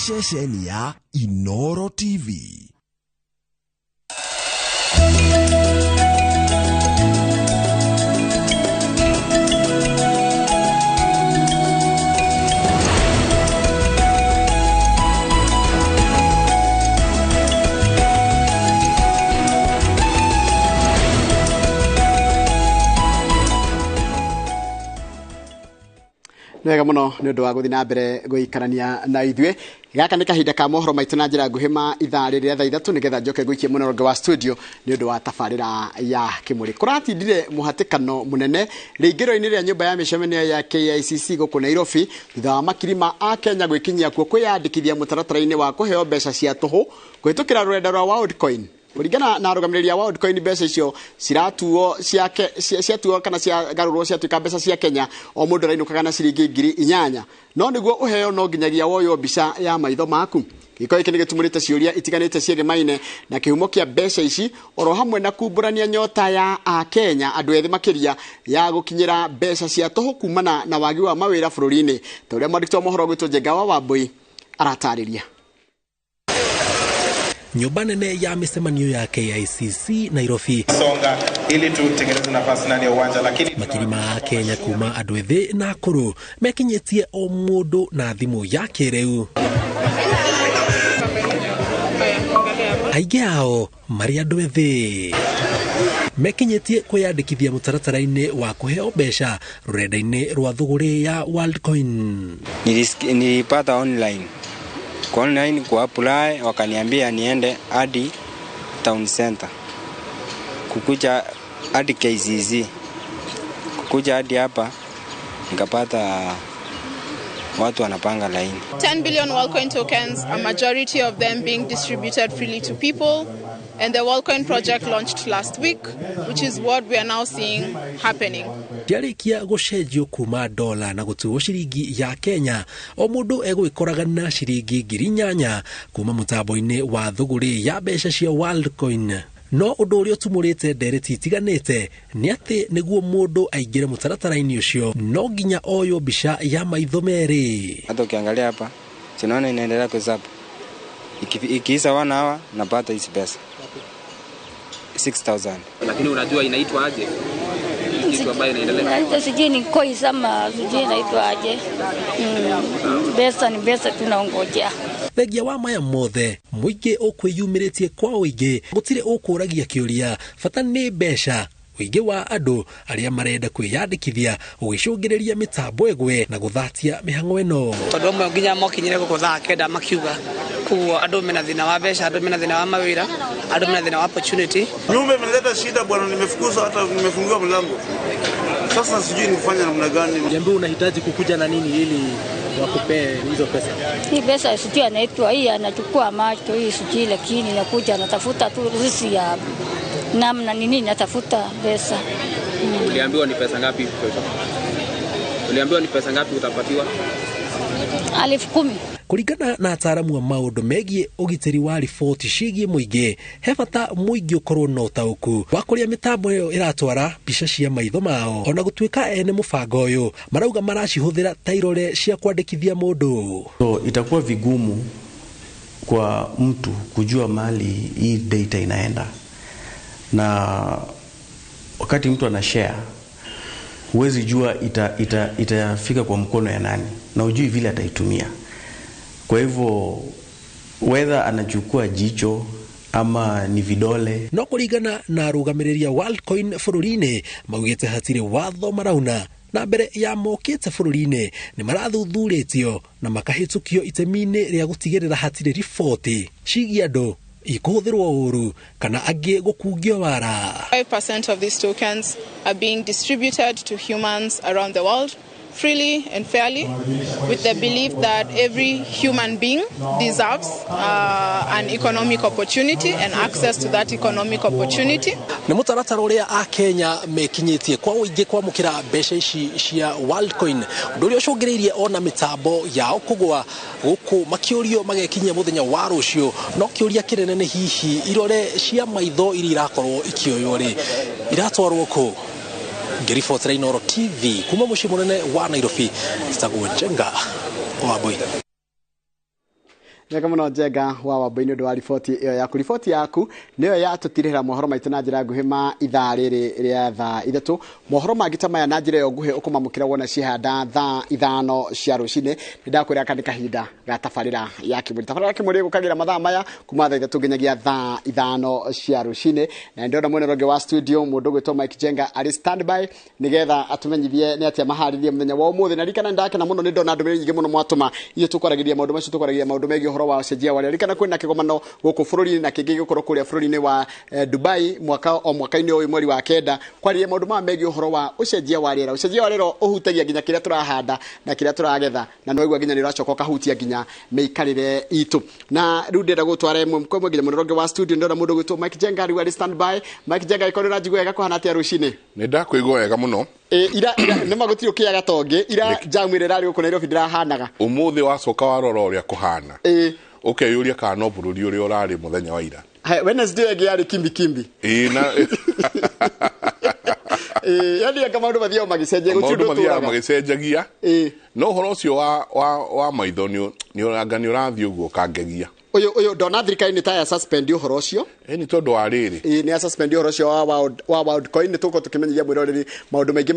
Ceceni ya Inooro TV. Wega muno nĩ ũndũ wa gũthiĩ na mbere gũikarania na ithuĩ. Gaka nĩ kahinda ka mohoro maitũ na njĩra nguhĩ ma ithaa rĩrĩa thaa 3 nĩgetha njoke ngũikie mũnorongo wa studio nĩ ũndũ wa tabarĩra ya kĩmũrĩ. Kũratindire mũhatĩkano mũnene rĩingĩro-inĩ rĩa nyũmba ya mĩcemanio ya KICC gũkũ Nairobi thutha wa makiri ma a Kenya gwĩkinyia kuo kwĩyandĩkithia mũtaratara-inĩ wa kũheo mbeca cia tũhũ kũhĩtũkĩra rũrenda rwa Worldcoin. Kũringana na arũgamĩrĩri a Worldcoin, mbeca icio ciratuo ciatuo kana ciagarũrwo ciatuĩka mbeca cia Kenya o mũndũ arainũkaga na ciringi 8,000. No nĩguo ũheo no nginyagia woywo mbica ya maitho maku. Gĩko gĩkĩ nĩ gĩtumũrĩte ciũria itiganĩte ciĩgemaine na kĩhumo kĩa mbeca ici oro hamwe na kumbũrania nyota ya Akenya andũ ethĩ makĩria ya gũkinyĩra mbeca cia tũhũ kumana na wagi wa mawĩra bũrũri-inĩ. Ta ũrĩa mwandĩki wa mohoro gwitũ Njenga wa Wambui aratarĩria. Nyũmba nene ya mĩcemanio ya KICC Nairobi. Songa ili tutengeneze nafasi ndani ya uwanja, lakini makiri ma Kenya kuma andũ ethĩ na akũrũ mekinyĩtie o mũndũ na thimũ ya kĩrĩu. Aingĩ ao marĩ andũ ethĩ mekinyĩtie kwĩyandĩkithia mũtaratara-inĩ wa kũheo mbeca rũrenda-inĩ rwa thũgũrĩ ya Worldcoin. Nilipata online. Kwa online kwa apply wakaniambia niende hadi town center. Kukuja hadi KCC. Kukuja hadi hapa nikapata watu wanapanga laini. 10 billion Worldcoin tokens, a majority of them being distributed freely to people. And the Worldcoin project launched last week, which is what we are now seeing happening. Ciarĩkia gũcenjio kuma dola na gũtuo ciringi ya Kenya, o mũndũ egwĩkoraga na ciringi 8,000 kuma mũtambo-inĩ wa thũgũrĩ ya mbeca cia Worldcoin. No ũndũ ũrĩa ũtumũrĩte ndereti itiganĩte nĩ atĩ nĩguo mũndũ aingĩre mũtaratara-inĩ ũcio no nginya oywo mbica ya maitho merĩ. Hata ukiangalia hapa tunaona inaendelea kuhesabu. Ikiisha 1 hour napata hizi pesa 6,000. Lakini unajua inaitwa aje? Kitu ambayo inaendelea. Sijui ni coins ama sijui inaitwa aje. Pesa ni pesa tunaongojea. Thengia wa maya mothe mũingĩ ũkwĩyumĩrĩtie kwa ũingĩ gũtirĩ ũkũragia kĩũria bata nĩ mbeca Ũingĩ wa andũ arĩa marenda kwĩyandĩkithia ũgĩcũngĩrĩria mĩtambo ĩgwe na gũthatia mĩhang'o ĩno. Tondũ amwe nginya mokinyire gũkũ thaa 9 makiuga koguo andũ mena thĩna wa mbeca, andũ mena thĩna wa mawĩra, andũ mena thĩna wa opportunity. Nyumba imeleta shida bwana, nimefukuzwa hata nimefungiwa mlango. Sasa sijui nifanye namna gani. Niambie, unahitaji kukuja na nini ili wakupee hizo pesa? Hii pesa sijui anaitwa hii, anachukua macho hii sijui, lakini nakuja anatafuta tu ruhusa ya namna nini, natafuta pesa. Uliambiwa ni pesa ngapi? Uliambiwa ni pesa ngapi utapatiwa? 10,000. Kũringana na ataaramu a maũndũ megiĩ ũgitĩri wa riboti ciĩgiĩ mũingĩ, he bata mũingĩ ũkorwo na ũtaũku wa kũrĩa mĩtambo ĩyo ĩratwara mbica cia maitho mao, ona gũtuĩka ene mũbango ũyũ marauga maracihũthĩra ta irore cia kwandĩkithia mũndũ. So itakuwa vigumu kwa mtu kujua mali hii data inaenda, na wakati mtu ana share huwezi jua itafika kwa mkono ya nani na hujui vile ataitumia. Kwa hivyo whether anachukua jicho ama ni vidole. No kũringana na arũgamĩrĩri a Worldcoin bũrũri-inĩ maugĩte hatirĩ watho marauna na mbere ya mokĩte bũrũri-inĩ nĩ marathuthurĩtio na makahĩtũkio itemi-inĩ rĩa gũtigĩrĩra hatirĩ riboti ciĩgiĩ andũ ikũhũthĩrwo ũru kana angĩ gũkungio wara. 5% of these tokens are being distributed to humans around the world freely and fairly, with the belief that every human being deserves an economic opportunity and access to that economic opportunity. Nĩ mũtaratara ũrĩa Akenya mekinyĩtie kwa ũingĩ kwamũkĩra mbeca ici cia Worldcoin, ũndũ ũrĩa ũcũngĩrĩirie ona mĩtambo yao kũgũa gũkũ makĩũrio magekinyia mũthenya wa rũciũ. No kĩũria kĩnene nĩ hihi irore cia maitho iria irakorwo ikĩoywo rĩ iratwarwo kũ? Ngĩribotera Inooro TV kuma mũciĩ mũnene wa Nairobi, njĩtagwo Njenga wa Mbui. Nĩwega mũno Njenga wa Wambui nĩ ũndũ wa riboti ĩyo yaku. Riboti yaku nĩyo yatũtirĩhĩra mohoro maitũ na njĩra nguhĩ ma ithaa rĩrĩ rĩa thaa 3. Mohoro mangĩ ta maya na njĩra ĩyo nguhĩ ũkũmamũkĩra wona cihanda thaa 5 cia rũcinĩ. Nĩ ndakwĩra aka nĩ kahinda ga tabarĩra ya Kĩmũrĩ. Tabarĩra ya Kĩmũrĩ ĩgũkagĩra mathaa maya kuma thaa 3 nginyagia thaa 5 cia rũcinĩ. Na ndĩrona mwena ũrĩa wa studio mũndũ ũgwĩtwo Mike Jenga arĩ standby nĩgetha atũmenyithie nĩ atĩa maharĩrie mũthenya wa ũmũthĩ. Na ririkana ndakena mũno nĩ ndona ndũmĩrĩri nyingĩ mũno mwatũma iria tũkwaragĩria maũndũ macio, tũkwaragĩria maũndũ megiĩ ũhoro wa ũcenjia wa rĩera. Ririkana kwĩna kĩgomano gũkũ bũrũri-inĩ na kĩngĩ gĩgũkorwo kũrĩa bũrũri-inĩ wa Dubai mwaka o mwaka-inĩ ũyũ mweri wa 9 kwarĩria maũndũ maya megiĩ ũhoro wa ũcenjia wa rĩera. Ũcenjia wa rĩera ũhutagia nginya kĩrĩa tũrahanda na kĩrĩa tũragetha, na no igua nginya nĩ ũracoka ũkahutia nginya mĩikarĩre itũ. Na rĩu ndĩrenda gũtwara ĩmwe kwa ĩmwe nginya mwena ũrĩa wa studio. Ndĩrona mũndũ ũgwĩtwo Mike Jenga rĩu arĩ standby. Mike Jenga, ĩkorwo nĩ ũranjigua wega, kũhana atĩa rũcinĩ? Nĩ ndakũigua wega mũno. Ira nĩ magũtirĩ ũkĩaga tongĩ ira jamu ĩrĩa ĩrarĩ gũkũ Nairobi ndĩrahanaga. Ũmũthĩ wacoka warora ũrĩa kũhana, ũkeyũria kana no bũrũri ũrĩa ũrarĩ mũthenya wa ira. Wednesday ĩngĩ yarĩ kimbi kimbi. Na yani anga maũndũ mathiaga magĩcenjia, gũtirĩ maũndũ ũndũ mathiaga ũtũraga. Magĩcenjagia. No ũhoro ũcio wa maitho nĩ ũrathiĩ ũguo ũkangegia. Ũyũ ndona thirikari nĩ ta ya suspend ũhoro ũcio. Nĩ tondũ wa rĩrĩ. Nĩ ya suspend ũhoro ũcio wa Worldcoin. Nĩ tũgũkorwo tũkĩmenyithia mwĩroreri maũndũ maingĩ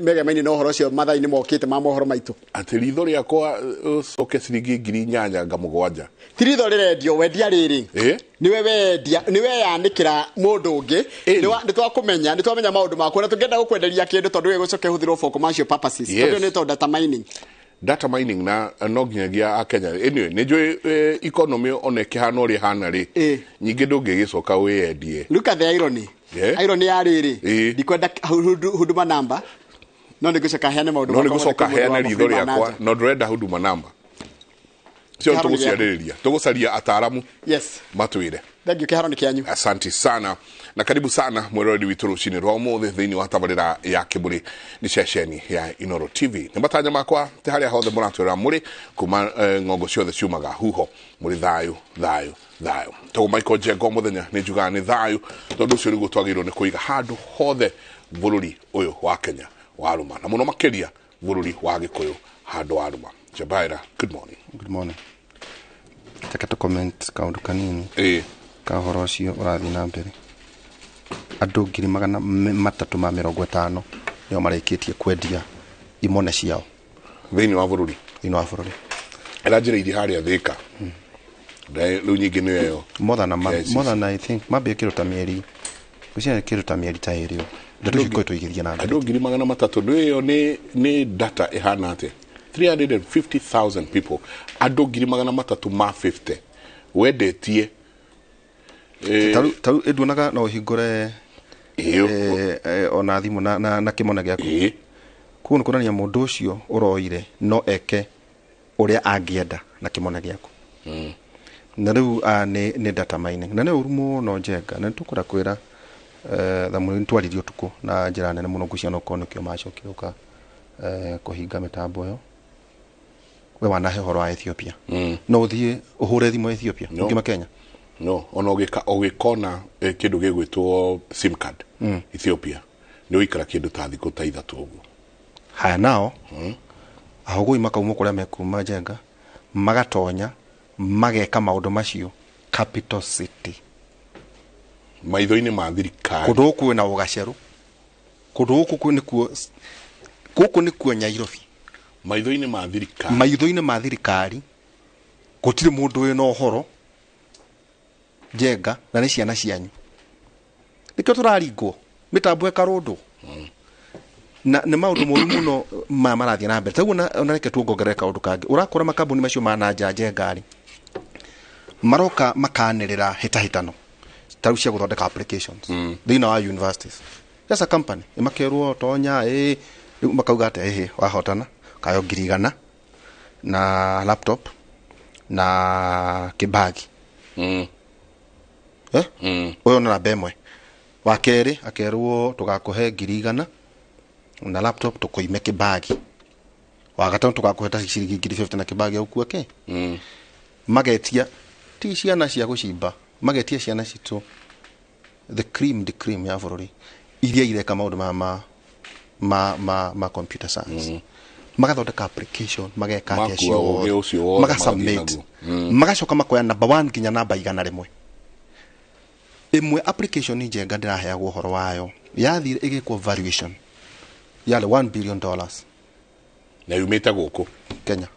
megemaine na ũhoro ũcio mathaa-inĩ mokĩte ma mohoro maitũ. Atĩ ritho rĩakwa ũcoke ciringi 8,000 7,000. Ti ritho rĩrendio, wendia rĩrĩ. Niwe wendia, niwe yanĩkĩra mũndũ ũngĩ. Nĩ twakũmenya, nĩ twamenya maũndũ maku na tũngĩenda gũkwenderia kĩndũ tondũ gĩgũcoka ĩhũthĩrwo for commercial purposes. Tondũ nĩ tondũ data mining. Data mining na no nginyagia a Kenya. Anyway, nĩ njũĩ economy ona ĩkĩhana ũrĩa ĩhana rĩ, nyingĩ ndũngĩgĩcoka wĩyendie. Look at the irony. Irony ya rĩrĩ, ndikwenda huduma number, no nĩ ngũcoka heane maũndũ No nĩ makwa ngũcoka mothe heane kũrĩ ritho mũndũ wa rĩakwa, manager. no ndũrenda huduma number. Cio Kĩharo nĩ gĩaku. tũgũciarĩrĩria, tũgũcaria ataaramu Yes. matwĩre. Thank you, kĩharo nĩ kĩanyu. Asante sana na karibu sana mwĩroreri witũ rũcinĩ rwa ũmũthĩ thĩinĩ wa tabarĩra ya Kĩmũrĩ nĩ ceceni ya Inooro TV. Nĩ matanya makwa tĩ harĩa hothe mũratwĩra mũrĩ kuma ng'ongo ciothe ciumaga huho mũrĩ thayũ thayũ thayũ. Tagwo Michael Njenga mũthenya nĩ njugaga nĩ thayũ tondũ ũcio nĩguo twagĩrĩirwo nĩ kũiga handũ hothe bũrũri ũyũ wa Kenya warũma, na mũno makĩria bũrũri wa Gĩkũyũ handũ warũma. Jabaira, good morning. Good morning. Reke tũ comment kaũndũ kanini ka ũhoro ũcio ũrathiĩ na mbere. Andũ 350,000 nĩo marĩkĩtie kwendia imone ciao thĩinĩ wa bũrũri. Thĩinĩ wa bũrũri. Ĩranjĩrĩirie harĩa Thĩka. Rĩu nyingĩ nĩ ĩyo. More than a month, KICC. more than I think mambia kĩndũ ta mĩeri, ngwĩciria kĩndũ ta mĩeri ta ĩrĩ ũguo. Ndeto icio ikoretwo igĩthiĩ na mbere. Andũ 300,000 ĩyo nĩ data ĩhana atĩa? 350,000 people, andũ 350,000 wendetie. Taru ĩnduonaga no ũhingũre ona thimũ na kĩmone gĩaku. Koguo nĩ kuonania mũndũ ũcio ũroire no eke ũrĩa angĩenda na kĩmone gĩaku. Na rĩu nĩ data mining na nĩ ũru mũno Njenga, na nĩtũkwenda kwĩra thamũ nĩtwaririe ũtukũ na njĩra nene mũno ngwĩciria no korwo nĩkĩo macokire gũka kũhinga mĩtambo ĩyo. We wanahe ũhoro wa Ethiopia. No ũthiĩ ũhũre thimũ Ethiopia ũngĩma Kenya? No, ona ũgĩkona kĩndũ gĩgwĩtwo SIM card Ethiopia nĩ ũikara kĩndũ ta thikũ ta 3 ũguo. Haya nao ahũgũi makauma kũrĩa mekuma Njenga magatonya mageka maũndũ macio capital city maitho-inĩ ma thirikari. Kũndũ gũkũ kwĩna ũgacerũ, kũndũ gũkũ nĩkuo, gũkũ nĩkuo Nyairobi. Maitho-inĩ ma thirikari, maitho-inĩ ma thirikari gũtirĩ mũndũ wĩna ũhoro Njenga, na nĩ ciana cianyu. Nĩkĩo tũraringwo mĩtambo ĩkarũndwo. Na nĩ maũndũ moru mũno maya marathiĩ na mbere. Taguo ona reke tuongongerere kaũndũ kangĩ. Ũrakora makambuni macio ma nanja Njenga rĩ, maroka makanĩrĩra hĩtahĩtano ta rĩu cia gũthondeka applications thĩinĩ wa universities. Just a company ĩmakerwo tonya rĩu makauga atĩ ĩhĩ wahotana kayo 100,000 na laptop na kĩbagi. Ũyũ nĩ namba ĩmwe. Wa kerĩ akerwo tũgakũhe 100,000 na laptop tũkũime kĩbagi. Wa gatatũ tũgakũhe ta ciringi 50,000 na kĩbagi gĩa kĩ. Magetia ti ciana cia gũcimba, magetia ciana citũ the cream ya bũrũri iria ireka maũndũ ma computer science. Magathondeka application, mageka atĩa ciothe, magasubmit, magacoka makoya namba 1 nginya namba 101. Ĩmwe application Njenga ndĩraheagwo ũhoro wayo yathire ĩgĩkwo valuation yarĩ $1 billion na yumĩte gũkũ Kenya.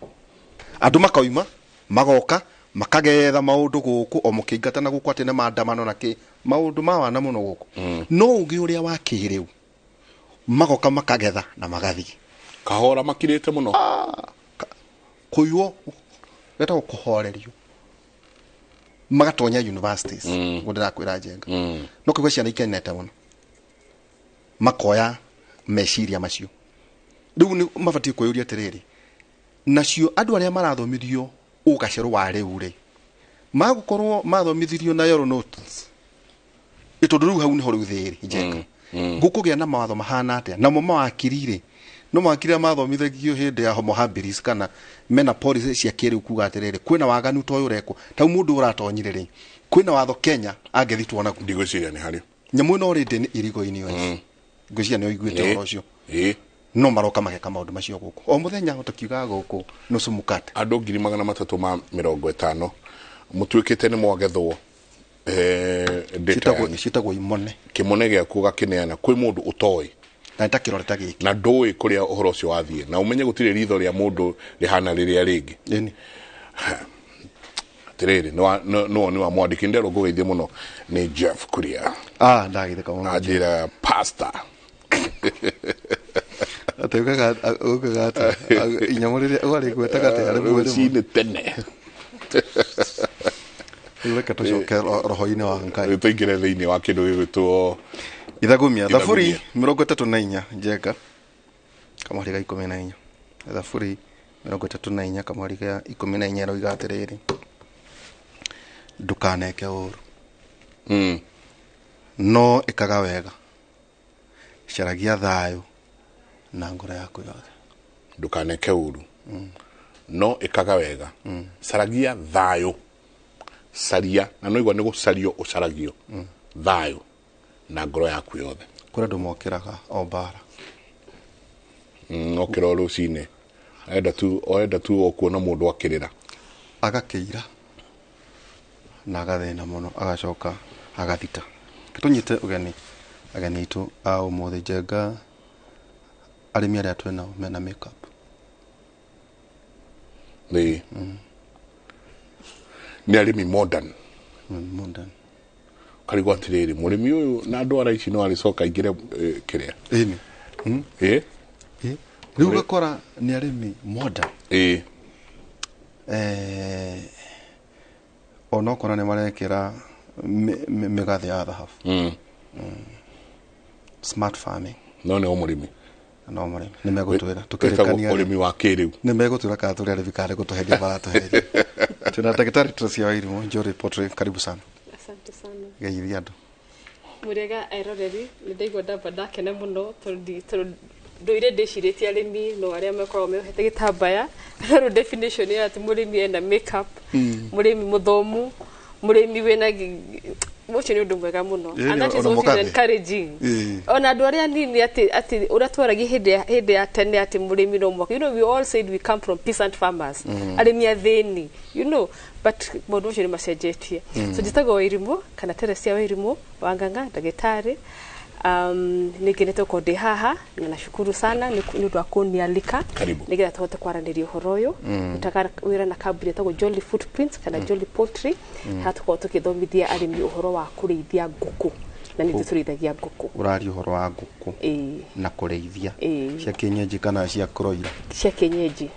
Andũ makauma magoka makagetha maũndũ gũkũ o mũkĩingatana gũkũ atĩ nĩ maandamano na kĩ maũndũ ma wana mũno gũkũ. No ũgĩ ũrĩa wa kĩrĩu magoka makagetha na magathiĩ kahora makirĩte mũno. Kũiywo getagwo kũhorerio, magatonya universities. Ũguo ndĩrakwĩra Njenga. No kũigua ciana ikenete mũno makoya meciria macio. Rĩu nĩ mabatiĩ kwĩyũria atĩrĩrĩ, nacio andũ arĩa marathomithio ũgacerũ wa rĩu rĩ magũkorwo mathomithirio na yellow notes tondũ rĩu hau nĩho rĩu thĩrĩ Njenga. Gũkũgĩa na mawatho mahana atĩa? Namo mawakiri rĩ, no mawakiri arĩa mathomithagio hĩndĩ ya homo habilis kana mena policy cia kĩrĩu kuga atĩrĩrĩ kwĩna waganu ta ũyũ ũrekwo ta mũndũ ũratonyire rĩ, kwĩna watho Kenya angĩthitwo naguo. Ndigwĩciria nĩ harĩ nyamũ ĩno already nĩ irigo-inĩ US. Ngwĩciria nĩ ũiguĩte ũhoro ũcio. No maroka mageka maũndũ macio gũkũ o mũthenya, tũkiugaga gũkũ nusu mukate. Andũ 350,000 mũtuĩkĩte nĩ mwagethwo citagwo imone. Kĩmone gĩaku ũgakĩneana kwĩ mũndũ ũtoĩ na ta kĩrore ta gĩkĩ na ndũĩ kũrĩa ũhoro ũcio wathiĩ, na ũmenye gũtirĩ ritho rĩa mũndũ rĩhana rĩrĩa rĩngĩ. Atĩrĩrĩ, no nĩ wa mwandĩki nderwo ngũgeithie mũno nĩ Jeff Kuria. Ndagĩtheka mũno. Anjĩra pastor. Atĩ ugaga atĩ inyamũ rĩrĩa ũgarĩgwetaga atĩ harĩ mwĩrĩ rũcinĩ tene. Reke tũcoke roho-inĩ wa Ngai. Tũingĩre thĩinĩ wa kĩndũ gĩgwĩtwo Ithagumia. Thaburi 34 Njenga kamweri ga 14. Thaburi 34 kamweri ga 14 ĩroiga atĩrĩrĩ, ndũkaneke ũũru, no ĩkaga wega, caragia thayũ na ngoro yaku yothe. Ndũkaneke ũũru, no ĩkaga wega, caragia thayũ. Caria na no igua nĩ gũcario ũcaragio thayũ na ngoro yaku yothe. Kũrĩ andũ mokĩraga o mbara. Okĩra o rũcinĩ enda tu o kuona mũndũ akĩrĩra, agakĩira na agathĩna mũno, agacoka agathita. Tũnyite ũgeni ageni aitũ a ũmũthĩ Njenga, arĩmi arĩa twĩnao mena makeup. Nĩ arĩmi modern. Modern. Ũkarigwo atĩrĩrĩ, mũrĩmi ũyũ na ndwara ici no arĩcoka aingĩre kĩrĩa. Ĩni. Ĩ. Rĩu ũgakora nĩ arĩmi modern. Ĩ. Onokorwo nĩ marekĩra mĩgathĩ ya thahabu. Smart farming. No nĩ o mũrĩmi. No mũrĩmi. Nĩ megũtwĩra. Wĩtagwo ũrĩmi wa kĩrĩu. Nĩ megũtwĩra kana tũrĩ arĩmi kana nĩ gũtũheria maratũheria. Tuna Daktari Tracy Wairimu, Njori Poultry, karibu sana. Asante sana. Geithia andũ. Mũrĩega eroreri, nĩ ndaigua ndamba ndakena mũno tondũ ndũire ndĩcirĩtie arĩmi no arĩa makoragwo meohete gĩtambaya. No rĩu definition ya atĩ mũrĩmi ena makeup, mũrĩmi mũthomu, mũrĩmi wĩna ũcio nĩ ũndũ mwega mũno. And that is what is encouraging. Ona andũ arĩa anini atĩ ũrĩa twaragia hĩndĩ ya tene atĩ mũrĩmi no mwaka. You know, we all said we come from peasant farmers. Arĩmi athĩni, you know, but maũndũ macio nĩ macenjetie. So njĩtagwo Wairimu kana Teresia Wairimu Wanganga, ndagĩtarĩ. Nĩ ngenete gũkorwo ndĩ haha na nashukuru sana nĩ ũndũ wa kũnialika nĩgetha tũhote kwaranĩria ũhoro ũyũ. Ndutaga wĩra na kambuni ĩtagwo Jolly Footprints kana Jolly Poultry, harĩa tũkoragwo tũgĩthomithia arĩmi ũhoro wa kũrĩithia ngũkũ, na nĩ ithuĩ tũrĩithagia ngũkũ. Ũraria ũhoro wa ngũkũ na kũrĩithia cia kienyeji kana cia kũroira? Cia kienyeji,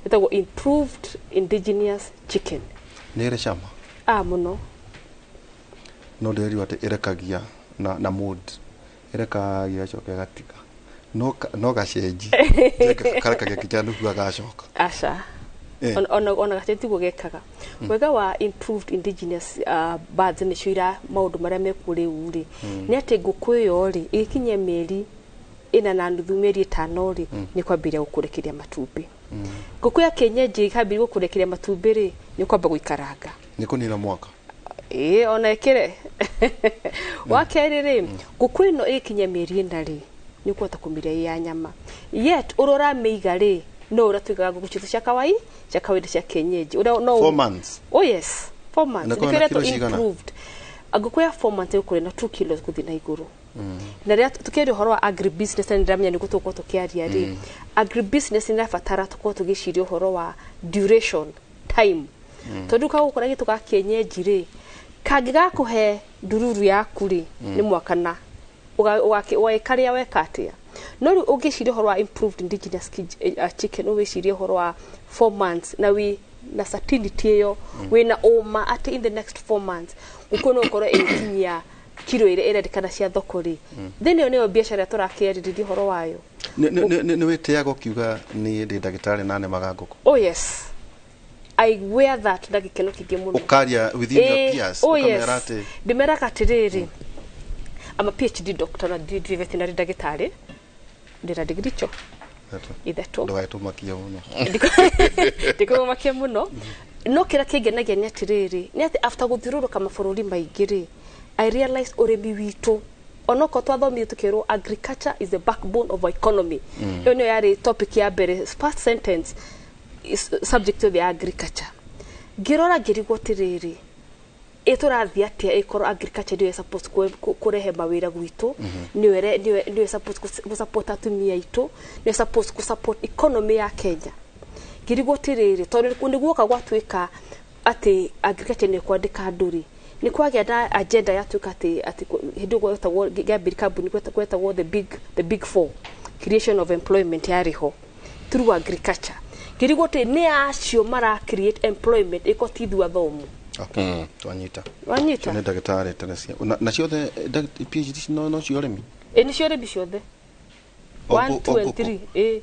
ĩtagwo improved indigenous chicken. Nĩ ĩrĩ cama? Mũno. No ndĩrerirwo atĩ ĩrekagia na mood. Ĩrekagia ĩgacoka ĩgatiga. No gacenji. Karekagia kinya nĩguo agacoka. Aca. Ona gacenji tiguo gekaga. Wega wa improved indigenous birds nĩcio ira maũndũ marĩa mekuo rĩu rĩ, nĩ atĩ ngũkũ ĩyo rĩ ĩgĩkinyia mĩeri 4 na nuthu, mĩeri 5 rĩ, nĩ kwambĩrĩria gũkũrekeria matumbĩ. Ngũkũ ya kienyeji ĩkambĩrĩria gũkũrekeria matumbĩ rĩ, nĩ kwamba gũikaranga. Nĩ kũnina mwaka. Ĩĩ, ona ĩkĩre. Wa kerĩ rĩ, ngũkũ ĩno ĩgĩkinyia mĩeri 4 rĩ, nĩ ũkũhota kũmĩrĩa ĩ ya nyama. Yet ũrĩa ũramĩiga rĩ, no ũrĩa tuigaga ngũkũ citũ cia kawaida, cia kawaida cia kienyeji. 4 months. Oh yes, 4 months. Nĩkĩo ĩretwo improved. Ngũkũ ya 4 months ĩgũkũrĩa na 2 kilos gũthiĩ na igũrũ. Na rĩrĩa tũkĩaria ũhoro wa agribusiness, na nĩndĩramenya nĩguo tũgũkorwo tũkĩaria rĩ, agribusiness nĩ ĩrabatara tũkorwo tũgĩciria ũhoro wa duration, time. Tondũ kagũkũ gitũ ga kienyeji rĩ, kangĩgakũhe ndururu yaku rĩ, nĩ mwaka na ũgagĩkarĩa weka atĩa. No rĩu ũngĩciria ũhoro wa improved indigenous chicken, ũgĩciria ũhoro wa 4 months na wĩ na certainty ĩyo, wĩna ũma atĩ in the next 4 months ngũkũ no ũkorwo ĩgĩkinyia kiro ĩrĩa ĩrendekana cia thoko rĩ, then ĩyo nĩyo biacara tũrakĩarĩrĩria ũhoro wayo. Nĩ wĩtĩaga ũkiuga niĩ ndĩ ndagĩtarĩ na nĩmaga ngũkũ? Oh yes, I wear that na gĩkeno kĩingĩ mũno. Ũkaria within your peers, ũkamera atĩ? Ndĩmeraga atĩrĩrĩ, I'm a PhD doctor na ndi veterinary ndagĩtarĩ, ndĩna degree cho ithatũ. Ndũgagĩtũmakie mũno. Ndikũmakia mũno. No kĩrĩa kĩngenagia nĩ atĩrĩrĩ, nĩ atĩ after gũthiũrũrũka mabũrũri maingĩ rĩ, I realized ũrĩmi witũ, onokorwo twathomire tũkĩrwo agriculture is the backbone of our economy. Ĩyo nĩyo yarĩ topic ya mbere, first sentence is subject to the agriculture. Ngĩrora ngĩrigwo atĩrĩrĩ, ĩ tũrathiĩ atĩa ĩkorwo agriculture nĩyo supposed kũrehe mawĩra gwitũ, nĩyo supposed gũ-support atumia aitũ, nĩyo supposed gũ-support economy ya Kenya. Ngĩrigwo atĩrĩrĩ, tondũ nĩguoka gwatuĩka atĩ agriculture nĩ ĩkwandĩka andũ rĩ, nĩ kwagĩa na agenda yatuĩka atĩ hĩndĩ ĩyo gwetagwo ngĩambĩrĩria kambuni gwetagwo the big four, creation of employment yarĩ ho through agriculture. Ngĩrigwo atĩ nĩ acio mara create employment ĩko ti ithuĩ athomu. Okay, twanyita. Wanyita. Nĩ ndagĩtarĩ Teresia. Na ciothe PhD no cio ũrĩmi? Ĩ nĩ cio ũrĩmi ciothe. 1, 2 and 3. Ĩ.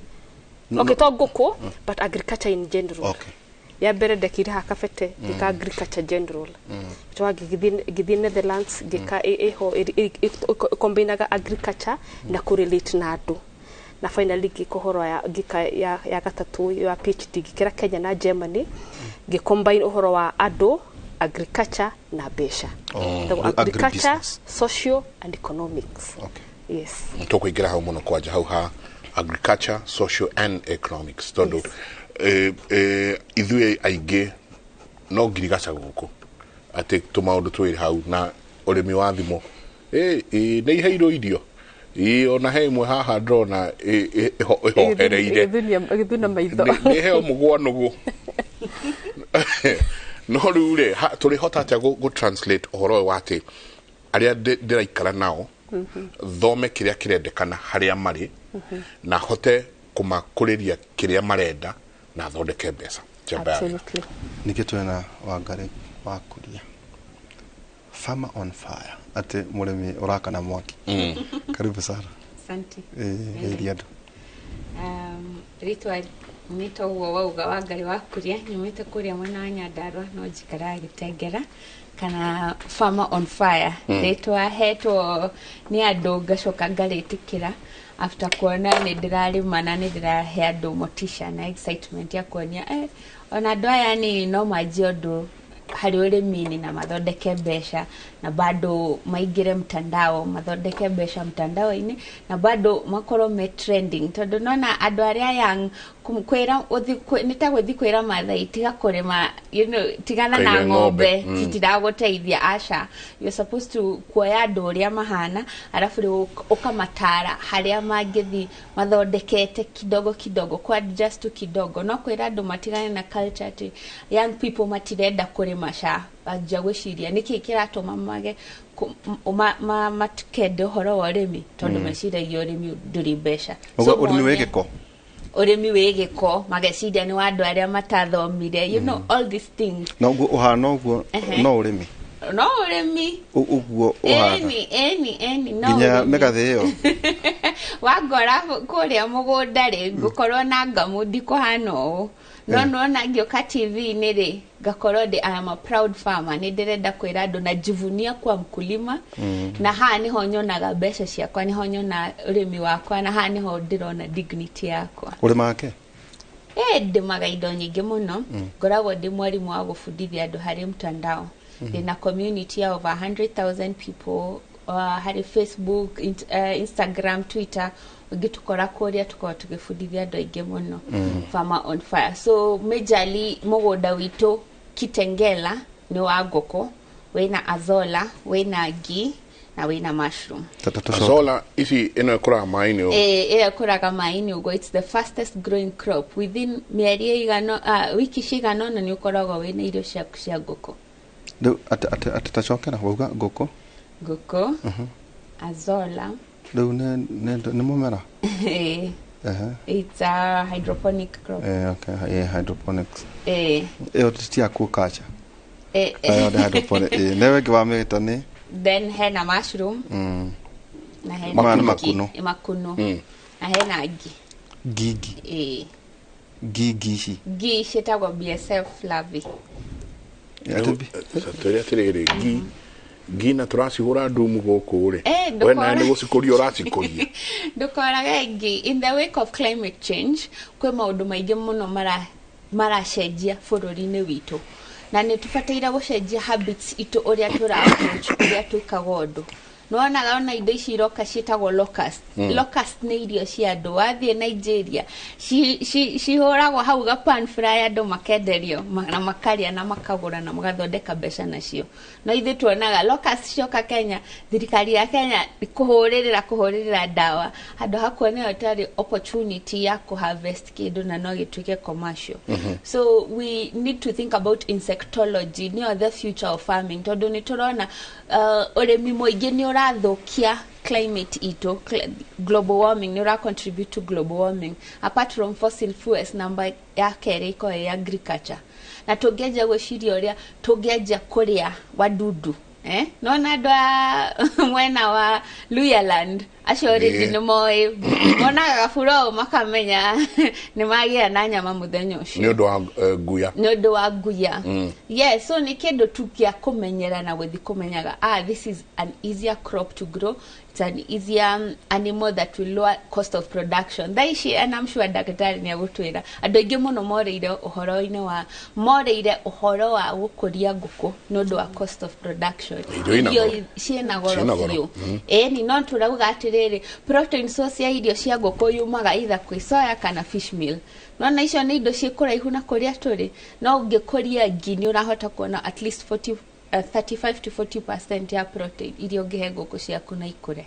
Okay, to ngũkũ, but agriculture in general. Okay. Ya mbere ndekire haha kabete ngĩka agriculture general. Njoka ngĩthiĩ Netherlands ngĩka ĩho ĩkombinaga agriculture na kũrelate na andũ. Na finally ngĩka ũhoro ya ngĩka ya gatatũ ya PhD ngĩkĩra Kenya na Germany, ngĩcombine ũhoro wa andũ, agriculture na mbeca. Agriculture, social and economics. Okay. Yes. Tũkũingĩra hau mũno kwanja hau ha agriculture, social and economics tondũ ithuĩ aingĩ no ngirigaca gũkũ atĩ tũmaũndũ twĩrĩ hau na ũrĩmi wa thimũ nĩ iheirwo irio ona he ĩmwe haha ndĩrona ĩhoreire ĩgĩthuna maitho nĩ heo mũgwa nũgũ. No rĩu rĩ, tũrĩhota atĩa gũ translate ũhoro ũyũ wa atĩ Arĩa ndĩraikara nao, thome kĩrĩa kĩrendekana harĩa marĩ, na hote kũmakũrĩria kĩrĩa marenda na thondeke mbeca. Njamba ya wĩra. Absolutely. Ningĩ twĩna Wangari wa Kuria, farmer on fire, atĩ mũrĩmi ũrakana mwaki. Karibu sana. Asante. Geithia andũ. Rĩtwa nĩ ta ũguo wauga, Wangari wa Kuria, nyumĩte kũrĩa mwena wa Nyandarua no njikaraga Gĩtengera, kana farmer on fire. Rĩtwa hetwo nĩ andũ ngacoka ngarĩtĩkĩra after kuona nĩ ndĩrarĩma na nĩ ndĩrahe andũ motisha na excitement ya kuonia ona andũ aya anini no manjie ũndũ harĩ ũrĩmi-inĩ na mathondeke mbeca, na bado maingĩre mtandao, mathondeke mbeca mtandao-inĩ, na bado makorwo me trending, tondũ nona andũ arĩa young kwĩra nĩ ta gũthi kwĩra Maathai tiga kũrĩma, tigana na Kaiga ng'ombe. ng'ombe citiragũteithia. Aca, you're supposed to kuoya andũ ũrĩa mahana, arabu rĩu ũkamatara harĩa mangĩthi mathondekete kidogo kidogo, ku adjust tu kidogo. No kwĩra andũ matigane na culture atĩ young people matirenda kũrĩma, ca anjia gwĩciria nĩkĩ kĩratũma mage matikende ũhoro wa ũrĩmi, tondũ meciragia ũrĩmi ndũrĩ mbeca. Ũguo ũrĩmi wĩ mone gĩko. Ũrĩmi wĩ gĩko, mageciria nĩ wa andũ arĩa matathomire, all these things. Na ũguo ũhana ũguo. No ũrĩmi. No ũrĩmi. Ũguo ũhana. Ĩni, ĩni, ĩni, no Nginya ũrĩmi. mĩgathĩ ĩyo. Wangora kũrĩa mũgũnda rĩ, ngũkorwo na ngamu ndikũhana ũũ, no nona ngĩũka TV-inĩ rĩ, ngakorwo ndĩ, I am a proud farmer. Nĩ ndĩrenda kwĩra andũ najivunia kuwa mkulima, na haha nĩho nyonaga mbeca ciakwa, nĩho nyona ũrĩmi wakwa, na haha nĩho ndĩrona dignity yakwa. Ũrĩmaga kĩ? Ndĩmaga indo nyingĩ mũno. Ngoragwo ndĩ mwarimũ wa gũbundithia andũ harĩ mtandao. Ndĩna community ya over 100,000 people harĩ Facebook, Instagram, Twitter. Ũngĩtũkora kũrĩa, tũkoragwo tũgĩbundithia andũ aingĩ mũno. Farmer on fire. So majorly mũgũnda witũ Kitengela nĩ wa ngũkũ, wĩna azolla, wĩna ngi na wĩna mushroom. Azolla ici ĩno ĩkũraga maĩ-inĩ ũũ? Ĩyo ĩkũraga maĩ-inĩ ũguo. It's the fastest growing crop. Within mĩeri ĩigana, wiki cigana ũna, nĩ ũkoragwo wĩna irio ciaku cia ngũkũ. Rĩu atĩ tacokera wauga ngũkũ. Ngũkũ, azolla. Rĩu nĩ mũmera. It's a hydroponic crop. Okay, hydroponics. Ĩyo ti ya aquaculture. Eh. Ĩyo nĩ hydroponic. Nĩwe ĩngĩ wamĩta nĩ? Then hena mushroom na hena Maya nĩ ngi. makuno. Makuno. Na hena ngi. Ngigi. Ngigi ici. Ngi ciĩtagwo BSF larvae. Twĩre atĩrĩrĩ, ngi na tũracigũra ndumu gũkũ rĩ, we nawe nĩ gũcikũria ũracikũria? Ndũkorage ngi. In the wake of climate change, kwĩ maũndũ maingĩ mũno maracenjia bũrũri-inĩ witũ, na nĩ tũbataire gũcenjia habits itũ, ũrĩa tũra approach, ũrĩa twĩkaga ũndũ. Nĩwonaga ona indo ici iroka ciĩtagwo locust. Locust nĩ irio cia andũ. Wathiĩ Nigeria, cihũragwo hau ga pan fry, andũ makenderio na makarĩa na makagũra na magathondeka mbeca nacio. No ithuĩ tuonaga locust cioka Kenya, thirikari ya Kenya kũhũrĩrĩra ndawa handũ ha kuona ĩyo tarĩ opportunity ya kũharvest kĩndũ na no gĩtuĩke commercial. So we need to think about insectology, nĩyo the future of farming, tondũ nĩ tũrona ũrĩmi mũingĩ nĩ ũrathũkia climate itũ. Global warming, nĩ ũra contribute to global warming. Apart from fossil fuels, namba ya kerĩ ĩkoragwo ĩ agriculture. Na tũngĩanjia gwĩciria ũrĩa tũngĩanjia kũrĩa wadudu, nona andũ a mwena wa Luhyaland acio already nĩ moĩ, monaga gaburo makamenya nĩ magĩa na nyama mũthenya ũcio. Nĩ ũndũ wa nguya. Nĩ ũndũ wa nguya. Yes, so nĩ kĩndũ tu kĩa kũmenyera na gũthiĩ kũmenyaga, this is an easier crop to grow, it's an easier animal that will lower cost of production. Thaa ici, and I'm sure ndagĩtarĩ nĩ agũtwĩra, andũ aingĩ mũno morĩire ũhoro-inĩ wa morĩire ũhoro wa gũkũria ngũkũ nĩ ũndũ wa cost of production. Irio ina goro. Ciĩna goro Ciĩna goro. biũ. Ĩni, no tũrauga atĩrĩrĩ, protein source ya irio cia ngũkũ yumaga either kwĩ soya kana fish meal. Nona icio nĩ indo ciĩ kũraihu na kũrĩa tũrĩ, no ũngĩkũria ngi nĩ ũrahota kuona at least 40, 35 to 40% ya protein iria ũngĩhe ngũkũ ciaku na ikũre.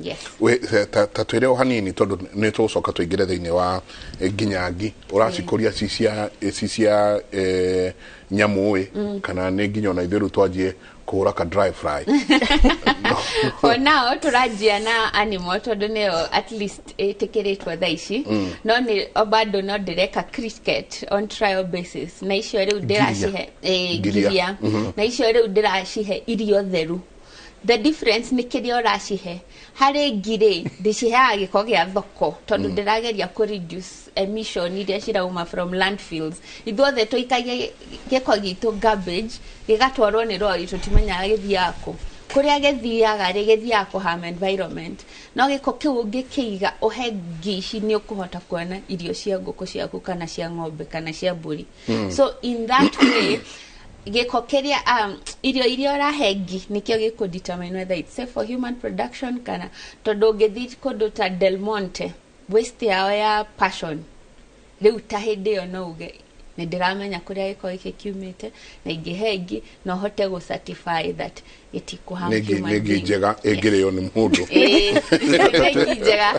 Yes. We, ta twĩre o hanini, tondũ nĩ tũgũcoka tũingĩre thĩinĩ wa nginya ngi ũracikũria ci cia nyamũ ĩ, kana nĩ nginya ona ithuĩ rĩu twanjie Kũhũra ka dry fry. For now tũranjia na animal tondũ nĩyo at least ĩtĩkĩrĩtwo thaa ici. No nĩ o bado no ndĩreka cricket on trial basis, na icio rĩu ndĩracihe Ngiria. Ngiria. Na icio rĩu ndĩracihe irio theru. The difference nĩ kĩrĩa ũracihe. Harĩ ngirĩ ndĩciheaga gĩko gĩa thoko tondũ ndĩrageria kũ reduce emission iria cirauma from landfills. Ithuothe tũikagia gĩko gitũ, garbage, gĩgatwarwo nĩ rori, tũtimenyaga gĩthiaga kũ. Kũrĩa gĩthiaga rĩ, gĩthiaga kũharm environment. No gĩko kĩu ũngĩkĩiga ũhe ngi ici, nĩ ũkũhota kuona irio cia ngũkũ ciaku kana cia ng'ombe kana cia mbũri. So in that way, gĩko kĩrĩa irio iria ũrahe ngi nĩkĩo gĩkũ determine whether it's safe for human production kana, tondũ ũngĩthiĩ kũndũ ta Del Monte, waste yao ya passion rĩu, ta hĩndĩ ĩyo no uge nĩ ndĩramenya kũrĩa gĩko gĩkĩ kiumĩte, na ingĩhe ngi no hote gũ certify that gĩtikũharm human nĩ ngi being. Njega ĩngĩrĩo nĩ mũndũ. Ĩĩ, nĩ ngi njega.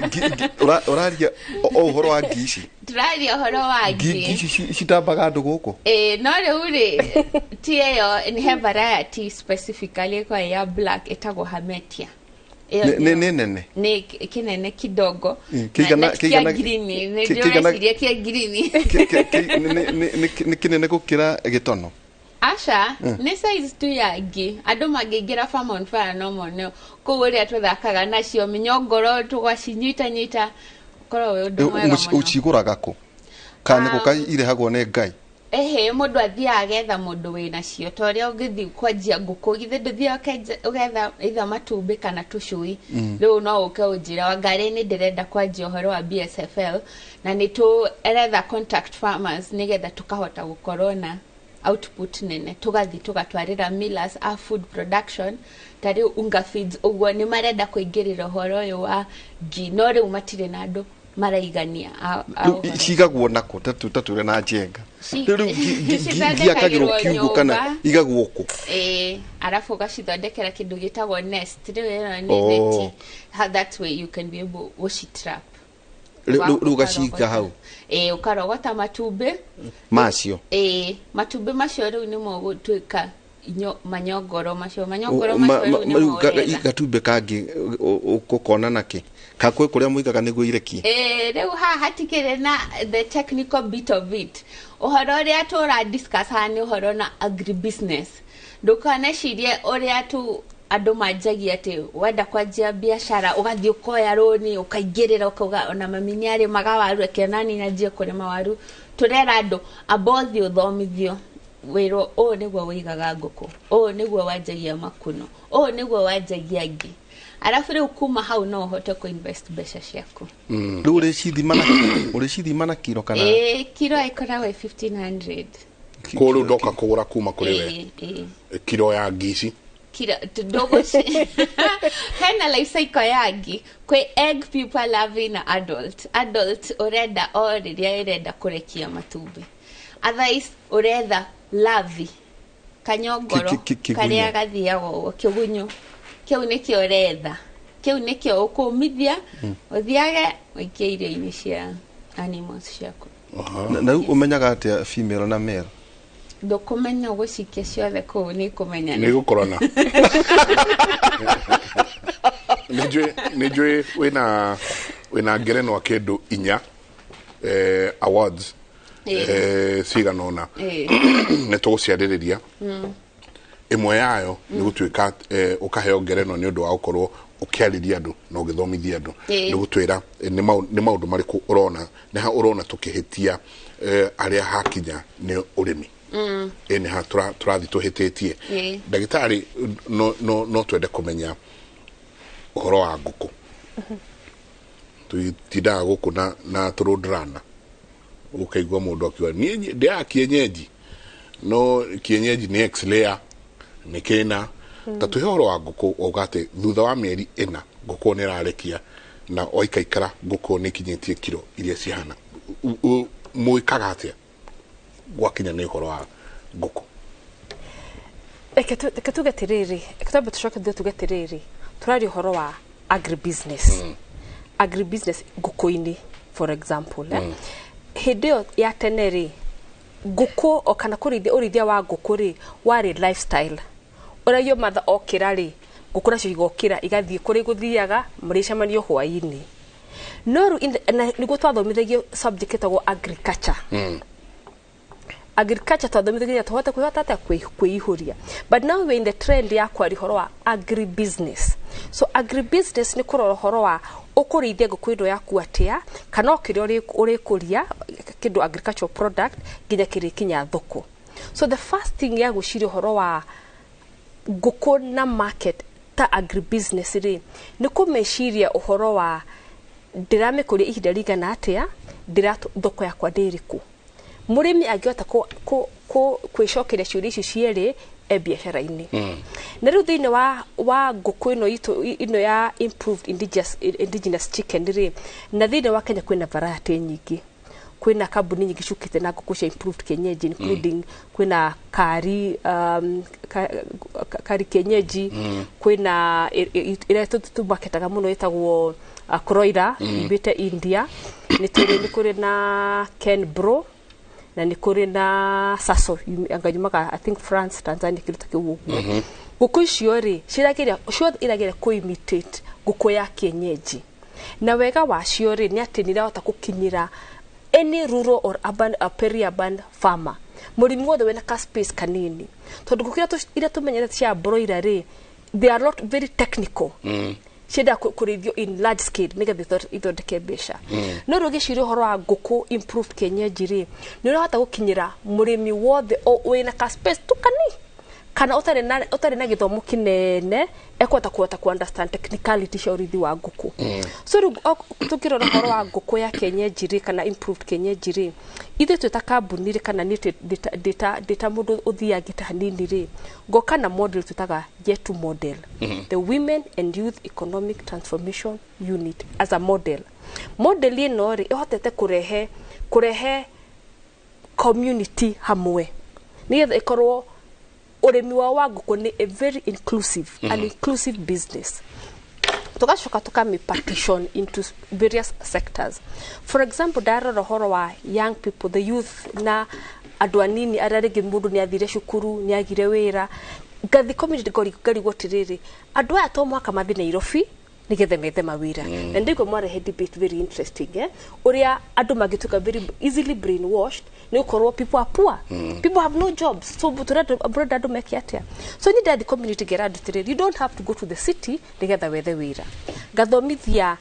Ũraria o ũhoro wa ngi ici? Tũraria ũhoro wa ngi ngi. Ici citambaga andũ gũkũ. Ĩĩ, no rĩu rĩ, ti ĩyo, nĩ he variety specifically ĩkoragwo ya black ĩtagwo hametia. Ĩyo Nĩ nene? Nĩ kĩnene kidogo. Kĩigana Na ti kĩa ngirini nĩ ndĩreciria kĩa ngirini. Nĩ kĩnene gũkĩra gĩtono? Aca, nĩ size tu ya ngi. Andũ mangĩingĩra Farm on Fire no mone kũu ũrĩa tũthakaga nacio mĩnyongoro, tũgacinyita nyita, ũkoragwo wĩ ũndũ mwega mũno. Ũcigũraga kũ kana nĩ gũka irehagwo nĩ Ngai? Ehe, mũndũ athiaga agetha mũndũ wĩnacio, ta ũrĩa ũngĩthiĩ kwanjia ngũkũ, githĩ ndũthiaga ũgetha either matumbĩ kana tũcui? Rĩu no ũke ũnjĩre, "Wangarĩ, nĩ ndĩrenda kwanjia ũhoro wa BSFL na nĩ tũretha contact farmers nĩgetha tũkahota gũkorwo na output nene." Tũgathiĩ tũgatwarĩra millers a food production, ta rĩu Unga Feeds ũguo, nĩ marenda kũingĩrĩra ũhoro ũyũ wa ngi, no rĩu matirĩ na andũ maraigania a Rĩu ũhoro. Cigagwo nakũ tatũre na njenga? Rĩu Cithondekagĩrwo ngiakagĩrwo kiugũ kana nyũmba. igagwo kũ? Ĩĩ, arabu ũgacithondekera kĩndũ gĩtagwo nest. Rĩu ĩno nĩ neti. How that way you can be able gũcitrap. Rĩu ũgaciga hau? Ĩĩ, ũkarogota matumbĩ. Macio? Ĩĩ, matumbĩ macio rĩu nĩmo gũtuĩka manyongoro macio, manyongoro macio rĩu nĩmo rĩu ũretha. Gatumbĩ kangĩ ũkona nakĩ kakwĩ kũrĩa mũigaga nĩguo irekie? Ĩĩ, rĩu haha hatikĩrĩ na the technical bit of it. Ũhoro ũrĩa tũra discuss haha nĩ ũhoro na agribusiness. Ndũkanecirie ũrĩa tu andũ manjagia atĩ wenda kwanjia biacara ũgathiĩ ũkoya rũni ũkaingĩrĩra, ũkauga ona mami nĩ arĩmaga waru, reke nani nyanjie kũrĩma waru. Tũrera andũ amba ũthiĩ ũthomithio, wĩrwo ũũ nĩguo wĩigaga ngũkũ, ũũ nĩguo wanjagia makuno, ũũ nĩguo wanjagia ngi, arabu rĩu kuma hau no ũhote kũ-invest mbeca ciaku. Rĩu ũrĩcithima na kiro kana? Ĩĩ, kiro ĩkoragwo ĩ 1500. Kũu rĩu ndoka kũgũra kuma kũrĩ we Ĩĩ, ĩĩ. kiro ya ngi ici? Kiro ndũgũci hena life cycle ya ngi. Kwĩ egg, pupa, larvae na adult. Adult ũrenda o rĩrĩa ĩrenda kũrekia matumbĩ. Otherwise ũretha larvae, kanyongoro Kĩgunyũ. karĩa gathiaga ũguo, kĩgunyũ kĩu nĩkĩo ũretha, kĩu nĩkĩo ũkũmithia, ũthiage ũikie irio-inĩ cia animals ciaku. Na rĩu ũmenyaga atĩa female na male? Ndũkũmenya, ũgũcikia ciothe kũu nĩ ikũmenyana. Nĩ gũkorana. Nĩ njũĩ wĩna ngerenwa kĩndũ inya, awards cigana ũna. Nĩ tũgũciarĩrĩria. Ĩmwe yayo nĩ gũtuĩka ũkaheo ngerenwa nĩ ũndũ wa gũkorwo ũkĩarĩria andũ na ũgĩthomithia andũ. Nĩ gũtwĩra nĩ maũndũ marĩkũ ũrona, nĩ ha ũrona tũkĩhĩtia, harĩa hakinya nĩ ũrĩmi, ĩ nĩ ha tũrathiĩ tũhĩtĩtie. Ndagĩtarĩ, no twende kũmenya ũhoro wa ngũkũ. Tũtindaga gũkũ na tũrũndrana, ũkaigua mũndũ akiuga, "Niĩ ndĩaga kienyeji," no kienyeji nĩ ex layer nĩ kĩna. Ta twĩhe ũhoro wa ngũkũ, wauga atĩ thutha wa mĩeri 4 ngũkũ nĩ ĩrarekia, na waikaikara ngũkũ nĩ ikinyĩtie kiro iria cihana. Mwĩkaga atĩa gwakinya nĩ ũhoro wa ngũkũ? Reke tuge atĩrĩrĩ, reke twambe tũcoke thutha tuge atĩrĩrĩ, tũraria ũhoro wa agribusiness. Agribusiness ngũkũ-inĩ, for example, eh? Hĩndĩ ĩyo ya tene rĩ, ngũkũ o kana kũrĩithia, ũrĩithia wa ngũkũ rĩ, warĩ lifestyle. Ũrĩa matha okĩra rĩ, ngũkũ nacio igokĩra igathiĩ kũrĩ gũthiaga mũrĩcemanio hwaĩ-inĩ. No rĩu nĩguo twathomithagio subject ĩtagwo agriculture. Agriculture twathomithagio tũhote kwĩhota atĩa kwĩihũria, but now we're in the trend ya kwaria ũhoro wa agribusiness. So agribusiness nĩ kũrora ũhoro wa ũkũrĩithia ngũkũ ĩno yaku atĩa, kana o kĩrĩa ũrĩkũria kĩndũ agricultural product nginya kĩrĩkinya thoko. So the first thing ya gwĩciria ũhoro wa ngũkũ na market ta agribusiness rĩ, nĩ kũmeciria ũhoro wa ndĩramĩkũria ihinda rĩigana atĩa, ndĩra thoko yakwa ndĩ ĩrĩkũ. Mũrĩmi angĩhota kwĩcokeria ciũria icio cierĩ e biacara-inĩ. Na rĩu thĩinĩ wa ngũkũ ĩno itũ ĩno ya improved indigenous chicken rĩ, na thĩinĩ wa Kenya kwĩna variety nyingĩ, kwĩna kambuni nyingĩ ciũkĩte na ngũkũ cia improved kienyeji, including kwĩna kari kari kienyeji, kwĩna ĩrĩa tũmaketaga mũno ĩtagwo Kroira, ibĩte India, nĩ kũrĩ na Ken Bro, na nĩ kũrĩ na Saso anga yumaga I think France, Tanzania, kĩndũ ta kĩu ũguo. Ngũkũ icio rĩ, cirageria ciothe irageria kũ imitate ngũkũ ya kienyeji, na wega wacio rĩ nĩ atĩ nĩ irahota gũkinyĩra any rural or urban or peri-urban farmer, mũrĩmi wothe wĩna ka space kanini, tondũ ngũkũ iria tũmenyerete cia broiler rĩ, they are not very technical. Ciendaga kũrĩithio in large scale nĩgetha ithondeke mbeca. No rĩu ũgĩciria ũhoro wa ngũkũ improved kienyeji rĩ, nĩ ũrahota gũkinyĩra mũrĩmi wothe wĩna ka space tu kanini, kana ũtarĩ na gĩthomo kĩnene, ekũhota kũhota ku understand technicality cia ũrĩithi wa ngũkũ. So rĩu tũngĩrora ũhoro wa ngũkũ ya kienyeji rĩ, kana improved kienyeji rĩ, ithuĩ twĩ ta kambuni rĩ, kana niĩ ndĩ ta mũndũ ũthiangĩte hanini rĩ, ngoka na model twĩtaga YETU model, the Women and Youth Economic Transformation Unit as a model. Model ĩno rĩ, ĩhotete kũrehe community hamwe, nĩgetha ĩkorwo ũrĩmi wao wa ngũkũ nĩ a very inclusive, an inclusive business. Tugacoka tukami partition into various sectors. For example, ndarora ũhoro wa young people, the youth, na andũ anini arĩa rĩngĩ mũndũ nĩ athire cukuru, nĩ agire wĩra, ngathi community ngarigwo atĩrĩrĩ, andũ aya to mũhaka mathiĩ Nairobi nĩgetha methe mawĩra. Na ndĩigua mwarehe debate very interesting, ũrĩa andũ mangĩtuĩka very easily brainwashed nĩ gũkorwo people are poor, people have no jobs, so tũrenda andũ meke atĩa? So niĩ ndathi community ngera andũ atĩrĩrĩ, you don't have to go to the city nĩgetha wethe wĩra. Ngathomithia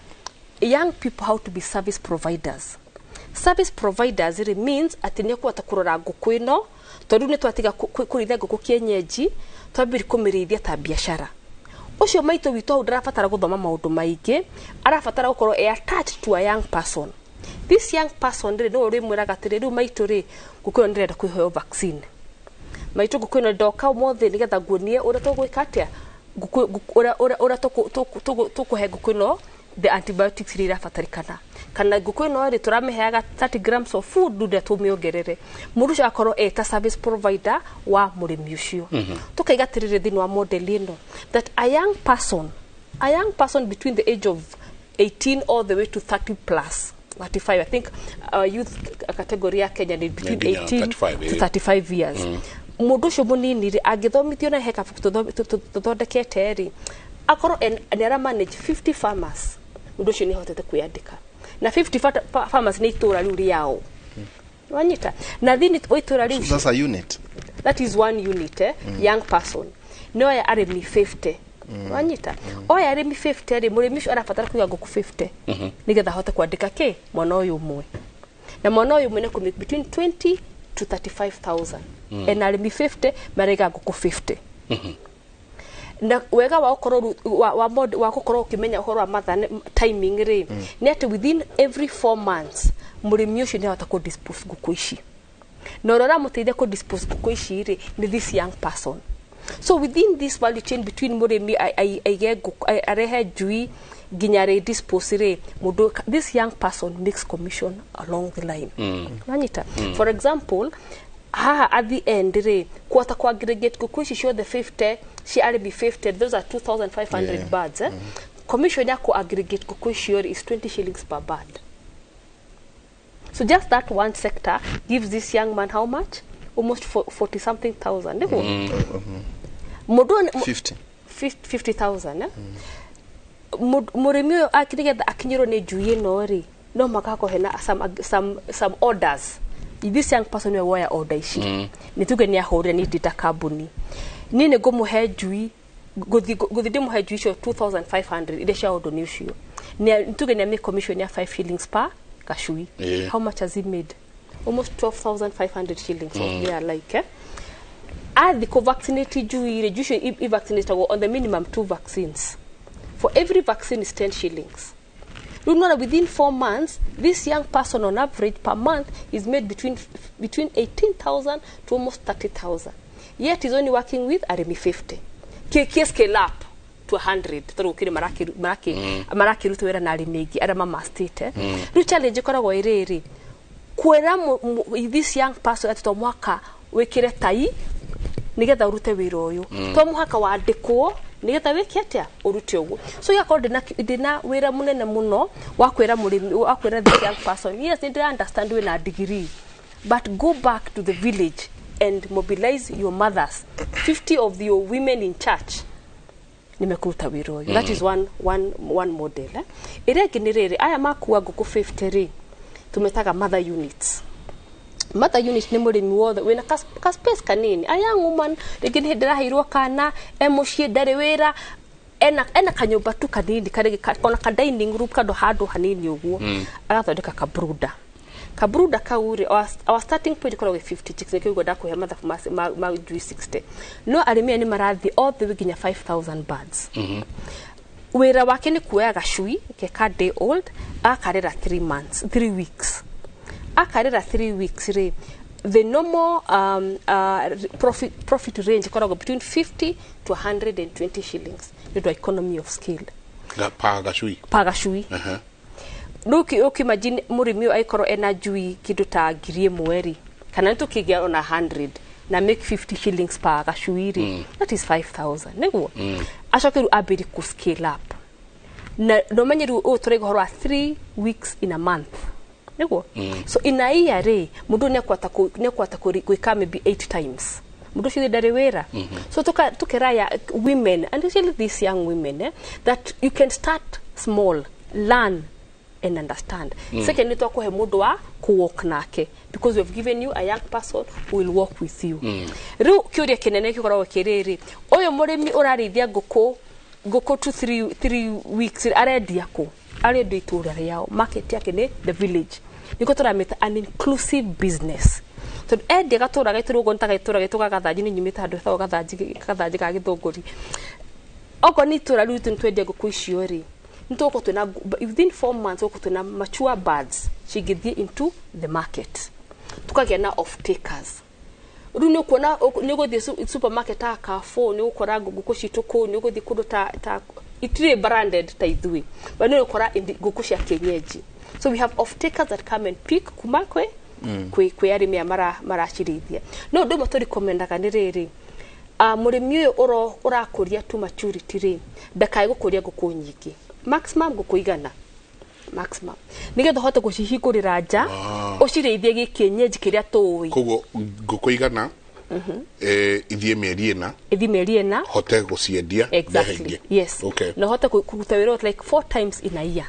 young people how to be service providers. Service providers rĩ means atĩ nĩ ekũhota kũrora ngũkũ ĩno, tondũ nĩ twatiga kũrĩithia ngũkũ kienyeji, twambĩrĩria kũmĩrĩithia ta biacara. Ũcio maitũ witũ hau ndarabatara gũthoma maũndũ maingĩ, arabatara gũkorwo e attached to a young person. This young person rĩ, nĩwe ũrĩmwĩraga atĩrĩ, rĩu maitũ rĩ, ngũkũ ĩno ndĩrenda kwĩheo vaccine, maitũ ngũkũ ĩno ndoka ũmũthĩ nĩgetha nguonie ũrĩa tũgwĩka atĩa, ũrĩa tũkũhe ngũkũ ĩno the antibiotics iria irabatarĩkana, kana ngũkũ ĩno rĩ, tũramĩheaga 30 grams of food, rĩu tũmĩongerere. Mũndũ ũcio akorwo e ta service provider wa mũrĩmi ũcio. Tũkaiga atĩrĩrĩ thĩinĩ wa model ĩno, that a young person between the age of 18 all the way to 30 plus 35, I think youth category ya Kenya ni between 18 to 35 years. Mũndũ ũcio mũnini rĩ, angĩthomithio na he kabuku tũthondekete rĩ, akorwo nĩ ara manage 50 farmers, mũndũ ũcio nĩ ahotete kwĩyandĩka. Na 50 farmers nĩ itũra rĩu rĩao. Wanyita? Na thĩinĩ wa itũra rĩu, so that's a unit. That is one unit, young person. No aya arĩmi 50. Wanyita? Oya arĩmi 50 rĩ, mũrĩmi ũcio arabatara kũiga ngũkũ 50 nĩgetha ahote kwandĩka kĩ mwana ũyũ ũmwe. Na mwana ũyũ ũmwe nĩ kũmake between 20 to 35,000. Ena arĩmi 50 maraiga ngũkũ 50. Na wega wa ũkorwo wa gũkorwo ũkĩmenya ũhoro wa mathaa timing rĩ, nĩ atĩ within every 4 months mũrĩmi ũcio nĩ ahota kũ dispose ngũkũ ici. Na ũrĩa ũramũteithia kũ dispose ngũkũ ici rĩ, nĩ this young person. So within this value chain between mũrĩmi aige ngũkũ, arehe njui nginya rĩ dispose rĩ, mũndũ this young person makes commission along the line. Wanyita? For example, haha at the end rĩ, kũhota ku aggregate ngũkũ ici ciothe 50 cia arĩmi 50, those are 2,500 birds. Commission ya ku aggregate ngũkũ icio rĩ is 20 shillings per bird. So just that one sector gives this young man how much? Almost 40 something thousand. Mũndũ ũyũ 50. 50,000, eh? Mũrĩmi ũyũ nĩgetha akinyĩrwo nĩ njui ĩno rĩ, no mũhaka hakorwo hena some orders. This young person nĩwe woya order ici. Nĩ tuge nĩ ahũrire nĩ ndĩta kambuni, niĩ nĩ ngũmũhe njui, ngũthiĩ ndĩmũhe njui icio 2500 iria cia ũndũ nĩ ũcio. Nĩ tuge nĩ amake commission ya 5 shillings per gacui. How much has he made? Almost 12,500 shillings. Yeah, like, eh? Athi kũ vaccinate njui rĩ, njui icio i-vaccinatagwo on the minimum two vaccines. For every vaccine is 10 shillings. Rĩu nona within 4 months, this young person on average per month is made between 18,000 to almost 30,000, yet he's only working with arĩmi 50. Kĩ scale up to 100 tondũ gũkĩrĩ marakĩruta wĩra na arĩmi aingĩ arĩa mamastĩte. Rĩu challenge ĩkoragwo ĩrĩrĩ kwĩra this young person atĩ to mwaka wĩkĩre tai nigetha ũrute wĩra ũyũ, to mũhaka wandĩkwo nigetha wĩke atĩa ũrute ũguo. So igakorwo ndĩna wĩra mũnene mũno wa kwĩra mũrĩmi, wa kwĩra this young person, yes, nĩ ndĩra understand wĩna degree, but go back to the village and mobilize your mothers, 50 of your women in church, nimekuruta wĩra ũyũ. That is one model, eh? Ĩrĩa ĩngĩ nĩ rĩrĩ, aya makua ngũkũ 50 rĩ, tũmetaga mother units. Mother unit nĩ mũrĩmi wothe wĩna ka space kanini, a young woman, rĩngĩ nĩ hĩndĩ ĩraheirwo kana e mũciĩ, ndarĩ wĩra, ena kanyũmba tu kanini karĩ ona ka dining room, kando handũ hanini ũguo, agathondeka kabrooder. Kabrooder kau rĩ, our starting point ĩkoragwo ĩ 50 chicks. Nĩkĩo ũguo ndakũhe mathabu ma njui 60, no arĩmi aya nĩ marathiĩ all the way nginya 5000 birds. Wĩra wake nĩ kuoya gacui ke ka day old, akarera 3 months, 3 weeks. Akarera 3 weeks rĩ, the normal profit range ĩkoragwo between 50 to 120 shillings nĩ ũndũ wa economy of scale. Pa gacui? Pa gacui. Rĩu ũkĩimagine mũrĩmi ũyũ angĩkorwo ena njui kĩndũ ta 1000 rĩ, kana nĩ tũkĩgĩa ona 100 na make 50 shillings per gacui rĩ, that is 5000 nĩguo. Acoke rĩu ambĩrĩrie kũ scale up na nomenye rĩu ũyũ tũraiga ũhoro wa 3 weeks in a month nĩguo. So in a year rĩ, mũndũ ũyũ nĩekũhota gwĩka maybe 8 times. Mũndũ ũcio ndarĩ wĩra. So tukeraya women, and especially these young women, eh, that you can start small, learn and understand. Second, nĩ twakũhe mũndũ wa kũwalk nake, because we have given you a young person who will walk with you. Rĩu kĩũria kĩnene gĩkoragwo kĩrĩrĩ, ũyũ mũrĩmi ũrarĩithia ngũkũ 2 3 weeks arendia kũ? Arendia itũra rĩao. Market yake nĩ the village. Nĩkĩo tũramĩta an inclusive business, tondũ endia gatũra gaitũ rũgo nĩ ta gatũra gaitũ ga Gathanji. Nĩ nyumĩte handũ hetagwo Gathanji, Gathanji ga Gĩthũngũri. Okorwo nĩ itũra rĩu ritũ nĩ twendia ngũkũ icio rĩ, nĩ tũgũkorwo twĩna within 4 months gũkorwo twĩna mature birds cingĩthiĩ into the market, tukagĩa na off takers. Rĩu nĩ ũkuona nĩ ũgũthiĩ supermarket ta Carrefour, nĩ ũgũkora ngũkũ citũ kũu. Nĩ ũgũthiĩ kũndũ ta itirĩ branded ta ithuĩ, but nĩ ũgũkora ngũkũ cia kienyeji. So we have off takers that come and pick kuma kwĩ kwĩ arĩmi aya maracirĩithia. No ũndũ ũmwe tũrikomendaga nĩ rĩrĩ, mũrĩmi ũyũ ũrakũria to maturity rĩ, ndakae gũkũria ngũkũ nyingĩ, maximum ngũkũ 100 maximum, nĩgetha ũhote gũcihingũrĩra nja, ũcirĩithie gĩkĩenyeji kĩrĩa tũĩ. Koguo ngũkũ 100 ithiĩ mĩeri 4. Ĩthi mĩeri 4. Hote gũciendia ndehe Exactly. ingĩ. Yes. Na ũhote kũruta wĩra like four times in a year.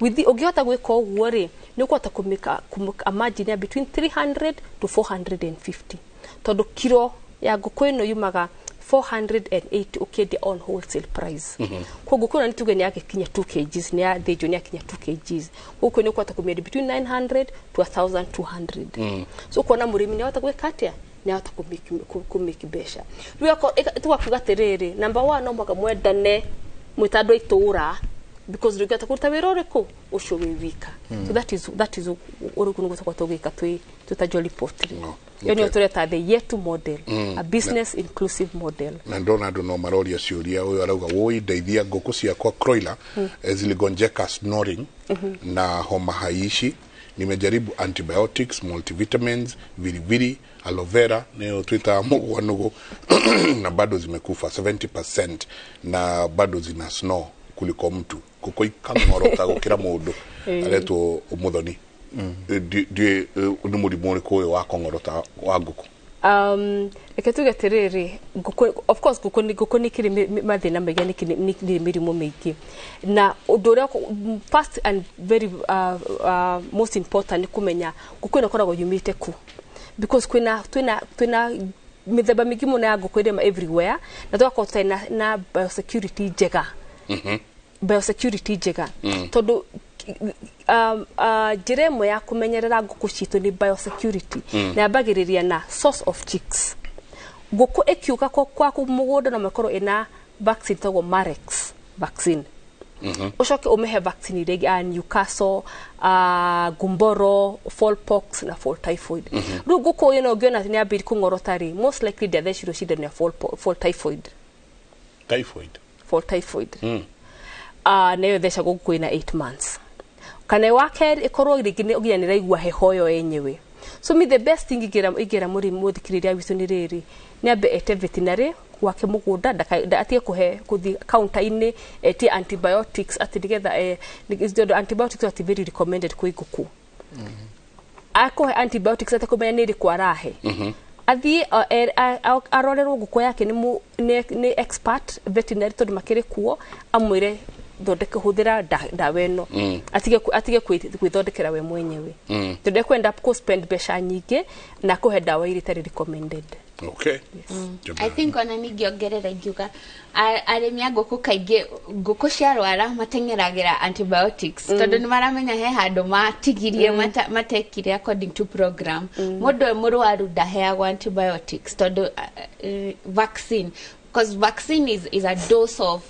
Ũngĩhota gwĩka ũguo rĩ, nĩ ũkũhota kũmĩka a margin ya between 300 to 450, tondũ kiro ya ngũkũ ĩno yumaga 480 ũkĩendia on wholesale price. Koguo ngũkũ ĩno nĩ tuge nĩ yagĩkinya 2 kgs, nĩ yathĩnjwo, nĩ yakinya 2 kgs, gũkũ nĩ ũkũhota kũmĩendia between 900 to 1200. So ũkona mũrĩmi nĩ ahota gwĩka atĩa? Nĩ ahota kũmĩki mbeca. Rĩu tũgakiuga atĩrĩrĩ, number one, no mũhaka mwendane mwĩ ta andũ a itũũra, because ndũngĩhota kũruta wĩra ũrĩkũ ũcio wĩ wika. So that is ũrĩkũ nĩguo tũkorwo tũgĩka twĩ ta Jolly Poultry. Ĩyo nĩyo tũreta the Yetu model, a business inclusive model. Na ndona andũ no maroria ciũria. Ũyũ arauga, woi ndeithia, ngũkũ ciakwa broiler ziligonjeka snoring na homa haiishi. Nimejaribu antibiotics, multivitamins, vilivili, aloe vera, nĩyo twĩtaga mũgwanugu, na bado zimekufa 70% na bado zina snore kuliko mtu. Ngũkũ ikang'orota gũkĩra mũndũ. Aretwo Mũthoni. Ndiũĩ nĩ mũrimũ ũrĩkũ ũyũ wa kũng'orota wa ngũkũ. Reke tuge atĩrĩrĩ, ngũkũ, of course, ngũkũ nĩ kĩrĩ mathĩna maingĩ, nĩ mĩrimũ mĩingĩ, na ũndũ ũrĩa first and very most important nĩ kũmenya ngũkũ ĩno ĩkoragwo yumĩte kũ, because twĩna mĩthemba mĩingĩ mũno ya ngũkũ ĩrĩa everywhere, na tũgakorwo tũtarĩ na biosecurity njega. Biosecurity njega. Tondũ njĩra ĩmwe ya kũmenyerera ngũkũ citũ nĩ biosecurity. Na yambagĩrĩria na source of chicks. Ngũkũ ĩkiũka kwaku mũgũnda no makorwo ĩna vaccine tagwo Marex vaccine. Ũcoke ũmĩhe vaccine iria ingĩ, Newcastle, Gumboro, fowl pox na fowl typhoid. Rĩu ngũkũ ĩno ũngĩona nĩ yambĩrĩria kũng'orota rĩ, most likely ndĩathecirwo cindano ya fowl typhoid. Typhoid. Fowl typhoid. Nayo ĩthecagwo ngũkũ ĩna 8 months. Kana wa kerĩ ĩkorwo rĩngĩ nĩ nginya nĩ ĩraigua heho yo yenyewe. So me, the best thing ingĩra mũrĩmi mũthikĩrĩria witũ nĩ rĩrĩ, nĩ ambe ete veterinary gwake mũgũnda, atige kũhe gũthiĩ counter-inĩ etie antibiotics atĩ nĩgetha tondũ antibiotics are very recommended kwĩ ngũkũ. Akũhe antibiotics atekũmenya nĩ ĩrĩkũ arahe. Athiĩ arorerwo ngũkũ yake nĩ expert veterinary, tondũ makĩrĩ kuo, amwĩre thondeke, hũthĩra ndawa ĩno. Atige gwĩthondekera we mwenyewe, tondũ ekwenda kũ spend mbeca nyingĩ na kũhe ndawa iria itarĩ recommended. Okay. I think ona ningĩongerera ingiuga arĩmi a ngũkũ kaingĩ ngũkũ ciarwara mateng'eragĩra antibiotics, tondũ nĩ maramenya he handũ matigirie, matekire according to program. Mũndũ e mũrwaru ndaheagwo antibiotics, tondũ vaccine, because vaccine is a dose of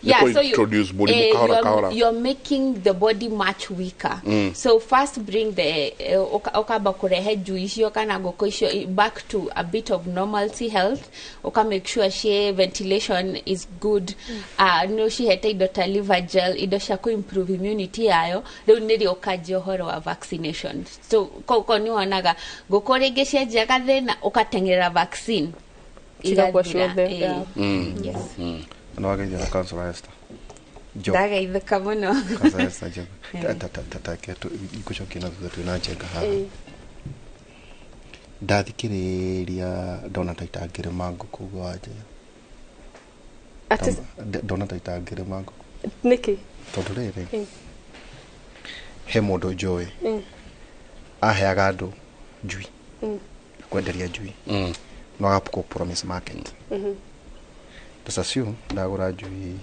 Yeah, so you introduce mũrimũ kahora kahora. You're making the body much weaker. So first bring the ukamba kurehe njui icio kana ngũkũ icio back to a bit of normalcy health, uka make sure she ventilation is good, no cihete indo ta liver gel, indo cia ku improve immunity yayo, rĩu nĩrĩo ũkanjia ũhoro wa vaccination. So koguo nĩ wonaga ngũkũ rĩngĩ cianjia gathĩna, ũgateng'erera vaccine cigakua igathira, ciothe, eh. Yeah. Yes. Na wageithio na Councillor Esther Njogu. Ndagaithĩka mũno. Councillor Esther Njogu. Ta ngũcokia na thutha, twĩna Njenga haha. Ndathikĩrĩria ndona ta itangĩrĩma ngũkũ ũguo wanjĩra. Atĩ? Ndona ta itangĩrĩma ngũkũ. Nĩkĩ? Tondũ rĩrĩ, he mũndũ njũĩ aheaga andũ njui, kwenderia njui, no agakũ promise market. Just assume ndagũra njui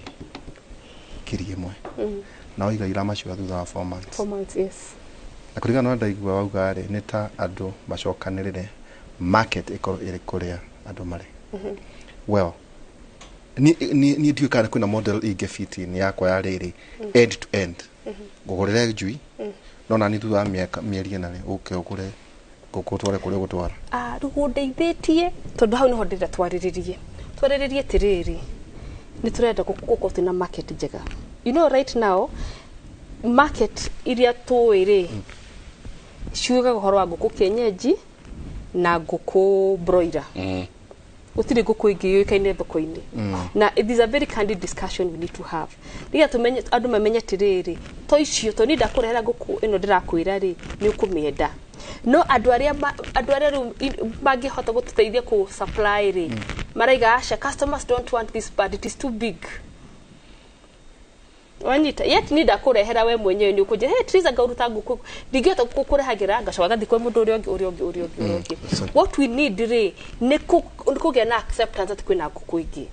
1,000 na waiga iramacua thutha wa 4 months. 4 months, yes. Na kũringana na ndaigua wauga rĩ, nĩ ta andũ macokanĩrĩre, market ĩkorwo ĩrĩ kũrĩa andũ marĩ. Well, niĩ ndiũĩ kana kwĩna model ĩngĩ fit in yakwa ya rĩrĩ, end to end, ngũgũrĩre njui, no nani thutha wa mĩaka mĩeri 4 rĩ, ũke ũgũre ngũkũ ũtware kũrĩa ũgũtwara. Ah, rĩu ũndeithĩtie, tondũ hau nĩho ndĩrenda twarĩrĩrie atĩrĩrĩ, nĩ tũrenda gũkorwo twĩna market njega. You know, right now market iria tũĩ rĩ, ciugaga ũhoro wa ngũkũ kienyeji na ngũkũ broiler. Gũtirĩ ngũkũ ĩngĩ yũĩkaine thoko-inĩ. Na it is a very candid discussion we need to have, nĩgetha tũmenye, andũ mamenye atĩrĩrĩ, to icio to niĩ ndakũrehera ngũkũ ĩno ndĩrakwĩra rĩ, nĩ ũkũmĩenda, no andũ arĩa rĩu mangĩhota gũtũteithia kũ supply rĩ, maraiga aca, customers don't want this bird, it is too big. Wanyita? Yet ni ndakũrehera, we mwenyewe nĩ ũkũnjĩra, "Hey Triza, ngauruta ngũkũ." Ndingĩhota gũkũrehagĩra, ngacoka ngathiĩ kwĩ mũndũ ũrĩa ũngĩ, ũrĩa ũngĩ, ũrĩa ũngĩ, ũrĩa ũngĩ. What we need rĩ, nĩ kũgĩa na acceptance atĩ kwĩna ngũkũ ĩngĩ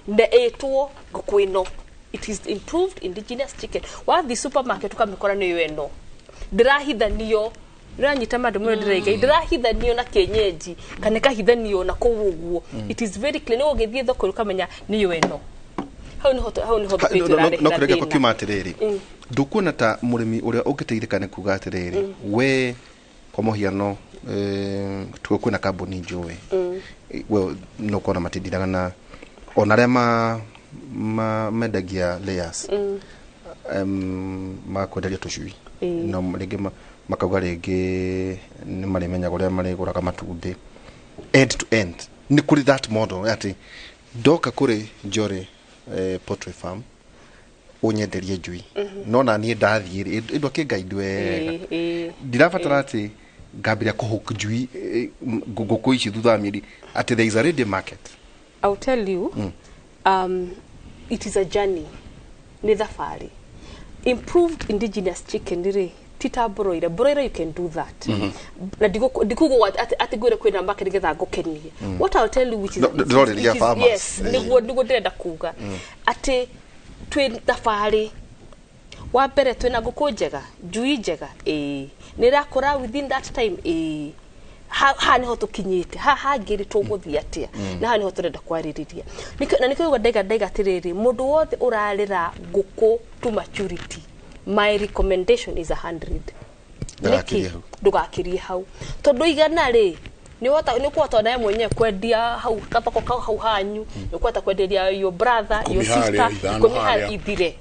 na ĩtwo ngũkũ ĩno, it is improved indigenous chicken. Wathiĩ supermarket ũkamĩkora nĩyo ĩno, ndĩrahithanio. Ndĩranyita mandũ mũno, ndĩraiga ndĩrahithanio na kienyeji kana ĩkahithanio na kũu ũguo. It is very clear, nĩ ũgĩthiĩ thoko ũkamenya nĩyo ĩno. Hau nĩho thoko itũ No ĩrarehera kĩrĩa gĩakwa thĩna. kiuma atĩrĩrĩ, ndũkuona ta mũrĩmi ũrĩa ũngĩteithĩka nĩ kuga atĩrĩrĩ, we kwa mũhiano, tuge kwĩna kambuni njũĩ, we no kona matindiraga na ona arĩa ma mendagia layers, makwenderia tũcui, no rĩngĩ makauga rĩngĩ nĩ marĩmenyaga ũrĩa marĩgũraga matumbĩ end to end. Nĩ kũrĩ that model atĩ ndoka kũrĩ Njorĩ poultry farm, ũnyenderie njui, no na niĩ ndathiĩ rĩ, ĩndũ akĩngaindi wega, ndirabatara atĩ Ngambĩrĩria kũhook njui ngũkũ ici thutha wa mĩeri atĩ there is a ready market? I'll tell you, it is a journey, nĩ thabarĩ. Improved indigenous chicken rĩ, ti ta broiler. Broiler, you can do that. Na ndikuga atĩ ngwĩre kwĩna market nĩgetha ngũkenie. What I'll tell you, which is No, ndĩrorĩria farmers. Yes, nĩguo ndĩrenda kuga atĩ twĩ thabarĩ. Wa mbere, twĩna ngũkũ njega, njui njega, ĩĩ, nĩ ĩrakũra within that time, ĩĩ. Haha nĩho tũkinyĩte, haha hangĩ rĩ, tũgũthiĩ atĩa? Na haha nĩho tũrenda kwarĩrĩria. Na nĩkĩo ũguo ndaiga atĩrĩrĩ, mũndũ wothe ũrarĩra ngũkũ to maturity, my recommendation is 100. Ndũgakĩrie Nĩkĩ? hau. Ndũgakĩrie hau, tondũ 100 rĩ, nĩ ũkũhota nawe mwenyewe kwendia hau gathoko kau hau hanyu, nĩ ũkũhota kwenderia your brother, 10 your harĩa, sister, 5 10 harĩa, harĩa. ithire.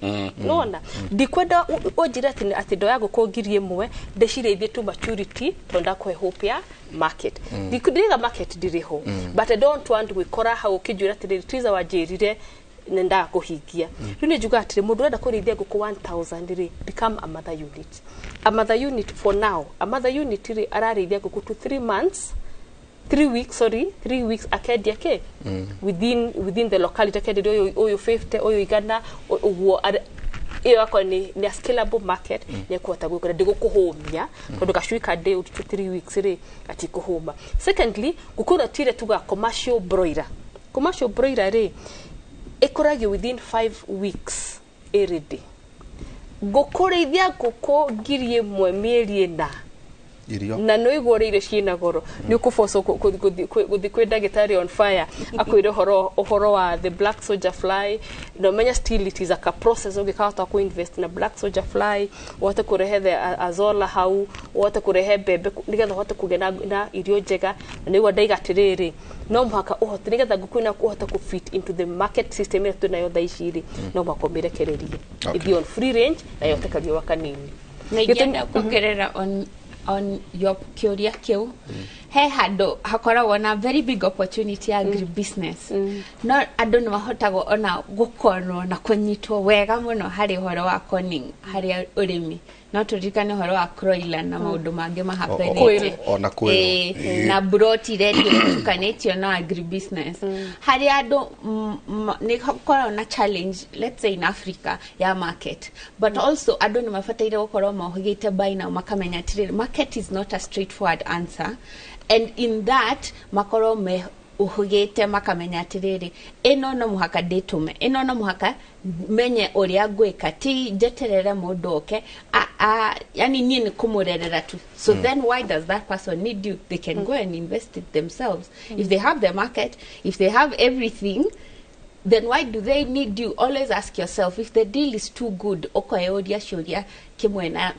Nona ndikwenda ũnjĩre atĩ ndoya ngũkũ 1000 ndĩcirĩithie to maturity tondũ ndakũhe hope ya market. Ndiriga market ndirĩ ho, but I don't want gwĩkora hau ũkĩnjĩra atĩrĩrĩ, Triza, wanjĩrire nĩ ndaga kũhingia. Rĩu nĩ njugaga atĩrĩ, mũndũ ũrenda kũrĩithia ngũkũ 1000 rĩ, become a mother unit. A mother unit, for now, a mother unit rĩ, ararĩithia ngũkũ to 3 months, 3 weeks, sorry, 3 weeks, akendia kĩ within the locality, akenderia ũyũ 50, ũyũ 100, ũguo. Ĩyo yakwa nĩ a scalable market, nĩ ĩkũhota gwĩkora ndĩgũkũhũmia, tondũ gacui ka day to 3 weeks rĩ, gatikũhũma. Secondly, ngũkũ ĩno tire tuga commercial broiler. Commercial broiler rĩ, ĩkũragio within 5 weeks ĩrĩndĩ. Ngũkũrĩithia ngũkũ 1000 mĩeri 4 Irio. Na nĩ ũigua irio ciĩna goro, nĩ ũkũbocwo gũthiĩ kwĩ ndagĩtarĩ on fire akwĩre ũhoro wa the black soldier fly. Na ũmenye still it is a process ũngĩkahota kũ invest na black soldier fly, ũhote kũrehe the azolla hau, ũhote kũrehe mbembe nĩgetha ũhote kũgĩa na irio njega. Na nĩguo ndaiga atĩrĩrĩ, no mũhaka ũhote, nĩgetha ngũkũ ĩno ũhote kũ fit into the market system ĩrĩa twĩnayo thaa ici rĩ, no mũhaka ũmĩrekererie ĩthiĩ on free range na yote kariũa kanini. Na ingĩenda kuongerera on your kĩũria kĩu, he handũ hakoragwo na very big opportunity ya agribusiness, no andũ nĩ mahotagwo ona gũkonwo na kũnyitwo wega mũno harĩ ũhoro wa conning harĩ ũrĩmi. No tũririkane ũhoro wa broiler na maũndũ mangĩ mahapenete. Ona kwĩrwo. Ĩĩ, na broti irendio itukanĩtio na agribusiness, harĩa andũ nĩ hakoragwo na challenge, let's say in Africa, ya market. But also andũ nĩ mabataire gũkorwo mohĩgĩte by now, makamenya atĩrĩrĩ, market is not a straightforward answer, and in that makorwo me ũhũgĩte, makamenya atĩrĩrĩ, ĩno no mũhaka ndĩtũme, ĩno no mũhaka menye ũrĩa ngwĩka, ti njeterere mũndũ oke yani niĩ nĩ kũmũrerera tu. So then why does that person need you? They can go and invest it themselves. If they have the market, if they have everything, then why do they need you? Always ask yourself if the deal is too good. Ũkoyũria ciũria kĩmwe na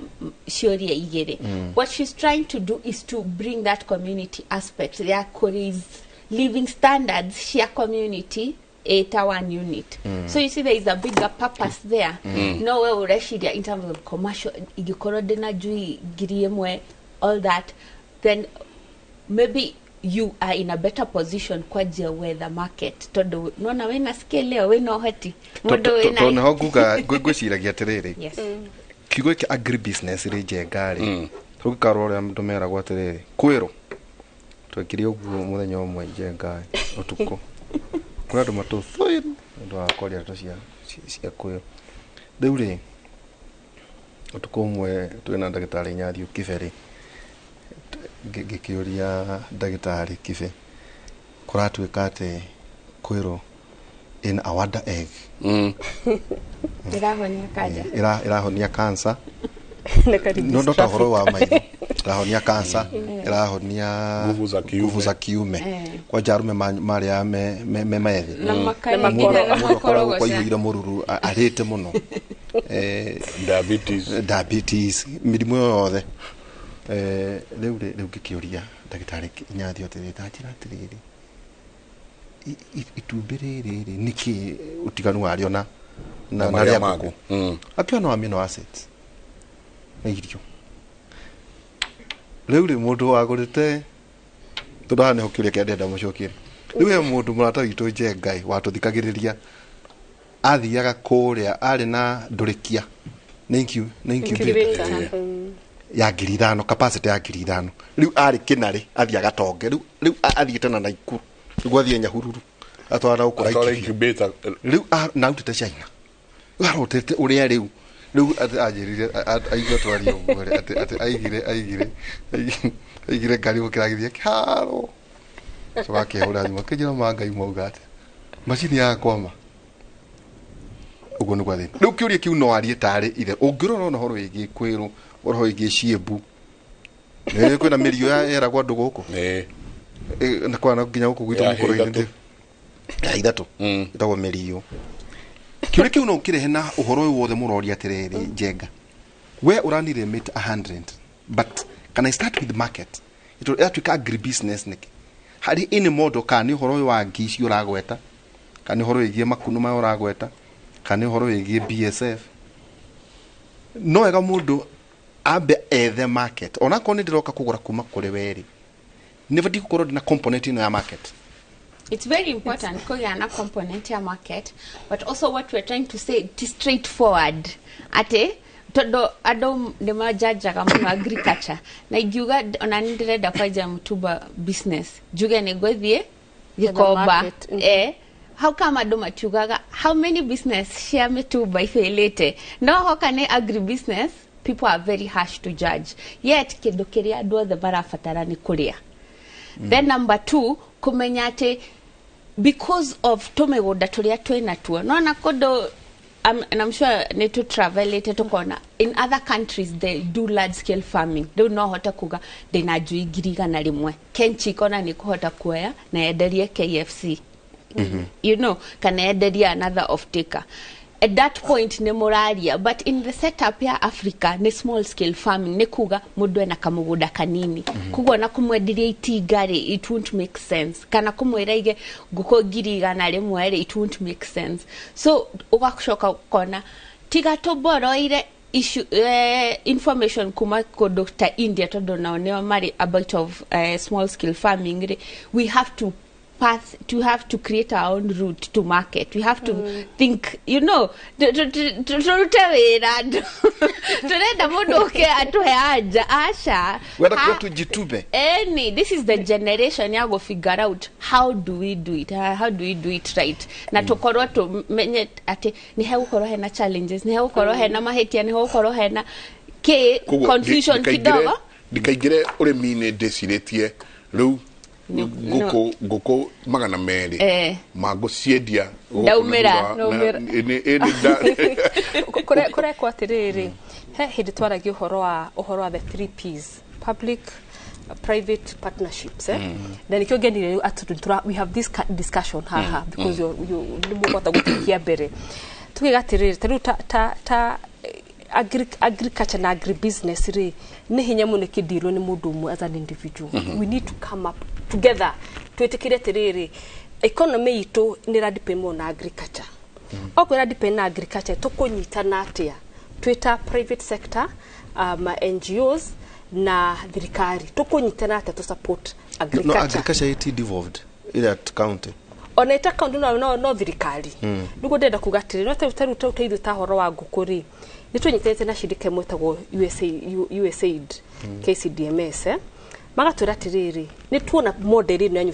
ciũria igĩrĩ. What she's trying to do is to bring that community aspect ya kũraise living standards cia community ĩta one unit. So you see there is a bigger purpose there. No we ũreciria in terms of commercial, ingĩkorwo ndĩna njui 1000, all that, then maybe you are in a better position kwanjia gwetha market, tondũ nona wĩna scale ĩyo, wĩna ũhoti mũndũ Tondũ wĩna nĩho nguga ngwĩciragia atĩrĩrĩ, kiugo gĩkĩ agribusiness rĩ, njenga rĩ, tũngĩkarwo ũrĩa andũ meragwo atĩrĩrĩ, kwĩrwo twekire ũguo mũthenya ũmwe, njenga, ũtukũ kũrĩ andũ matũthũire nĩ ũndũ wa kwaria ndeto cia kwĩrwo. Rĩu rĩ, ũtukũ ũmwe twĩna ndagĩtarĩ Nyathiũ Kibe rĩ, ngĩkĩũria ndagĩtarĩ Kibe, kũratuĩka atĩ kwĩrwo ĩna a wonder egg ĩrahonia kanja. Ĩrahonia cancer. Na karibu No ta ũhoro wa traffic. maitho, ĩrahonia cancer, ĩrahonia Nguvu za kiume. Nguvu za kiume. Kwanja arume marĩa me methĩ. Na makarĩa Na Mũndũ nginya na mũndũ akoragwo makorogoca. kwaihũire mũruru arĩte mũno. Diabetes. Diabetes, mĩrimũ yothe. Rĩu rĩ, rĩu ngĩkĩũria ndagĩtarĩ Nyathio atĩrĩrĩ, tanjĩra atĩrĩrĩ, itumbĩ rĩrĩ rĩ, nĩkĩ ũtiganu warĩo na Na na marĩa rĩa mangĩ. ngũkũ? Akiuga no amino acids na irio. Rĩu rĩ, mũndũ wagũrĩte, tondũ haha nĩho kĩũria kĩrĩa ndĩrenda mũcokie. Rĩu he mũndũ mũrata witũ Njengai watũthikagĩrĩria, athiaga kũrĩa arĩ na ndũrĩkia nĩ incubator. Incubator. Ya 5,000 capacity ya 5,000. Riu ari kinari athi agatonge riu athiite na Naikuru riu athie Nyahururu atwara ukora incubator riu na arutite China arutite uria riu anjirire aigua twaria uguo ati ati aigire aigire aigire ngari gukira githie kiharo so akihura thimũ akĩnjĩra ma Ngai mauga atĩa macini yakwama uguo nĩguo athĩna rĩu kĩũria kĩu no arie tarĩ ithe ũngĩrora ona ũhoro wĩgiĩ kwĩrũ ũhoro wĩgiĩ ciĩmbu nĩ kwĩna mĩrio yeragwo andũ gũkũ na kwana nginya gũkũ gwitũ mũkũrũ-inĩ ya ithatũ ĩtagwo mĩrio kĩũria kĩu no ũkĩrehe na ũhoro ũyũ wothe mũroria atĩrĩrĩ Njenga we ũrani limit 100 but can I start with market ĩratuĩka agribusiness nĩkĩ harĩ any model kana nĩ ũhoro ũyũ wa ngi ici ũragweta kana nĩ ũhoro wĩgiĩ makunũ maya ũragweta kana nĩ ũhoro wĩgiĩ BSF no wega mũndũ ambe ethe market onakorwo nĩ ndĩroka kũgũra kuma kũrĩ werĩ nĩ batiĩ gũkorwo ndĩna component ĩno ya market. It's very important kũgĩa na component ya market, but also what we're trying to say it is straightforward atĩ tondũ andũ nĩ manjanjaga mũno agriculture na ingiuga ona nĩ ndĩrenda kwanjia mũtumba business njuge nĩ ngũthiĩ Gĩkomba how come andũ matiugaga how many business cia mĩtumba ifailĩte no hoka nĩ agribusiness people are very harsh to judge yet kĩndũ kĩrĩa andũ othe marabatara nĩ kũrĩa. Then number 2 kũmenya atĩ because of tũmĩgũnda tũrĩa twĩna tuo nona kũndũ and I'm sure nĩ tũ travelete tukona in other countries they do large scale farming rĩu no hote kuga ndĩna njui 100,000 Kenchi kona nĩ kũhota kuoya na yenderie KFC you know kana yenderie another off taker at that point nĩ mũraria but in the setup ya Africa nĩ small scale farming nĩ kuga mũndũ ena kamũgũnda kanini kuguo na kũmwenderia itinga rĩ it won't make sense kana kũmwĩra ige ngũkũ 100,000 rĩ it won't make sense so ũgacoka ũkona tiga tũboroire issue information kuma kũndũ ta India tondũ nao nĩo marĩ a bit of small scale farming rĩ we have to path to have to create our own route to market. We have to think, you know, turute wĩra turenda mũndũ ũke atũhe anja aca wenda kuga tujitume. Any this is the generation ya go figure out how do we do it, how do we do it right na tukorwo tumenye ati ni hegũkorwo hena challenges, ni hegũkorwo hena mahĩtia, ni hegũkorwo hena ke confusion kidogo. Ndikaingĩre ũrĩmi-inĩ ndĩcirĩtie rĩu ngũkũ 200 mangũciendia ndaumĩra kũrekwo atĩrĩrĩ he hĩndĩ twaragia ũhoro wa the 3 Ps public private partnerships na nikio ngenire atĩ we have this discussion haha because you nĩ mũkũhota gũtikia mbere tukiga atĩrĩrĩ ta rĩu ta agriculture na agribusiness rĩ nĩ hinya mũno ĩkĩndirwo nĩ mũndũ ũmwe as an individual. We need to come up together twĩtĩkĩre atĩrĩrĩ economy itũ nĩ ĩra depend mũno na agriculture. Okorwo ĩra depend na agriculture tũkũnyitana atĩa twĩ ta private sector NGOs na thirikari tũkũnyitana atĩa to support agriculture. No agriculture iti devolved ila at county ona ita county no thirikari niguo ndĩrenda kuga atĩrĩ no tarĩu ũteithio ta ũhoro wa ngũkũ rĩ nĩ tũnyitĩte na shirika ĩmwe ĩtagwo USAID KCDMS magatwĩra atĩrĩrĩ nĩ tuona model ĩno yanyu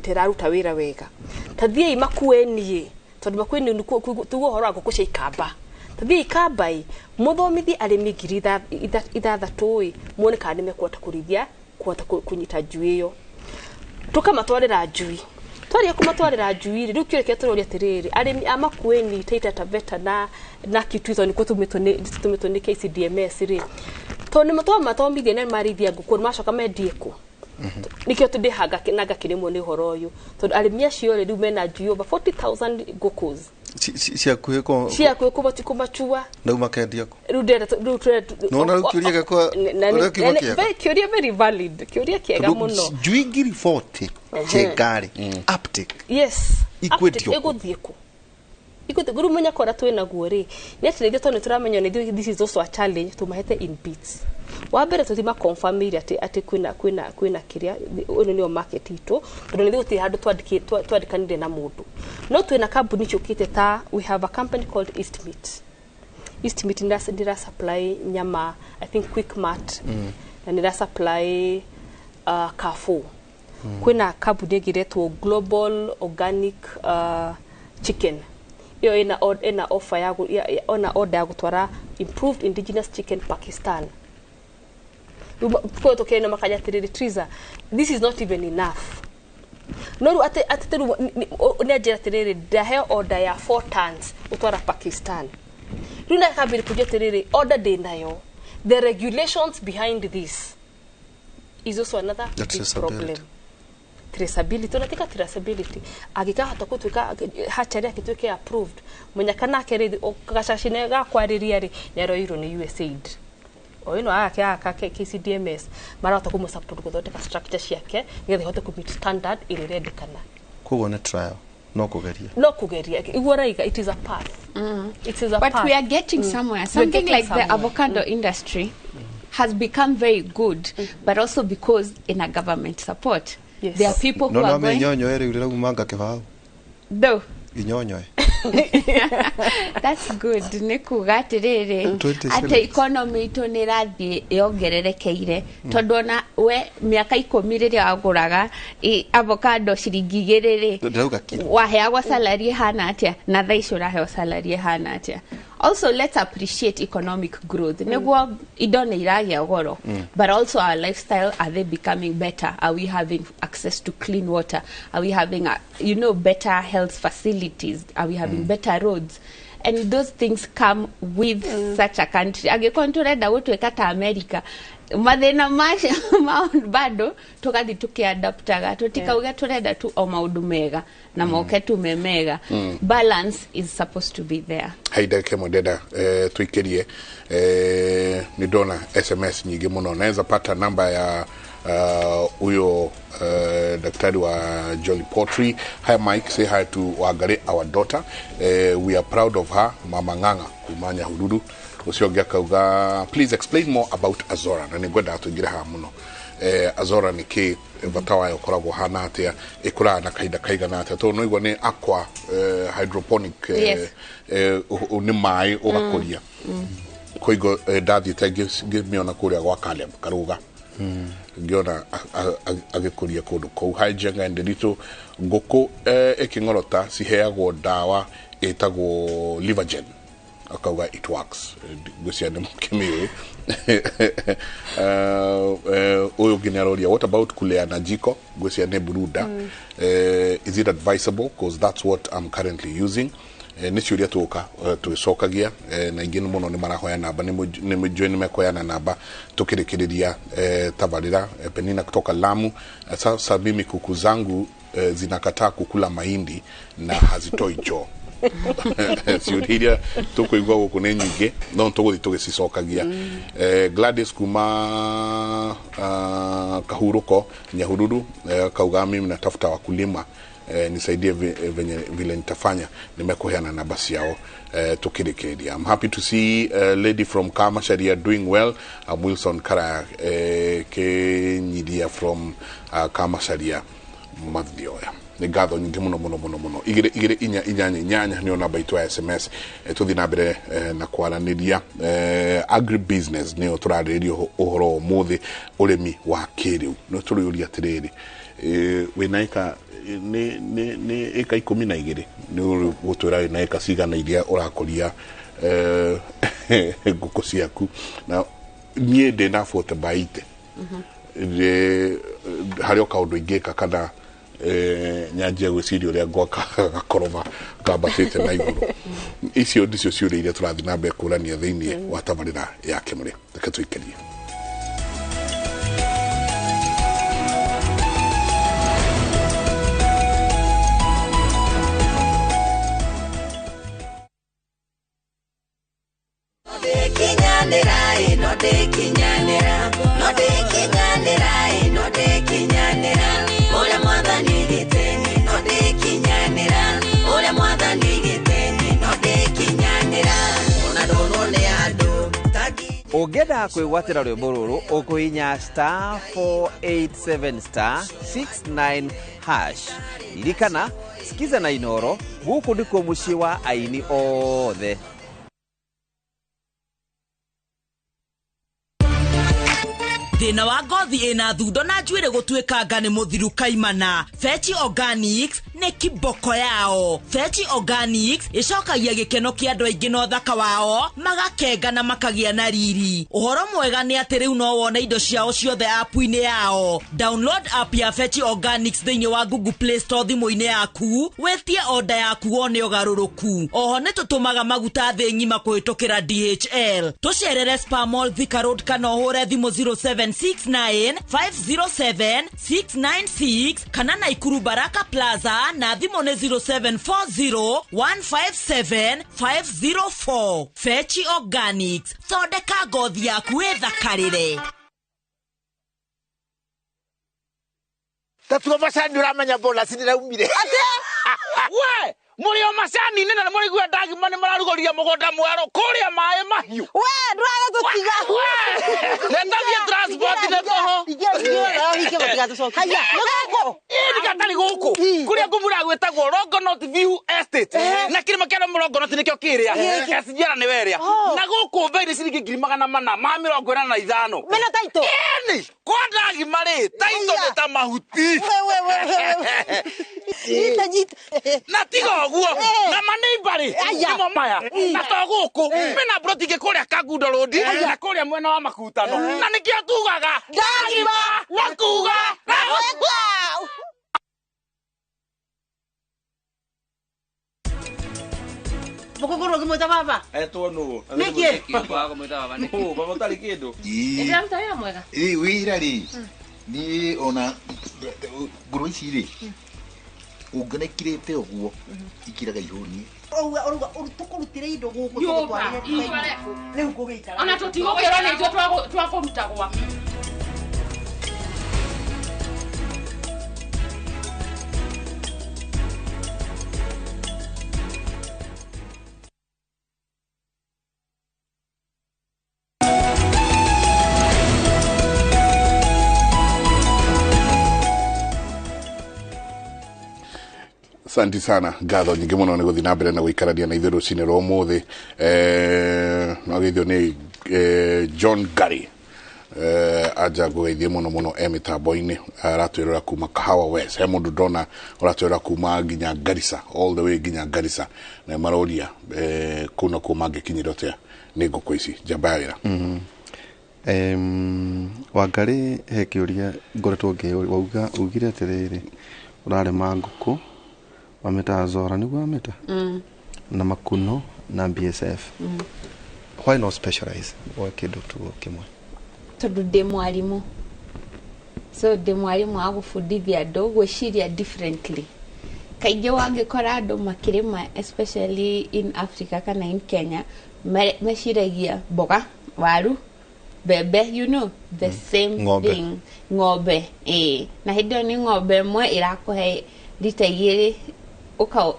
teraruta wĩra wega ta thiĩi Makueni tondũ Makueni tuguo ũhoro wa ngũkũ cia ikamba ta thiĩi ikamba ĩ mũthomithie arĩmi 6,000 ĩ muone kana nĩ mekũhota kũrĩithia kũhota kũnyita njui ĩyo tũkamatwarĩra njui twaria kũmatwarĩra njui rĩ rĩu kĩũria kĩrĩa tũroria atĩrĩrĩ arĩmi a Makueni Taita Taveta na Kitui tondũ nĩkuo tũmĩtwo nĩ KCDMS rĩ tondũ nĩ twamathomithia na nĩmarĩithia ngũkũ nĩmacoka mendie kũ nikio tũndĩhanga na ngakĩrĩmwo nĩ ũhoro ũyũ tondũ arĩmi acio rĩ rĩu mena njui over 40,000 ngũkũ ciakuhĩ kũmachua rĩu makendia kũ rĩu ndĩrenda rĩu tũrenda nona rĩu kĩũria gĩakwa ũrĩa kiugo kĩega kĩũria very valid kĩũria kĩega mũno njui 40,000 Njenga rĩ uptake yes ikwendio ĩgũthiĩ kũ ikuthi guru menya kora twina guo ri ni atĩ ithuĩ tondũ tũramenya nĩ ithuĩ this is also a challenge tumahete in bits wa mbere tuthima confirm ire ati kwina kwina kwina kiria uyu nio market itu tondu ni guti handu twandikanirie na mundu no twina kambuni ciukite ta we have a company called East Meat. East Meat ndira supply nyama, I think Quickmart, na ndira supply Carrefour. Kwina kambuni ĩngĩ ĩretwo Global Organic Chicken. Iyo ina offer ya ona order ya gutwara improved indigenous chicken Pakistan. Kwa tokea na makanya tiriri Triza, this is not even enough. No ate ate ne ajira tiriri ndaheo order ya 4 tons utwara Pakistan. Runa kabiri kuja tiriri order de nayo. The regulations behind this is also another big problem. Traceability, unatika traceability. Agikahota kutuika hatchery akituike approved. Mwenye kana kere gacacine gakwariria ri neroirwo ni USAID. O ino ake aka KCDMS marahota kumu support guthondeka structure ciake nigetha ihote ku meet standard iri rendekana. Koguo ni trial no kugeria. No kugeria. Iguo raiga it is a path. It is a but path. We are getting somewhere. Something like somewhere. The avocado industry has become very good, but also because in a government support. Yes. There are people who are going. No, no, no. That's good. Nikuga atiriri ati economy itu ni rathie yongererekeire tondu ona we miaka 10 riria waguraga avocado ciringi 2 ri waheagwo salary ihana atia na thaa ici uraheo salary ihana atia. Also, let's appreciate economic growth. Niguo indo ni iragia goro, but also our lifestyle, are they becoming better? Are we having access to clean water? Are we having better health facilities? Are we having better roads? And those things come with such a country. Angĩkorwo nĩtũrenda gũtuĩka ta America, mathĩna bado tũgathiĩ tũkĩadaptaga, tũtikauge tũrenda tu o maũndũ mega na moke tu me mega. Balance is supposed to be there. Hai ndagĩka ĩmwe ndĩrenda tũikĩrie, nĩ ndona SMS nyingĩ mũno. Naweza pata namba ya huyo daktari wa Jolly Poultry. Hi Mike, say hi to Wangari, our daughter. We are proud of her, Mama Ng'ang'a kuma Nyahururu. Ucio ũngĩ akauga please explain more about Azora, na nĩngwenda tũingĩre haha mũno. Azora nĩ kĩ, bata wayo ũkoragwo hana atĩa, ĩkũraga na kahinda kaigana atĩa, tondũ no igua nĩ aqua hydroponic, yes. Nĩ maĩ ũgakũria. Koigo ndathiĩte ngĩmĩona kũrĩa gwa Caleb Karuga, ngiona agĩkũria kũndũ kũu. Hi Jenga and Ndiritu, ngũkũ ĩkĩng'orota ciheagwo ndawa ĩtagwo Livergen, akauga it works. Ngwĩciria nĩ mũkĩmĩũĩ. Ũyũ ũngĩ nĩaroria what about kulea na jiko, ngwĩciria nĩ Buruda. Is it advisable, because that's what I'm currently using. Nĩ ciũria tũka tũgĩcokagia, na ingĩ mũno nĩ marahoya namba, nĩ njũĩ nĩ mekuoyana namba tũkĩrĩkĩrĩria tabarĩra. Penina kutoka Lamu, sasa mimi kuku zangu zinakataa kukula mahindi na hazitoi choo. Ciũria iria tũkũigua gũkũ nĩ nyingĩ, no tũgũthiĩ tũgĩcicokagia. Gladys kuma Kahurũko Nyahururu, kauga mimi natafuta wakulima, nisaidie vile nitafanya, nimekuheana namba ciao tukirikiriria. I'm happy to see lady from Kamasharia doing well. I'm Wilson Kara Kenyiria from Kamasharia Mathioya. Nĩ ngatho nyingĩ mũno mũno mũno mũno. 2 2 4 8 8 nĩyo namba itũ ya SMS. Tũthiĩ na mbere na kwaranĩria. Agribusiness nĩyo tũrarĩrĩria ũhoro ũmũthĩ, ũrĩmi wa kĩrĩu. No tũrĩũria atĩrĩrĩ, wĩna ĩka nĩ ĩka 12 nĩ ũgũtwĩra wĩna ĩka cigana iria ũrakũria ngũkũ ciaku. Na niĩ ndĩ na 40 by 80 harĩ o kaũndũ ingĩka kana nyanjia gwĩciria ũrĩa ngwaka gakoroma kambatĩte na igũrũ. Icio ndicio ciũria iria tũrathiĩ na mbere kũrania thĩinĩ wa tabarĩra ya Kĩmũrĩ. Reke tũikĩrie. Ũngĩenda kwĩgwatĩra rwĩmbo rũrũ ũkũhinya star 487 star 69 hash. Ririkana, sikiza na Inoro, gũkũ nĩkuo mũciĩ wa aini othe. Thĩna wa ngothi ĩna thundo na njuĩrĩ gũtuĩkanga nĩ mũthiru kaimana. Fetch Organics nĩ kiboko yao. Fetch Organics ĩcokagia gĩkeno kĩa andũ aingĩ na ũthaka wao, magakenga na makagĩa na riri. Ũhoro mwega nĩ atĩ rĩu no wone indo ciao ciothe app-inĩ yao. Download app ya Fetch Organics thĩinĩ wa Google Play Store thimũ-inĩ yaku, wĩtie order yaku wone ũgarũrũku. Oho nĩ tũtũmaga maguta thĩ ng'ima kũhĩtũkĩra DHL. Tũcerere Spa Mall Thika Road kana ũhũre thimũ 0769 507 696 kana Naikuru Baraka Plaza na thimũ nĩ 0740 157 504. Fetch Organics, thondeka ngothi yaku ĩthakarĩre. Tatuo macani uramenya bonus ndiraumire. Atia? We, muri o macani nĩ na mũraigua ndagima nĩ mararugũria mũgũnda mwerũ kũrĩa maĩ mahiũ. We, ndũraga gũtiga. Netathie transport nĩ tũhũ. Haya, nĩ gũkũ. Ĩ ndigatarĩ gũkũ. Kũrĩa ngũmura gwĩtagwo Longonot View Estate. Na kĩrĩma kĩa Longonot nĩkĩo kĩrĩa. SGR nĩ werĩa. Na gũkũ bei nĩ ciringi 485. Mena taito. Ĩni, kwa ndagima rĩ, taito nĩ ta mahuti. We. Nyita nyita. Na tiga ũguo, na maneiba rĩ, nĩmo maya. Na to gũkũ, mena broti ingĩ kũrĩa Kangundo Road, na kũrĩa mwena wa Makutano. Na nĩkĩo tugaga, ndagima na kuga na gwĩka. Mũkũgũrwo ngĩmwĩta baba. Etwo nũ? Nĩkĩ? Baba baba nĩkĩ? Baba ũtarĩ kĩndũ. Ndĩraruta wĩra mwega. Ĩ wĩra rĩ, niĩ ona ngũrwe ici rĩ, ũngĩona ikirĩte ũguo, ikiraga ihũni. Ũrauga tũkũrutĩre indo gũkũ Nyũmba, tũgũtwarĩre nduka-inĩ. Rĩu ngũgĩikara. Ona tũtigũkĩrwo nĩ ithuĩ twakũruta gwaku. Asante sana ngatho nyingĩ mũno nĩ gũthiĩ na mbere na gũikarania na ithuĩ rũcinĩ rwa ũmũthĩ. No geithio nĩ John Gary, anja ngũgeithie mũno mũno e mĩtambo-inĩ, aratwĩrora kuma Kahawa West. He mũndũ ndona ũratwĩrora kuma nginya Garissa, all the way nginya Garissa, na maroria kũu nakuo mangĩkinyĩrwo atĩa nĩ ngũkũ ici njamba ya wĩra. Wangarĩ he kĩũria ngoretwo ngĩyũria, wauga ugire atĩrĩrĩ, ũrarĩma ngũkũ wamĩta Zora nĩguo wamĩta? Na makuno na BSF. Why not specialize wa kĩndũ tu kĩmwe? Tondũ ndĩ mwarimũ. So ndĩ mwarimũ wa gũbundithia andũ gwĩciria differently. Kaingĩ wangĩkora andũ makĩrĩma especially in Africa kana in Kenya, meciragia mboga, waru, mbembe, you know, the same Ng'ombe. thing. Ng'ombe, ĩĩ. Na hĩndĩ ĩyo nĩ ng'ombe ĩmwe ĩrakũhe rita igĩrĩ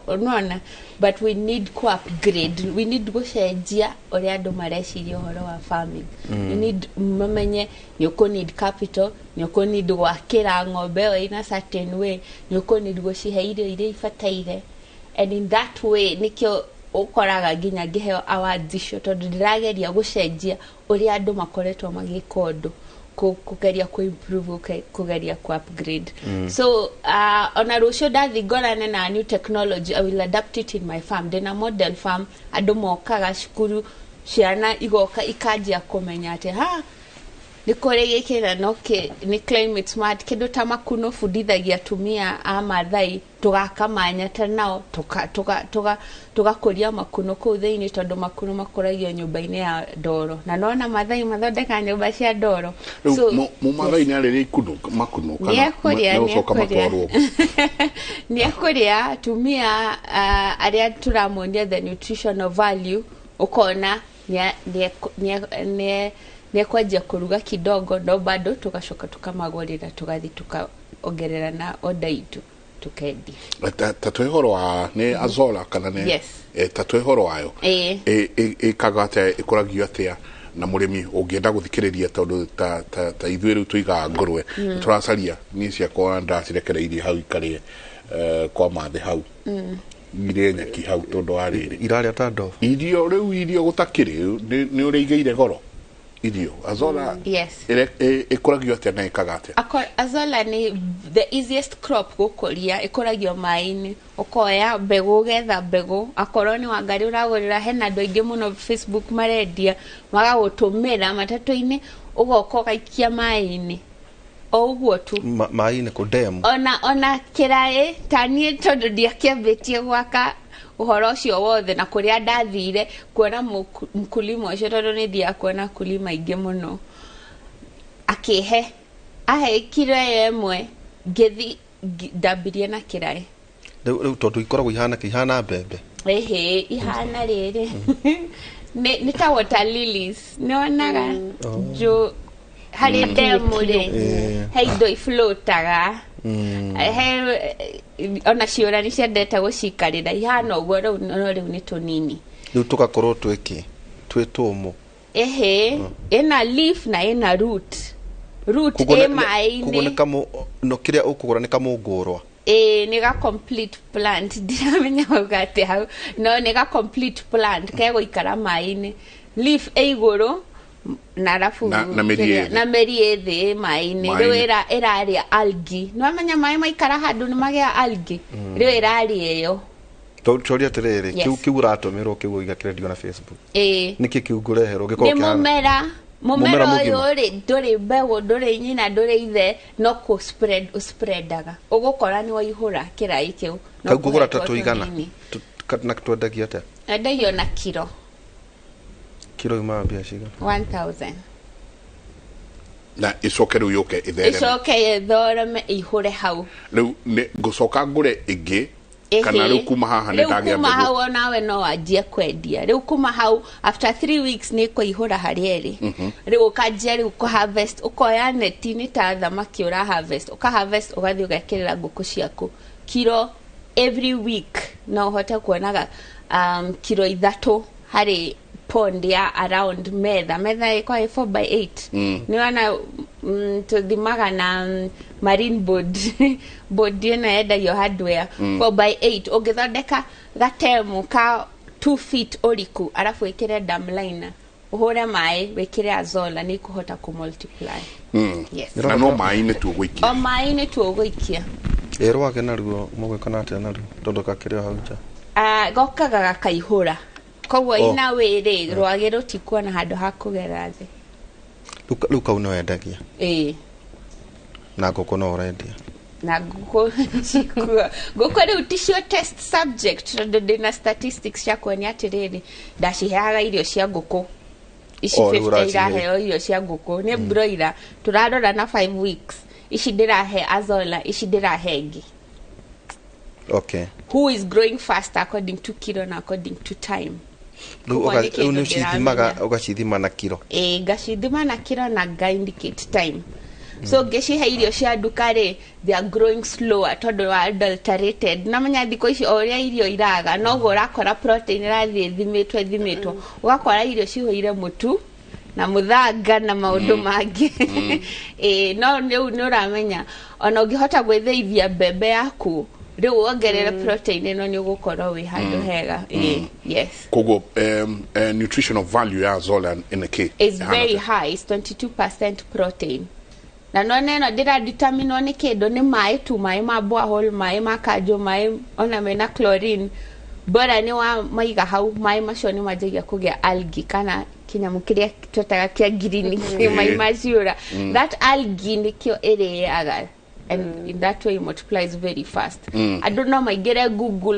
unaona, but we need ku upgrade, we need gũcenjia ũrĩa andũ mareciria ũhoro wa farming. You need mamenye nĩ ũkũ need capital, nĩ ũkũ need gwakĩra ng'ombe ĩyo in a certain way, nĩ ũkũ need gũcihe irio iria ibataire, and in that way nĩkĩo ũkoraga nginya ngĩheo awards icio, tondũ ndĩrageria gũcenjia ũrĩa andũ makoretwo magĩka ũndũ, kũgeria ku improve, kũgeria ku upgrade. So ona rũciũ ndathi ngorane na new technology, I will adapt it in my farm. Ndĩna model farm, andũ mokaga cukuru, ciana igoka ikanjia kũmenya atĩ ha nĩ kũrĩ gĩkĩ na no nĩ climate smart. Kĩndũ ta makuno bundithagia atumia a Maathai, tũgaka manyata nao, tũgakũria makuno kũu thĩinĩ, tondũ makuno makũragio nyũmba-inĩ ya ndoro, na nona Maathai mathondeka nyũmba cia ndoro. Rĩu mũmathai nĩ arĩrĩa ikuno makuno kana nĩegũcoka matwarwo? Nĩekũrĩa atumia arĩa tũramonia the nutritional value, ũkona nĩekwanjia kũruga kidogo, no bado tugacoka tukamagũrĩra, tũgathiĩ tukaongerera na order itũ tukendia. Ta twĩ ũhoro wa nĩ Azola kana nĩ? Yes. Ta twĩ ũhoro wayo. Ĩkaga atĩa, ĩkũragio atĩa, na mũrĩmi ũngĩenda gũthikĩrĩria, tondũ ta ithuĩ rĩu tũigaga ngũrwe, tũracaria niĩ ciakwa ndacirekereirie hau ikarĩe kwa mathĩ hau, irĩe nyeki hau tondũ wa rĩrĩ irarĩa ta ndogo irio. Rĩu irio gũtakĩrĩ nĩ ũrĩa igĩire goro. Irio azola Yes. Ĩkũragio atĩa na ĩkaga atĩa? Azolla nĩ the easiest crop gũkũria. Ĩkũragio maĩ-inĩ. Ũkoya mbegũ, ũgetha mbegũ, akorwo nĩ wangari ũragũrĩra, hena andũ aingĩ mũno Facebook marendia, magagũtũmĩra matatũ-inĩ, ũgoka ũgaikia maĩ-inĩ o ũguo tu. Maĩ-inĩ kũ demu? Ona kĩraĩ ta niĩ, tondũ ndiakĩambĩtie gwaka ũhoro ũcio wothe na kũrĩa ndathire kuona mkulima ũcio, tondũ nĩ thiaga kuona kulima aingĩ mũno, akĩhe ahe kiro ĩyo ĩmwe, ngĩthi ndambirie na kĩraĩ. Rĩu tondũ ikoragwo ihana kĩ ihana mbembe? Ĩhĩ, ihana rĩrĩ nĩ ta water lilies, nĩwonaga njũ harĩ ndemu rĩ, he indo ifloataga, he ona ciũra nĩ ciendete gũcikarĩra, ihana ũguo rĩu, no rĩu nĩ tũnini. Rĩu tũgakorwo twĩkĩ twĩ tũmũ? Ĩhĩ, ĩna leaf na ĩna root. Koguo ĩ Koguo nĩ maĩ-inĩ. Kamũ no kĩrĩa ũkũgũra nĩ kamũngũrwa? Ĩĩ, nĩ ga complete plant. Ndiramenya wauga atĩ hau, no nĩ ga complete plant kegũikara maĩ-inĩ, leaf ĩ igũrũ na arabu Na mĩri ĩ thĩ. Na mĩri ĩ thĩ maĩ-inĩ. Maĩ-inĩ. Rĩu ĩrarĩa algae. Nĩ wamenya maĩ maikara handũ nĩ magĩa algae? Rĩu ĩrarĩa ĩyo. Tũrie atĩrĩrĩ, Yes. kĩu ũratũmĩrwo kĩu ũiga kĩrendio na Facebook, Ĩĩ. nĩkĩ kĩu ngũreherwo gĩkorwo Nĩ kĩhana? mũmera. Mũmera Mũmera mũgima. ũyũ rĩ, ndũrĩ mbegũ, ndũrĩ nyina, ndũrĩ ithe, no kũ spread ũspreadaga, ũgũkora nĩ waihũra kĩraĩ kĩu. No Kau ngũgũra ta kũhetwo tũigana? tũnini. Na twendagia atĩa? Endagio na kiro. Kiro yumaga mbia cigana? 1000. Na ĩcoke rĩu yũke ĩthereme? Ĩcoke ĩthoreme, ĩihũre hau. Rĩu nĩ ngũcoka ngũre ĩngĩ kana rĩu kuma haha nĩ Rĩu ndagĩa kuma mbegũ? hau onawe no wanjie kwendia. Rĩu kuma hau, after 3 weeks nĩ kũihũra harĩa ĩrĩ. Rĩu ũkanjia rĩu kũ harvest, ũkoya neti, nĩ ta thamaki ũra harvest, ũka harvest, ũgathiĩ ũgekĩrĩra ngũkũ ciaku kiro every week. No ũhote kuonaga kiro 3 harĩ pond ya around metha ĩkoragwo ĩ 4 by 8. Nĩ wona tũthimaga na marine board ĩno yendagio hardware. 4 by 8, ũngĩthondeka gatemu ka 2 feet ũriku, arabu wĩkĩre dam liner, ũhũre maĩ, wĩkĩre azola, nĩ ikũhota kũ multiply. Yes. Na no maĩ-inĩ tu ũgũikia? O maĩ-inĩ tu ũgũikia. Ĩ rwage naruo mũgwĩka na atĩa naruo, tondũ kakĩrĩ o hau nja? Ah, gokaga gakaihũra, koguo Oh. ina wĩrĩ rwagĩ rũtikuona handũ ha kũgera thĩ. Rĩu kau nĩ wendagia? Ĩĩ. Na ngũkũ no ũrendia? Na ngũkũ cikuo. Ngũkũ rĩu ticio test subject, tondũ ndĩna statistics cia kuonia atĩrĩrĩ, ndaciheaga irio cia ngũkũ ici. Oh, rĩu 50 ũracihe. Iraheo irio cia ngũkũ nĩ broiler, tũrarora na 5 weeks, ici ndĩrahe azola, ici ndĩrahe ĩngĩ, who is growing faster according to kilo na according to time. Rĩu Koguo nĩ rĩu kĩndũ nĩ ũcithimaga? ndĩramenya. Ũgacithima na kiro? Ĩĩ, ngacithima na kiro na nga indicate time. So ngĩcihe irio cia nduka rĩ, they are growing slower tondũ wa adulterated. Namenya thikũ ici o ũrĩa irio iraga, noguo ũrakora protein ĩrathiĩ ĩthimĩtwo, ũgakora irio cihũire mũtu na mũthanga na maũndũ mangĩ. Ĩĩ, no rĩu nĩ ũramenya ona ũngĩhota gwĩthĩithia mbembe yaku, rĩu wongerere protein ĩno, nĩ ũgũkorwo wĩ handũ hega. Ĩĩ, yes. Koguo nutritional value ya azola ĩnĩ kĩ? Is very high. It's 22% protein. Na nona ĩno ndĩradeterminwo nĩ kĩndũ, nĩ maĩ tu, maĩ ma borehole, maĩ ma kanjũ, maĩ ona mena chlorine, bora nĩ wa maiga hau maĩ macio, nĩ manjagia kũgĩa algae kana kĩnyamũ kĩrĩa twetaga kĩa ngirini, maĩ maciũra. That algae nĩkĩo ĩrĩaga, and in that way it multiplies very fast. Andũ no maingĩre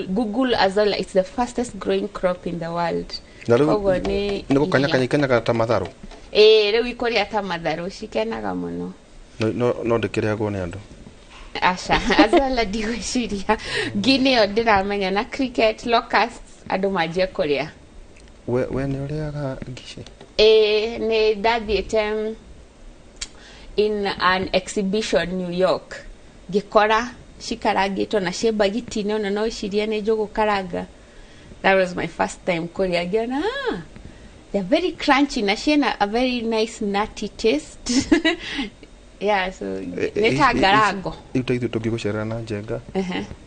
Google azolla, it's the fastest growing crop in the world. Na rĩu Koguo nĩ nĩ gũkanyakanya iria. ikanyaga ta matharũ? Ĩĩ, rĩu ikũrĩa ta matharũ, cikenaga mũno. No ndĩkĩrĩagwo nĩ andũ? Aca, azolla ndigwĩciria. Ngi nĩyo ndĩramenya, na cricket, locusts, andũ manjie kũrĩa. We nĩ ũrĩaga ngici? Ĩĩ, nĩ ndathiĩte in an exhibition New York, ngĩkora cikarangĩtwo na ciĩ mbagiti-inĩ, ona no ĩcirie nĩ njũgũ karanga. That was my first time kũrĩa, ngĩona, ah, they're very crunchy na ciĩna a very nice nutty taste. Yeah, so nĩ ta ngarango. Rĩu ta ithuĩ tũngĩgũcerera na njenga.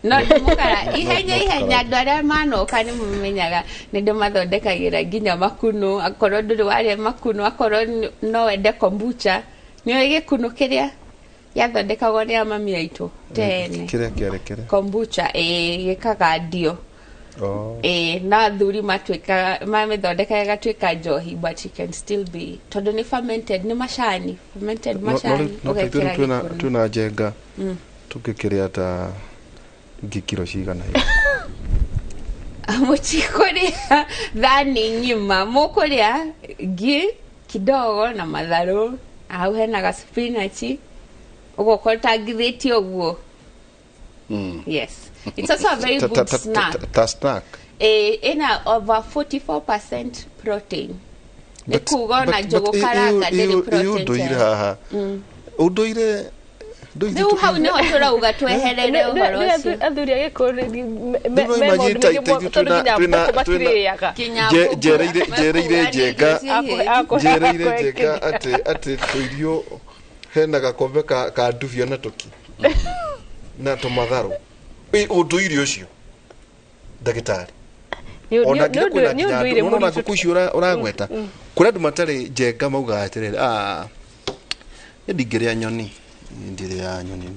No ndĩmũkara ihenya ihenya, andũ arĩa manoka nĩ mamenyaga nĩ ndĩmathondekagĩra nginya makunũ. Akorwo ndũrĩ warĩa makunũ, akorwo no wende kombucha, nĩũĩ gĩkunũ kĩrĩa gĩathondekagwo nĩ amami aitũ tene? Kĩrĩa kĩarĩ kĩrĩa? Kombucha, ĩĩ, gĩkagandio. Oh. Ĩĩ, no athuri matuĩkaga mamĩthondekaga ĩgatuĩka njohi, but it can still be, tondũ nĩ fermented, nĩ macani fermented. No Macani rĩu no ta ithuĩ ũgekĩra rĩu twĩna gĩkunũ. Twĩna njenga, tũngĩkĩrĩa ta ngikiro cigana hihi? Mũtikũrĩa thani ng'ima, mũkũrĩa ngi kidogo na matharũ, hau hena ga spinach ũguo ũtangithĩtie ũguo. Yes, it's also a very good snack. Ta snack. Ĩna over 44% protein, nĩ kuga ona njũgũ karanga ndĩrĩ protein Ũndũire ta ĩyo. haha, ũndũire. Rĩu hau nĩho tũrauga tweherere ũhoro ũcio. Athuri a Gĩkũyũ me Rĩu no maũndũ imagine maingĩ ta ithuĩ tondũ nginya mbũkũ matirĩaga. Nginya Njereire njenga, njereire njenga atĩ tũirio hena gakombe ka ndubia na tũki na tũmatharũ. Ĩ ũndũire ũcio, ndagĩtarĩ, ona nginya kwĩna Nĩ nginya ũndũire andũ nĩwona mũritũ. ngũkũ icio ũragweta, kũrĩ andũ matarĩ njenga maugaga atĩrĩrĩ, "Ah, niĩ ndingĩrĩa nyoni, ndirĩaga nyoni."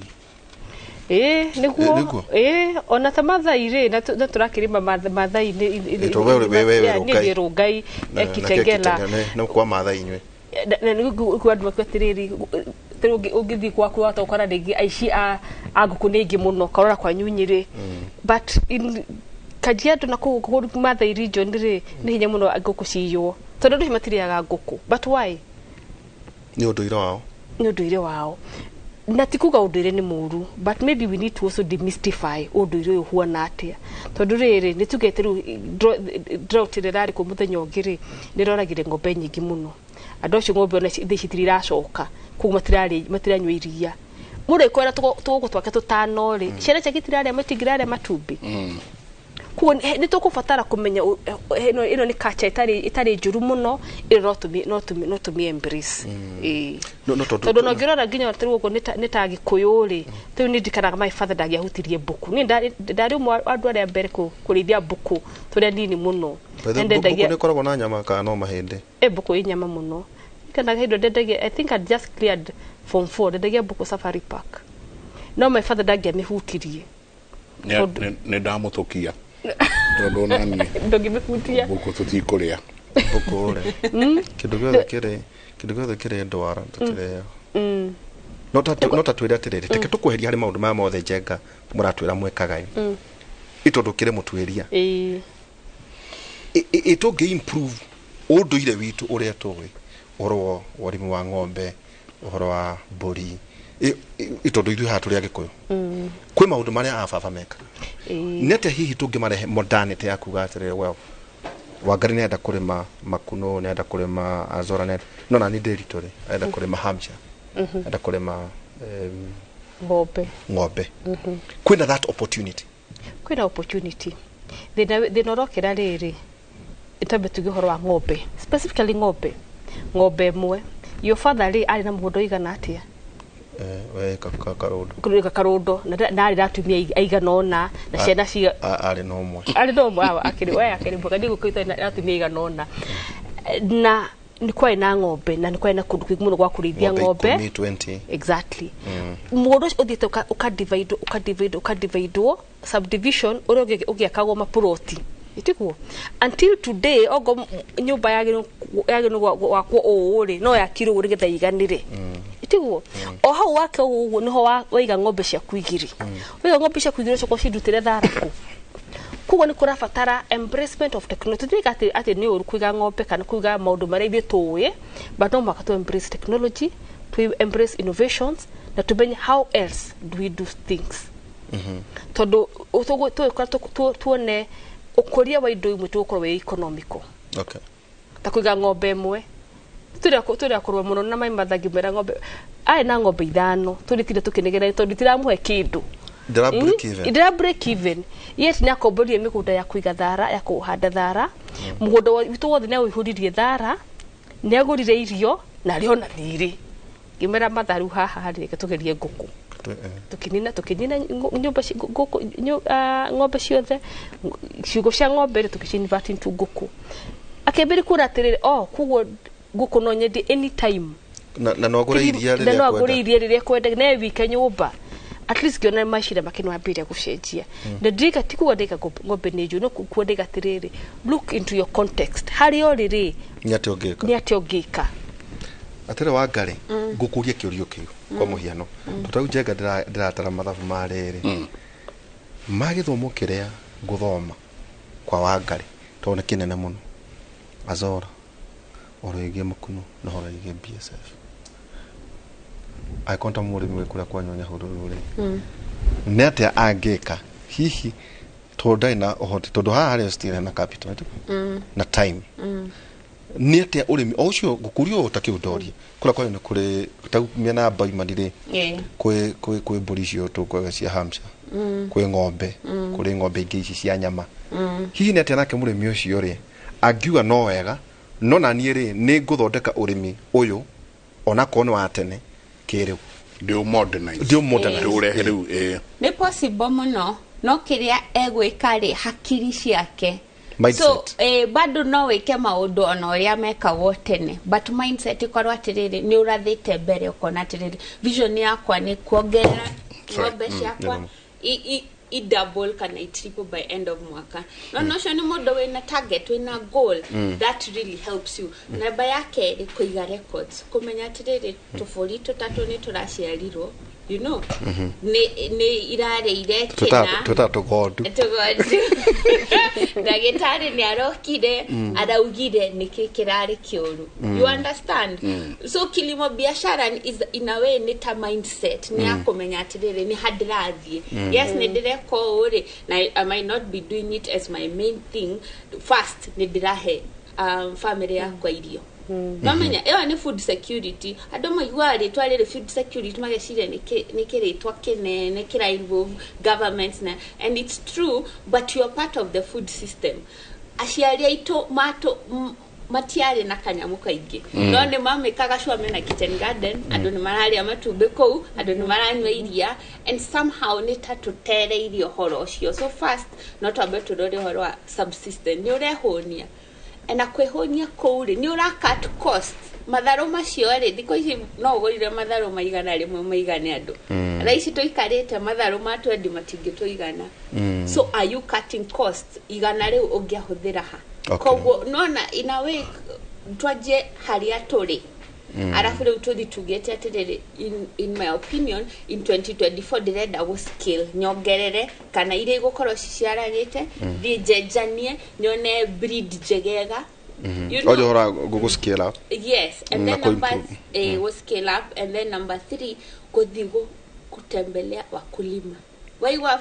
Ĩĩ, nĩguo. Nĩguo. Ĩĩ, ona ta Mathai rĩ, na tũrakĩrĩma Mathai Ĩ, to we we Yeah, niĩ Rũngai. ndĩ Rũngai. Kitengela. No kwa Mathai inyuĩ. Na nĩguo andũ makiuga atĩrĩrĩ, tarĩu ũngĩthiĩ gwaku wahota gũkora rĩngĩ aici a ngũkũ nĩ aingĩ mũno, ũkarora kwanyu Nyĩrĩ, but in Kajiado na kũu Mathai region rĩ, nĩ hinya mũno ngũkũ ciywo, tondũ andũ acio matirĩaga ngũkũ. But why? Nĩ ũndũire wao. Nĩ ũndũire wao, na ti kuga ũndũire nĩ mũru, but maybe we need to also demystify ũndũire ũyũ ũhuana atĩa, tondũ rĩrĩ nĩ tugĩte rĩu drought ĩrĩa ĩrarĩ kuo mũthenya ũngĩ rĩ, nĩ ĩroragire ng'ombe nyingĩ mũno. Andũ acio ng'ombe ona thaa ici itiracoka, koguo matirarĩ matiranyua iria. Mũndũ angĩkorwo tũgũkũ twake tũtano rĩ, ciana ciake itirarĩa, matingĩrarĩa matumbĩ. Koguo nĩ tũkũbatara kũmenya ĩno nĩ culture ĩtarĩ njũru mũno, ĩno no tũmĩ embrace. Ĩĩ. No tondũ Tondũ ona ũngĩrora nginya tarĩu ũguo nĩ ta Gĩkũyũ rĩ, rĩu nĩ ndirikanaga my father ndangĩahutirie mbũkũ. Niĩ ndarĩ ũmwe wa andũ arĩa mbere kũrĩithia mbũkũ tũrĩa nini mũno. By the Na way, ndendagia. mbũkũ nĩ ĩkoragwo na nyama kana no mahĩndĩ? Ĩ, mbũkũ ĩ nyama mũno. Ndirikanaga hĩndĩ ĩyo ndendagia, I think I'd just cleared form 4, ndendagia mbũkũ Safari Park, no my father ndangĩamĩhutirie. Nĩ ndamũtũkia tondũ nani Ndũngĩmĩhutia. Mbũkũ tũtikũrĩa. Mbũkũ rĩ, kĩndũ gĩothe kĩrĩ ndwara tũtirĩaga. No ta twĩre atĩrĩrĩ, reke tũkweheria harĩ maũndũ maya mothe njenga mũratwĩra mwĩkaga ĩ, ĩ tondũ kĩrĩ mũtuĩria, ĩ tũngĩ improve ũndũire witũ ũrĩa tũĩ, ũhoro wa ũrĩmi wa ng'ombe, ũhoro wa mbũri, ĩ tondũ ithuĩ haha tũrĩ Agĩkũyũ, kwĩ maũndũ marĩa a baba mekaga, nĩ atĩa hihi tũngĩmarehe modernity ya kuga atĩrĩrĩ, well, Wangari nĩarenda kũrĩma makunũ, nĩarenda kũrĩma azora, nĩarenda, no nani Ndĩritũ rĩ, arenda kũrĩma Hampshire, arenda kũrĩma Ng'ombe. Ng'ombe. Kwĩna that opportunity? Kwĩna opportunity. Thĩna ũrokĩra rĩrĩ, twambe tuge ũhoro wa ng'ombe, specifically ng'ombe ĩmwe. Your father rĩ, arĩ na mũgũnda ũigana atĩa? We karũndũ. Kũrĩ karũndo na arĩ na atumia aigana ũna na ciana cia Arĩ na ũmwe. Arĩ na ũmwe. Awa, akĩrĩ we akĩrĩ mwega ndigũkũita na atumia aigana ũna na nĩ kwarĩ na ng'ombe na nĩ kwarĩ na kũndũ kũingĩ mũno gwa kũrĩithia ng'ombe. 10, 20. Exactly. Mũgũnda ũcio ũthiĩte ũka-divide, ũka-divide, ũka-dividewo subdivision ũrĩa ũgĩakagwo mapuroti, ĩtiguo until today. Ongo nyũmba yagĩrĩirwo gwakwo ũũ rĩ, no yakirwo ũguo nĩgetha iganĩre, ĩtiguo o hau wake ũguo ũguo nĩho waiga ng'ombe ciaku igĩrĩ. Waiga ng'ombe ciaku igĩrĩ, ũcoka ũcindutĩre thara kũ? Koguo nĩ kũrabatara embracement of technology. Tũtirĩga atĩ nĩ ũru kũiga ng'ombe kana kũiga maũndũ marĩa ithuĩ tũĩ, but no mũhaka tu embrace technology, tu embrace innovations na tumenye how else do we do things, tondũ tũgĩkora tuone ũkũria wa indo imwe tũgũkorwo wĩ economical, ta kũiga ng'ombe ĩmwe. Tũrĩa kũrũa mũno na mai mathangi mera ng'ombe, arĩ na ng'ombe ithano, tũrĩtinde tũkĩnegena tondũ itiramũhe kĩndũ. Ndĩra break even. Ndĩra break even, yet nĩ akomborire mĩgũnda ya kũiga thara, ya kũhanda thara. Mũgũnda witũ wothe nĩ awĩihũririe thara, nĩ agũrire irio na arĩ ona thirĩ. Ngĩmera matharu haha rĩ, reke tũgerie ngũkũ. Tukinina nyũmba ngũkũ, ng'ombe ciothe, ciugũ cia ng'ombe rĩ, tũgĩci into ngũkũ. Akĩambĩrĩria kuona atĩrĩrĩ, oh, koguo ngũkũ no nyendie anytime. Na no agũre iria na rĩrĩa no agũre akwenda. Iria rĩrĩa kwenda na wike nyũmba. At least ngĩona meciria make nĩwambĩrĩria gũcenjia. Na ndiriga ti kuga ndaiga ng'ombe nĩ njũru, no kuga ndaiga atĩrĩrĩ, look into your context harĩa ũrĩ rĩ, Nĩ atĩa ũngĩka? Nĩ atĩa ũngĩka? Atĩrĩ Wangarĩ, ngũkũria kĩũrio kĩu kwa mũhiano, tondũ rĩu Njenga ndĩratara mathabu ma rĩrĩ ma gĩthomo kĩrĩa ngũthoma kwa Wangarĩ, tondũ nĩ kĩnene mũno, Azora, ũhoro wĩgiĩ mũkuno na ũhoro wĩgiĩ BSF, angĩkorwo ta mũrĩmi wĩ kũrĩa kwanyu Nyahururu rĩ, nĩ atĩa angĩka hihi, tondũ ndarĩ na ũhoti, tondũ haha harĩa still hena capital na time? Nĩ atĩa ũrĩmi o ũcio ngũkũria ũũ ta kĩu ndorie kũrĩa kwanyu nĩ kũrĩ ta mĩena ya Baimani rĩ, kwĩ mbũri icio tũkwaga cia Hampshire, kwĩ ng'ombe, kũrĩ ng'ombe ingĩ ici cia nyama. Hihi nĩ atĩa nake mũrĩmi ũcio rĩ angiuga no wega, no na niĩ rĩ nĩ ngũthondeka ũrĩmi ũyũ onakorwo nĩ wa tene kĩrĩu? Ndĩ modernize. Ndĩ modernize. Ndĩ ũrehe rĩu, ĩĩ. Nĩ possible mũno, no kĩrĩa egwĩka rĩ, hakiri ciake. Mindset. So bado no wĩke maũndũ ona ũrĩa mekagwo tene, but mindset ĩkorwo atĩrĩrĩ, nĩ ũrathĩte mbere, ũkona atĩrĩrĩ, vision yakwa nĩ kuongerera Sorry. ng'ombe ciakwa i double kana i triple by end of mwaka. No ũcio nĩ mũndũ wĩna target, wĩna goal. That really helps you. Namba ya kerĩ, kũiga records, kũmenya atĩrĩrĩ, tũbũri tũtatũ nĩ tũraciarirwo, nĩ irarĩire kĩna. Twĩtaga tũgondu. Tũgondu. Ndagĩtarĩ nĩ arokire, araugire nĩkĩ kĩrarĩ kĩũru. You understand? So kilimo biashara is in a way nĩ ta mindset, nĩ ya kũmenya atĩrĩrĩ, nĩ ha ndĩrathiĩ. Yes, nĩ ndĩreka ũũ rĩ, na I might not be doing it as my main thing. First nĩ ndĩrahe family yakwa irio. Mamenya ĩyo nĩ food security. Andũ maiguaga rĩtwa rĩrĩ food security mageciria nĩ kĩrĩtwa kĩnene kĩra involve government na, and it's true, but you are part of the food system. Aciari aitũ matũ matiarĩ na kanyamũ kaingĩ, no nĩ mamĩkaga sure mena kitchen garden. Andũ nĩ mararĩa matumbĩ kũu, andũ nĩ maranyua iria, and somehow nĩ ta tũtereirie ũhoro ũcio. So first no twambe tũrore ũhoro wa subsistence. Nĩ ũrehũnia, na kwĩhũnia kũu rĩ, nĩ ũra cut cost. Matharũ macio rĩ, thikũ ici no ũgũrire matharũ maigana rĩmwe maigane andũ. Thaa ici tũikarĩte matharũ ma 20 matingĩtũigana. So are you cutting cost? 100 rĩu ũngĩahũthĩra ha? Koguo nona in a way twanjie harĩa tũrĩ, arabu rĩu tũthi tugĩte atĩrĩrĩ, in my opinion, in 2024 ndĩrenda gũ scale, nyongerere kana iria igũkorwo ciciaranĩte, thiĩ njenjanie, nyone breed njegega. Ojo hora gũgũ scale up. Yes, and Na then number ku-improve. Go scale up, and then number three, kuthi kutembelea wakulima. Waigua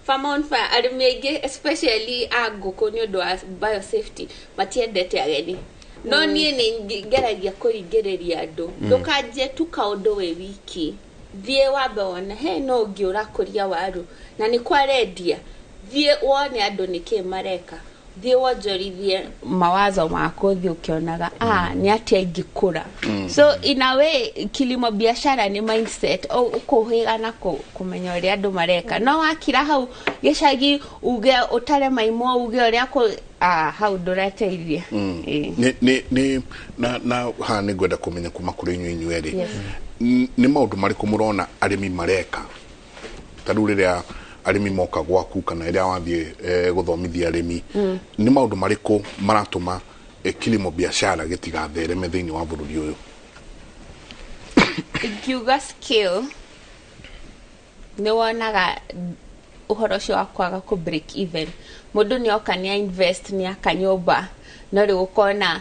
farm on fire, arĩmi aingĩ especially a ngũkũ, nĩ ũndũ wa biosafety matiendete ageni, no niĩ nĩ ngeragia kũringĩrĩria andũ, ndũkanjie tu kaũndũ wĩ wiki. Thiĩ wambe wone he no ũngĩ ũrakũria waru na nĩ kwarendia. Thiĩ wone andũ nĩkĩ mareka, thiĩ wonjorithie mawazo maku, thiĩ ũkĩonaga nĩ atĩa ingĩkũra. So in a way kilimo biashara nĩ mindset, ũkũhĩga na kũmenya ũrĩa andũ mareka. No wakira hau gĩcagi uge ũtare maimũ, uge ũrĩa hau ndũrateithia. Ĩĩ. Nĩ na haha nĩ ngwenda kũmenya kuma kũrĩ inyuĩ inyuerĩ. Yes. Nĩ maũndũ marĩkũ mũrona arĩmi mareka ta rĩu rĩrĩa arĩmi moka gwaku kana rĩrĩa wathiĩ gũthomithia arĩmi? Nĩ maũndũ marĩkũ maratũma kilimo biashara gĩtigathereme thĩinĩ wa bũrũri ũyũ? Ingiuga skill, nĩ wonaga ũhoro ũcio wa kwaga kũ break even. Mũndũ nĩ oka, nĩ invest, nĩ aka nyũmba, no rĩu ũkona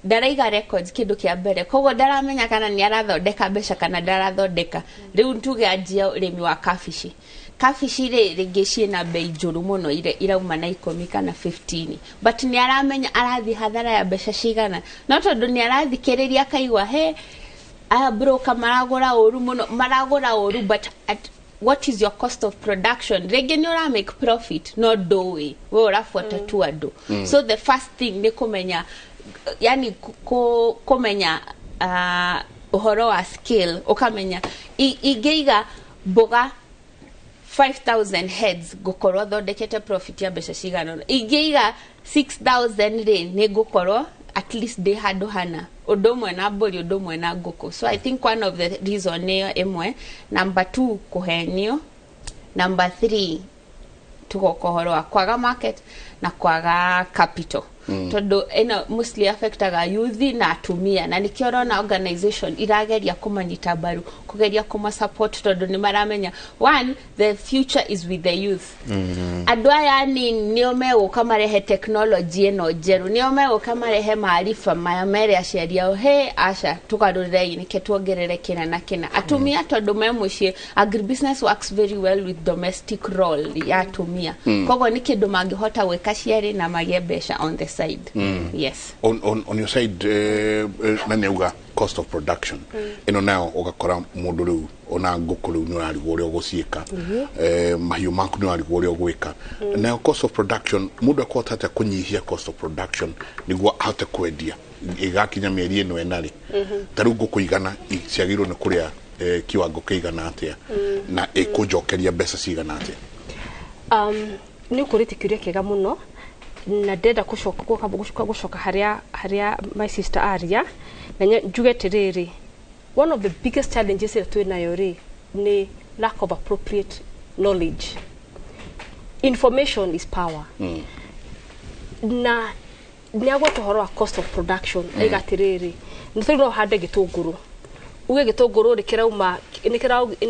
ndaraiga records, kĩndũ kĩa mbere. Koguo ndaramenya kana nĩ arathondeka mbeca kana ndarathondeka. Rĩu tuge anjia ũrĩmi wa kabici. Kabici rĩ, rĩngĩ ciĩna bei njũru mũno, irauma na 10 kana 15, but nĩ aramenya arathiĩ hathara ya mbeca cigana, no tondũ nĩ arathikĩrĩria akaigua he aya broker maragũra ũru mũno, maragũra ũru. But what is your cost of production? Rĩngĩ nĩ ũra make profit, no ndũĩ, we ũrabuata tu andũ. So the first thing nĩ kũmenya, yani kũmenya Ũhoro wa scale, ũkamenya ingĩiga mboga 5000 heads ngũkorwo thondekete profit ya mbeca cigana ũna, ingĩiga 6000 rĩ, nĩ ngũkorwo at least ndĩ handũ hana. Ũndũ ũmwe na mbũri, ũndũ ũmwe na ngũkũ. So I think one of the reason nĩyo ĩmwe. Number two, kũhenio. Number three, tugoka ũhoro wa kwaga market na kwaga capital, tondũ ĩno mostly affectaga youth na atumia, na nĩkĩo ũrona organization irageria kũmanyita mbaru, kũgeria kũma support, tondũ nĩ maramenya one, the future is with the youth. Andũ aya anini nĩo megũka marehe technology ĩno njerũ, nĩo megũka marehe maariba maya, mere aciari ao, "He, aca, tũgarũrei, nĩke tuongerere kĩna na kĩna." Atumia tondũ me mũciĩ, agribusiness works very well with domestic role ya atumia. Koguo nĩ kĩndũ mangĩhota gwĩka cierĩ na magĩe mbeca on the side. Yes. On your side, na nĩ auga cost of production ĩno, nayo ũgakora mũndũ rĩu ona ngũkũ rĩu nĩ ũrarigwo ũrĩa ũgũciĩka, mahiũ maku nĩ ũrarigwo ũrĩa ũgwĩka. Nayo cost of production, mũndũ akũhota atĩa kũnyihia cost of production nĩguo ahote kwendia ĩgakinya mĩeri ĩno ĩna rĩ? Ta rĩu ngũkũ 100 ciagĩrĩirwo nĩ kũrĩa kiwango kĩigana atĩa na ĩkũnjokeria mbeca cigana atĩa? Nĩ ũkũrĩtie kĩũria kĩega mũno, na ndĩrenda gũcoka gũcoka harĩa my sister aria na njuge atĩrĩrĩ, one of the biggest challenges ĩrĩa twĩ nayo rĩ nĩ lack of appropriate knowledge. Information is power. Na nĩ agweta ũhoro wa cost of production. Aiga atĩrĩrĩ, nĩ tarĩu no ũhande gĩtũngũrũ, uge gĩtũngũrũ rĩ kĩrauma nĩ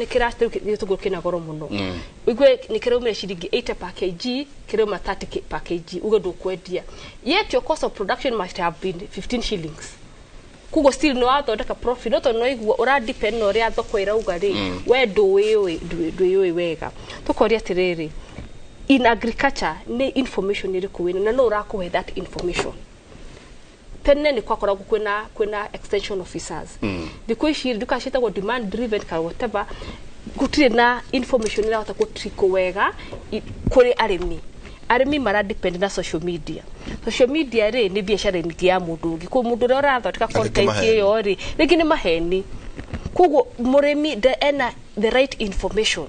kĩra rĩu gĩtũngũrũ kĩna goro mũno, uigue nĩ kĩraumire ciringi 80 per kg, kĩrauma 30 per kg, uge ndũkwendia, yet your cost of production must have been 15 shillings. Koguo still nĩ wathondeka profit, no tondũ no ũra depend na ũrĩa thoko ĩrauga rĩ, we ndwĩyũĩ wega. Tũkoria atĩrĩrĩ, in agriculture nĩ information ĩrĩkũ wĩna na no ũrakũhe that information? Tene nĩ kwakoragwo kwĩna extension officers. Thikũ ici nduka ciĩtagwo demand driven kana whatever, gũtirĩ na information ĩrahota gũtriko wega kũrĩ arĩmi. Arĩmi mara depend na social media. Social media rĩ, nĩ biacara ĩngĩ ya mũndũ ũngĩ. Koguo mũndũ ũrĩa ũrathondeka content maheni. ĩyo rĩ, rĩngĩ nĩ maheni. Koguo mũrĩmi ena the right information.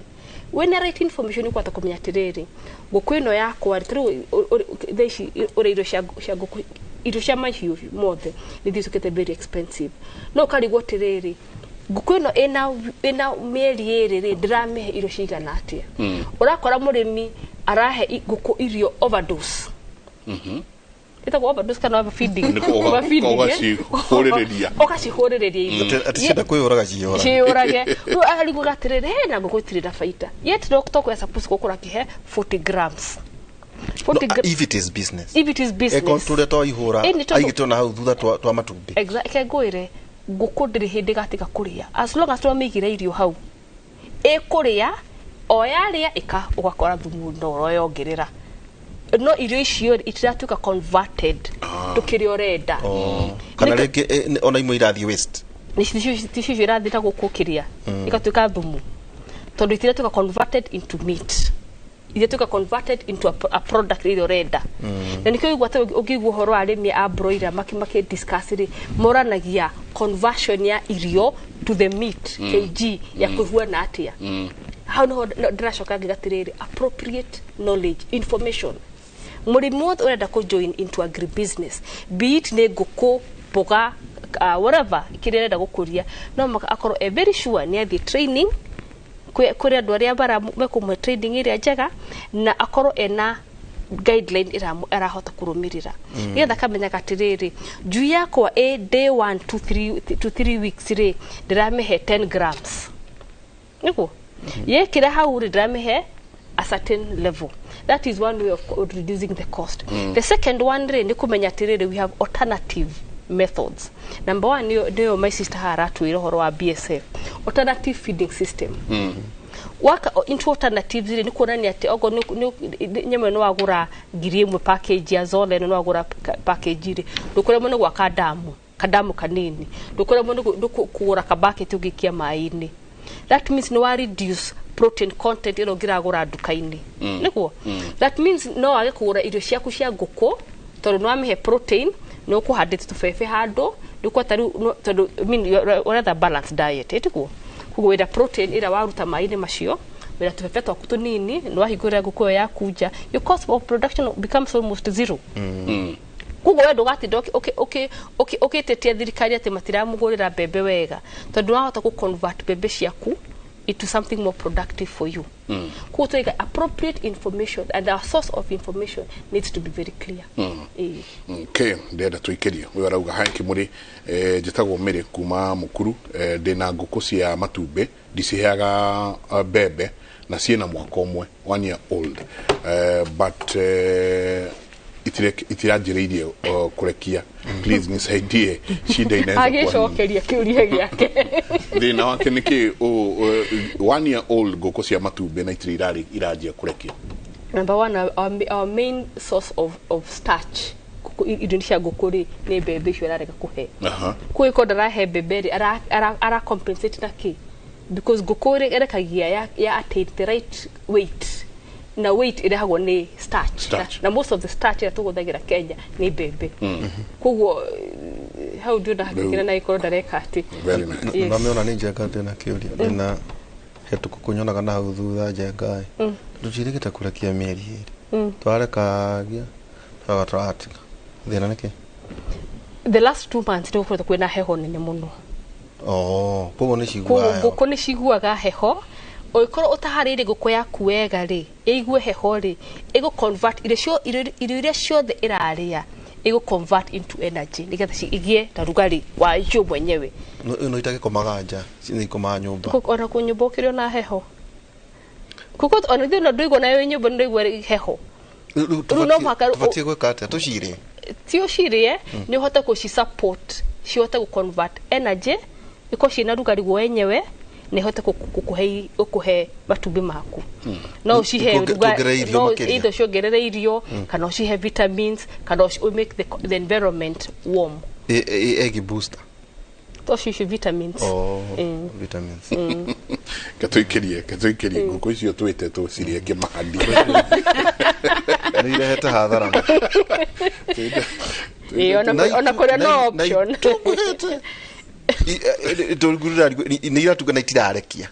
Wĩna right information ũkũhota kũmenya atĩrĩrĩ, ngũkũ ĩno yakwa rĩ, tarĩu thaa ici ũrĩa irio cia ngũkũ, irio cia mahiũ mothe nĩ ithicũkĩte very expensive, no ũkarigwo atĩrĩrĩ, ngũkũ ĩno ĩna mĩeri 2 rĩ, ndĩramĩhe irio cigana atĩa? Ũrakora mũrĩmi arahe ngũkũ irio overdose. Ĩtagwo overdose kana overfeeding? Nĩ Overfeeding, eh? Ũgacihũrĩrĩria. Ũgacihũrĩrĩria irio. Atĩ cienda kwĩyũraga ciyũrage. Ciyũrage. Rĩu arigwo atĩrĩrĩ, hena ngũkũ itirĩ na baita, yet no tokwĩ suppose gũkũra kĩhe 40 grams. 40 No, if it is business. If it is business. Eko tũrĩa twaihũra Ĩni aigĩtwo na hau thutha twa matumbĩ. Exactly. Ngwĩre, ngũkũ ndĩrĩ hĩndĩ ĩgatiga kũrĩa as long as twamĩigĩra irio hau ĩkũrĩa. O yarĩa ĩka, ũgakora thumu no ũroyongerera, no irio icio itiratuĩka converted to kĩrĩa ũrenda. Oh. Kana rĩngĩ ona imwe irathiĩ waste. Ticio irathiĩ ta gũkũ kĩrĩa igatuĩka thumu, tondũ itiratuĩka converted into meat, iratuĩka converted into a product ĩrĩa ũrenda. Na nĩkĩo ũigua atĩ ũngĩigua ũhoro wa arĩmi a broiler makĩ discuss rĩ, moranagia conversion ya irio to the meat, kg ya kũhuana atĩa. Hau niho ndĩracoka ngiuga atĩrĩrĩ, appropriate knowledge, information. Mũrĩmi wothe ũrenda kũ join into agribusiness, be it nĩ ngũkũ, mboga, whatever kĩrĩa arenda gũkũria, no mũhaka akorwo e very sure nĩ athiĩ training kũrĩ andũ arĩa bara mekũmũhe training ĩrĩa njega, na akorwo ena guideline arahota kũrũmĩrĩra, nĩgetha akamenyaga atĩrĩrĩ, njui yakwa ĩ day 1 to 3 to 3 weeks rĩ, ndĩramĩhe 10 grams, nĩguo yekĩra hau rĩ, ndĩramĩhe a certain level. That is one way of reducing the cost. The second one rĩ, nĩ kũmenya atĩrĩrĩ, we have alternative methods. Number one nĩyo my sister haha aratwĩra ũhoro wa BSF, alternative feeding system. Waka into alternatives rĩ, nĩ kuonania atĩ okorwo nyamũ ĩno wagũra 1000 package ya Zola ĩno, nĩwagũra package rĩ, ndũkũremwo nĩ gwaka ndamu, kandamu kanini, ndũkũremwo nĩ kũgũra kabaketi ũngĩikia maĩ-inĩ. That means nĩ wa reduce protein content ĩrĩa ũngĩragũra nduka-inĩ. Nĩguo. That means no wage kũgũra irio ciaku cia ngũkũ tondũ nĩ wamĩhe protein. Nĩ ũkũhandĩte tũbebe handũ, nĩ ũkwata rĩu tondũ I mean ũretha balanced diet, ĩtiguo? Koguo wĩna protein ĩrĩa waruta maĩ-inĩ macio, wĩna tũbebe twaku tũnini, nĩ wahingũrĩra ngũkũ ĩyo yaku nja, your cost of production becomes almost zero. Koguo we ndũgatinda ũkĩtetia thirikari atĩ matiramũgũrĩra mbembe wega, tondũ wahota kũ convert mbembe ciaku into something more productive for you. Koguo tũiga appropriate information, and our source of information needs to be very clear. Okay, ndĩrenda tũikĩrie ũyũ arauga hi Kĩmũrĩ, njĩtagwo Mĩrĩ kuma Mũkuru, ndĩna ngũkũ cia matumbĩ, ndiciheaga mbembe na ciĩna mwaka ũmwe, 1 year old, but itiranjĩrĩirie kũrekia. Please nisaidie, shida inaweza kuwa nini? Agĩcokeria kĩũria gĩake. Thĩna wake nĩ kĩ? 1 year old ngũkũ cia matumbĩ na itirĩ iranjia kũrekia. Number one, our main source of starch, irio cia ngũkũ rĩ, nĩ mbembe icio ararega kũhe. Koguo ĩkorwo ndarahe mbembe rĩ, ara compensate na kĩ? Because ngũkũ rĩ, ĩrekagia ya attain the right weight, na weight ĩrehagwo nĩ starch. Na most of the starch ĩrĩa tũhũthagĩra Kenya nĩ mbembe. Koguo hau ndio ndahakikire na ĩkorwo ndareka atĩ. Very nice. Ndamĩona nĩ njenga ndĩna kĩũria, ndĩna hetũkũ nyonaga na hau thutha njenga ĩ, tũtirĩkĩte kũrekia mĩeri ĩrĩ, twarekagia twaga tũratiga, thĩna nĩkĩ? The last 2 months nĩ gũkoretwo kwĩna heho nene mũno. Koguo nĩ ciguaga heho. Ngũkũ nĩ ciguaga heho. Ũngĩkorwo ũtaharĩirie ngũkũ yaku wega rĩ, ĩigue heho rĩ, ĩgũ convert irio iria ciothe ĩrarĩa, ĩgũ convert into energy nĩgetha igĩe na rugarĩ wa icio mwenyewe. No itagĩkomaga nja, nĩ ikomaga nyũmba. Ona kũ nyũmba ũkĩrĩ ona heho. Kuko ona ithuĩ no ndũigua nayo nyũmba nĩ ndũigua heho. Rĩu no mũhaka tũbatiĩ gwĩka atĩa? Tũcirĩe? Ti ũcirĩe, nĩ ũhote gũci support, cihote gũ convert energy, ikorwo ciĩna rugarĩ wenyewe, na ihote gũkũhe matumbĩ maku. No ũcihe no either ciongerere irio, kana ũcihe vitamins, kana make the environment warm. Egg booster. Tocio icio vitamins. Vitamins. Katũikĩrie ngũkũ icio twĩte tũcirĩe kĩmandi. Nĩ irehete hathara. Ona kũrĩa no option. Nĩ iratuga na itirarekia.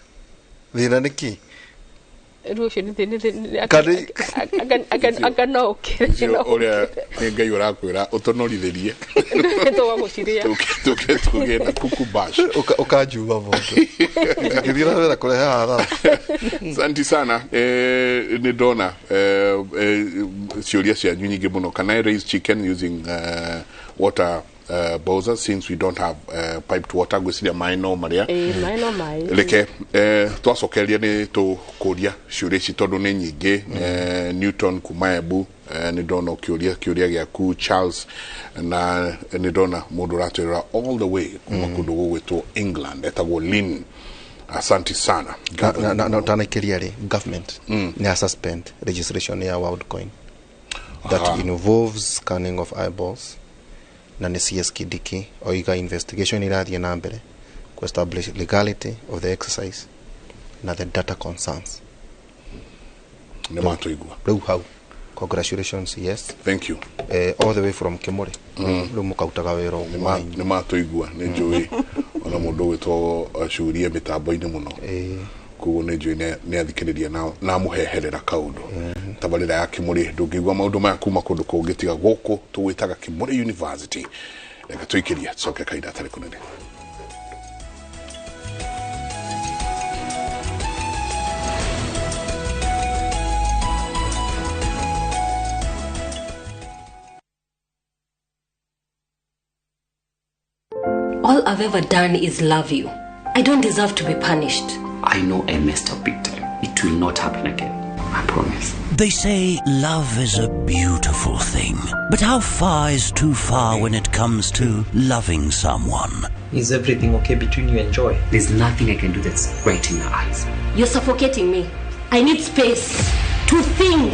Thĩna nĩ kĩ? Rĩu ũcio nĩ anga no ũkĩre. Ũrĩa nĩ Ngai ũrakwĩra ũtũnorithĩrie. Tũgagũciria. Tũke tũgĩe na kuku bash. Ũkanjuma mũndũ. Ngĩthiĩ na mbere kũrehe hathara. Asante sana. Nĩ ndona ciũria cianyu nyingĩ mũno. Can I raise chicken using water bowser since we don't have piped water? Gwĩciria maĩ no marĩa. Maĩ no maĩ. Reke twacokeria nĩ tũkũria ciũria ici tondũ nĩ nyingĩ. Newton kuma Embu, nĩ ndona ũkĩũria kĩũria gĩaku Charles, na nĩ ndona mũndũ ũratwĩrora all the way kuma kũndũ gũgwĩtwo England, etagwo Lynn. Asante sana. Na ũtanaikĩria rĩ, government nĩ suspend registration ya Worldcoin that involves scanning of eyeballs, na nĩ CS Kindiki oiga investigation irathiĩ na mbere ku establish legality of the exercise na the data concerns. Nĩ matũigua rĩu hau. Congratulations, yes, thank you. All the way from Kimuri. Rĩu mũkautaga wĩra ũguo. Nĩ matũigua, nĩ njũĩ ona mũndũ ũgwĩtwo curie mĩtambo-inĩ mũno, koguo nĩ njũĩ nĩ athikĩrĩria na amũheherera kaũndũ. Tabarĩra ya Kĩmũrĩ ndũngĩigua maũndũ maya kuma kũndũ kũngĩ tiga gũkũ tũgwĩtaga Kĩmũrĩ University. Reke tũikĩrie tũcoke kahinda atarĩ kũnene. All I've ever done is love you. I don't deserve to be punished. I know I messed up big time. It will not happen again. I promise. They say love is a beautiful thing. But how far is too far when it comes to loving someone? Is everything okay between you and Joy? There's nothing I can do that's right in her eyes. You're suffocating me. I need space to think.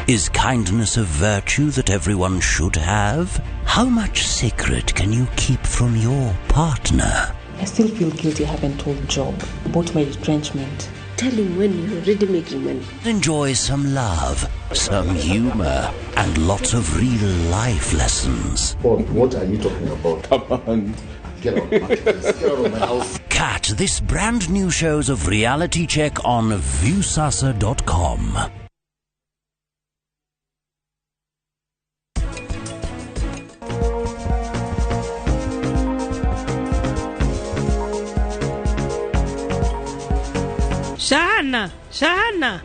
Is kindness a virtue that everyone should have? How much secret can you keep from your partner? I still feel guilty I haven't told Job about my retrenchment. Tell him when you're already making money. Enjoy some love, some humor, and lots of real life lessons. Paul, what are you talking about? Come on. Get out of my place. Get out of my house. Catch this brand new shows of Reality Check on Viusasa.com. Shana, Shana.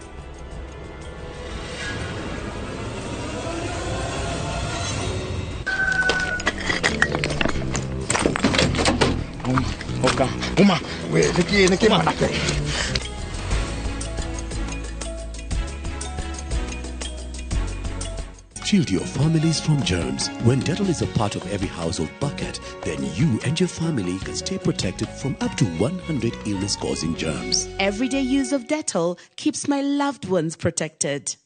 Oka, uma, we, niki manake. Shield your families from germs. When Dettol is a part of every household bucket, then you and your family can stay protected from up to 100 illness-causing germs. Everyday use of Dettol keeps my loved ones protected.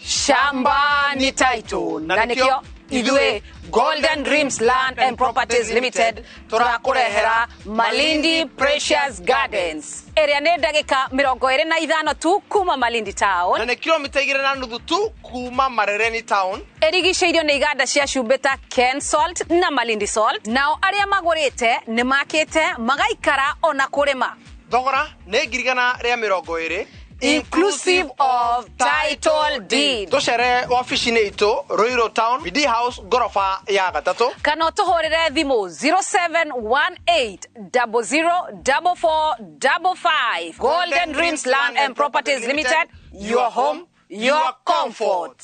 Shamba ni title na nikio ithue Golden Dreams Land and Properties Limited turakurehera Malindi Precious Gardens area nĩ ndagĩka 25 tu kuma Malindi town na nĩ kilomita 2.5 tu kuma Marereni town ĩrigicĩirio nĩ iganda cia cumbĩ ta Ken Salt na Malindi Salt. Nao arĩa magũrĩte nĩ makĩte magaikara ona kũrĩma. Thogora nĩ 120,000 inclusive of title deed. Tucere wabici-inĩ itũ Ruiru Town, BD House, ngoroba ya gatatũ, kana ũtũhũrĩre thimũ 0718004455. Golden Dreams Land and Properties Limited, your home, your comfort.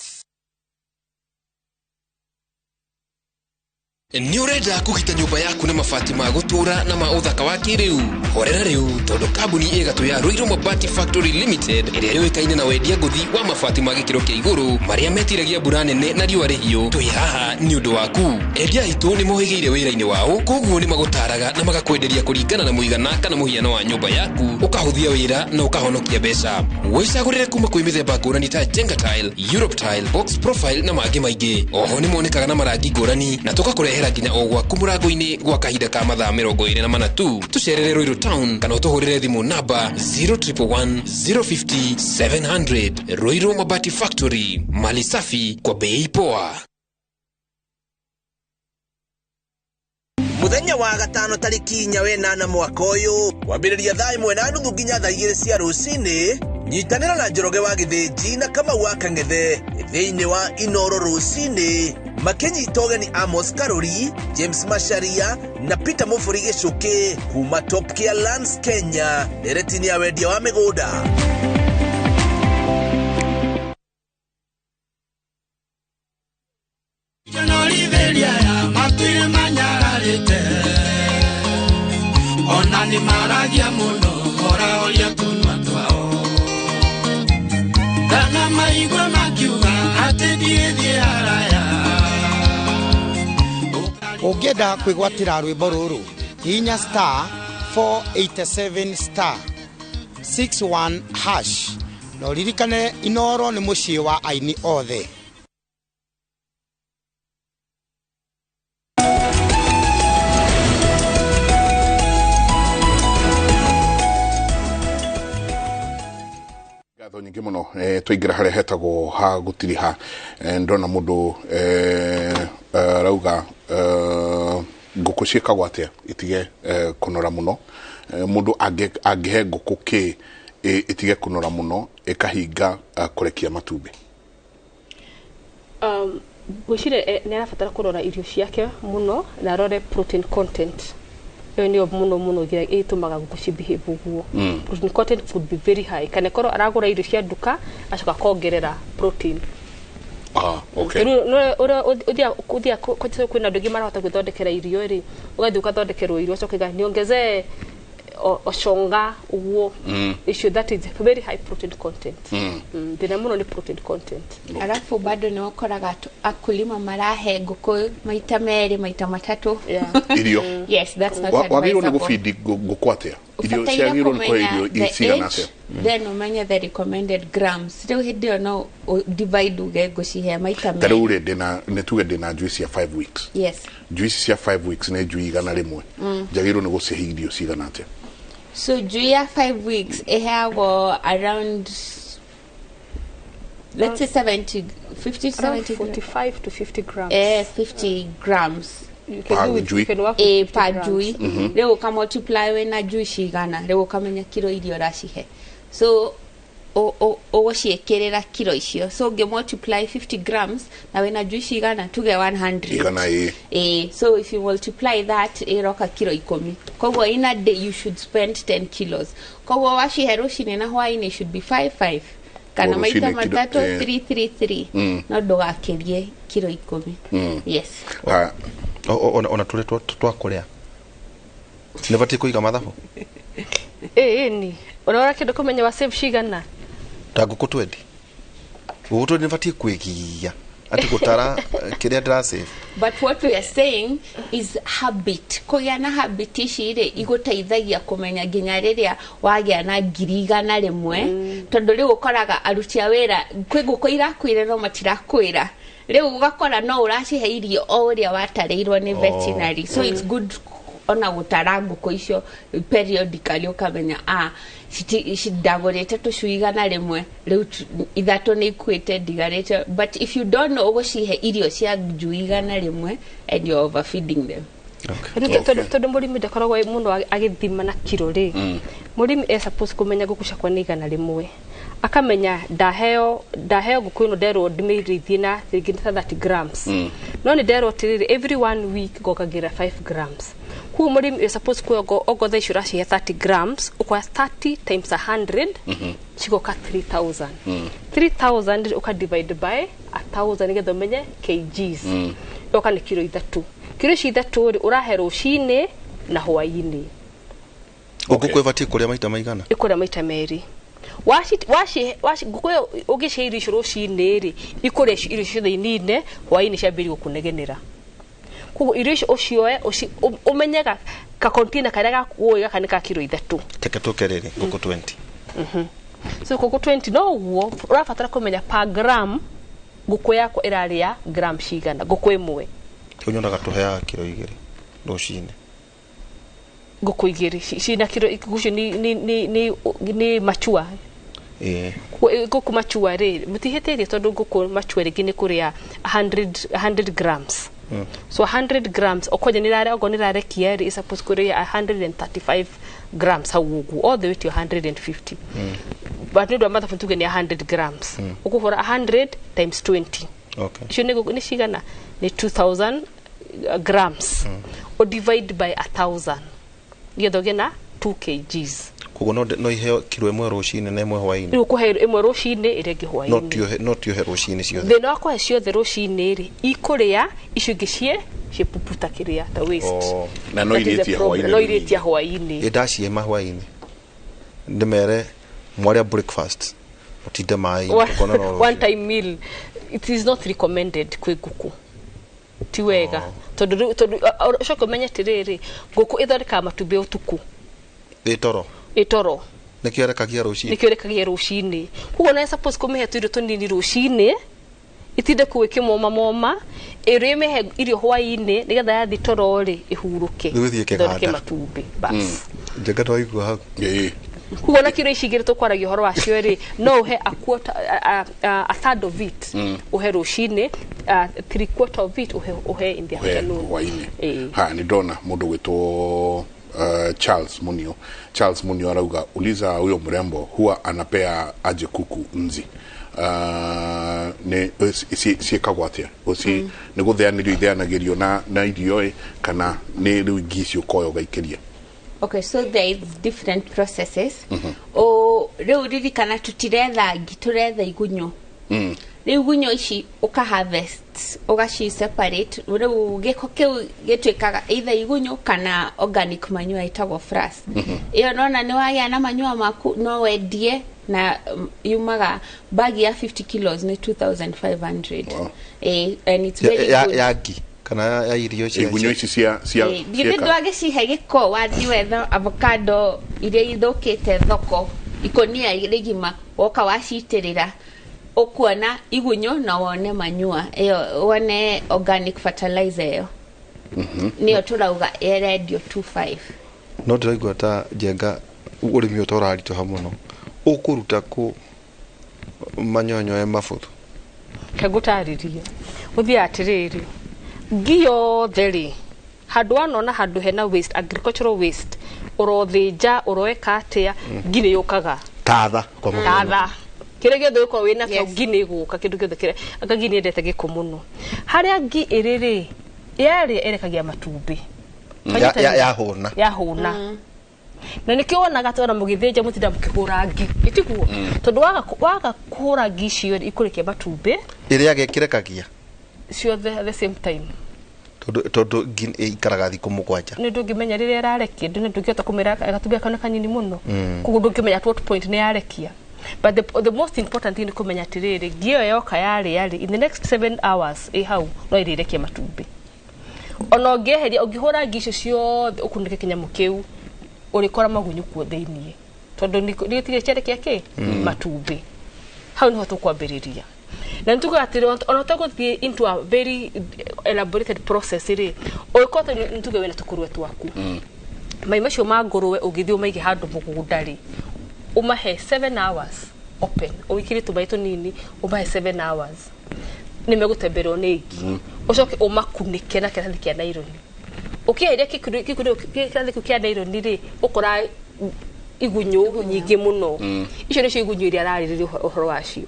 Nĩ ũrenda kũgita nyũmba yaku na mabati ma gũtũũra na ma ũthaka wa kĩrĩu? Horera rĩu tondũ kambuni ĩgatũ ya Ruiru Mabati Factory Limited ĩrĩa yũĩkaine na wendia ngũthi wa mabati ma gĩkĩro kĩa igũrũ marĩa metiragia mbura nene na riũa rĩhiũ, twĩ haha nĩ ũndũ waku. Endia aitũ nĩ mohĩgĩire wĩra-inĩ wao, koguo nĩ magũtaraga na magakwenderia kũringana na mũigana kana mũhiano wa nyũmba yaku, ũkahũthia wĩra na ũkahonokia mbeca. Wĩcagũrĩre kuma kwĩ mĩthemba ngũrani ta Jenga Tile, Europe Tile, Box Profile na mangĩ maingĩ. Oho nĩ monekaga na marangi ngũrani na tũgakũrehera nginya o gwaku mũrango-inĩ gwa kahinda ka mathaa 24 tu. Tũcerere Ruiru Town kana ũtũhũrĩre thimũ namba 0111 050 700. Ruiru Mabati Factory, mali safi kwa bei poa. Muthenya wa gatano tariki 4 wenana mwaka uyu kwambĩrĩria thaa 1:30 nginya thaa 2 cia rũcinĩ, nyitanĩra na Njoroge wa Gĩthĩnji na Kamau wa Kang'ethe thĩinĩ wa Inoro rũcinĩ makĩnyita ũgeni Amos Karori, James Macharia na Peter Mũbũri Gĩcũkĩ kuma Top Care Lands Kenya ndereti-inĩ ya wendia wa mĩgũnda. Ona nĩ maragia mũno oraoria tũnua twao kana maigua makiuga atĩ ndiĩthiĩ haraya. Ũngĩenda kwĩgwatĩra rwĩmbo rũrũ, hihinya star 487 star 61 hash na ũririkane Inoro nĩ mũciĩ wa aini othe. Ngatho nyingĩ mũno. Twaingĩra harĩa hetagwo ha gũtiriha, ndona mũndũ arauga ngũkũ ciĩkagwo atĩa itige kũnora mũno. Mũndũ angĩhe ngũkũ kĩ itige kũnora mũno ĩkahinga kũrekia matumbĩ? Ngwĩciria nĩ arabatara kũrora irio ciake mũno na arore protein content. Ĩyo nĩyo mũno mũno ĩtũmaga ngũkũ ci behave ũguo. Protein content could be very high. Kana korwo aragũra irio cia nduka acoka akongerera protein. Okay. Ũrĩa ũthiaga kwĩna andũ aingĩ marahota gwĩthondekera irio rĩ, ũgathiĩ ũgathondekerwo irio ũcoke uga niongezee oshonga ũguo. Icio that is very high protein content. Thĩna mũno nĩ protein content. Alafu bado nĩ ũkoraga akulima marahe ngũkũ maita merĩ maita matatũ. Irio. Yes, that's not Wagĩrĩirwo nĩ advisable. gũbindi ngũkũ atĩa? Irio Ũbataire ciagĩrĩirwo nĩ kũhe kũmenya irio the cigana age atĩa? Then ũmenye the recommended grams. Rĩu hĩndĩ ĩyo no divide uge ngũcihe maita Ta rĩu merĩ. rĩ, ndĩna nĩ tuge ndĩna njui cia 5 weeks. Yes. Njui ici cia 5 weeks nĩ njui 100. Njagĩrĩirwo nĩ gũcihe irio cigana atĩa? So njui ya 5 weeks ĩheagwo around, let's say, 70, 50 to Around 70 grams. 45 to 50 grams. 50 grams. You can do with, you can work with Eh, 50 per grams. njui. Rĩu ũka multiply wĩna njui cigana, rĩu ũkamenya kiro iria ũracihe, so ũgũciĩkĩrĩra kiro icio. So ũngĩ multiply 50 grams na wĩna njui cigana, tuge 100. Igana, ĩ. So if you multiply that, ĩroka kiro 10. Koguo in a day you should spend 10 kilos. Koguo wacihe rũcinĩ na hwainĩ should be 5 5 kana O maita rũcinĩ kiro- matatũ, 3 3 3. No ndũgakĩrie kiro 10. Yes. Ona tũrĩa twa kũrĩa nĩ batiĩ kũiga mathabu. Ĩĩ, ni ũrora kĩndũ kũmenya wa save cigana. Ta ngũkũ 20, ngũkũ 20 nĩ batiĩ kwĩgiia atĩ gũtara kĩrĩa ndĩra save? But what we are saying is habit. Kũgĩa na habit ici rĩ, igũteithagia kũmenya nginya rĩrĩa wagĩa na 100,000, tondũ rĩu ũkoraga aruti a wĩra kwĩ ngũkũ irakwĩra no matirakwĩra. Rĩu ũgakora no ũracihe irio o ũrĩa watarĩirwo nĩ veterinary. So it's good ona gũtara ngũkũ icio periodically, ũkamenya ndagũrĩte tũcui 100, rĩu ithatũ nĩ ikuĩte, ndigarĩte. But if you don't know, ũgũcihe irio cia njui 100 and you're overfeeding them. Rĩu tondũ mũrĩmi ndakoragwo mũno agĩthima na kiro rĩ, mũrĩmi e suppose kũmenya ngũkũ ciakwa nĩ 100, akamenya ndaheo ngũkũ ĩno, nderwo ndĩmĩrĩithie na rĩngĩ nĩ ta 30 grams, no nĩ nderwo atĩrĩrĩ, every one week ngongagĩrĩra 5 grams. Koguo mũrĩmi e suppose kuoya ongo thaa icio ũracihe 30 grams, ũkoya 30 times 100, cigoka 3000. 3000 ũka divide by 1000 nĩgetha ũmenye kgs. Yoka nĩ kiro 3. Kiro ici 3 rĩ, ũrahe rũcinĩ na hwaĩ-inĩ. Ngũkũ ĩbatiĩ kũrĩa maita maigana? Ĩkũrĩa maita merĩ. Waci waci waci ngũkũ ĩyo ũngĩcihe irio icio rũcinĩ rĩ, ikũrĩa irio icio ciothe inine, hwaĩ-inĩ ciambĩrĩrie gũkũnegenera. Koguo irio icio ũcioe ũmenyega ka container karĩa gaku ũĩ gaka nĩ ka kiro 3. Teke tũke rĩrĩ, ngũkũ 20. So ngũkũ 20 no ũguo ũrabatara kũmenya per gram ngũkũ yakwa ĩrarĩa gram cigana, ngũkũ ĩmwe. Rĩu nyonaga tũheaga kiro 2 rũcinĩ. Ngũkũ 2 cina kiro ngũkũ icio nĩ machua. Ĩĩ. Ngũkũ machua rĩ, mũtihĩtĩtie, tondũ ngũkũ machua rĩngĩ nĩ kũrĩa 100 grams. So 100 grams okonye nĩ okorwo nĩ ĩrarekia rĩ, is suppose kũrĩa 135 grams hau ũguo, all the way to 150. But nĩ ũndũ wa mathabu tuge nĩ 100 grams. Ũkũhũra 100 times 20. Icio nĩ cigana? Nĩ 2000 grams. O divide by 1000 nĩgetha ũgĩe na 2 kgs. Koguo no iheo kiro 1 rũcinĩ na 1 hwaĩ-inĩ? Rĩu ũkũhe 1 rũcinĩ, ĩrĩa ĩngĩ No. hwaĩ-inĩ. Tiohe, no tiohe rũcinĩ ciothe? Thĩna wa kũhe ciothe rũcinĩ rĩ, ikũrĩa icio ingĩ cie ciĩpuputa kĩrĩa ta waste. Oh. Na no That is the irĩtie problem. hwaĩ-inĩ. No irĩtia hwaĩ-inĩ. Ĩ ndacihe mahwaĩ-inĩ, ndĩmere mwarĩa breakfast mũtinde maĩ-inĩ, tũkona no One time meal, it is not recommended kwĩ ngũkũ, ti wega, tondũ tondũ ũcoke ũmenye atĩrĩrĩ, ngũkũ ĩthondekaga matumbĩ ũtukũ. Ĩ toro. Ĩtoro. Nĩkĩo ĩrekagia rũcinĩ. Nĩkĩo ĩrekagia rũcinĩ. Koguo na suppose kũmĩhe tũirio tũnini rũcinĩ itinde kũu ĩkĩmomamoma, ĩrĩa ĩmĩhe irio hwaĩ-inĩ nĩgetha yathi toro rĩ, ĩhurũke, Rĩu ĩthiĩ ĩthondeke ĩkĩganda. matumbĩ bas. Njenga twaigua hau. Koguo na kiro ici igĩrĩ tũkwaragia ũhoro wacio rĩ, no ũhe a quarter, a third of it ũhe rũcinĩ, three quarter of it ũhe in the Ũhe afternoon. Hwaĩ-inĩ. Ĩĩ. Ha, nĩ ndona mũndũ gwĩtwo Charles Munio. Charles Munio arauga, uliza huyo mrembo huwa anapea aje kuku nzi. Nĩ ciĩkagwo atĩa? Ũci nĩ gũtheanĩrio itheanagĩrio na irio ĩ, kana nĩ rĩu ngi icio ũkoya ũgaikĩria? Okay, so there is different processes. O rĩu ririkana tũtiretha ngi, tũretha igunyũ. Rĩu igunyũ ici ũka harvest, ũgaci separate. Rĩu gĩko kĩu gĩtuĩkaga either igunyũ kana organic manure ĩtagwo frass. Ĩyo nona nĩ wagĩa na manure maku, no wendie na yumaga bag ya 50 kilos nĩ 2500. Wow. And it's very good. Ya ngi kana ya irio cia Igunyũ ici cia Githĩ ndwagĩcihe gĩko, wathiĩ wetha avocado iria ithũkĩte thoko. Ikũnia rĩgima woka wacitĩrĩra, ũkuona igunyũ na wone manyua ĩyo, wone organic fertilizer ĩyo. Nĩyo tũrauga ĩrendio 25. No ndĩraigua ta Njenga ũrĩmi ũyũ ta ũraritũha mũno. Ũkũruta kũ manyonyo e mabuthu? Kengũtarĩrie gũthiĩ atĩrĩrĩ, ngi yothe rĩ, handũ wanona handũ hena waste, agricultural waste, ũrothĩnja, ũroeka atĩa, ngi nĩ yũkaga. Tatha kwa mũhiano. Tatha kĩrĩa gĩothe ũkorwo wĩna kĩo, ngi nĩ ĩgũka kĩndũ gĩothe kĩrĩa. Anga ngi nĩ yendete gĩko mũno. Harĩa ngi ĩrĩ rĩ, yarĩa ĩrekagia matumbĩ. Yahũna. Yahũna. Na nĩkĩo wonaga atĩ ona mũgĩthĩnja mũtinda mũkĩhũra ngi, ĩtiguo? Tondũ waga kũhũra ngi icio rĩ, ikũrekia matumbĩ. Ĩrĩa ĩkĩrekagia ciothe at the same time. Tondũ ngi ĩikaraga thikũ 7. Nĩ ndũngĩmenya rĩrĩa ĩrarekia, ndũngĩhota kũmĩra gatumbĩ kau nĩ kanini mũno. Koguo ndũngĩmenya at what point nĩ yarekia. But the most important thing nĩ kũmenya atĩrĩrĩ, ngi ĩyo yoka yarĩa rĩ, in the next 7 hours ĩ hau no ĩrĩrekia matumbĩ. Ona ũngĩeheria, ũngĩhũra ngi icio ciothe ũkunĩke kĩnyamũ kĩu, ũrĩkora magunyũ kuo thĩiniĩ. Tondũ nĩ gĩtirĩ kĩarekia kĩ? Matumbĩ. Hau nĩho tũkwambĩrĩria. Na nĩtugaga atĩrĩ, ona ũtegũthiĩ into a very elaborated process rĩ, ũngĩkorwo nĩ tuge wĩna tũkũrwe twaku. Mai macio ma ngũrwe ũngĩthiĩ ũmaige handũ mũgũnda rĩ, ũmahe 7 hours open, ũgĩkĩre tũmaĩ tũnini, ũmahe 7 hours. Nĩ megũtemberwo nĩ ngi. Ũcoke ũmakunĩke na kĩratathi kĩa naironi. Ũkĩeheria kĩrathi kĩu kĩa naironi rĩ, ũkora igunyũ nyingĩ mũno. Icio nĩcio igunyũ iria ararĩrĩria ũhoro wacio.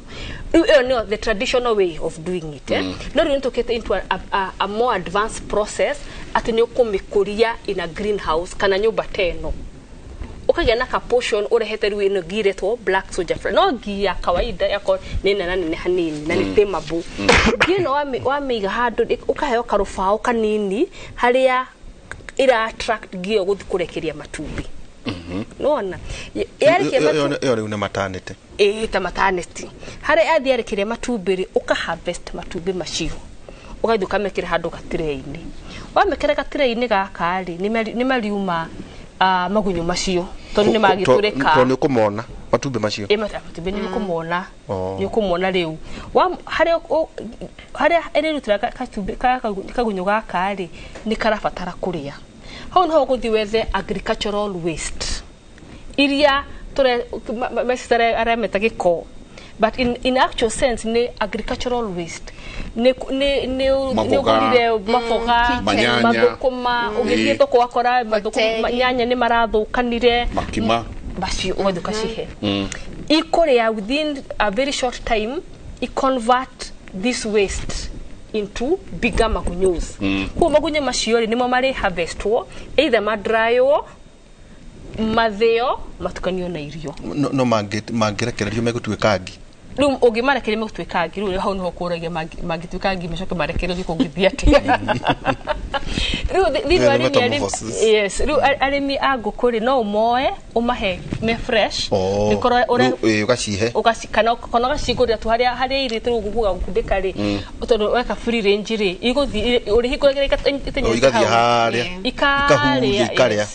Rĩu ĩyo nĩyo the traditional way of doing it. No rĩu nĩtũkĩte into a more advanced process atĩ nĩ ũkũmĩkũria in a greenhouse kana nyũmba ta ĩno. Ũkagĩa na ka portion ũrehete rĩu ĩno ngi ĩretwo black soldier fly. No ngi ya kawaida yako nĩ nene nene hanini na nĩ tameable. Ngi ĩno wamĩiga handũ ũkaheo karũbaũ kanini harĩa ĩra attract ngi ĩyo gũthiĩ kũrekeria matumbĩ. Nĩwona? Yarĩkia matumbĩ. Ĩyo rĩu nĩ maternity. Ĩĩ, ta maternity. Harĩa athiĩ arekeria matumbĩ rĩ, ũka harvest matumbĩ macio. Ũgathiĩ ũkamekĩra handũ gatirĩ-inĩ. Wamekĩra gatirĩ-inĩ gaka rĩ, nĩ mariuma magunyũ macio. Tondũ nĩ magĩtũrĩka. Tondũ nĩ ũkũmona matumbĩ macio. Ĩ, matumbĩ nĩ ũkũmona. Nĩ ũkũmona rĩu. Harĩa ĩrĩrutĩra gatumbĩ kagunyũ gaka rĩ, nĩ karabatara kũrĩa. Hau nĩho ũgũthiĩ wethe agricultural waste. Iria aremeta gĩko. But in actual sense nĩ agricultural waste. Nĩ ũgũrire maboga, mathũkũma, ũgĩthiĩ thoko wakora mathũkũma, nyanya nĩ marathũkanire. Makima. Macio ũgathiĩ ũkacihe. Ikũrĩa within a very short time, i convert this waste into bigger magunyũs. Koguo magunyũ macio rĩ, nĩmo marĩ harvestwo, either madrywo, mathĩo, matukanio na irio. No mangĩrekererio megũtuĩka ngi. Rĩu ũngĩmarekereria megũtuĩka ngi, rĩu hau nĩho kũragia mangĩtuĩka ngi macoke marekererio kũngĩthiĩ atĩa. Rĩu thĩinĩ wa arĩmi, yes, rĩu arĩmi a ngũkũ rĩ, no ũmoe ũmahe me fresh. Nĩkorwo ũgacihe. Kana ũgacigũrĩra tu harĩa irĩ rĩu ũguga gũkundĩka rĩ, tondũ weka free range rĩ, igũthiĩ ũrĩhingũragĩra igathiĩ harĩa. Ikarĩa. Ikarĩa.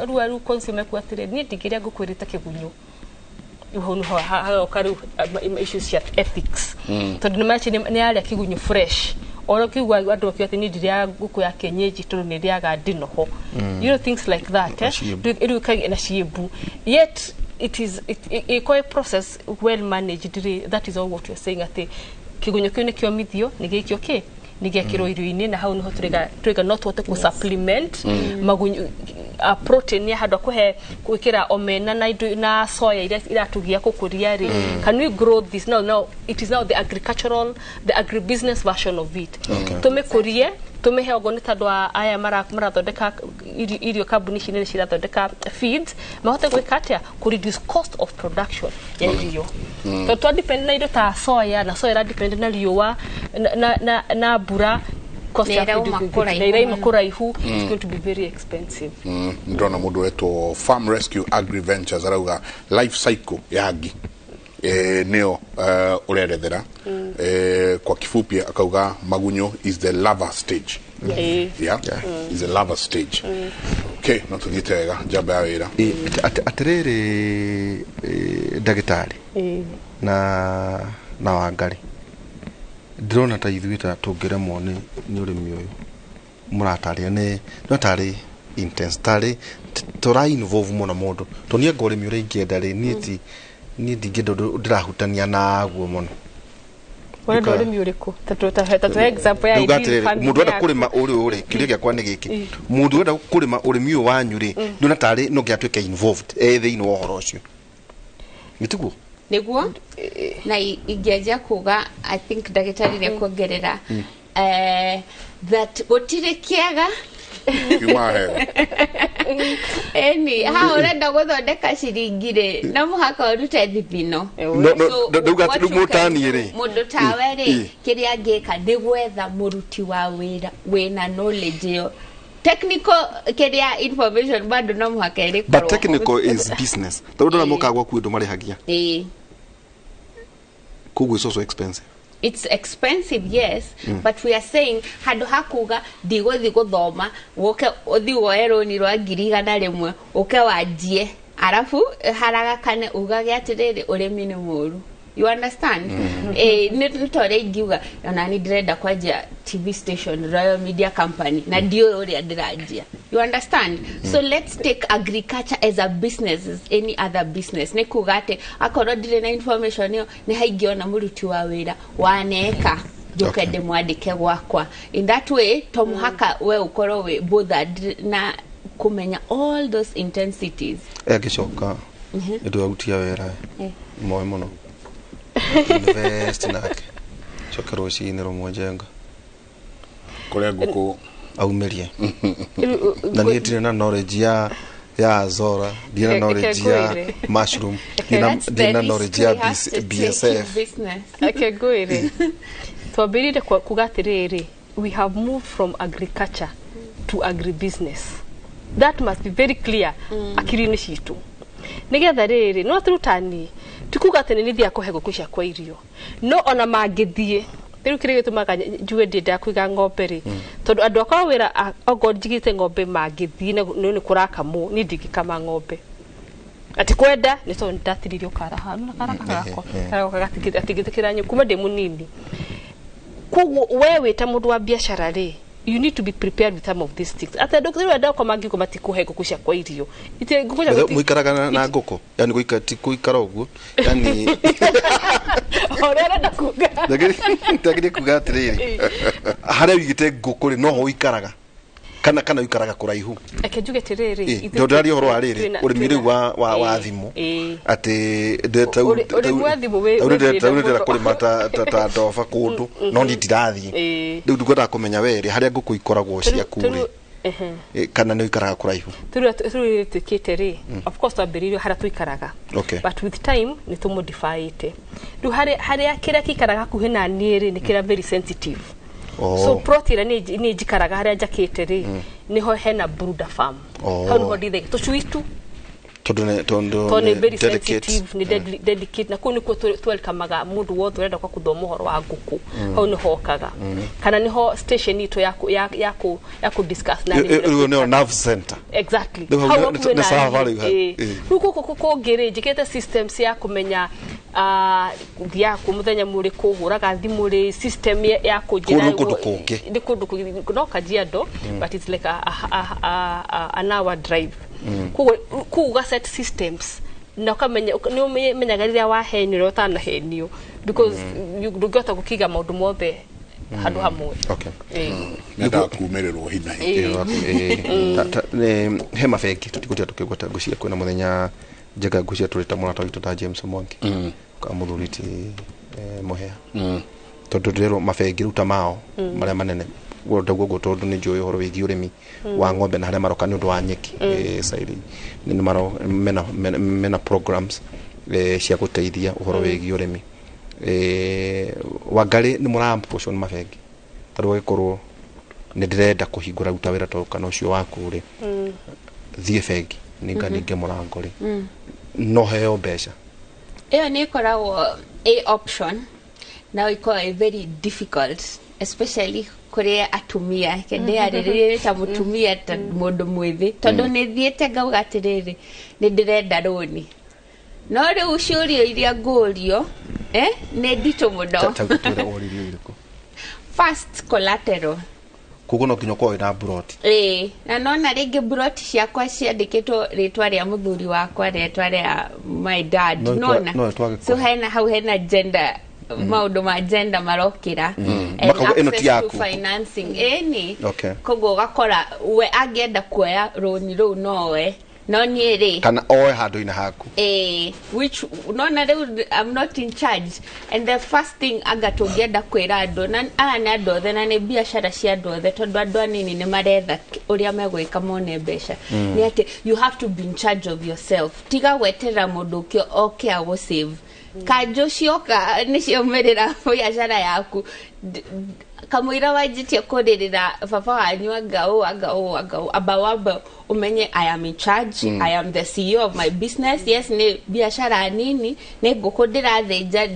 Rĩu rĩu consumer ekuga atĩrĩ, niĩ ndingĩrĩa ngũkũ ĩrĩ ta kĩgunyũ. Hau nĩho hagoka rĩu issues cia ethics. Tondũ nĩ maci nĩ arĩa kĩgunyũ fresh. Oro kiuga andũ akiuga atĩ niĩ ndirĩaga ngũkũ ya kienyeji tondũ nĩ ĩrĩaga ndinoho. You know, things like that. Rĩu ĩkagĩa na ciĩmbu. Yet it is ĩkorwo process well managed rĩ, that is all what we are saying atĩ kĩgunyũ kĩu nĩ kĩomithio, nĩ gĩikio kĩ? Nĩ gĩekĩrwo irio-inĩ, na hau nĩho tũrĩga no tũhote kũ supplement magunyũ, protein ya handũ kũhe gwĩkĩra omena na indo na soya iria iratũgia gũkũria rĩ. Can we grow this? No, it is now the agricultural, the agribusiness version of it. Tũmĩkũrie, tũmĩhe ogo nĩ tondũ aya marathondeka irio, kambuni ici nene cirathondeka feeds, mahote gwĩka atĩa? Kũ reduce cost of production ya irio. Tondũ twa depend na indo ta soya, na soya ĩra depend na riũa na mbura, cost ya na irauma kũraihu, it's going to be very expensive. Ndona mũndũ wetwo Farm Rescue Agri Ventures arauga life cycle ya ngi nĩyo ũrerethera. Kwa kifupi akauga magunyo is the larva stage. Yeah? Is the larva stage. Okay, no tuthiĩte wega njamba ya wĩra. Atĩrĩrĩ, ndagĩtarĩ na Wangari, ndĩrona ta ithuĩ ta tũngĩremwo nĩ ũrĩmi ũyũ mũratarĩa nĩ no tarĩ intense, tarĩ tũra involve mũno mũndũ, tondũ niĩ anga ũrĩmi ũrĩa ingĩenda rĩ, niĩ ti niĩ ndingĩenda ũndũ ndĩrahutania naguo mũno. Ũrenda ũrĩmi ũrĩkũ? Ta tũhe example ya Ndauga ideal atĩrĩrĩ, family mũndũ ũrenda yaku. kũrĩma ũrĩ ũrĩ kĩũria gĩakwa nĩ gĩkĩ, mũndũ ũrenda kũrĩma ũrĩmi ũyũ wanyu rĩ, ndĩrona tarĩ no nginya atuĩke involved thĩinĩ wa ũhoro ũcio, nĩtiguo? Nĩguo, na ingĩanjia kuga, I think ndagĩtarĩ nĩ kuongerera that gũtirĩ kĩega kiuma hega. Eni ha ũrenda gũthondeka ciringi rĩ, no mũhaka ũrute thithino. No, So, ndauga atĩ what rĩu you can mũtaniĩ do, rĩ. Mũndũ tawe rĩ, kĩrĩa angĩka nĩ gwetha mũruti wa wĩra wĩna knowledge ĩyo technical, kĩrĩa information bado no mũhaka ĩrĩkorwo. But technical is business, tondũ ndona mokaga gwaku ũndũ marĩhagia. Koguo it's also expensive. It's expensive, yes. But we are saying handũ ha kuga ndigũthi gũthoma, ũke ũthi woe rũni rwa 100,000 ũke wanjie, arabu haragakane ugage atĩrĩrĩ, ũrĩmi nĩ mũru, you understand? Nĩ ta ũrĩa ingiuga ona ni ndĩrenda kwanjia TV station, Royal Media Company, na ndiũĩ ũrĩa ndĩranjia, you understand? So let's take agriculture as a business as any other business. Nĩ kuga atĩ akorwo ndirĩ na information ĩyo, nĩ haingĩona mũruti wa wĩra waneka njoke ndĩmwandĩke gwakwa. In that way, to mũhaka we ũkorwo wĩ bothered na kũmenya all those intensities. Angĩcoka nĩ arutia wĩra moe mũno invest nake, coke rũcinĩ rũmwe njenga kũrĩa ngũkũ aumĩrie, na niĩ ndirĩ na knowledge ya Zora, ndirĩ na knowledge ya ngwĩre. mushroom, ndirĩ That's the ndirĩ na risk knowledge ya we have to take in BSF. business. Reke ngwĩre, twambĩrĩire kuga atĩrĩrĩ, we have moved from agriculture to agribusiness. That must be very clear akiri-inĩ citũ, nĩgetha rĩrĩ no atĩrutani ti kuga atĩ nĩ nĩthiaga kũhe ngũkũ ciakwa irio, no ona mangĩthiĩ rĩu kĩrĩa gĩtũmaga njuge ndiendaga kũiga ng'ombe rĩ, tondũ andũ akwa a wĩra okorwo njigĩte ng'ombe mangĩthiĩ na nĩ kũrakamwo, niĩ ndingĩkama ng'ombe ati kwenda, nĩ tondũ ndatiririo kara hau na kara gakwa kara gatingĩtĩkĩra nyũ kuma ndĩ mũnini. Koguo we wĩ ta mũndũ wa biacara rĩ, you need to be prepared with some of these things, atĩ andũ rĩu andũ akwa mangĩũka matikũhe ngũkũ ciakwa irio. Ngũkũ ciakwa Mũikaraga na ngũkũ, yani gũikara ti kũikara ũguo, yani ũrĩa ũrenda kuga. Ndagĩrĩ kuga atĩrĩrĩ, harĩa ũigĩte ngũkũ rĩ, noho ũikaraga kana ũikaraga kũraihu? Reke njuge atĩrĩrĩ, ithuĩ Tondũ ndĩraria ũhoro wa rĩrĩ ũrĩmi rĩu wa thimũ, atĩ Ũrĩmi wa thimũ wĩ ndĩrenda thĩna mũno. kũrĩma ta ndoba kũndũ, no niĩ ndirathiĩ. Rĩu ndikwendaga kũmenya we rĩ, harĩa ngũkũ ikoragwo ciaku rĩ, kana nĩ ũikaraga kũraihu? Rĩu tuĩkĩte rĩ, of course twambĩrĩirio harĩa tũikaraga, but with time nĩ tũmodifyĩte. Rĩu harĩa kĩrĩa gĩikaraga hakuhĩ na niĩ rĩ, nĩ kĩrĩa very sensitive. So plot ĩrĩa niĩ njikaraga harĩa njakĩte rĩ, nĩho hena brooder farm. Hau nĩho ndithagia tũcui tu. Tondũ tondũ nĩ very delicate. Sensitive, nĩ delicate, na kũu nĩkuo twelcamaga mũndũ wothe ũrenda kwa gũthoma ũhoro wa ngũkũ. Hau nĩho okaga, kana nĩho station itũ ya kũ discuss na arĩmi. Rĩu nĩyo nerve center. Exactly. Rĩu hau Hau hakuhĩ nĩ na server niĩ. rĩu hau. Rĩu gũkũ kũngĩ rĩ, njĩkĩte systems ya kũmenya thiaga kũ mũthenya mũrĩkũ, hũraga thimũ rĩ, system ya kũnjĩra. Kũu nĩ kũndũ kũngĩ. Nĩ kũndũ kũngĩ, no Kajiado, but it's like a an hour drive. Koguo kũu ũga set systems na ũkamenya nĩ ũmenyaga rĩrĩa wahenio, rĩrĩa ũtanahenio, because ndũngĩhota gũkiga maũndũ mothe handũ hamwe. Nendaga kumĩrĩrwo hinahi. He mabengi tũtigũtinda tũkĩgweta, ngwĩciria kwĩna mũthenya njega, ngwĩciria tũrĩ ta mũrata witũ ta James Mwangi ka mũthuri ti Mũhea, tondũ ndĩrerwo mabengi rĩu ta mao marĩa manene ndaguo ũguo, tondũ nĩ njũĩ ũhoro wĩgiĩ ũrĩmi wa ng'ombe na harĩa maroka nĩ ũndũ wa nyeki. Sairi nĩ mena programs cia gũteithia ũhoro wĩgiĩ ũrĩmi. Wangarĩ nĩ mũra approach nĩ mabengi, tarĩu agĩkorwo nĩ ndĩrenda kũhingũra ruta wĩra ta kana ũcio waku rĩ, thiĩ bengi ninganinge mũrango rĩ, no heo mbeca? Ĩyo nĩ ĩkoragwo a option, na ĩkoragwo ĩ very difficult. Especially kũrĩ atumia kende ta mũtumia ta mũndũ mwĩthĩ tondũ nĩ thiĩte ngauga atĩrĩrĩ nĩ ndĩrenda rũni no rĩu ciũria iria ngũrio nĩ nditũ mũno. Ta ũririo irĩkũ? First, collateral. Koguo no nginya ũkorwo wĩna mburoti. Ĩĩ, na nona rĩngĩ mburoti ciakwa ciandĩkĩtwo rĩtwa rĩa mũthuri wakwa, rĩtwa rĩa my dad. Nona so hena hau hena gender, maũndũ ma gender marokĩra. Makauga ĩno ti yaku. Financing ĩni. Koguo ũgakora we angĩenda kuoya rũni rũu nowe no niĩ rĩ kana oe handũ-inĩ haku. Which nona rĩu I'm not in charge. And the first thing anga tũngĩenda kwĩra andũ na aya nĩ andũ othe na nĩ biacara cia andũ othe tondũ andũ anini nĩ maretha ũrĩa megwĩka mone mbeca nĩ atĩ you have to be in charge of yourself. Tiga gweterera mũndũ ũngĩ oke agũsave. Kanjũ cioka nĩ ciaumĩrĩra biacara yaku. Kamũira wanjĩtie kũrĩrĩra baba wanyu anga ũũ anga ũũ anga ũũ, amba wambe umenye I am in charge. I am the CEO of my business. Yes, nĩ biacara nini, nĩ ngũkũ ndĩrathĩnja,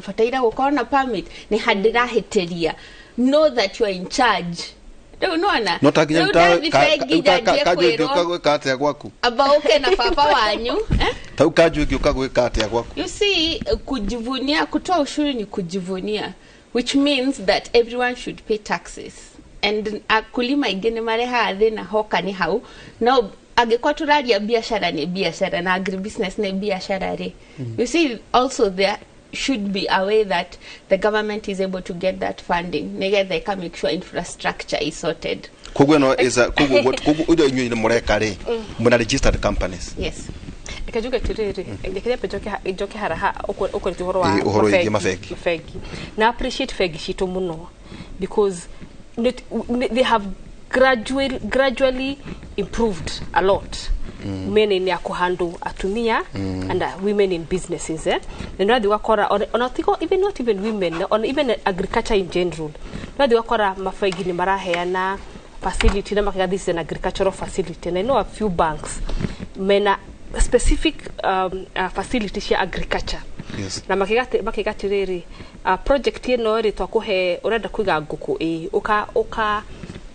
bataire gũkorwo na permit, nĩ ha ndĩrahĩtĩria. Know that you are in charge. Rĩu nĩwona? No ta nginya Rĩu ndathiĩ bengi njanjie kanjũ kwĩrwo ĩngĩũka gwĩka atĩa gwaku? amba ũke na baba wanyu. Tau kanjũ ĩngĩũka gwĩka atĩa gwaku? You see, kujivunia, kutoa ushuru ni kujivunia, which means that everyone should pay taxes. And akulima aingĩ nĩ marehaga thĩna hoka nĩ hau. No angĩkorwo tũraria biacara nĩ biacara na agribusiness nĩ biacara rĩ. You see, also there should be a way that the government is able to get that funding nĩgetha ĩka make sure infrastructure is sorted. Koguo ĩno is a koguo koguo indo inyuĩ nĩ mũreka rĩ, mwĩna registered companies. Yes. Reke njuge atĩrĩrĩ, reke nyambe njoke haraha ũkoretwo ũhoro wa ũhoro wĩgiĩ mabengi. Mabengi. Na appreciate bengi citũ mũno because they have gradually improved a lot. Mene ya kuhandle atumia and women in businesses. Na nĩ ũrathiĩ ũgakora ona tigo even not even women, on even agriculture in general. Nĩ ũrathiĩ ũgakora mabengi nĩ maraheana facility na makauga this is an agricultural facility. And I know a few banks mena specific facility cia agriculture. Yes. Na makiga atĩrĩrĩ, project ĩno rĩ twakũhe ũrenda kũiga ngũkũ ĩ ũka ũka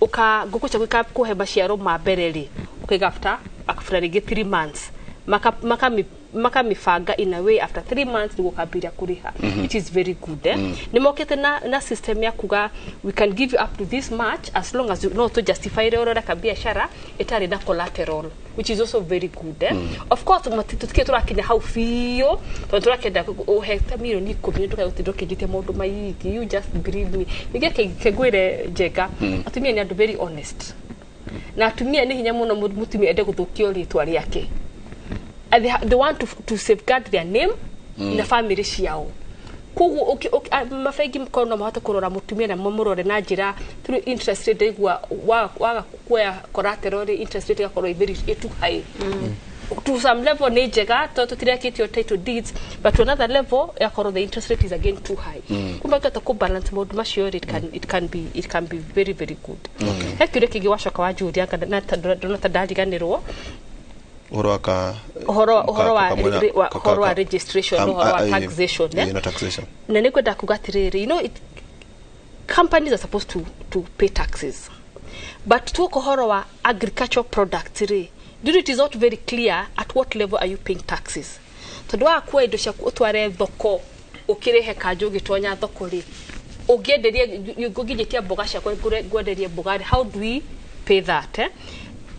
ũka ngũkũ ciaku ikakũhe maciaro ma mbere rĩ ũkaiga after rĩngĩ 3 months makamĩbanga in a way after 3 months nĩguo ũkambĩrĩria kũrĩha. It is very good. Nĩ mokĩte na system ya kuga we can give you up to this much as long as you no to justify rĩrĩa ũreka biacara ĩtarĩ na collateral, which is also very good. Of course tũtikĩrĩ tũrakinya hau biũ tondũ tũrakĩenda ũhe ta mirioni 10 ndũkae gũtinda ũkĩnjĩtie maũndũ maingĩ. You just believe me. Ningĩ kengwĩre Njenga, atumia nĩ andũ very honest na atumia nĩ hinya mũno mũtumia ende gũthũkio rĩtwa rĩake. They want to safeguard their name na family ciao. Koguo mabengi makorwo no mahote kũrora mũtumia na mamũrore na njĩra through interest rate ndaigua waga kuoya collateral rĩ, interest rate ĩgakorwo ĩ very too high. To some level nĩ njega tondũ tũtirekĩtio title deeds, but to another level ĩgakorwo the interest rate is again too high. Kumbe ũngĩhota kũ balance maũndũ macio rĩ, it can be very very good. He kĩũria kĩngĩ wacoka wanjũria ndona ta ndariganĩrwo. Ũhoro wa ka ũhoro wa registration, ũhoro wa taxation. Na taxation. Na nĩ ngwenda kuga atĩrĩrĩ, you know, companies are supposed to pay taxes, but tuoka ũhoro wa agricultural products rĩ, it is not very clear at what level are you paying taxes. Tondũ wakuoya indo ciaku ũtware thoko ũkĩrĩhe kanjũ ũgĩtonya thoko rĩ, ũngĩenderia ngũnginyitia mboga ciakwa ngwenderie mboga rĩ, how do we pay that?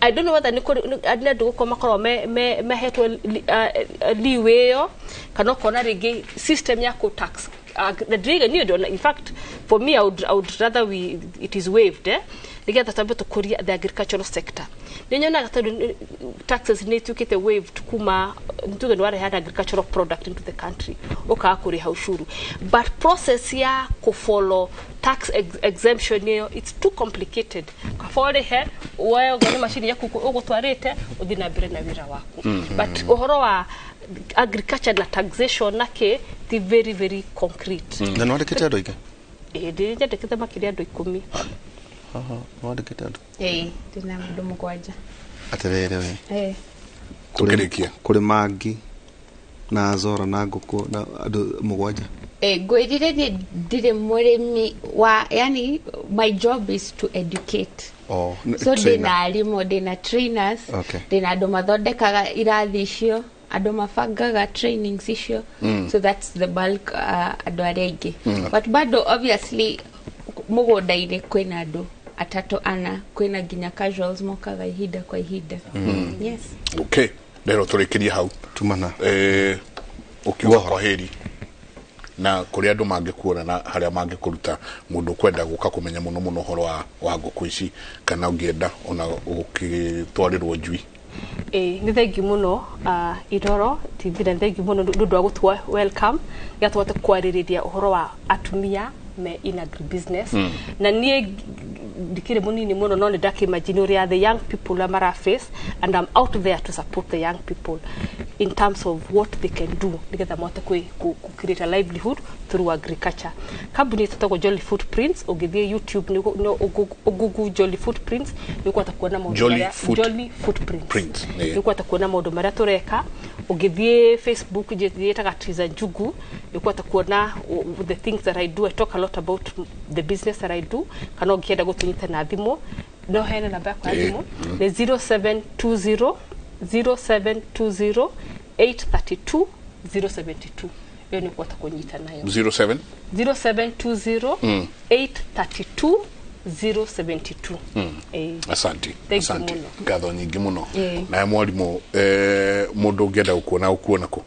I don't know whether nĩ andũ gũkorwo makorwo mehetwo leeway ĩyo kana ũkona rĩngĩ system ya kũ tax. In fact, for me, I would rather it is waived, nĩgetha twambe tũkũrie the agricultural sector. Nĩ nyonaga tondũ taxes nĩ ituĩkĩte waived kuma tuge nĩ warehe agricultural product into the country ũkaga kũrĩha ushuru, but process ya kũfollow tax exemption ĩyo it's too complicated. Kaba ũrĩhe woe okorwo nĩ macini yaku ũgũtwarĩte ũthiĩ na mbere na wĩra waku. But ũhoro wa agriculture na taxation na kĩ ti very very concrete. Na nĩ wandĩkĩte andũ aingĩ? Ĩĩ, ndĩnyandĩkĩte makĩria andũ 10. Aha, nĩ wandĩkĩte andũ? Ĩĩ, ndĩna andũ 7. Atĩrĩrĩ we. Ĩĩ. Tũkĩrĩkia. Kũrĩ Mangi na Zora na ngũkũ na andũ 7. Ngwĩrire niĩ ndirĩ mũrĩmi wa, yani my job is to educate. Oh, so trainer. ndĩna arimũ, ndĩna trainers, ndĩna andũ mathondekaga irathi icio, andũ mabangaga trainings icio. So that's the bulk, andũ arĩa aingĩ. But bado obviously mũgũnda-inĩ kwĩna andũ atatũ ana, kwĩna nginya casuals mokaga ihinda kwa ihinda. Yes. Okay, rero tũrĩkĩrie hau. Tumana. Ũkiuga kwaheri na kũrĩa andũ mangĩkuona na harĩa mangĩkũruta mũndũ kwenda gũka kũmenya mũno mũno ũhoro wa ngũkũ ici, kana ũngĩenda ona ũgĩtwarĩrwo njui. Ĩĩ, nĩ thengiũ mũno, Iroro TV, na nĩ thengiũ mũno nĩ ũndũ wa gũtua welcome nĩgetha tũhote kwarĩrĩria ũhoro wa atumia me in agribusiness. Na niĩ ndikĩrĩ mũnini mũno, no nĩ ndakĩimagine ũrĩa the young people arĩa mara face, and I'm out there to support the young people in terms of what they can do nĩgetha mahote create a livelihood through agriculture. Kambuni ĩtagwo Jolly Footprints. Ũngĩthiĩ YouTube no ũgoogle Jolly Footprints, nĩ ũkũhota kuona maũndũ Jolly marĩa Jolly Footprints. Print. Nĩ ũkũhota kuona maũndũ marĩa tũreka. Ũngĩthiĩ Facebook, njĩtaga Triza Njugu, nĩ ũkũhota kuona the things that I do. I talk a lot about the business that I do. Kana ũngĩenda gũtũnyita na thimũ, no heane namba yakwa ya thimũ, nĩ 0720 0720 832 072. Ĩyo nĩ ũkũhota kũnyita nayo. 07 0720 832 072. Asante. Thank you Asante. mũno. Ngatho nyingĩ mũno. Naye mwarimũ, mũndũ ũngĩenda gũkuona gũkuona kũ?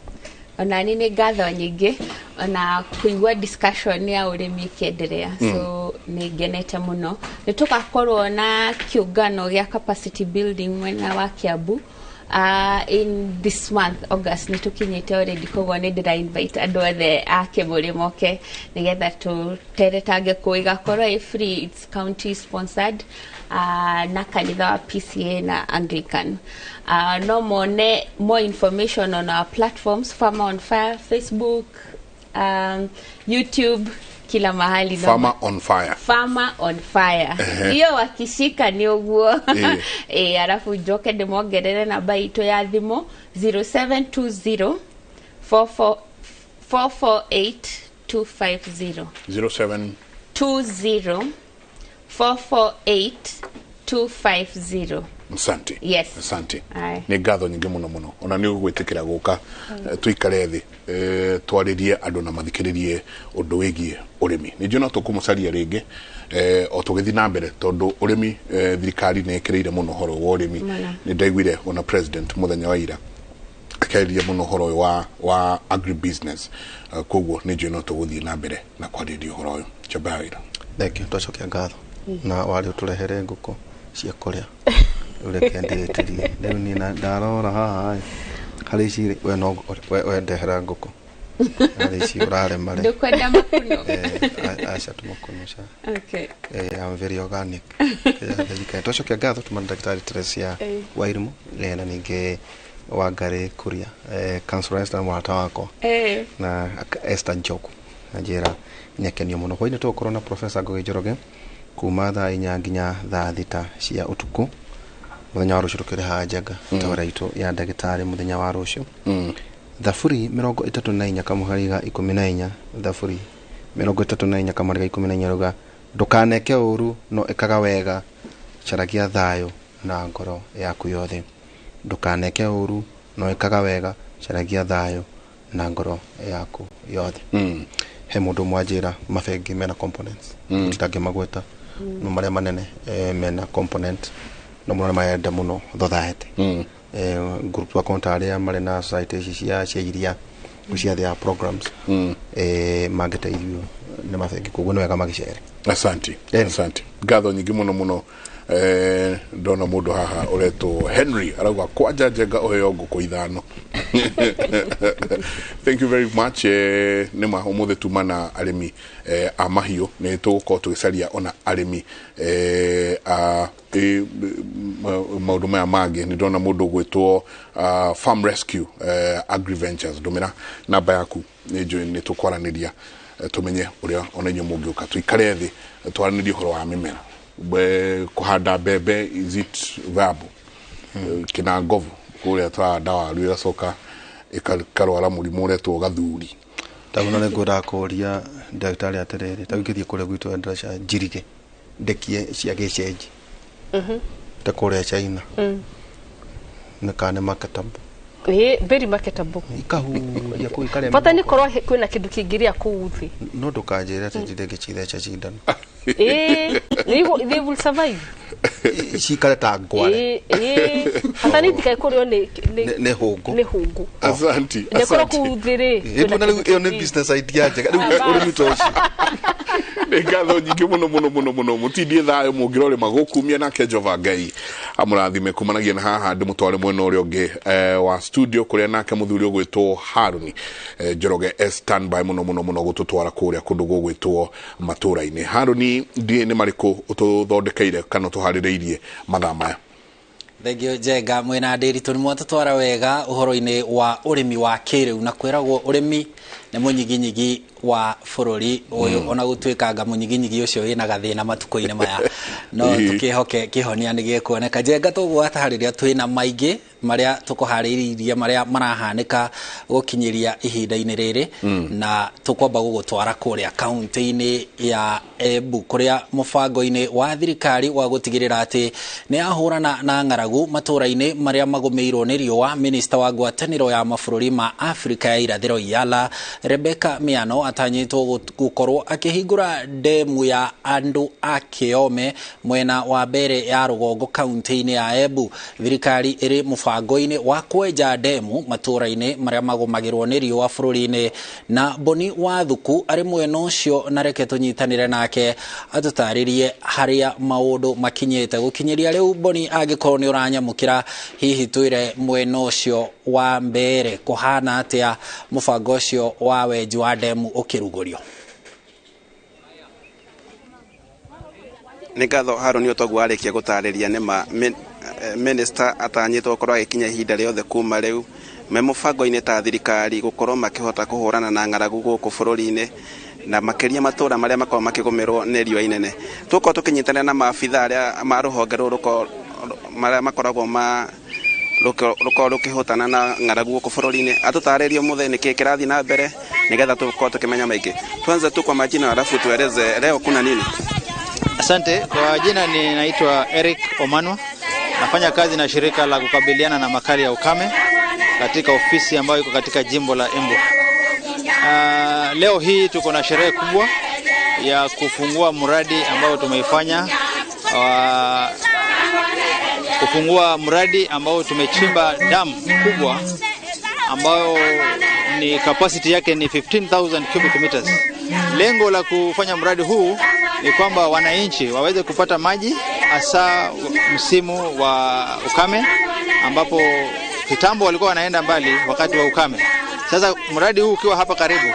Ona ni nĩ ngatho nyingĩ ona kũigua discussion ya ũrĩmi ĩkĩenderea. So nĩ ngenete mũno. Nĩ tũgakorwo na kĩũngano gĩa capacity building mwena wa Kiambu in this month August. Nĩ tũkinyĩte already, koguo nĩ ndĩra invite andũ othe a Kĩmũrĩ moke nĩgetha tũteretange kũu. Ĩgakorwo ĩ free, it's county sponsored, na kanitha wa PCA na Anglican. No mone more information on our platforms, Farmer on Fire, Facebook, YouTube, kila mahali. Farmer on Fire. Farmer on Fire. Hiyo wakishika ni ũguo. Alafu njoke ndĩmongerere namba itũ ya thimũ, 0720 44 448 250. 07 20 448 250. Asante. Yes. Asante. Aye. Nĩ ngatho nyingĩ mũno mũno ona nĩ ũgwĩtĩkĩra gũka, tũikare thĩ, twarĩrie andũ na mathikĩrĩrie ũndũ wĩgiĩ ũrĩmi. Nĩ njũĩ no tũkũmũcaria rĩngĩ, o tũgĩthiĩ na mbere, tondũ ũrĩmi, thirikari nĩ ĩkĩrĩire mũno ũhoro wa ũrĩmi. Mũno. Nĩ ndaiguire ona president mũthenya wa ira akĩarĩria mũno ũhoro ũyũ wa agribusiness. Koguo nĩ njũĩ no tũgũthiĩ na mbere na kwarĩrĩria ũhoro ũyũ. Njamba ya wĩra. Thank you, twacokia ngatho na warĩ ũtũrehere ngũkũ cia kũrĩa ũreke ndĩĩtĩrie rĩu niĩ ndarora haha ĩ, harĩ ici rĩ, we no we ndehera ngũkũ harĩ ici ũrarema rĩ. Ndũkwenda makuno? Aca, tũmakuno ca. Okay. I'm very organic. Twacokia ngatho tuma ndagĩtarĩ Teresia Wairimu, na ningĩ Wangari Kuria, Councillor Esther mũrata wakwa, na Esther Njoku anjĩra nĩakenio mũno. Hwainĩ tũgũkorwo na Professor Ngugi Njoroge kuma thaa 4 nginya thaa 6 cia ũtukũ. Mũthenya wa rũciũ tũkĩrĩha njenga tabarĩra itũ ya ndagĩtarĩ mũthenya wa rũciũ. Thaburi 34 kamũhari ga 14, Thaburi 34 kamũhari ga 14 ruga, ndũkaneke ũru no ĩkaga wega, caragia thayũ na ngoro yaku yothe. Ndũkaneke ũru no ĩkaga wega, caragia thayũ na ngoro yaku yothe. He mũndũ mwanjĩra mabengi mena components, ndangĩmagweta, no marĩa manene, mena component no mũno nĩ marenda mũno society, group account arĩa marĩ na society ici cia iria cia their programs, mangĩteithio nĩ mabengi, koguo nĩ wega magĩcere. Asante, asante, ngatho nyingĩ mũno mũno. Ndona mũndũ haha ũretwo Henry arauga kwanja njenga ũheo ngũkũ 5. Thank you very much. Nĩma ũmũthĩ tuma na arĩmi a mahiũ, nĩ tũgũkorwo tũgĩcaria ona arĩmi a maũndũ maya mangĩ. Nĩ ndona mũndũ ũgwĩtwo Farm Rescue, Agri Ventures, ndũmĩra namba yaku, nĩ njũĩ nĩ tũkwaranĩria, tũmenye ũrĩa ona inyuĩ mũngĩũka tũikare thĩ, twaranĩrie ũhoro wa mĩmera. Kũhanda mbembe, is it viable? Kina ngovu kũrĩa tũrahanda waru ĩgacoka ĩkarwara mũrimũ ũretwo gathuri. Taguno nĩ ngwendaga kũria ndagĩtarĩ atĩrĩrĩ, ta ingĩthiĩ kũrĩa gwitũ Endrasha njirige ndekie cia gĩcenji ta kũrĩa China nĩ kana nĩ marketable? Ĩĩ, very marketable. Ikahuria kũu ikarĩa. Bata nĩ korwo kwĩna kĩndũ kĩngĩrĩa kũu thĩ. No ndũkanjĩre atĩ njire ngĩcitheca cindano. Ĩĩ, they will survive. Cikare ta ngware. Ĩĩ, bata nĩ itikae kũrĩo nĩ nĩ hũngũ. Nĩ hũngũ. Asanti. Nĩ korwo kũu thĩ rĩ. Ĩĩ, na rĩu ĩyo nĩ business idea njega rĩu, ũrĩmi ta ũcio. Nĩ ngatho nyingĩ mũno mũno mũno mũno. Mũtindie thayũ mũngĩrorĩma gũkumia nake Jehova Ngai amũrathime. Kumanagia na haha ndĩmũtware mwena ũrĩa ũngĩ wa studio kũrĩa nake mũthuri ũgwĩtwo Haruni Njoroge e standby mũno mũno mũno gũtũtwara kũrĩa kũndũ gũgwĩtwo matũra-inĩ. Haruni, ndiĩ nĩ marĩkũ ũtũthondekeire kana ũtũharĩrĩirie mathaa maya? Thengio Njenga mwena Ndĩritũ, nĩ mwatũtwara wega ũhoro-inĩ wa ũrĩmi wa kĩrĩu, na kwĩragwo ũrĩmi nĩ mũnyiginyigi wa bũrũri ũyũ, ona gũtuĩka anga mũnyiginyigi ũcio wĩna gathĩna matukũ-inĩ maya, no tũkĩhoke kĩhonia nĩ gĩkuoneka. Njenga, tũgũgataharĩria twĩna maingĩ marĩa tũkũharĩrĩirie marĩa marahanĩka gũkinyĩria ihinda-inĩ rĩrĩ, na tũkwamba gũgũtwara kũrĩa kaunti-inĩ ya Embu kũrĩa mũbango-inĩ wa thirikari wa gũtigĩrĩra atĩ nĩ yahũrana na ng'aragu matũra-inĩ marĩa magũmĩirwo nĩ riũa. Minista wa ngwatanĩro ya mabũrũri ma Afrika ya irathĩro Yala Rebecca Miano atanyĩtwo gũkorwo akĩhingũra ndemu ya andũ a Kĩome mwena wa mbere ya rũgongo kaunti-inĩ ya Embu. Thirikari ĩrĩ mũbango-inĩ wa kwenja ndemu matũra-inĩ marĩa magũmagĩrwo nĩ riũa bũrũri-inĩ, na Boni Wathuku arĩ mwena ũcio, na reke tũnyitanĩre nake atũtarĩrie harĩa maũndũ makinyĩte gũkinyĩria rĩu. Boni, angĩkorwo nĩ ũranyamũkĩra, hihi twĩre mwena ũcio wa mbere kũhana atĩa mũbango ũcio wa wenji wa ndemu ũkĩrugũrio? Nĩ ngatho Haruni, ũtoguo warĩkia gũtarĩria nĩ ma minister atanyĩtwo gũkorwo agĩkinya ihinda rĩothe kuma rĩu me mũbango-inĩ ta thirikari gũkorwo makĩhota kũhũrana na ng'aragu gũkũ bũrũri-inĩ, na makĩria matũra marĩa makoragwo makĩgũmĩrwo nĩ riũa inene. Tũkorwo tũkĩnyitanĩra na maabitha arĩa ma rũhonge rũrũ marĩa makoragwo ma rũkorwo rũkĩhũtana na ng'aragu gũkũ bũrũri-inĩ, atũtarĩrie ũmũthĩ nĩkĩĩ kĩrathiĩ na mbere nĩgetha tũkorwo tũkĩmenya maingĩ. Tuanze tu kwa majina alafu tueleze leo kuna nini. Asante. Kwa jina ninaitwa Eric Omanwa. Nafanya kazi na shirika la kukabiliana na makali ya ukame katika ofisi ambayo iko katika jimbo la Embu. Leo hii tuko na sherehe kubwa ya kufungua mradi ambao tumeifanya, kufungua mradi ambao tumechimba damu kubwa ambayo ni capacity yake ni 15,000 cubic meters. Lengo la kufanya mradi huu ni kwamba wananchi waweze kupata maji hasa msimu wa ukame, ambapo kitambo walikuwa wanaenda mbali wakati wa ukame. Sasa mradi huu ukiwa hapa karibu,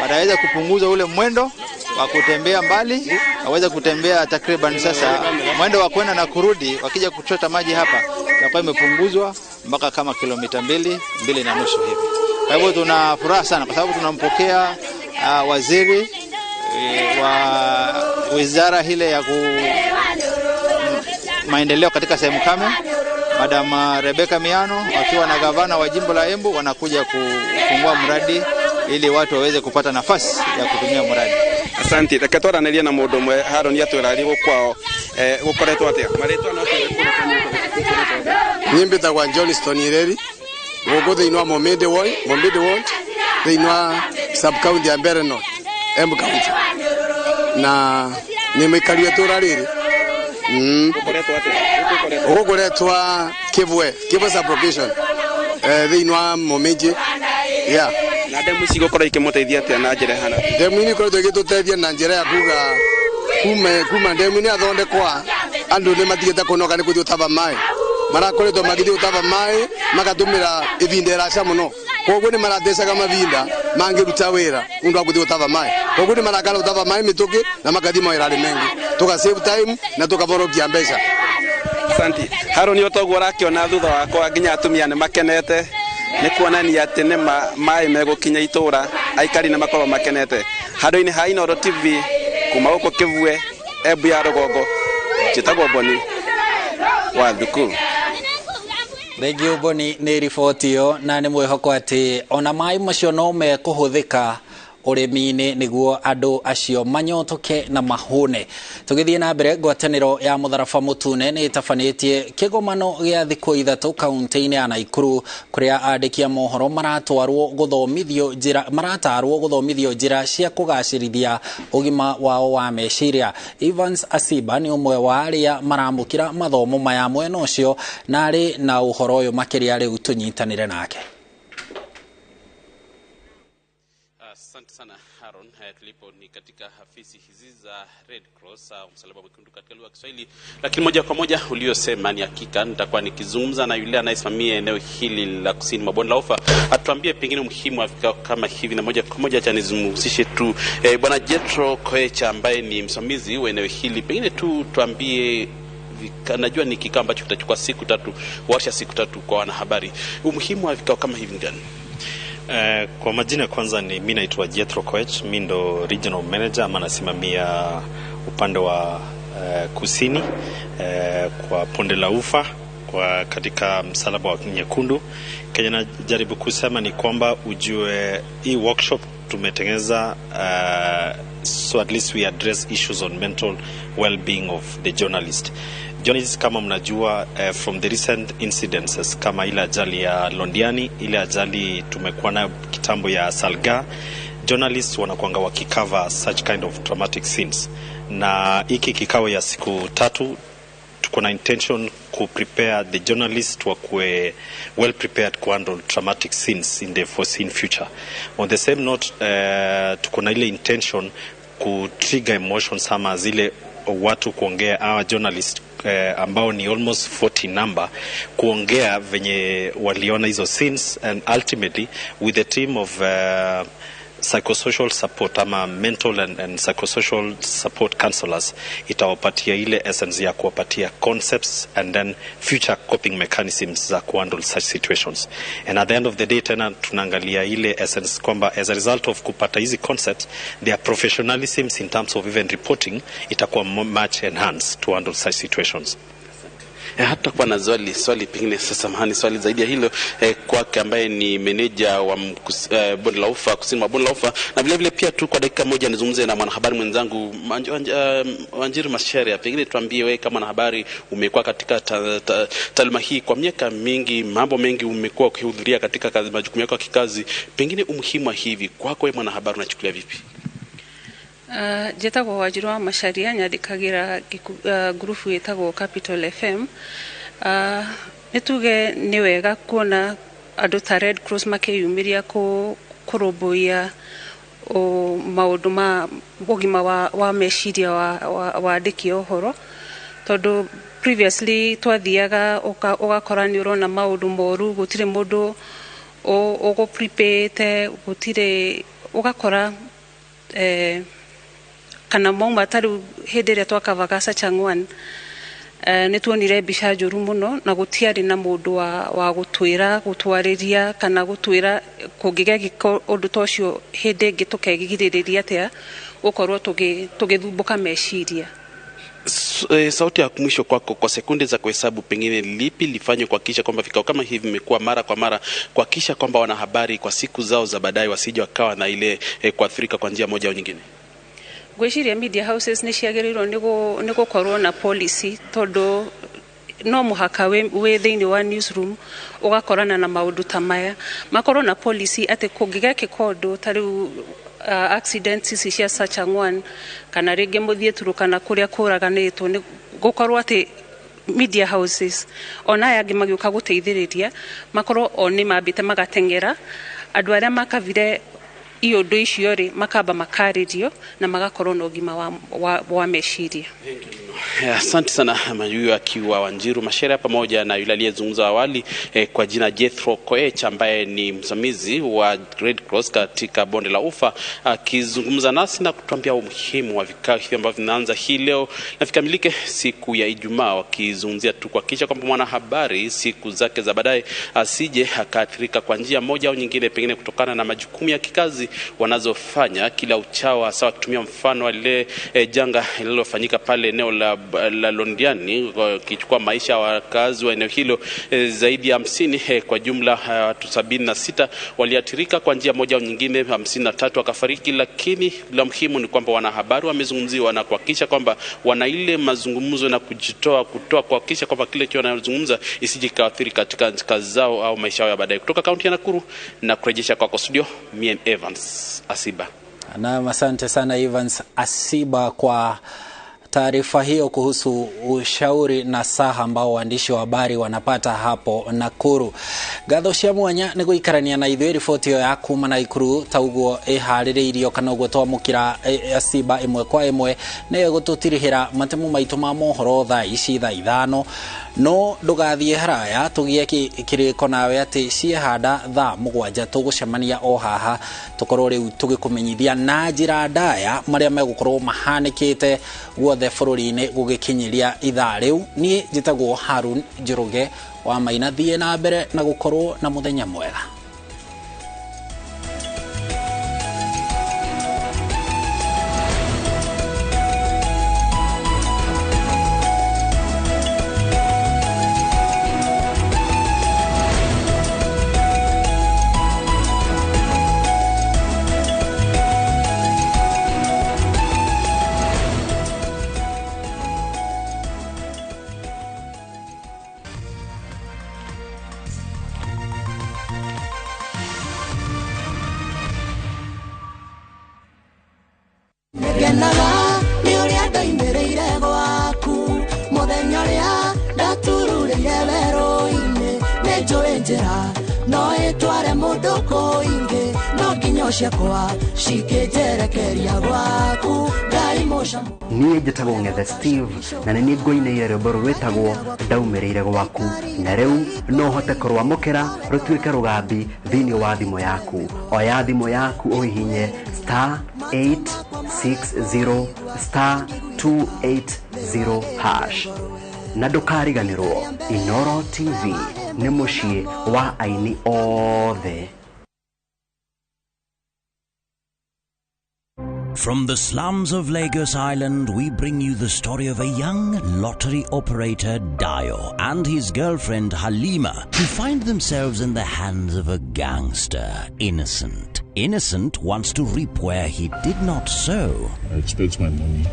wataweza kupunguza ule mwendo wa kutembea mbali, waweza kutembea takriban sasa mwendo wa kwenda na kurudi, wakija kuchota maji hapa itakuwa imepunguzwa mpaka kama kilomita 2, 2.5 hivi. Kwa hivyo tuna furaha sana kwa sababu tunampokea waziri wa wizara ile ya maendeleo katika sehemu kame, Madam Rebecca Miano, akiwa na gavana wa jimbo la Embu, wanakuja kufungua mradi ili watu waweze kupata nafasi ya kutumia mradi. Asante. Reke twaranĩrie na mũndũ ũmwe. Haroni atwĩra kwao gũkoretwo atĩa marĩtwa no Niĩ mbĩtagwa Johnston Ireri gũkũ thĩinĩ wa Momende Ward, Momende Ward thĩinĩ wa sub county ya Mbeere North, Embu County, na nĩ mũikari wa itũũra rĩrĩ. Gũkũ kũretwa Kivwe, Kivwe sub location, thĩinĩ wa Momenje, yeah. Na ndemu ici igũkorwo ikĩmũteithia atĩa na njĩra ĩhana? Ndemu ini ikoretwo igĩtũteithia na njĩra ya kuga kuma ndemu ini yathondekwa andũ nĩ matigĩte kũnoga nĩ gũthiĩ gũtaba maĩ. Marakoretwo magĩthiĩ gũtaba maĩ magatũmĩra ihinda iraca mũno, koguo nĩ maratecaga mahinda mangĩruta wĩra ũndũ wa gũthiĩ gũtaba maĩ, koguo nĩ marakana gũtaba maĩ mĩtũkĩ na makathiĩ mawĩra mengi, tũka save time na tũkaborokia mbeca. Asante. Haruni, ũtoguo ũrakĩona thutha wakwa nginya atumia nĩ makenete nĩ kuonania atĩ nĩ maĩ megũkinya itũra, aikari nĩ makorwo makenete. Handũ-inĩ ha Inooro TV kuma gũkũ Kĩbue, Embu ya rũgongo, njĩtagwo Boni wa Thuku. Thengio Boni nĩ riboti ĩyo, na nĩ mwĩhoko atĩ ona maĩ macio no mekũhũthĩka ũrĩmi-inĩ nĩguo andũ acio manyotoke na mahũne. Tũgĩthiĩ na mbere, ngwatanĩro ya Mũtharaba Mũtune nĩ ĩtabanĩtie kĩgomano gĩa thikũ 3 kaunti-inĩ ya Naikuru kũrĩa andĩki a mohoro maratarwo gũthomithio njĩra cia kũgacĩrithia ũgima wao wa meciria. Evans Asiba nĩ ũmwe wa arĩa maramũkĩra mathomo maya mwena ũcio na arĩ na ũhoro ũyũ makĩria rĩu tũnyitanĩre nake. Asante sana Aaron. Tulipo ni katika afisi hizi za Red Cross au Msalaba Mwekundu katika lugha ya Kiswahili, lakini moja kwa moja uliosema ni hakika nitakuwa nikizungumza na yule anayesimamia eneo hili la kusini mwa bonde la Ufa atuambie pengine umuhimu wa vikao kama hivi, na moja kwa moja acha nizungumzishe tu Bwana Jetro Koecha ambaye ni msimamizi wa eneo hili. Pengine tu tuambie, najua ni kikao ambacho kitachukua siku 3, warsha siku 3 kwa wanahabari, umuhimu wa vikao kama hivi ni gani? Kwa majina kwanza ni mimi naitwa Jethro Koech, mimi ndo regional manager ama nasimamia upande wa kusini kwa bonde la Ufa kwa katika Msalaba wa Nyekundu. Kenya najaribu kusema ni kwamba ujue hii workshop tumetengeneza so at least we address issues on mental well-being of the journalist. Journalists kama mnajua from the recent incidences kama ile ajali ya Londiani, ile ajali tumekuwa nayo kitambo ya Salga, journalists wanakuanga wakicover such kind of traumatic scenes. Na hiki kikao ya siku 3 tuko na intention ku prepare the journalists wakuwe well prepared to handle traumatic scenes in the foreseen future. On the same note, tuko na ile intention ku trigger emotions ama zile watu kuongea, our journalist ambao ni almost 40 number, kuongea venye waliona hizo scenes, and ultimately with the team of psychosocial support ama mental and psychosocial support counselors, itawapatia ile essence ya kuwapatia concepts and then future coping mechanisms za kuhandle such situations. And at the end of the day tena tunaangalia ile essence kwamba as a result of kupata hizi concepts, their professionalism in terms of even reporting itakuwa much enhanced to handle such situations. Hata kwa na swali pengine sasa mahani swali zaidi ya hilo kwake ambaye ni meneja wa bonde la Ufa, kusini mwa bonde la Ufa, na vile vile pia tu kwa dakika moja nizungumze na mwanahabari mwenzangu Wanjiru Masheria. Pengine tuambie wewe kama mwanahabari umekuwa katika taaluma hii kwa miaka mingi, mambo mengi umekuwa ukihudhuria katika kazi, majukumu yako ya kikazi, pengine umuhimu wa hivi kwako wewe mwanahabari unachukulia vipi? Njĩtagwo Wanjiru wa Macharia, nyandĩkagĩra ngurubu ĩtagwo Capital FM. Nĩ tuge nĩ wega kuona andũ ta Red Cross makĩyumĩria kũrũmbũiya maũndũ ma ũgima wa meciria wa andĩki a ũhoro, tondũ previously twathiaga ũgakora nĩ ũrona maũndũ moru, gũtirĩ mũndũ ũgũ-prepare-ĩte, gũtirĩ, ũgakora kana mauma ta rĩu hĩndĩ ĩrĩa twakavaga Sachangwan, nĩ tuonire mbica njũru mũno na gũtiarĩ na mũndũ wa gũtwĩra, gũtwarĩria kana gũtwĩra kũngĩgekĩka ũndũ ta ũcio hĩndĩ ĩngĩ tũkegirĩrĩria atĩa gũkorwo tũgĩthumbũka meciria. Sauti ya mwisho kwako kwa sekunde za kuhesabu, pengine lipi lifanywe kuhakikisha kwamba vikao kama hivi vimekuwa mara kwa mara, kuhakikisha kwamba wanahabari kwa siku zao za baadaye wasije wakawa na ile kuathirika kwa njia moja au nyingine? Ngwĩciria media houses nĩ ciagĩrĩirwo nĩ gũkorwo na policy, tondũ no mũhaka wĩ thĩinĩ wa newsroom ũgakorana na maũndũ ta maya, makorwo na policy atĩ kũngĩgekĩka ũndũ ta rĩu accidents ici cia Sachangwan kana rĩngĩ mũthiĩ Turukana kũrĩa kũraganĩtwo, nĩ gũkorwo atĩ media houses ona aya angĩ magĩũka gũteithĩrĩria makorwo o nĩ mambĩte magateng'era andũ arĩa makavire iũndũ icio rĩ, makamba makarĩrio na magakorwo na ũgima wa meciria. Asante sana Mayuyu akiwa Wanjiru Masheria pamoja na yule aliyezungumza awali kwa jina Jethro Koech ambaye ni msimamizi wa Red Cross katika bonde la Ufa, akizungumza nasi na kutuambia umuhimu wa vikao hivi ambavyo vinaanza hii leo na vikamilike siku ya Ijumaa, wakizungumzia tu kuhakikisha kwamba mwanahabari siku zake za baadaye asije akaathirika kwa njia moja au nyingine, pengine kutokana na majukumu ya kikazi wanazofanya kila uchao, hasa wakitumia mfano wa lile janga lililofanyika pale eneo la Londiani, kichukua maisha ya wakazi wa eneo hilo zaidi ya 50. Kwa jumla watu 76 waliathirika kwa njia moja au nyingine, 53 wakafariki. Lakini la muhimu ni kwamba wanahabari wamezungumziwa na kuhakikisha kwamba wana ile mazungumzo na kujitoa kutoa kuhakikisha kwamba kile wanazungumza isije kaathiri katika kazi zao au maisha yao ya baadaye. Kutoka kaunti ya Nakuru na kurejesha kwako studio, mie Evans Asiba. Naam, asante sana Evans Asiba kwa taarifa hiyo kuhusu ushauri na saha ambao waandishi wa habari wanapata hapo Nakuru. Ngatho cia mwanya nĩ gũikarania na ithuĩ riboti ĩyo ya kuma Nakuru ta ũguo ĩharĩrĩirio kana ũguo twamũkĩra Asiba ĩmwe kwa ĩmwe nĩyo ĩgũtũtirihĩra matemo maitũ ma mohoro thaa ici thaa 5. No ndũgathiĩ haraya, tũgĩe kĩrĩko nawe atĩ ciehanda thaa 7 tũgũcemania o haha tũkorwo rĩu tũgĩkũmenyithia na njĩra ndaya marĩa megũkorwo mahanĩkĩte guothe bũrũri-inĩ gũgĩkinyĩria ithaa rĩu. Niĩ njĩtagwo Harun Njoroge wa Maina. Thiĩ na mbere na gũkorwo na mũthenya mwega. Ngenaga nĩ ũrĩa ndoimĩrĩire gwaku mũthenya ũrĩa ndatururĩire werũ-inĩ. Nĩ njũĩ njĩra no ĩtware mũndũ kũingĩ, no nginya ciakwa cikĩnjerekeria gwaku. Ngai mũcamo. Niĩ njĩtagwo Ng'ethe Steve na nĩ niĩ ngũinĩire rwĩmbo rũrũ rwĩtagwo ndaumĩrĩire gwaku, na rĩu no ũhote kũrwamũkĩra rũtuĩke rũgambi thĩinĩ wa thimũ yaku. Oya thimũ yaku ũhihinye star 860 star 280 hash. Na ndũkariganĩrwo, Inoro TV nĩ mũciĩ wa aini othe. From the slums of Lagos Island, we bring you the story of a young lottery operator, Dayo, and his girlfriend, Halima, who find themselves in the hands of a gangster, Innocent. Innocent wants to reap where he did not sow. I expect my money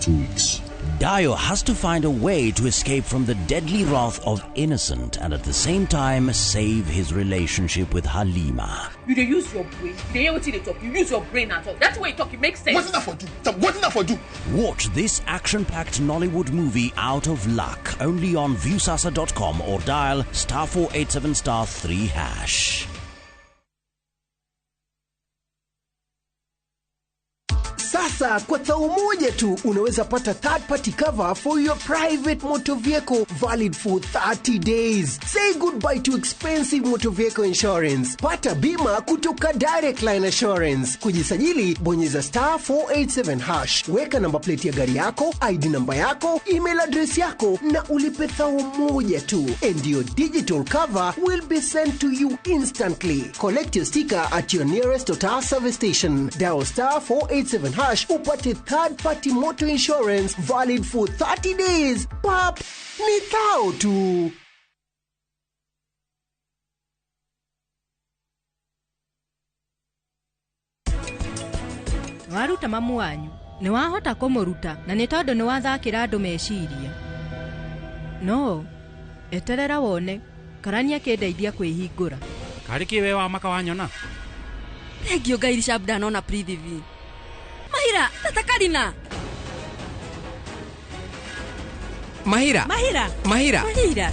2 weeks. Dayo has to find a way to escape from the deadly wrath of Innocent and at the same time save his relationship with Halima. You dey use your brain. You dey hear wetin they talk. You use your brain and talk. That's way you talk. It makes sense. What's that for do? What's that for do? Watch this action-packed Nollywood movie Out of Luck only on Viusasa.com or dial *487 *3#. Sasa kwa thao moja tu unaweza pata third party cover for your private motor vehicle valid for 30 days. Say goodbye to expensive motor vehicle insurance. Pata bima kutoka Direct Line Assurance. Kujisajili bonyeza star 487 hash. Weka namba plate ya gari yako, ID namba yako, email address yako na ulipe thao moja tu. And your digital cover will be sent to you instantly. Collect your sticker at your nearest Total service station. Dial star 487 hash upate third party motor insurance valid for 30 days. Pap, ni thao tu. Waruta mamu wanyu nĩ wahota kũmũruta na nĩ tondũ nĩ wathakĩra andũ meciria. No eterera wone karania kĩndeithia kwĩhingũra. Karĩ kĩ we wa maka wanyona? Thengio Ngai Rishab ndanona Prithvi. Mahira, tata Karina. Mahira. Mahira. Mahira. Mahira.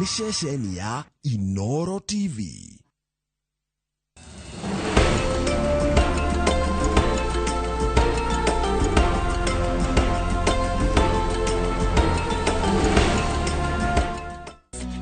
Ceceni ya Inoro TV.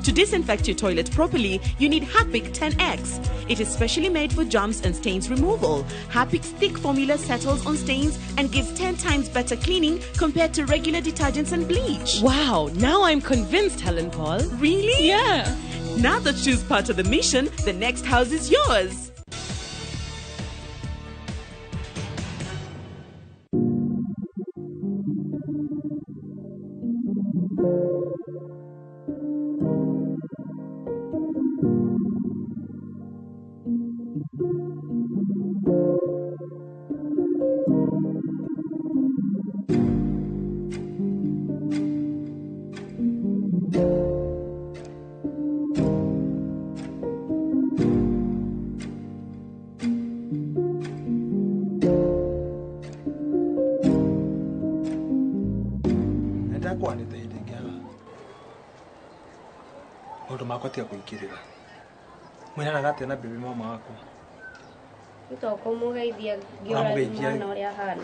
To disinfect your toilet properly, you need Harpic 10X. It is specially made for germs and stains removal. Harpic's thick formula settles on stains and gives 10 times better cleaning compared to regular detergents and bleach. Wow, now I'm convinced, Helen Paul. Really? Yeah. Now that she's part of the mission, the next house is yours. Mwena na baby mama waku. Nitokumugeithia ngiũra mwana ũrĩa ahana.